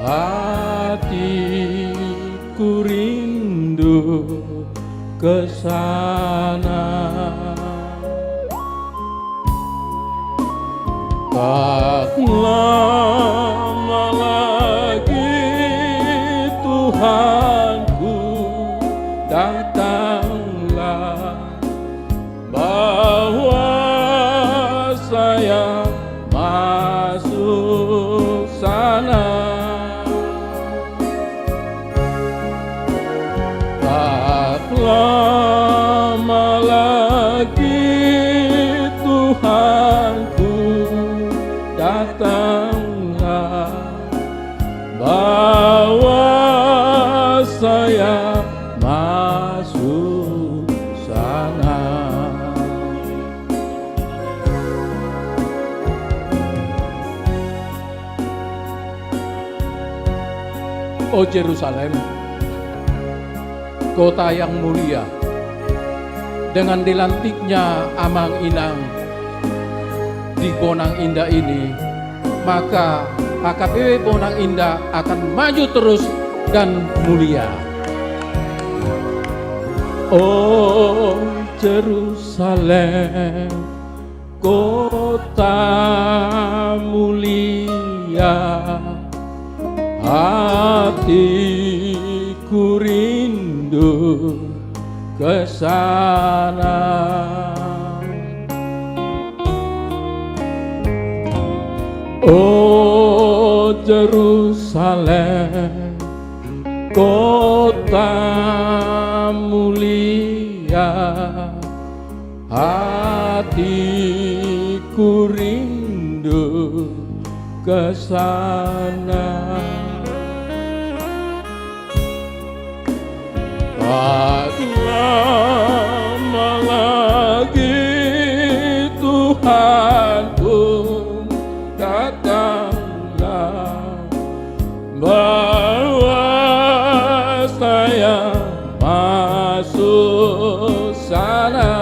hatiku rindu ke sana. Tak lama lagi Tuhanku datanglah, bawa saya masuk sana. Tak lama lagi Tuhanku datanglah, bawa saya masuk sana. O Jerusalem, kota yang mulia, dengan dilantiknya amang inang di Bonang Indah ini, maka H K B P Bonang Indah akan maju terus dan mulia. O Jerusalem, kota mulia, hatiku rindu ke sana. O Jerusalem, kota mulia, hatiku rindu ke sana. Tak lama lagi Tuhanku datanglah, bawa saya masuk sana.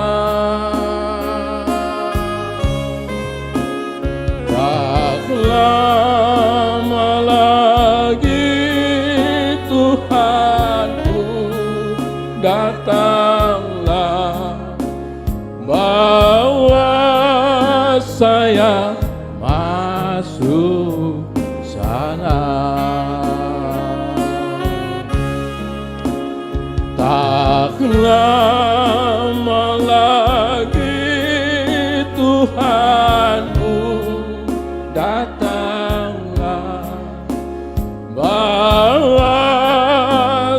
Tak lama lagi Datanglah, bawa saya masuk sana. Tak lama lagi Tuhanmu datanglah, bawa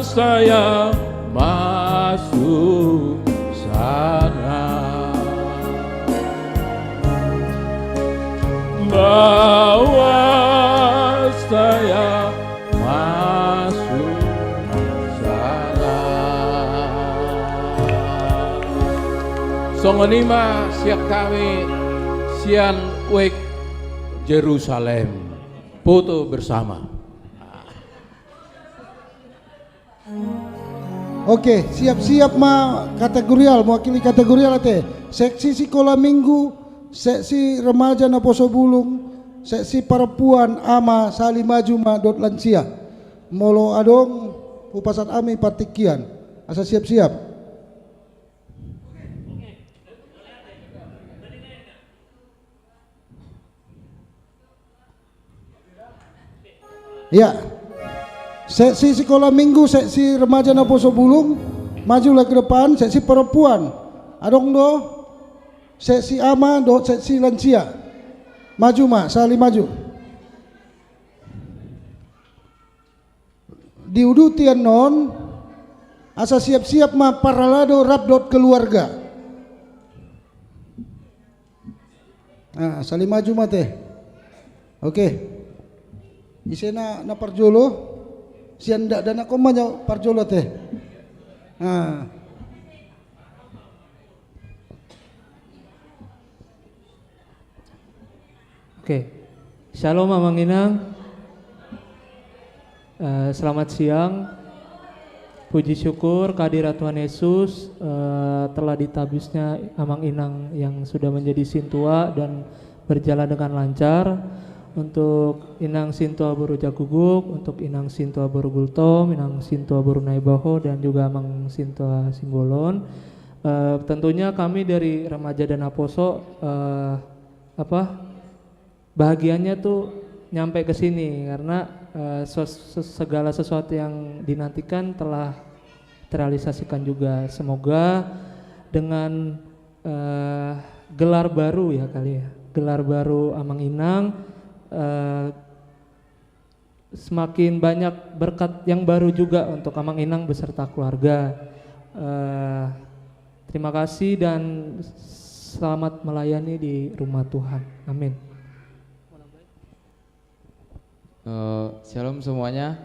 saya masuk sana. Bawa saya masuk sana. Songon i ma sian hami, sian Wijk Jerusalem. Foto bersama. Oke, siap-siap ma kategorial, mewakili kategorial ate. Seksi sikola minggu, seksi remaja naposo bulung, seksi perempuan, ama, sahali maju ma dohot lansia. Molo adong, hupasahat hami partingkian. Asa siap-siap. Ya. Seksi sikola minggu, seksi remaja naposo bulung, majulah ke depan, seksi perempuan. Adong do, seksi ama, dohot seksi lansia. Maju ma, sahali maju. Diuduti annon, asa siap-siap ma parhalado rap dohot keluarga. Ah, sahali maju ma ate. Oke. Ise na, na parjolo? Sian dakdanak on ma na parjolo ate. Ah. Oke. Syalom, Amang Inang. Eh, selamat siang. Puji syukur kehadirat Tuhan Yesus, eh, telah ditabisnya Amang Inang yang sudah menjadi sintua dan berjalan dengan lancar. Untuk Inang Sintua boru Jaguguk, untuk Inang Sintua boru Gultom, Inang Sintua boru Naibaho, dan juga Amang Sintua Simbolon. Eh, tentunya kami dari Remaja dan Naposo, eh, apa, bahagianya tuh nyampe ke sini karena, eh, ses-, ses-, segala sesuatu yang dinantikan telah terrealisasikan juga. Semoga dengan, eh, gelar baru ya kali ya, gelar baru Amang Inang, eh, semakin banyak berkat yang baru juga untuk Amang Inang beserta keluarga. Eh, terima kasih dan selamat melayani di rumah Tuhan. Amin. Eh, shalom semuanya.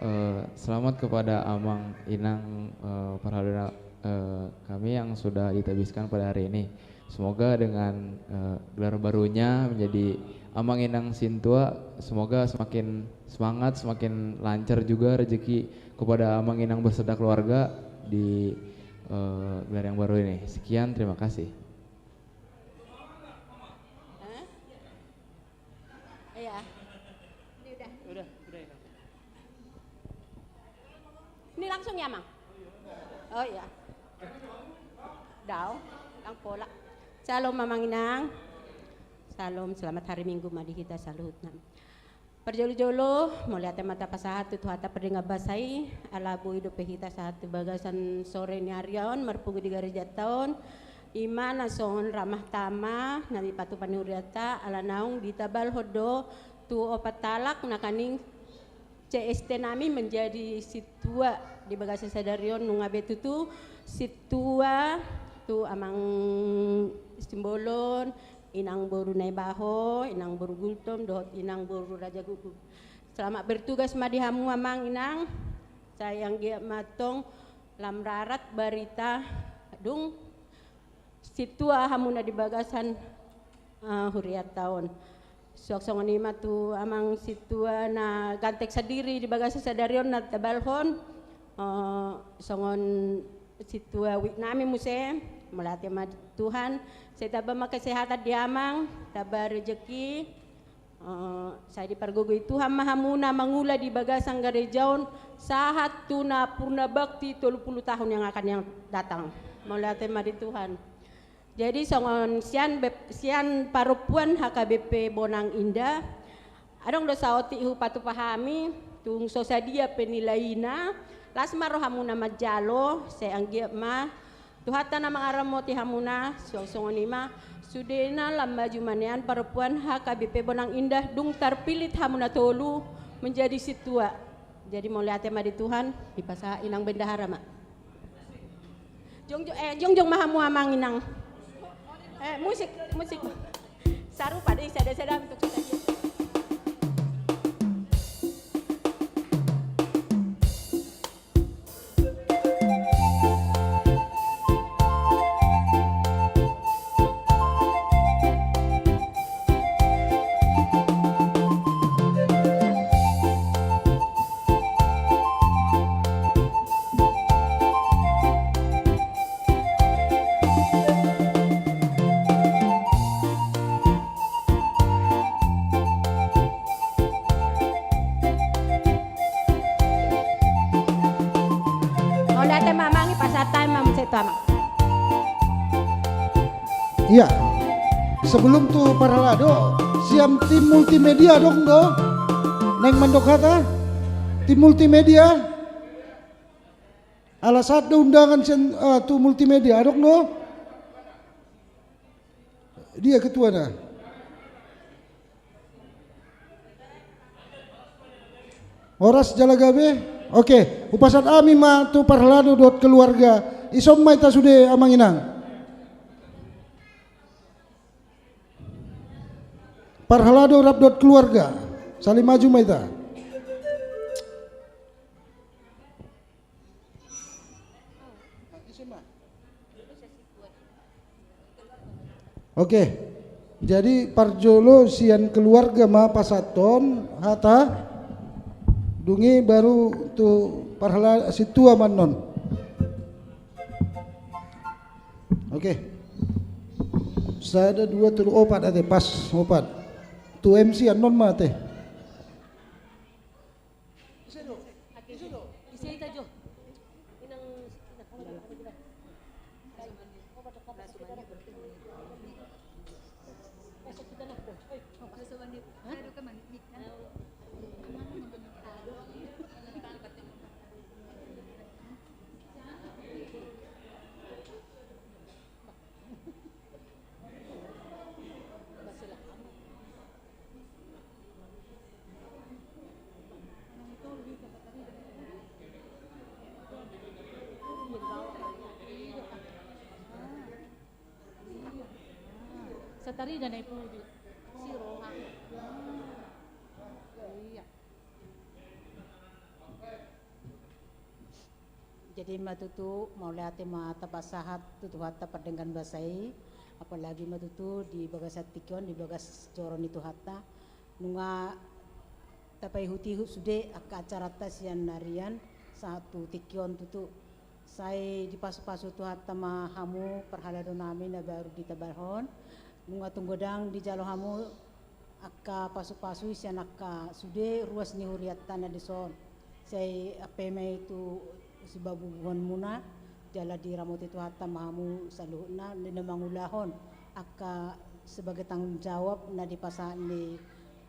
Eh, selamat kepada Amang Inang, eh, parhalado, eh, kami yang sudah ditabiskan pada hari ini. Semoga dengan, eh, gelar barunya menjadi Amang Inang Sintua, semoga semakin semangat, semakin lancar juga rezeki kepada Amang Inang beserta keluarga di, eh, gelar yang baru ini. Sekian, terima kasih. Hah? Iya. Ini udah. Udah, udah ya. Ini langsung ya, Mang? Oh iya. Dao, lang pola. Shalom, Amang Inang. Shalom, selamat hari Minggu ma di hita saluhutna. Parjolo-jolo, mauliate ma tapasahat tu Tuhanta pardenggan basa i, ala boi dope hita sahat tu bagasan sore ni ari on, marpungu di garejanta on, i ma na songon ramah tamah, na dipatupa ni hurianta, ala naung ditabalhon do tu opat halak nangkaning C S T nami menjadi sintua di bagasan sadari on, nunga be tutu sintua tu Amang Simbolon, Inang boru Naibaho, Inang boru Gultom, dohot Inang boru Raja Guguk. Selamat bertugas ma di hamu Amang Inang, sai anggiat ma antong lam rarat barita dung sintua hamuna di bagasan, eh, hurianta on. Suang songon i ma tu Amang sintua na ganteng sandiri di bagasan sadari on na tabalhon, eh, songon sintua wijk nami muse, mauliate ma Tuhan, sai tamba ma kesehatan di Amang, tamba rezeki, Eh, sai dipargogoi Tuhan ma hamuna mangula di bagasan gareja on sahat tu na purna bakti tolu pulu tahun yang akan yang datang. Mauliate ma di Tuhan. Jadi songon sian bep-, sian parompuan H K B P Bonang Indah, adong do saotik hupatupa hami, tung so sadia penilaina, las ma rohamuna manjalo, sai anggiat ma Tuhanta na mangaramoti hamuna, suang songon i ma, sudena lam maju ma nian parompuan H K B P Bonang Indah, dung tarpillit hamuna tolu menjadi sintua. Jadi mauliate ma di Tuhan, dipasahat inang bendahara ma. Jongjong, eh, jongjong ma hamu amang inang. Eh, musik, musik. Sarupa do i, sada-sada untuk sada. Mauliate ma amang, pasahat hami ma muse tu amang. Iya. Sebelum tu parhalado, sian tim multimedia adong do? Naeng mandok hata? Tim multimedia? Ala sahat do undangan sian, eh, tu multimedia, adong do? Dia ketuana. Horas jala gabe. Oke, hupasahat hami ma tu parhalado dohot keluarga. Ison ma hita sude amang inang. Parhalado rap dohot keluarga. Saling maju ma hita. Oke. Jadi parjolo sian keluarga ma pasahathon hata, dung i baru tu parhala-, sintua ma annon. Oke. Sada, dua, tolu, opat ate, pas opat. Tu M C annon ma ate. Satarida na i pudi. Si roha. Iya. Jadi ma tutu, mauliate ma tapasahat tu Tuhanta pardenggan basa i, apalagi ma tutu di bagasan tingki on, di bagas joro ni Tuhanta. Nunga tapaihut-ihut sude angka acaranta sian narian sahat tu tingki on tutu. Sai dipasupasu Tuhanta ma hamu parhaladonami na baru ditabalhon. Nunga tung godang dijalo hamu angka pasupasu i sian angka sude ruas ni hurianta na dison. Sai ampe ma i tu sibabubuhonmuna, jala diramoti Tuhanta ma hamu saluhutna, di na mangulahon angka sebagai tanggung jawab na dipasahat ni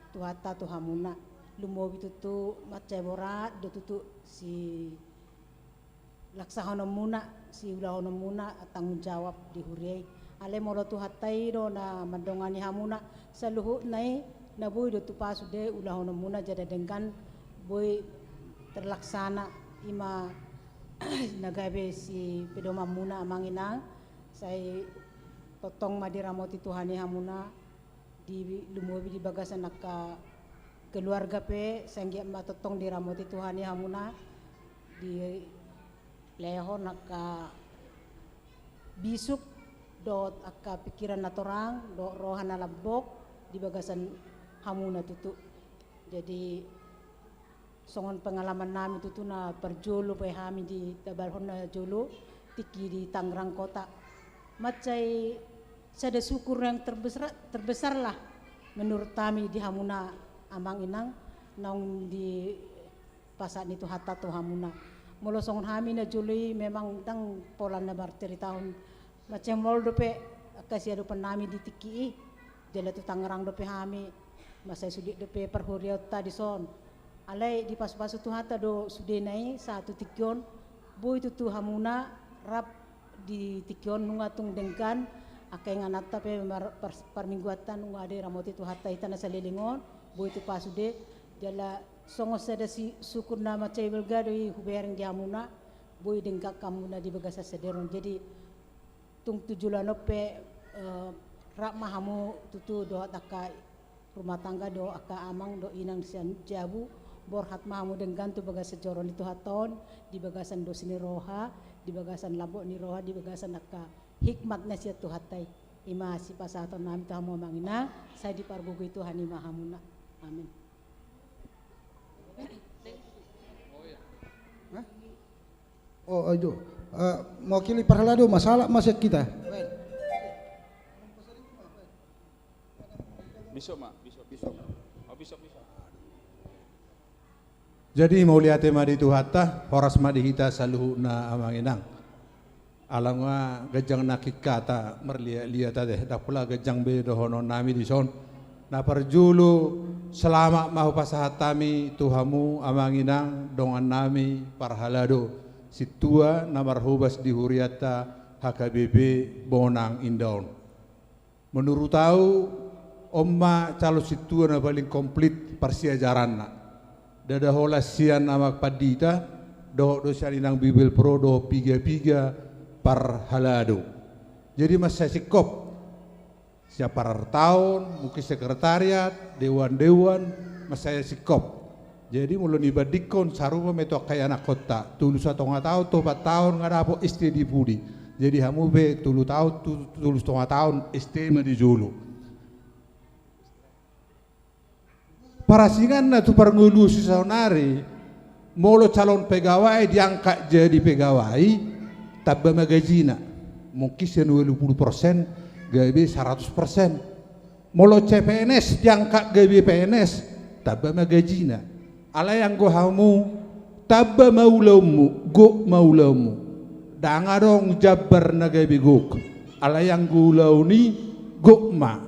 Tuhanta tu hamuna. Lumobi tutu mansai borat do tutu si laksahononmuna, siulahononmuna tanggung jawab di huria i. Alai molo Tuhanta i do na mandongani hamuna, saluhutna i na boi do tupa sude ulahononmuna jala denggan boi terlaksana, i ma na gabe sipedomanmuna amang inang, sai tongtong ma diramoti Tuhan i hamuna, di lumobi di bagasan angka keluarga pe, sai anggiat ma tongtong diramoti Tuhan i hamuna, dilehon angka bisuk dohot angka pikiran na torang dohot roha na lambok di bagasan hamuna tutu. Jadi, songon pengalamannami tutu na parjolo pe hami ditabalhon na jolo, tingki di Tangerang Kota. Mansai sada syukur yang terbesar, terbesarlah menurut hami di hamuna amang inang, naung dipasahat ni Tuhanta tu hamuna. Molo songon hami na jolo i memang ndang pola na marcaritahon, mansai molo dope angka siadopan nami di tingki i, jala tu Tangerang dope hami, mansai sude dope parhuriaonta dison. Alai dipasupasu Tuhanta do sudena i sahat tu tingki on, boi tutu hamuna rap di tingki on nunga tung denggan, angka ingananta pe mar-, par-, parmingguanta nunga diramoti Tuhanta hita na saleleng on, boi tupa sude, jala songon sada si-, syukur na mansai balga do i hubereng di hamuna, boi denggan hamuna di bagasan sadari on. Jadi, tung tu joloan on pe, eh, rap ma hamu tutu dohot angka rumah tangga dohot angka amang dohot inang sian jabu, borhat ma hamu denggan tu bagasan joro ni Tuhanta on, di bagasan dos ni roha, di bagasan lambok ni roha, di bagasan angka hikmat na sian Tuhanta i. I ma sipasahaton nami tu hamu amang inang, sai dipargogoi Tuhan i ma hamuna. Amin. Hah? Oh, ajo. Eh, mewakili parhalado ma, salah ma sian hita. Besok ma, besok. Besok. Oh, besok, besok. Jadi mauliate ma di Tuhanta, horas ma di hita saluhutna amang inang. Ala nunga ganjang nangkin hata marliat-liat ate, ndang pola ganjang be dohonon nami dison. Na parjolo, selamat ma hupasahat hami tu hamu amang inang dongan nami parhalado, sintua na marhobas di hurianta H K B P Bonang Indah on. Menurut au, on ma calon sintua na paling komplit parsiajaranna. Ndada holan sian amang pandita, dohot do sian inang Bibelvrouw, dohot piga-piga parhalado. Jadi mansai singkop. Sian parartaon, mungkin sekretariat, dewan-dewan, mansai singkop. Jadi molo nibandingkon, sarupa ma i tu angka ianakhonta, tolu satonga taon tu opat taon nga dapot S T di pudi. Jadi hamu pe tolu taon tu, tolu satonga taon S T ma di jolo. Parasinganna tu parngoluon sisaonari, molo calon pegawai diangkat jadi pegawai, tamba ma gajina. Mungkin sian ualu pulu persen gabe saratus persen. Molo C P N S diangkat gabe P N S, tamba ma gajina. Alai anggo hamu, tamba ma ulaonmu, gok ma ulaonmu. Ndang adong jambar na gabe gok. Alai anggo ulaon i, gok ma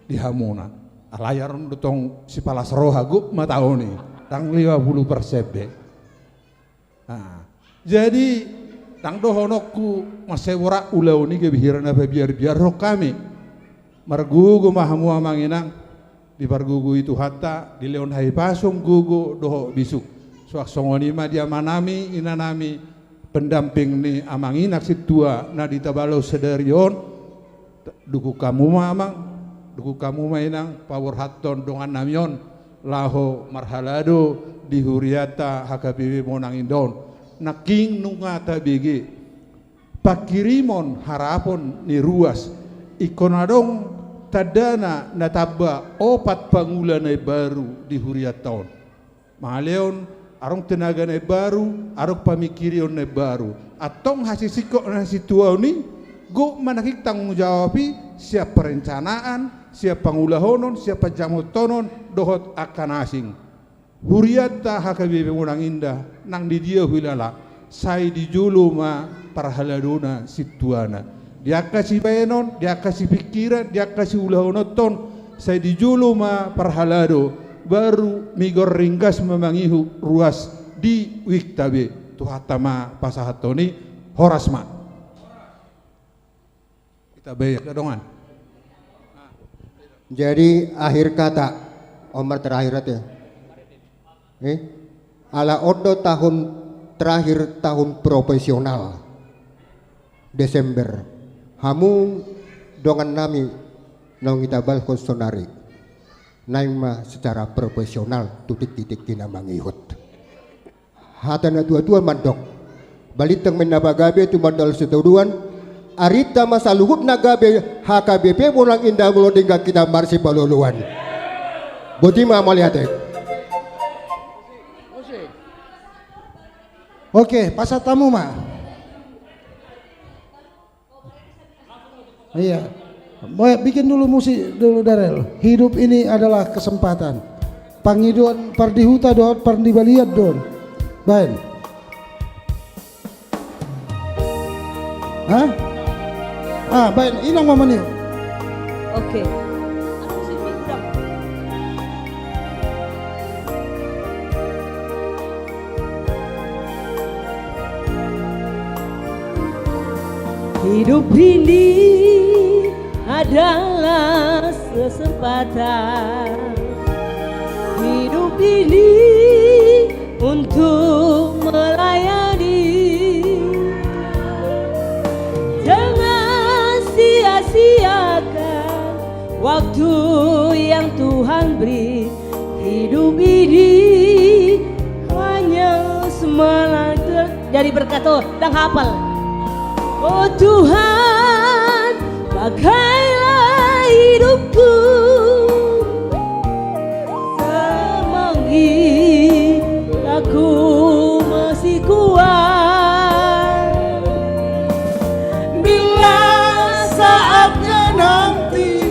di hamuna. Alai adong do tong sipalas roha, gok ma taon i. Ndang lima pulu persen be. Ah, jadi, ndang dohononku mansai borat ulaon i gabe hira na pabiar-biarhon hami. Margogo ma hamu amang inang, dipargogoi Tuhanta, dilehon hahipason, gogo dohot bisuk. Suang songon i ma di amanami, inanami, pendamping ni amang inang sintua na di Tabalong sadari on, dukung hamu ma amang, dukung hamu ma inang, paborhathon dongannami on, laho marhalado di hurianta H K B P Bonang Indah on. Nangkin nunga tabege pangkirimon harapon ni ruas, ingkon adong tandana na tamba opat pangula na imbaru di hurianta on. Mangalehon adong tenaga na imbaru, adong pamingkirion na imbaru. Antong hasisingkop na sintua on i, gok ma nangkin tanggung jawab i, sian perencanaan, sian pangulahonon, sian panjamotonon, dohot angka na asing. Hurianta H K B P Bonang Indah, nang di dia huilala, sai di jolo ma parhaladona sintuana. Di angka sibahenon, di angka sipingkiran, di angka siulahononhon, sai di jolo ma parhalado, baru migor ringgas ma mangihut ruas di uikta be. Tuhanta ma pasahathon i, horas ma. Kita baik, dongan. Jadi, akhir kata, on ma terakhir ate. Eh? Ala on do tahun terakhir, tahun profesional. Desember. Hamu dongannami naung hita balhon saonari, naeng ma secara profesional tu tingki-tingki na mangihut. Hata na tua-tua mandok, balintang ma i na pagabe, tumandangkon sitadoan, arinta ma saluhutna gabe, H K B P Bonang Indah molo denggan hita marsipaloloan. Boti ma, mauliate. Oke, pasahat hamu ma. Iya. Baik, bikin dulu musik dulu, Darel. Hidup ini adalah kesempatan. Pangidoan pardihuta dohot pardibalian do on. Baen. Hah? Ah, baen, inang ma maniu. Oke. Hidup ini adalah kesempatan. Hidup ini untuk melayani. Jangan sia-siakan waktu yang Tuhan beri. Hidup ini hanya semalam ter-, jadi berkat, oh, ndang hapal. Oh Tuhan, pakailah hidupku, semanggi aku masih kuat. Bila saatnya nanti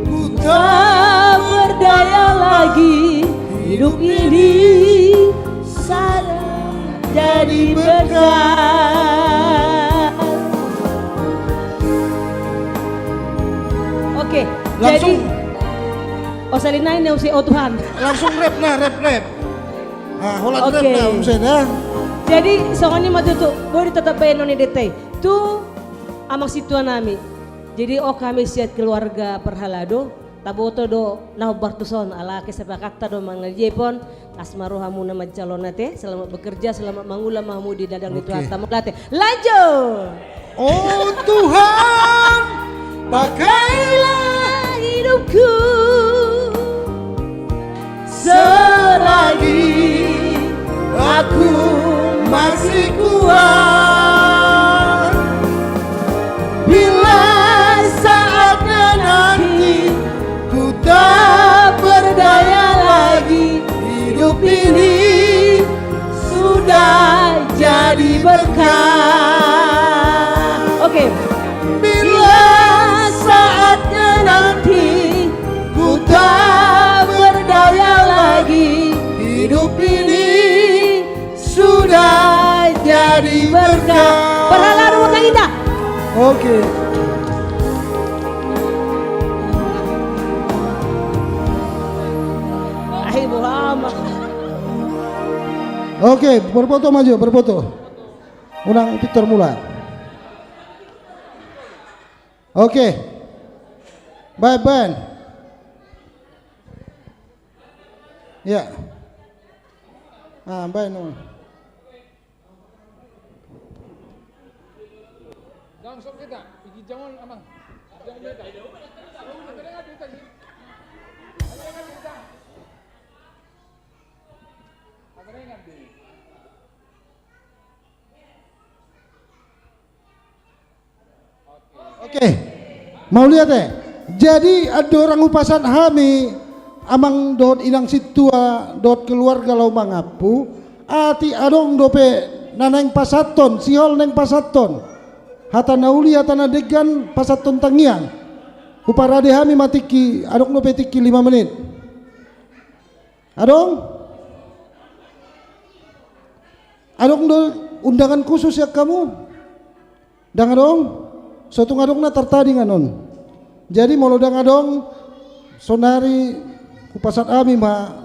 ku tak berdaya lagi, hidup ini sadar jadi berkat. Oke, langsung. Jadi, oh, salin nai na use, oh Tuhan. Langsung rap na, rap, rap. Ah, holan rap na, use na. Jadi, songon i ma tutu, boi do tetap baenon i, Dente. Tu amang sintua nami. Jadi, on hami sian keluarga parhalado, taboto do na hombar tuson, ala kesepakatan do manang na di epon, las ma roha muna manjalo, ate, selamat bekerja, selamat mangula ma hamu di ladang ni Tuhanta. Oke. Mauliate. Lanjut! Oh Tuhan, pakailah hidupku. Selagi aku masih kuat, bila saatnya nanti ku tak berdaya lagi, hidup ini sudah jadi berkat. Oke. Bila saatnya nanti ku tak berdaya lagi, hidup ini sudah jadi berkat. Parhalado, tepuk tangan indah. Oke. Ai, boha ma. Oke, berfoto maju, berfoto. Unang pintor mula. Oke. Baen, baen. Ya. Ah, baen, no. Langsung kita, igi jangan, amang. Jangan kita. Ada dengar kita, Gi? Ada dengar kita? Ada dengar, Gi? Oke. Mauliate. Jadi, andorang hupasahat hami, amang dohot inang sintua dohot keluarga laho mangampu, atik adong dope na naeng pasahathon, sihol naeng pasahathon. Hata na uli, hata na denggan, pasahathon tangiang. Huparade hami ma tingki, adong dope tingki lima menit. Adong? Adong do undangan khusus sian hamu? Ndang adong? So tung adong na tartadingan on. Jadi molo ndang adong, saonari hupasahat hami ma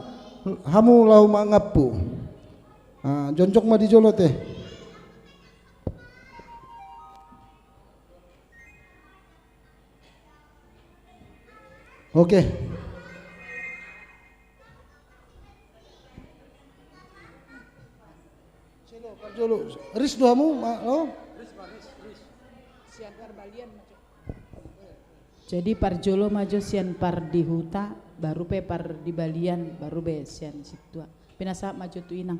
hamu laho mangampu. Ah, jongjong ma di jolo, ate. Oke. Ris do hamu, ma, lo? Jadi parjolo ma jo sian pardihuta, baru pe pardibalian, baru be sian sintua. Pinasahat ma jo tu inang.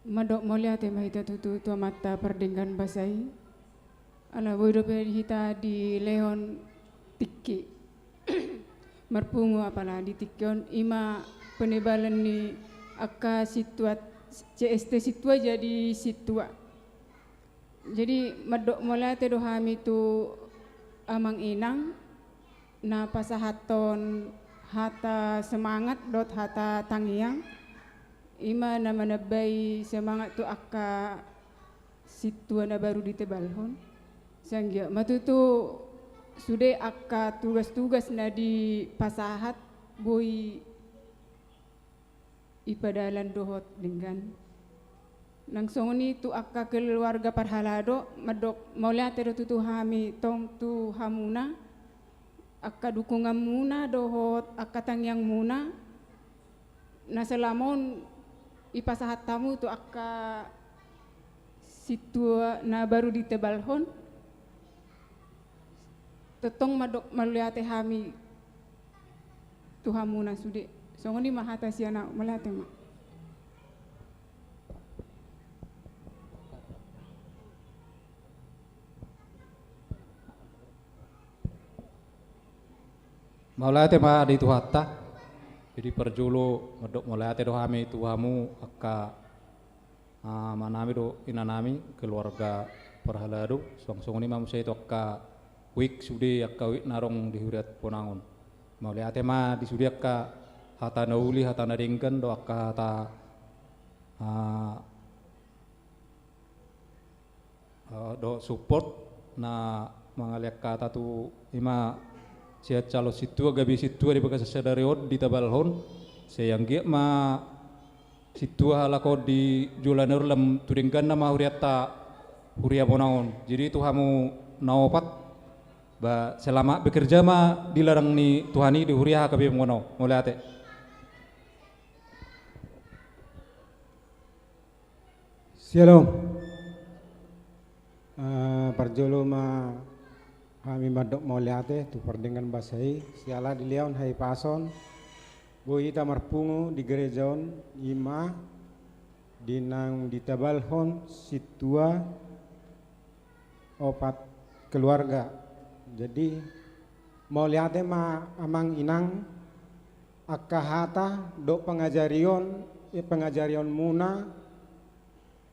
Mandok mauliate ma hita tutu tu Amanta pardenggan basa i. Ala boi dope hita dilehon tingki marpungu apala di tingki on, i ma penebalan ni angka sintua C S T Sintua jadi sintua. Jadi mandok mauliate do hami tu amang inang na pasahathon hata semangat dohot hata tangiang, i ma na manambai semangat tu angka sintua na baru ditebalhon. Sai anggiat ma tutu sude angka tugas-tugas na dipasahat boi ipadalan dohot denggan. Nang songon i tu angka keluarga parhalado, mandok mauliate do tutu hami tong tu hamuna, angka dukunganmuna dohot angka tangiangmuna na selama on ipasahat hamu tu angka sintua na baru ditebalhon. Tongtong mandok mauliate hami tu hamuna sude. Songon i ma hata sian ahu, mauliate ma. Mauliate ma di Tuhanta. Jadi parjolo mandok mauliate do hami tu hamu angka, ah, amanami dohot inanami, keluarga parhalado, suang songon i ma muse tu angka wijk sude, angka wijk na adong di huriat Bonang on. Mauliate ma di sude angka hata na uli, hata na denggan dohot angka hata, ah, eh, dohot support na mangalean hata tu i ma sian calon sintua gabe sintua di bagasan sadari on ditabalhon, sai anggiat ma sintua halak on di joloan ni ari on lam tu dengganna ma hurianta, huria Bonang on. Jadi tu hamu na opat, ba selamat bekerja ma di ladang ni Tuhan i di huria H K B P Bonang on. Mauliate. Syalom. Eh, parjolo ma hami mandok mauliate tu pardenggan basa i, siala dilehon hahipason boi hita marpungu di gareja on, i ma di naung ditabalhon sintua opat keluarga. Jadi, mauliate ma amang inang, angka hata dohot pangajarion, eh, pangajarianmuna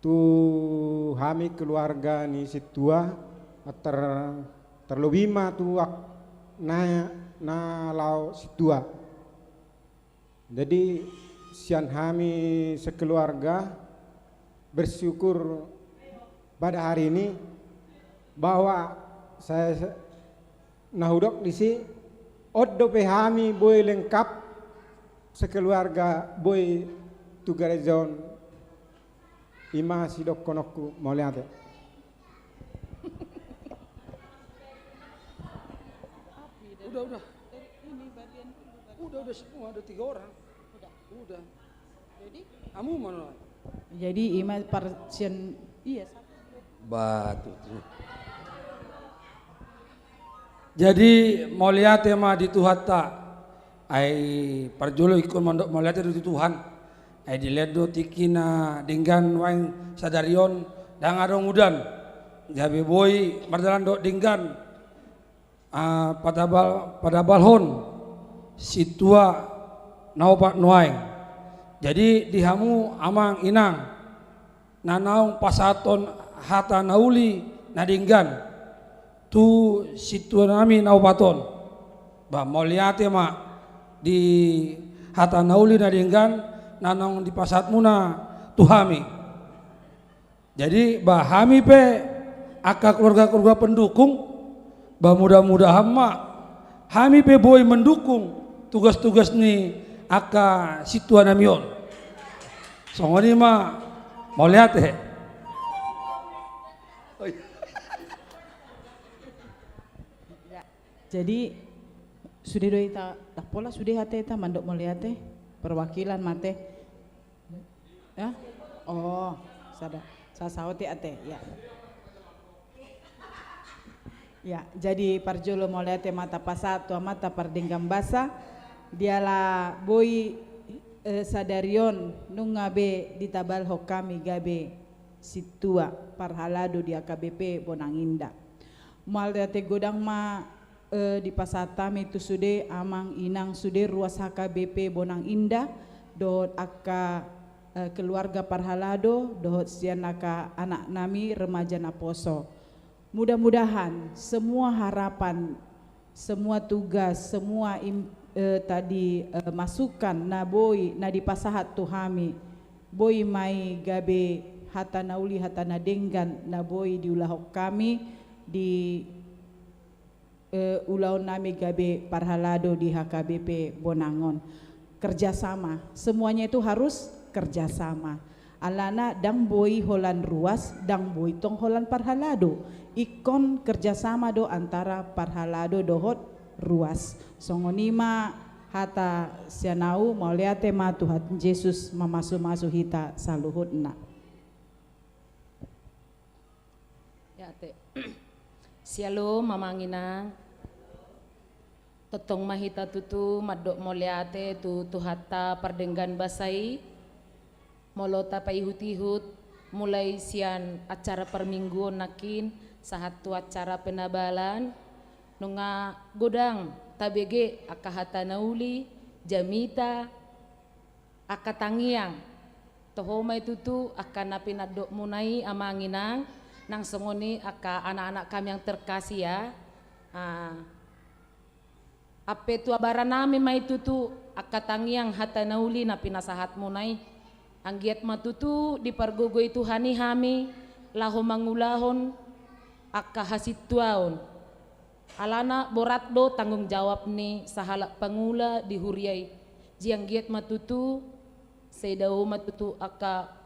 tu hami keluarga ni sintua, ter-, terlebih ma tu ak-, na, na laho sintua. Jadi, sian hami sekeluarga bersyukur pada hari ini bahwa saya se-, na hudok disi, on dope hami boi lengkap sekeluarga boi tu gareja on, i ma sidohononku, mauliate. Udah, udah. Udah, udah semua, ada tiga orang. Udah. Jadi? Hamu mana? Jadi i ma par-, sian, iya, satu, dua. Ba, tutu. Jadi, mauliate ma di Tuhanta. Ai parjolo ingkon mandok mauliate do tu Tuhan. Ai dilehon do tingki na denggan nuaeng sadari on, ndang adong udan. Gabe boi mardalan dohot denggan, ah, patabal-, patabalhon sintua na opat nuaeng. Jadi di hamu amang inang, na naung pasahathon hata na uli na denggan tu sintuanami na opat on. Ba, mauliate ma di hata na uli na denggan na naung dipasahatmuna tu hami. Jadi, ba, hami pe angka keluarga-keluarga pendukung, ba, mudah-mudahan ma hami pe boi mendukung tugas-tugas ni angka sintuanami on. Songon i ma, mauliate. Ya. Jadi, sude do hita, ndang pola sude ate hita mandok mauliate, perwakilan ma ate. Ya? Oh, sada. Sa saotik ate, ya. Ya, jadi parjolo mauliate ma tapasahat tu Amanta pardenggan basa, diala boi, eh, sadari on nunga be ditabalhon hami gabe sintua parhalado di H K B P Bonang Indah. Mauliate godang ma, eh, dipasahat hami tu sude amang inang sude ruas H K B P Bonang Indah, dohot angka eh, keluarga parhalado dohot sian angka anak nami remaja naposo. Mudah-mudahan semua harapan, semua tugas, semua im-, eh, tadi, eh, masukan na boi na dipasahat tu hami, boi ma i gabe hata na uli, hata na denggan na boi diulahon hami di eh, ulaon nami gabe parhalado di H K B P Bonangon. Kerjasama, semuanya itu harus kerjasama. Alana ndang boi holan ruas, ndang boi tong holan parhalado. Ingkon kerjasama do antara parhalado dohot ruas. Songon i ma hata sian au, mauliate ma Tuhan Jesus mamasu-masu hita saluhutna. Mauliate. Syalom, amang inang. Tongtong ma hita tutu mandok mauliate tu Tuhanta pardenggan basa i. Molo tapaihut-ihut, mulai sian acara parmingguon nangkin, sahat tu acara penabalan, nunga godang tabege angka hata na uli, jamita, angka tangiang. Toho ma i tutu angka na pinandokmuna i, amang inang, nang songon i angka anak-anak kami yang terkasih ya. Ah, ampe tu abara nami ma i tutu angka tangiang, hata na uli na pinasahatmuna i. Anggiat ma tutu dipargogoi Tuhan i hami laho mangulahon angka hasintuaon. Alana borat do tanggung jawab ni sahalak pangula di huria i. Jadi anggiat ma tutu, sai dao ma tutu angka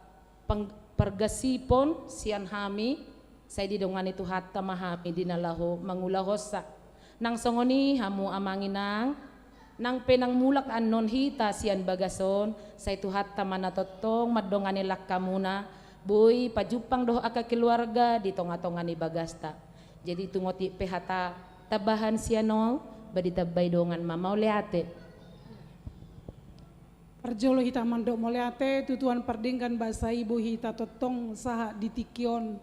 pang-, pargasipon sian hami, sai didongani Tuhanta ma hami di na laho mangulahonsa. Nang songon i hamu amang inang, nang pe nang mulak annon hita sian bagas on, sai Tuhanta ma na tongtong mandongani langkamuna, boi pajumpang dohot angka keluarga di tonga-tonga ni bagasta. Jadi tung otik pe hata tambahan sian au, ba ditambai dongan ma, mauliate. Parjolo hita mandok mauliate tu Tuhan pardenggan basa i, boi hita tongtong sahat di tingki on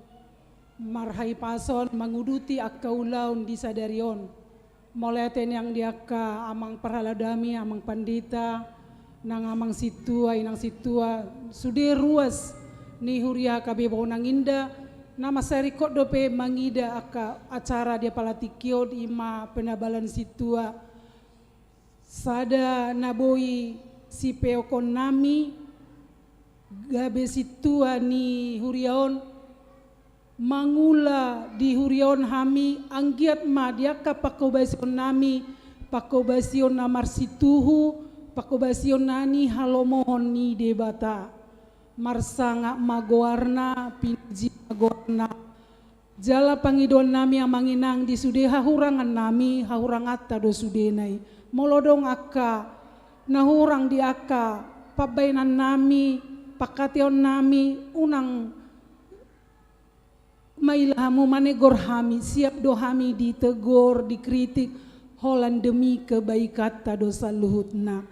marhahipason manguduti angka ulaon di sadari on. Mauliate nian di angka amang parhalado nami, amang pandita, nang amang sintua, inang sintua, sude ruas ni huria H K B Bonang Indah, na mansai ringkot dope mangida angka acara di apala tingki on, i ma penabalan sintua. Sada na boi sipeokhon nami, gabe sintua ni huria on, mangula di huria on hami, anggiat ma di angka pangkobasion nami, pangkobasion na marsituhu, pangkobasion na nihalomohon ni Debata. Marsangap ma goarna, pinuji ma goarna. Jala pangidoan nami amang inang, di sude hahurangan nami, hahuranganta do sudena i. Molo adong angka na hurang di angka pambaenan nami, pangkataion nami, unang maila hamu manegor hami, siap do hami ditegor, dikritik, holan demi kebaikanta do saluhutna.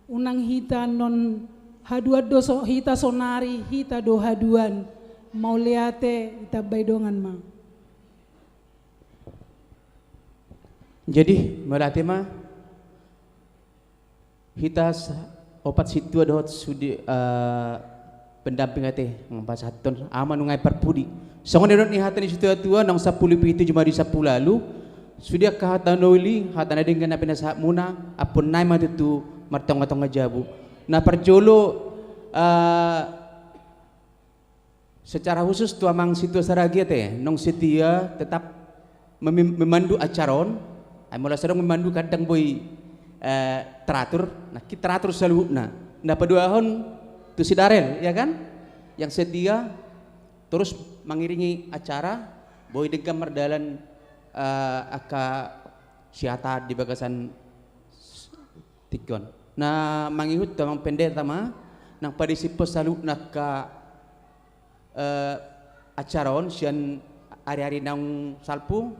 Unang hita annon haduan do so-, hita sonari, hita do haduan. Mauliate, ditambai dongan ma. Jadi, mauliate ma. Hita sa-, opat sintua dohot sude, eh, pendamping ate, pasahathon, ama nunga i parpudi. Songon nidok ni hata ni situa-tua, naung sampulu pitu jumadi sampulu ualu, sude angka hata na uli, hata na denggan na pinasahatmuna, ampuon nai ma tutu martonga-tonga jabu. Na parjolo, eh, secara khusus tu amang sintua Saragia te, naung setia tetap memi-, memandu acara on, ai molo so adong memandu kadang boi, eh, teratur, nangkin teratur saluhutna. Na paduahon tu si Darel, ya kan? Yang setia terus mangiringi acara, boi denggan mardalan, eh, angka siataan di bagasan tingki on. Na mangihut tu amang pendeta ma, nang padisiphon saluhutna angka, eh, acara on sian ari-ari naung salpu,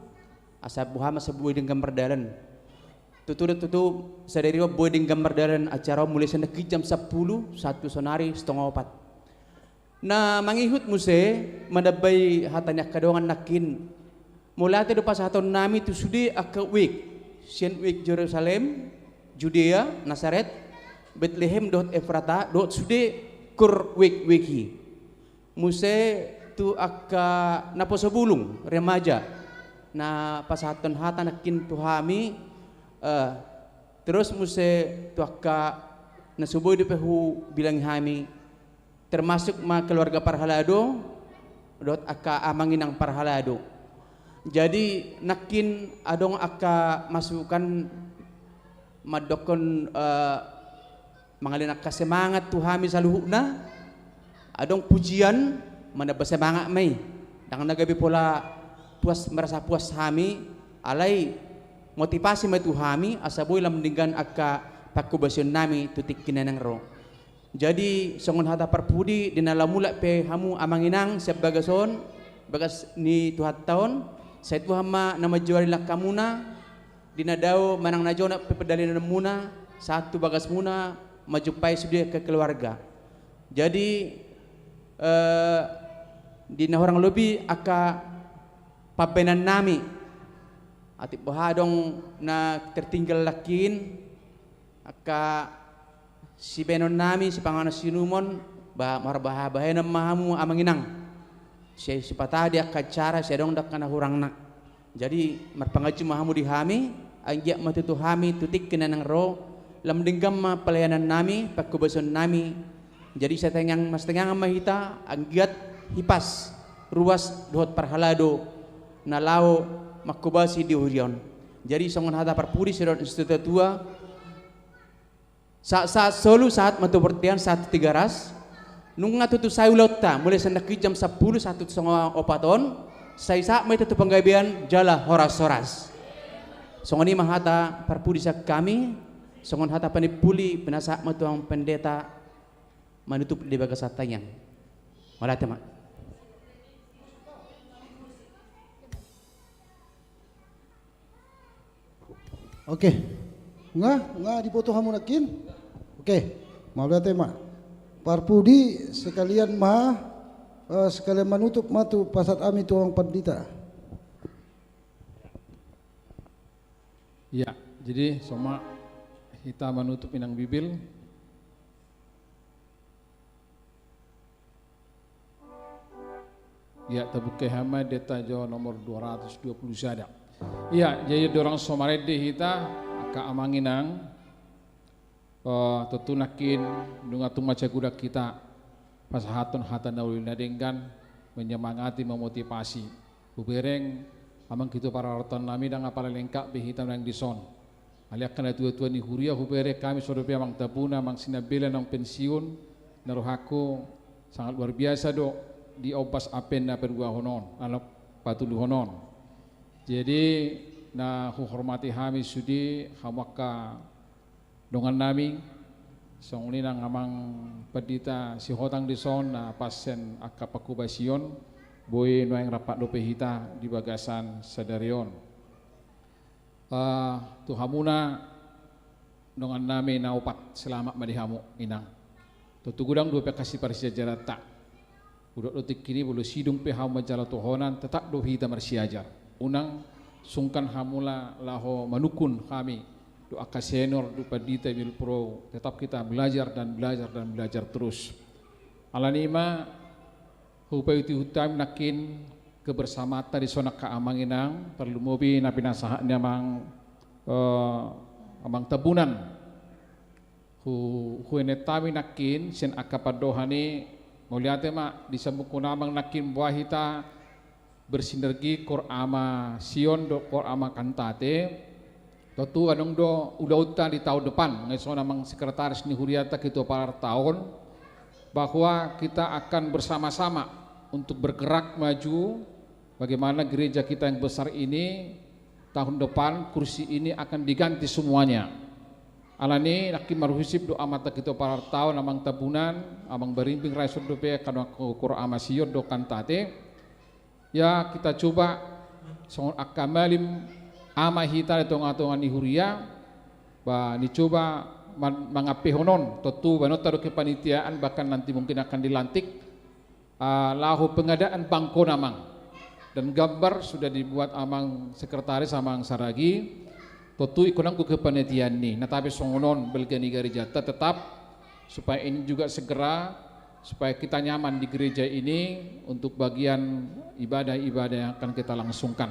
asa boha ma asa boi denggan mardalan. Tutu do tutu sadari on boi denggan mardalan acara on mulai sian nangkin jam sampulu, sahat tu sonari sitongah opat. Na mangihut muse, manambai hata ni angka dongan nangkin. Mauliate do pasahaton nami tu sude angka wijk, sian wijk Jerusalem, Judea, Nasaret, Betlehem dohot Efrata, dohot sude kur wik wiki. Muse tu angka naposo bulung, remaja, na pasahathon hata nangkin tu hami, eh, terus muse tu angka na so boi dope hubilangi hami, termasuk ma keluarga parhalado dohot angka amang inang parhalado. Jadi nangkin adong angka masukan mandokkon, eh, mangalehon angka semangat tu hami saluhutna. Adong pujian, manamba semangat ma i. Ndang na gabe pola puas, merasa puas hami, alai motivasi ma i tu hami asa boi lam denggan angka pangkobasion nami tu tingki na naeng ro. Jadi songon hata parpudi, di na laho mulak pe hamu amang inang sian bagas on, bagas ni Tuhanta on, sai Tuhan ma na manjouari langkamuna, di na dao manang na jonok pe pardalananmuna sahat tu bagasmuna, manjumpai sude keluarga. Jadi, eh, di na hurang lobi angka pambahenan nami, atik boha adong na tertinggal nangkin, angka sibahenon nami, sipanganon siinumon, ba marbaha-, bahenon ma hamu amang inang. Sai sipata di angka acara, sai adong do angka na hurangna. Jadi marpanganju ma hamu di hami, anggiat ma tutu hami tu tingki na naeng ro, lam denggan ma pelayanan nami, pangkobasion nami. Jadi sai tangiang, marsitaningan ma hita, anggiat hipas, ruas dohot parhalado na laho mangkobasi di huria on. Jadi songon hata parpudi, songon situa-tua, sahat-sahat solu, sahat ma tu bontean, sahat tu Tigaras. Nunga tutu sae ulaonta, mulai sian nangkin jam sampulu sahat tu songon opat on, sai sahat ma hita tu panggabean jala horas-horas. Songon i ma hata parpudi sian hami, songon hata panimpuli, pinasahat ma tu amang pendeta manutup di bagasan tangiang. Mauliate ma. Oke. Nga, nga diboto hamu nangkin? Oke. Mauliate ma. Parpudi sekalian ma, eh, sekalian manutup ma tu pasahat hami tu amang pandita. Ya, jadi songon i ma hita manutup inang bibil. Ya, tabuka hami ma deta jo nomor dua ratus dua puluh sada. Ya, jadi andorang so marende hita, angka amang inang, eh, tontu nangkin nunga tung mansai godang hita pasahathon hata na uli na denggan, menyemangati, memotivasi. Hubereng amang ketua parhalado nami, ndang apala lengkap be hita nuaeng dison. Alai angka natua-tua ni huria hubereng hami, so dope amang Tabuna, amang Sinambela naung pensiun, na rohangku sangat luar biasa do di ombas ampen na paduahon on, na patoluhon on. Jadi na huhormati hami sude, hamu angka dongan nami, songon i nang amang pandita Sihotang dison na pas sian angka pangkobasion, boi nuaeng rap dope hita di bagasan sadari on. Eh, tu hamuna dongan nami na opat, selamat ma di hamu inang. Tontu godang dope angka siparsiajaranta. Hudok do tingki i, molo sidung pe hamu manjalo tohonan, tetap do hita marsiajar. Unang sungkan hamu la-, laho manungkun hami dohot angka senior, dohot pandita Bibil Pro, tetap kita belajar dan belajar dan belajar terus. Alani i ma, hupaihut-ihut hami nangkin kebersamaanta dison angka amang inang, tarlumobi na pinasahat ni amang, eh, amang Tabunan. Hu-, huenet hami nangkin sian angka pandohan i, mauliate ma disambungkon amang nangkin boha hita bersinergi Koor Ama Sion dohot Koor Ama Kantate. Tontu adong do ulaonta di tahun depan, nga dison amang sekretaris ni hurianta, ketua parhalado, bahwa kita akan bersama-sama untuk bergerak maju, bagaimana gereja kita yang besar ini tahun depan kursi ini akan diganti semuanya. Alani i nangkin marhusip do amanta ketua parhalado, amang Tabunan, amang Barimbing, rai dison dope angka dongan Koor Ama Sion dohot Kantate. Ya, kita coba songon angka malim ama hita di tonga-tonga ni huria, ba nicoba man-, mangampehon on, tontu bahenonta do kepanitiaan, bahkan nanti mungkin akan dilantik, ah, laho pengadaan bangkona, amang. Dan gambar sudah dibuat amang sekretaris, amang Saragi. Tontu ingkon anggo kepanitiaan i, na tabe songon on balga ni garejanta, tetap supaya ini juga segera supaya kita nyaman di gereja ini untuk bagian ibadah-ibadah yang akan kita langsungkan.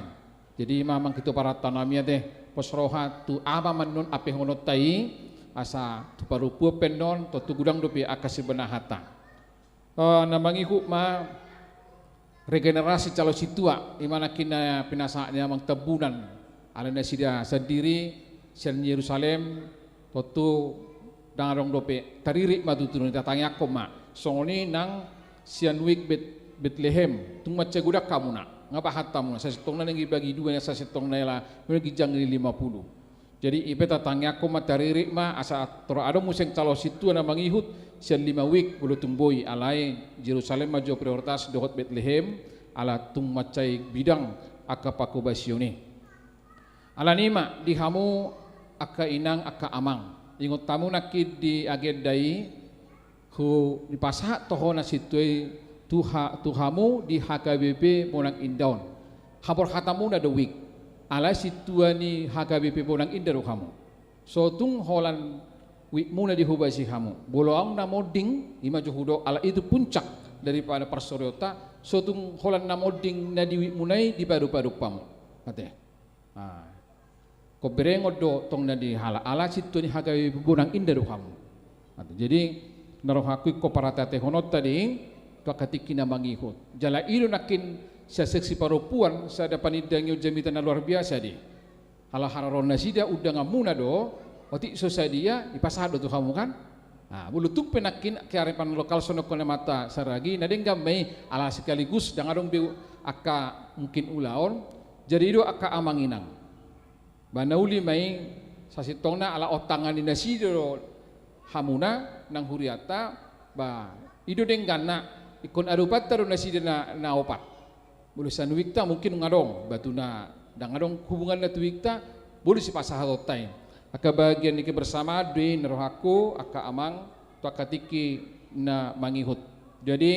Jadi, i ma amang, ito parhata nami ate, pos roha tu aha ma annon ampe hohononta i, asa tu parompuan pe annon, tontu godang dope angka sibahenonta. Eh, na mangihut ma regenerasi calon sintua, i ma nangkin na pinasahat ni amang Tambunan, alai nasida sandiri sian Jerusalem, tontu ndang adong dope, taririt ma tutu, na tatangiangkon ma. Songon i nang sian wijk Bet-, Betlehem, tung mansai godang hamuna, nga bahat hamuna, sasintongna naeng dibagi dua, na sasintongna ela, ginjang ni lima puluh. Jadi, i pe tatangiangkon ma, taririt ma, asa tor adong muse calon sintua na mangihut sian lima wijk, molo tung boi, alai Jerusalem ma jo prioritas dohot Betlehem, ala tung mansai bidang angka pangkobasion i. Alani i ma, di hamu angka inang, angka amang, ingot hamu nangkin di agenda i, hu-, dipasahat do ho na sintua i tu ha-, tu hamu di H K B P Bonang Indah on. Haborhatamuna do wijk, alai sintua ni H K B P Bonang Indah do hamu. So tung holan wijk muna dihobasi hamu. Molo adong na monding, i ma jo hudok, ala itu puncak daripada parsaorionta, so tung holan na monding na di wijk muna i dipadupaduhon hamu. Ate. Ah. Ingkon berengon do tong na di halak, ala sintua ni H K B P Bonang Indah do hamu. Ate. Jadi, na rohangku ingkon parhateatehononta do i tu angka tingki na mangihut. Jala i do nangkin sian seksi parompuan sada panindangion jamita na luar biasa do i. Ala haroroan nasida undanganmuna do, otik so sadia, dipasahat do tu hamu, kan? Nah, molo tung pe nangkin kearifan lokal songon na hata Saragi, na denggan ma i, ala sekaligus ndang adong be angka mungkin ulaon, jadi i do angka amang inang. Ba na uli ma i, sasintongna ala ontangani nasida do hamuna nang hurianta, ba i do dengganna, ingkon adopanta do nasida na, na opat. Molo sian wiikta mungkin nga adong, ba tu na ndang adong hubunganna tu wiikta, boi do sipasahatonta i. Angka bagian ni kebersamaan do i na rohangku, angka amang, tu angka tingki na mangihut. Jadi,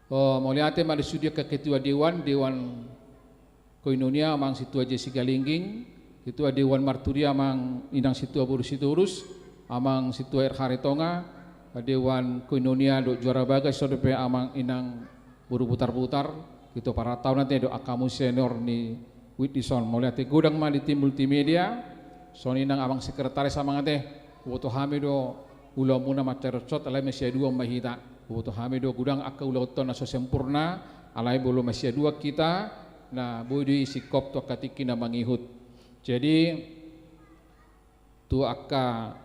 eh, mauliate ma di sude angka ketua dewan, dewan koinonia, amang sintua Jessica Lingging, ketua dewan marturia, amang inang sintua Boru Sitorus, amang sintua R H Aritonga, dewan koinonia dohot juara bagas, so dope amang inang Boru Butarbutar, ito parhatahon ate dohot angka hamu senior ni wijk dison. Mauliate godang ma di tim multimedia, songon i nang amang sekretaris, amang ate, huboto hami do ulaonmuna mansai ronsot, alai masiaduon ma hita. Huboto hami do godang angka ulaonta na so sempurna, alai molo masiaduon hita, na boi do i singkop tu angka tingki na mangihut. Jadi, tu angka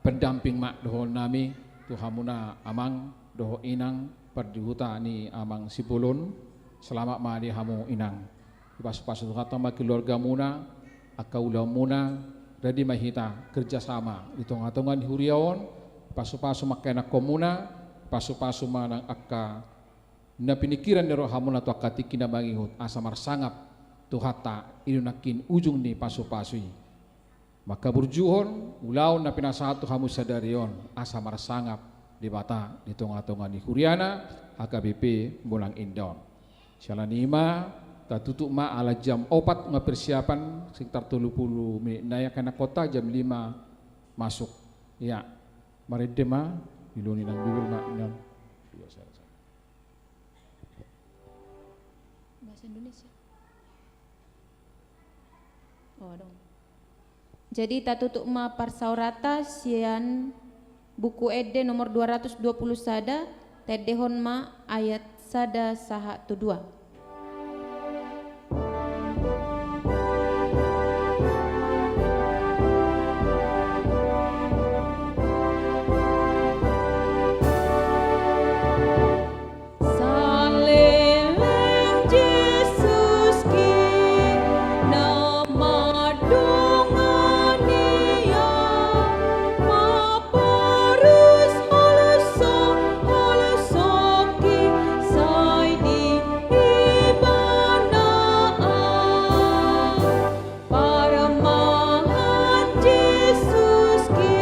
pendamping ma dohonon nami, tu hamuna amang dohot inang, pardihuta ni amang Sibolon, selamat ma di hamu inang. Dipasupasu Tuhanta ma keluargamuna, angka ulaonmuna, radi ma hita kerjasama di tongatonga ni huria on, dipasupasu ma angka ianakhonmuna, dipasupasu ma nang angka na piningkiran ni rohamuna tu angka tingki na mangihut, asa marsangap Tuhanta, i do nangkin ujung ni pasupasu i. Mangkaburjuhon ulaon na pinasahat tu hamu sadari on, asa marsangap Debata di tongatonga ni huriana, H K B P Bonang Indah on. Siala ni i ma, tatutup ma ala jam opat nunga persiapan, sekitar tolu pulu menit nai, angka ianakhonta jam lima masuk. Ya, marende ma, dilehon inang Bibel ma, inang. Bahasa Indonesia. Oh, adong. Jadi, tatutup ma parsaoranta sian Buku Ende nomor dua ratus dua puluh sada, taendehon ma ayat sada sahat tu dua. Saleleng Jesus ke na mandongani ia, maporus holso-, holsoki sai di ibana. Parumahan Jesus ke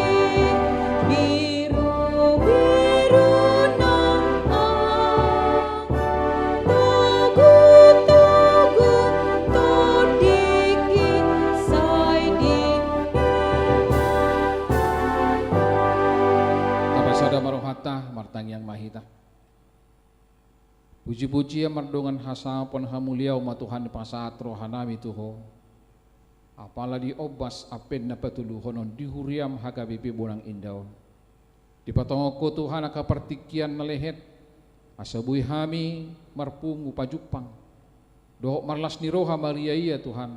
birubiru na, togutogu tondingki sai di. Tapasada ma roha. Martangiang ma hita. Puji-pujian mardongan hasangapon hamuliaon ma Tuhan, pasahat rohanami tu Ho. Apala di ombas ampe na patuluhonon di huriaM hagabe pe bonang inda on. Dipatongon Ho Tuhan angka partingkian na lehet, asa boi hami marpungu pajumpang dohot marlas ni roha mariaia Tuhan.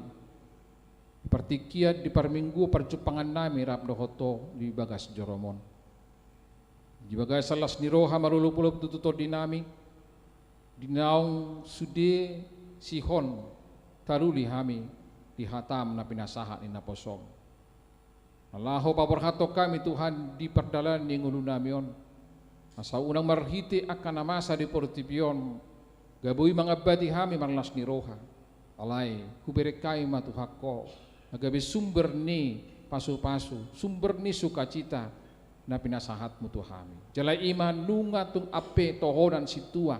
Di partingkian, di parminggu parjumpangannami rap dohot Ho di bagas joroMon. Di bagasan las ni roha marolopolop tu tondinami, di naung sude sihon taruli hami di hataM na pinasahat ni naposoM. Na laho paborhathon hami Tuhan di pardalanan ni ngolunami on, asa unang marhite angka na masa di portibi on, gabe boi mangambati hami marlas ni roha. Alai hubereng hami ma Tuhan Ho na gabe sumber ni pasupasu, sumber ni sukacita na pinasahatMu tu hami. Jala i ma nunga tung ampe tohonan sintua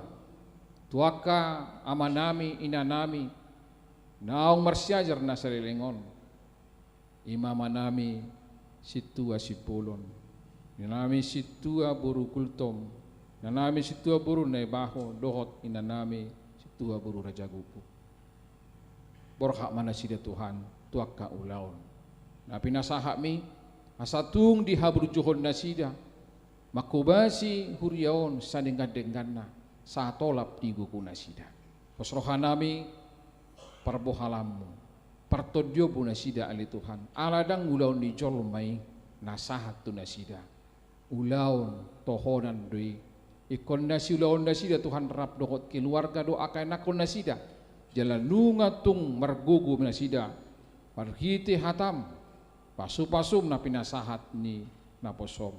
tu angka amanami, inanami naung marsiajar na saleleng on. I ma amanami sintua Simbolon, inanami sintua boru Gultom, inanami sintua boru Naibaho, dohot inanami sintua boru Rajagukguk. Borhat ma nasida Tuhan tu angka ulaon na pinasahatMi, asa tung dihaburjuhon nasida manghobasi huria on sadenggan-dengganna, sahat tolap di gogo nasida. Pos rohanami parbohalanMu, partondionMu nasida ale Tuhan, ala ndang ulaon ni jolma i na sahat tu nasida. Ulaon tohonan do i. Ingkon na siulaon nasida Tuhan rap dohot keluarga dohot angka ianakhon nasida. Jala nunga tung margogo nasida marhite hataM, pasupasuM na pinasahat ni naposoM.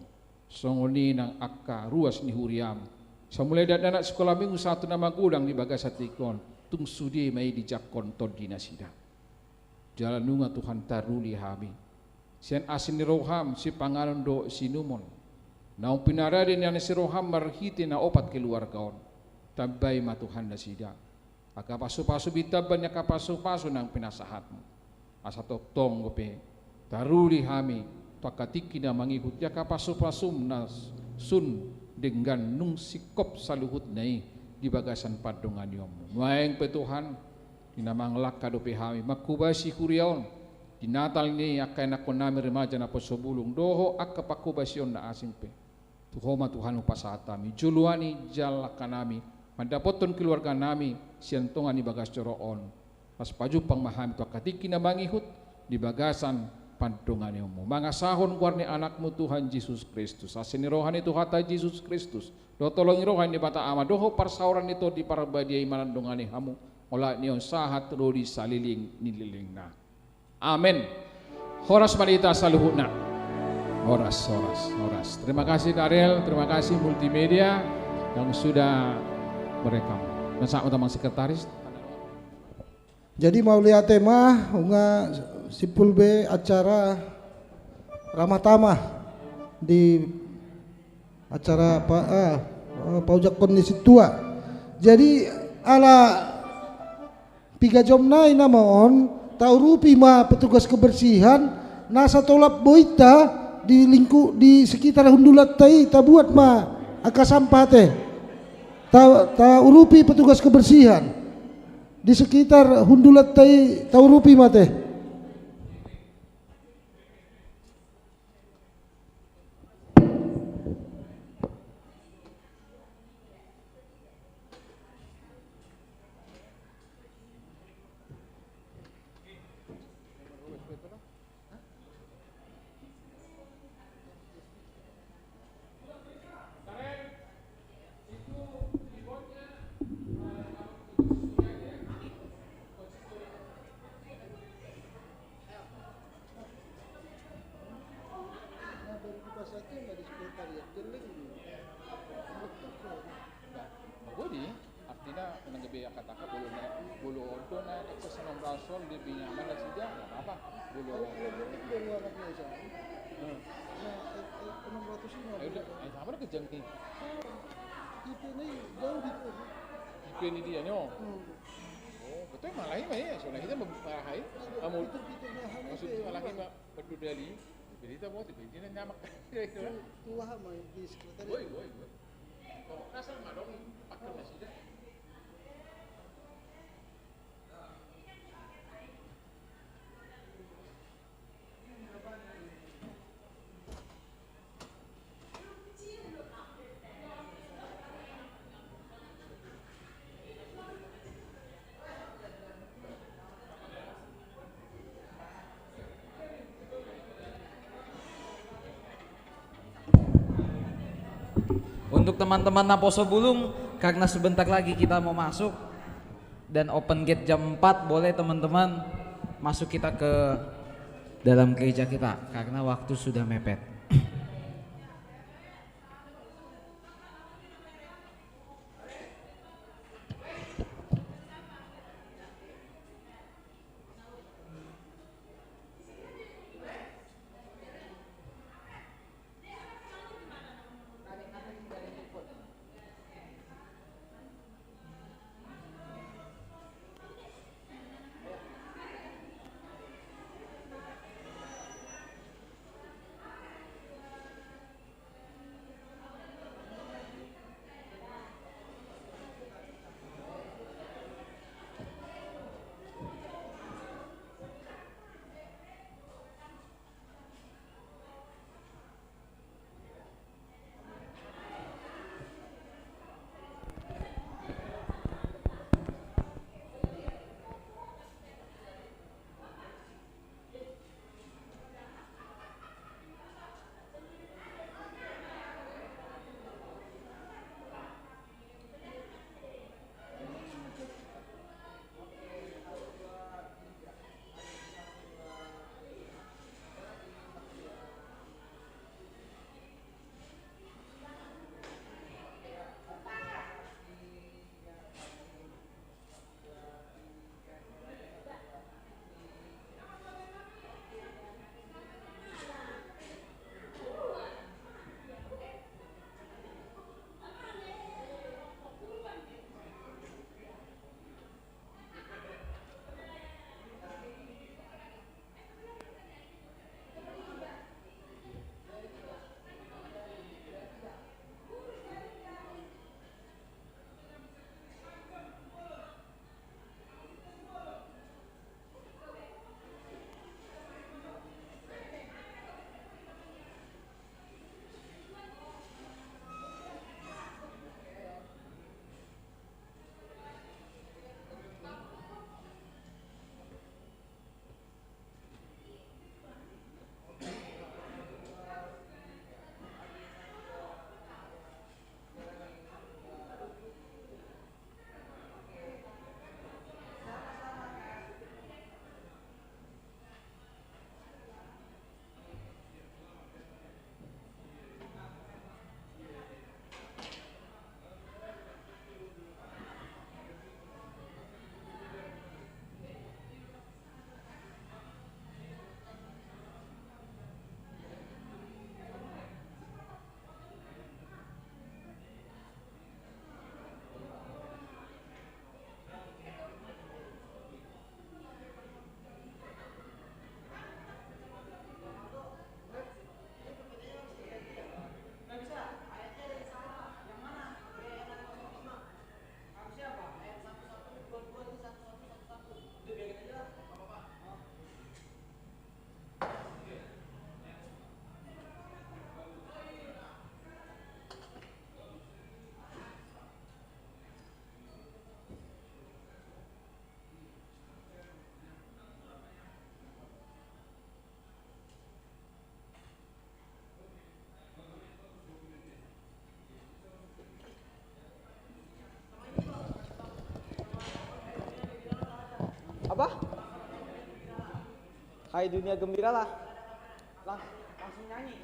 Songon i nang angka ruas ni huriaM, sai mulai dakdanak sikola minggu sahat tu na magodang di bagasan tingki on, tung sude ma i dijangkon tondi nasida. Jala nunga Tuhan taruli hami sian asi ni rohaM, sipanganon dohot siinumon naung pinarade ni asi ni rohaM marhite na opat keluarga on. Tambai ma Tuhan nasida. Angka pasupasu, bintang bani angka pasupasu nang pinasahatMu. Asa tongtong dope taruli hami tu angka tingki na mangihut di angka pasupasuM na sun denggan nunga singkop saluhutna i di bagasan pandonganionMu. Nuaeng pe Tuhan, di na mangalangka dope hami manghobasi huria on di Natal ni angka ianakhonnami remaja naposobulung dohot angka panghobasion na asing pe. Tu Ho ma Tuhan hupasahat hami joloan i jala langkanami mandapothon keluarganami sian tonga ni bagas joro on. Laos pajumpang ma hami tu angka tingki na mangihut di bagasan pandonganionMu, mangasahon goar ni AnakMu Tuhan Jesus Kristus. Asi ni roha ni Tuhanta Jesus Kristus dohot holong ni roha ni Debata Ama dohot parsaoran ni Tondi Parbadia i ma na mandongani hamu olat ni on sahat ro di saleleng ni lelengna. Amen. Horas ma di hita saluhutna. Horas, horas, horas. Terima kasih Karel, terima kasih Multimedia yang sudah merekam. Masa utama sekretaris. Jadi mauliate ma, nunga simpul be acara Ramatama di acara pa, ah, eh, paujangkon ni sintua. Jadi ala piga jom nai nama on, taurupi ma petugas kebersihan, na satolap bointa di lingku-, di sekitar hundulanta i tabuat ma angka sampah te. Ta-, taurupi petugas kebersihan di sekitar hundulanta i, taurupi ma te. Nah, bodi, artina nang gabe angka tangka, molo na, molo on do na ekses enam belas on, lebih nyaman nasida, nggak apa-apa. Molo Hmm. Nah, eh, eh, enam ratus lima. Ya udah, eh, sama ada kejang nih. Tipe ini jauh di Tipe ini dia, nyo. Hmm. Oh, betul, malah ini, ya, soalnya kita mem-, malah ini. Kamu, maksudnya malah ini, Pak, betul dari. Berita mau tiba ini nyamak. Tu aha ma di sekretariat? Woi, woi, woi. Kok kasar ma dong pakai nasida. Untuk teman-teman naposo bulung, karena sebentar lagi kita mau masuk dan open gate jam empat, boleh teman-teman masuk kita ke dalam gereja kita karena waktu sudah mepet. Apa? Hai dunia, gembiralah. Lang-, langsung nyanyi.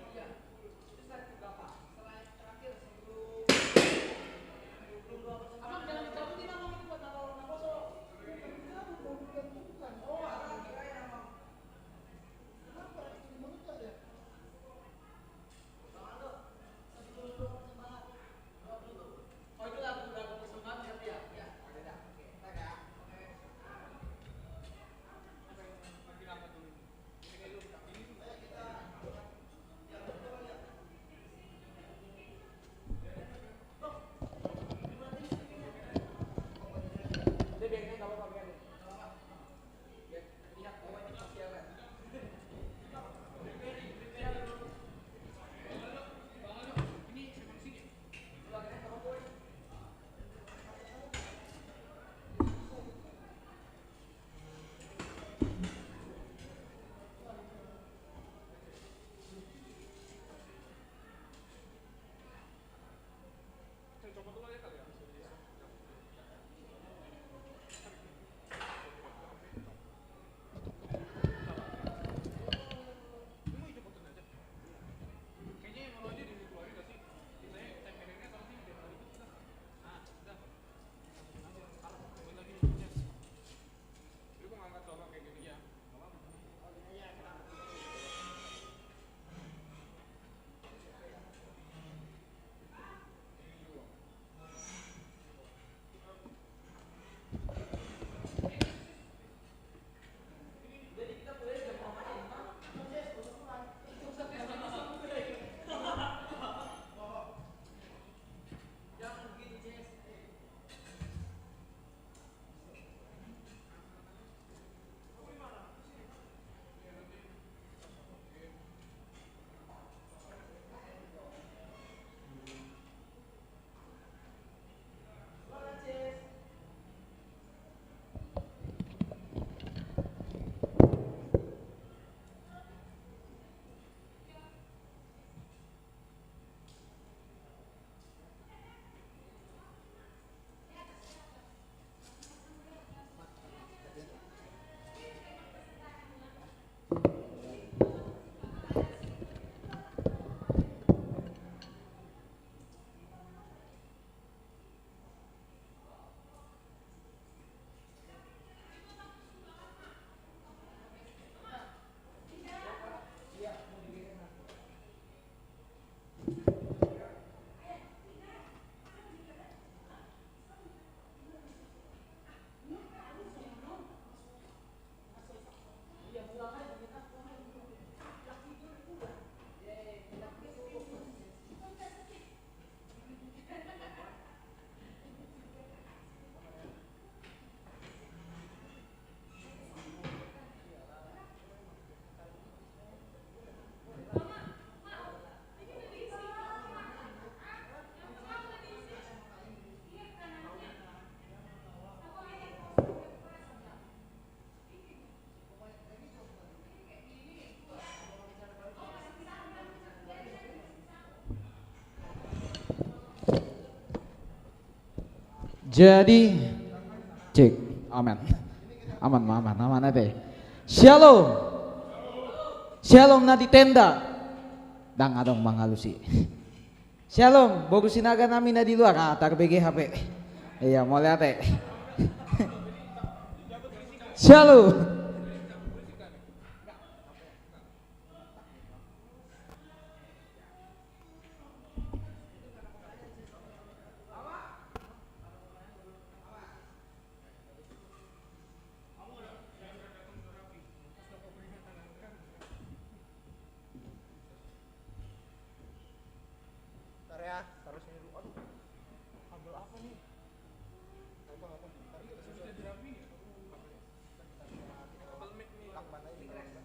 Jadi, cek. Aman. Aman, aman, aman, ate. Syalom. Syalom na di tenda. Ndang adong mangalusi. Syalom, boru Sinaga nami na di luar, ah, tarbege hape. Iya, mauliate. Syalom. Ntar ya, taruh sini dulu. Aduh, kabel apa nih? Apa, apa? Ntar kita susun. Lakban aja di lakban.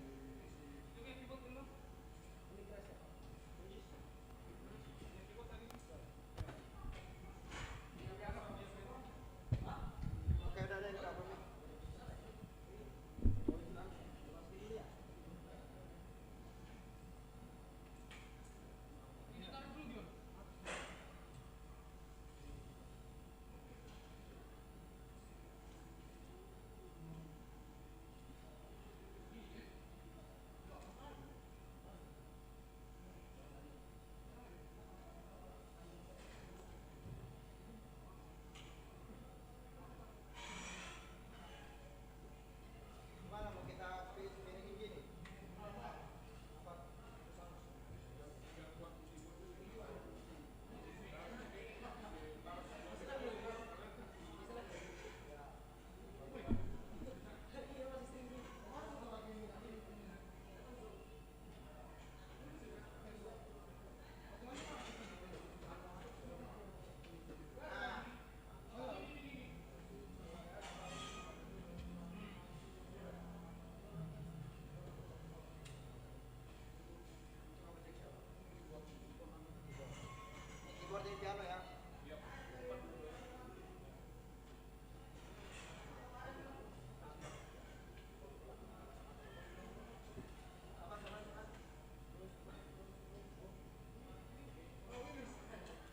Keyboard di piano ya.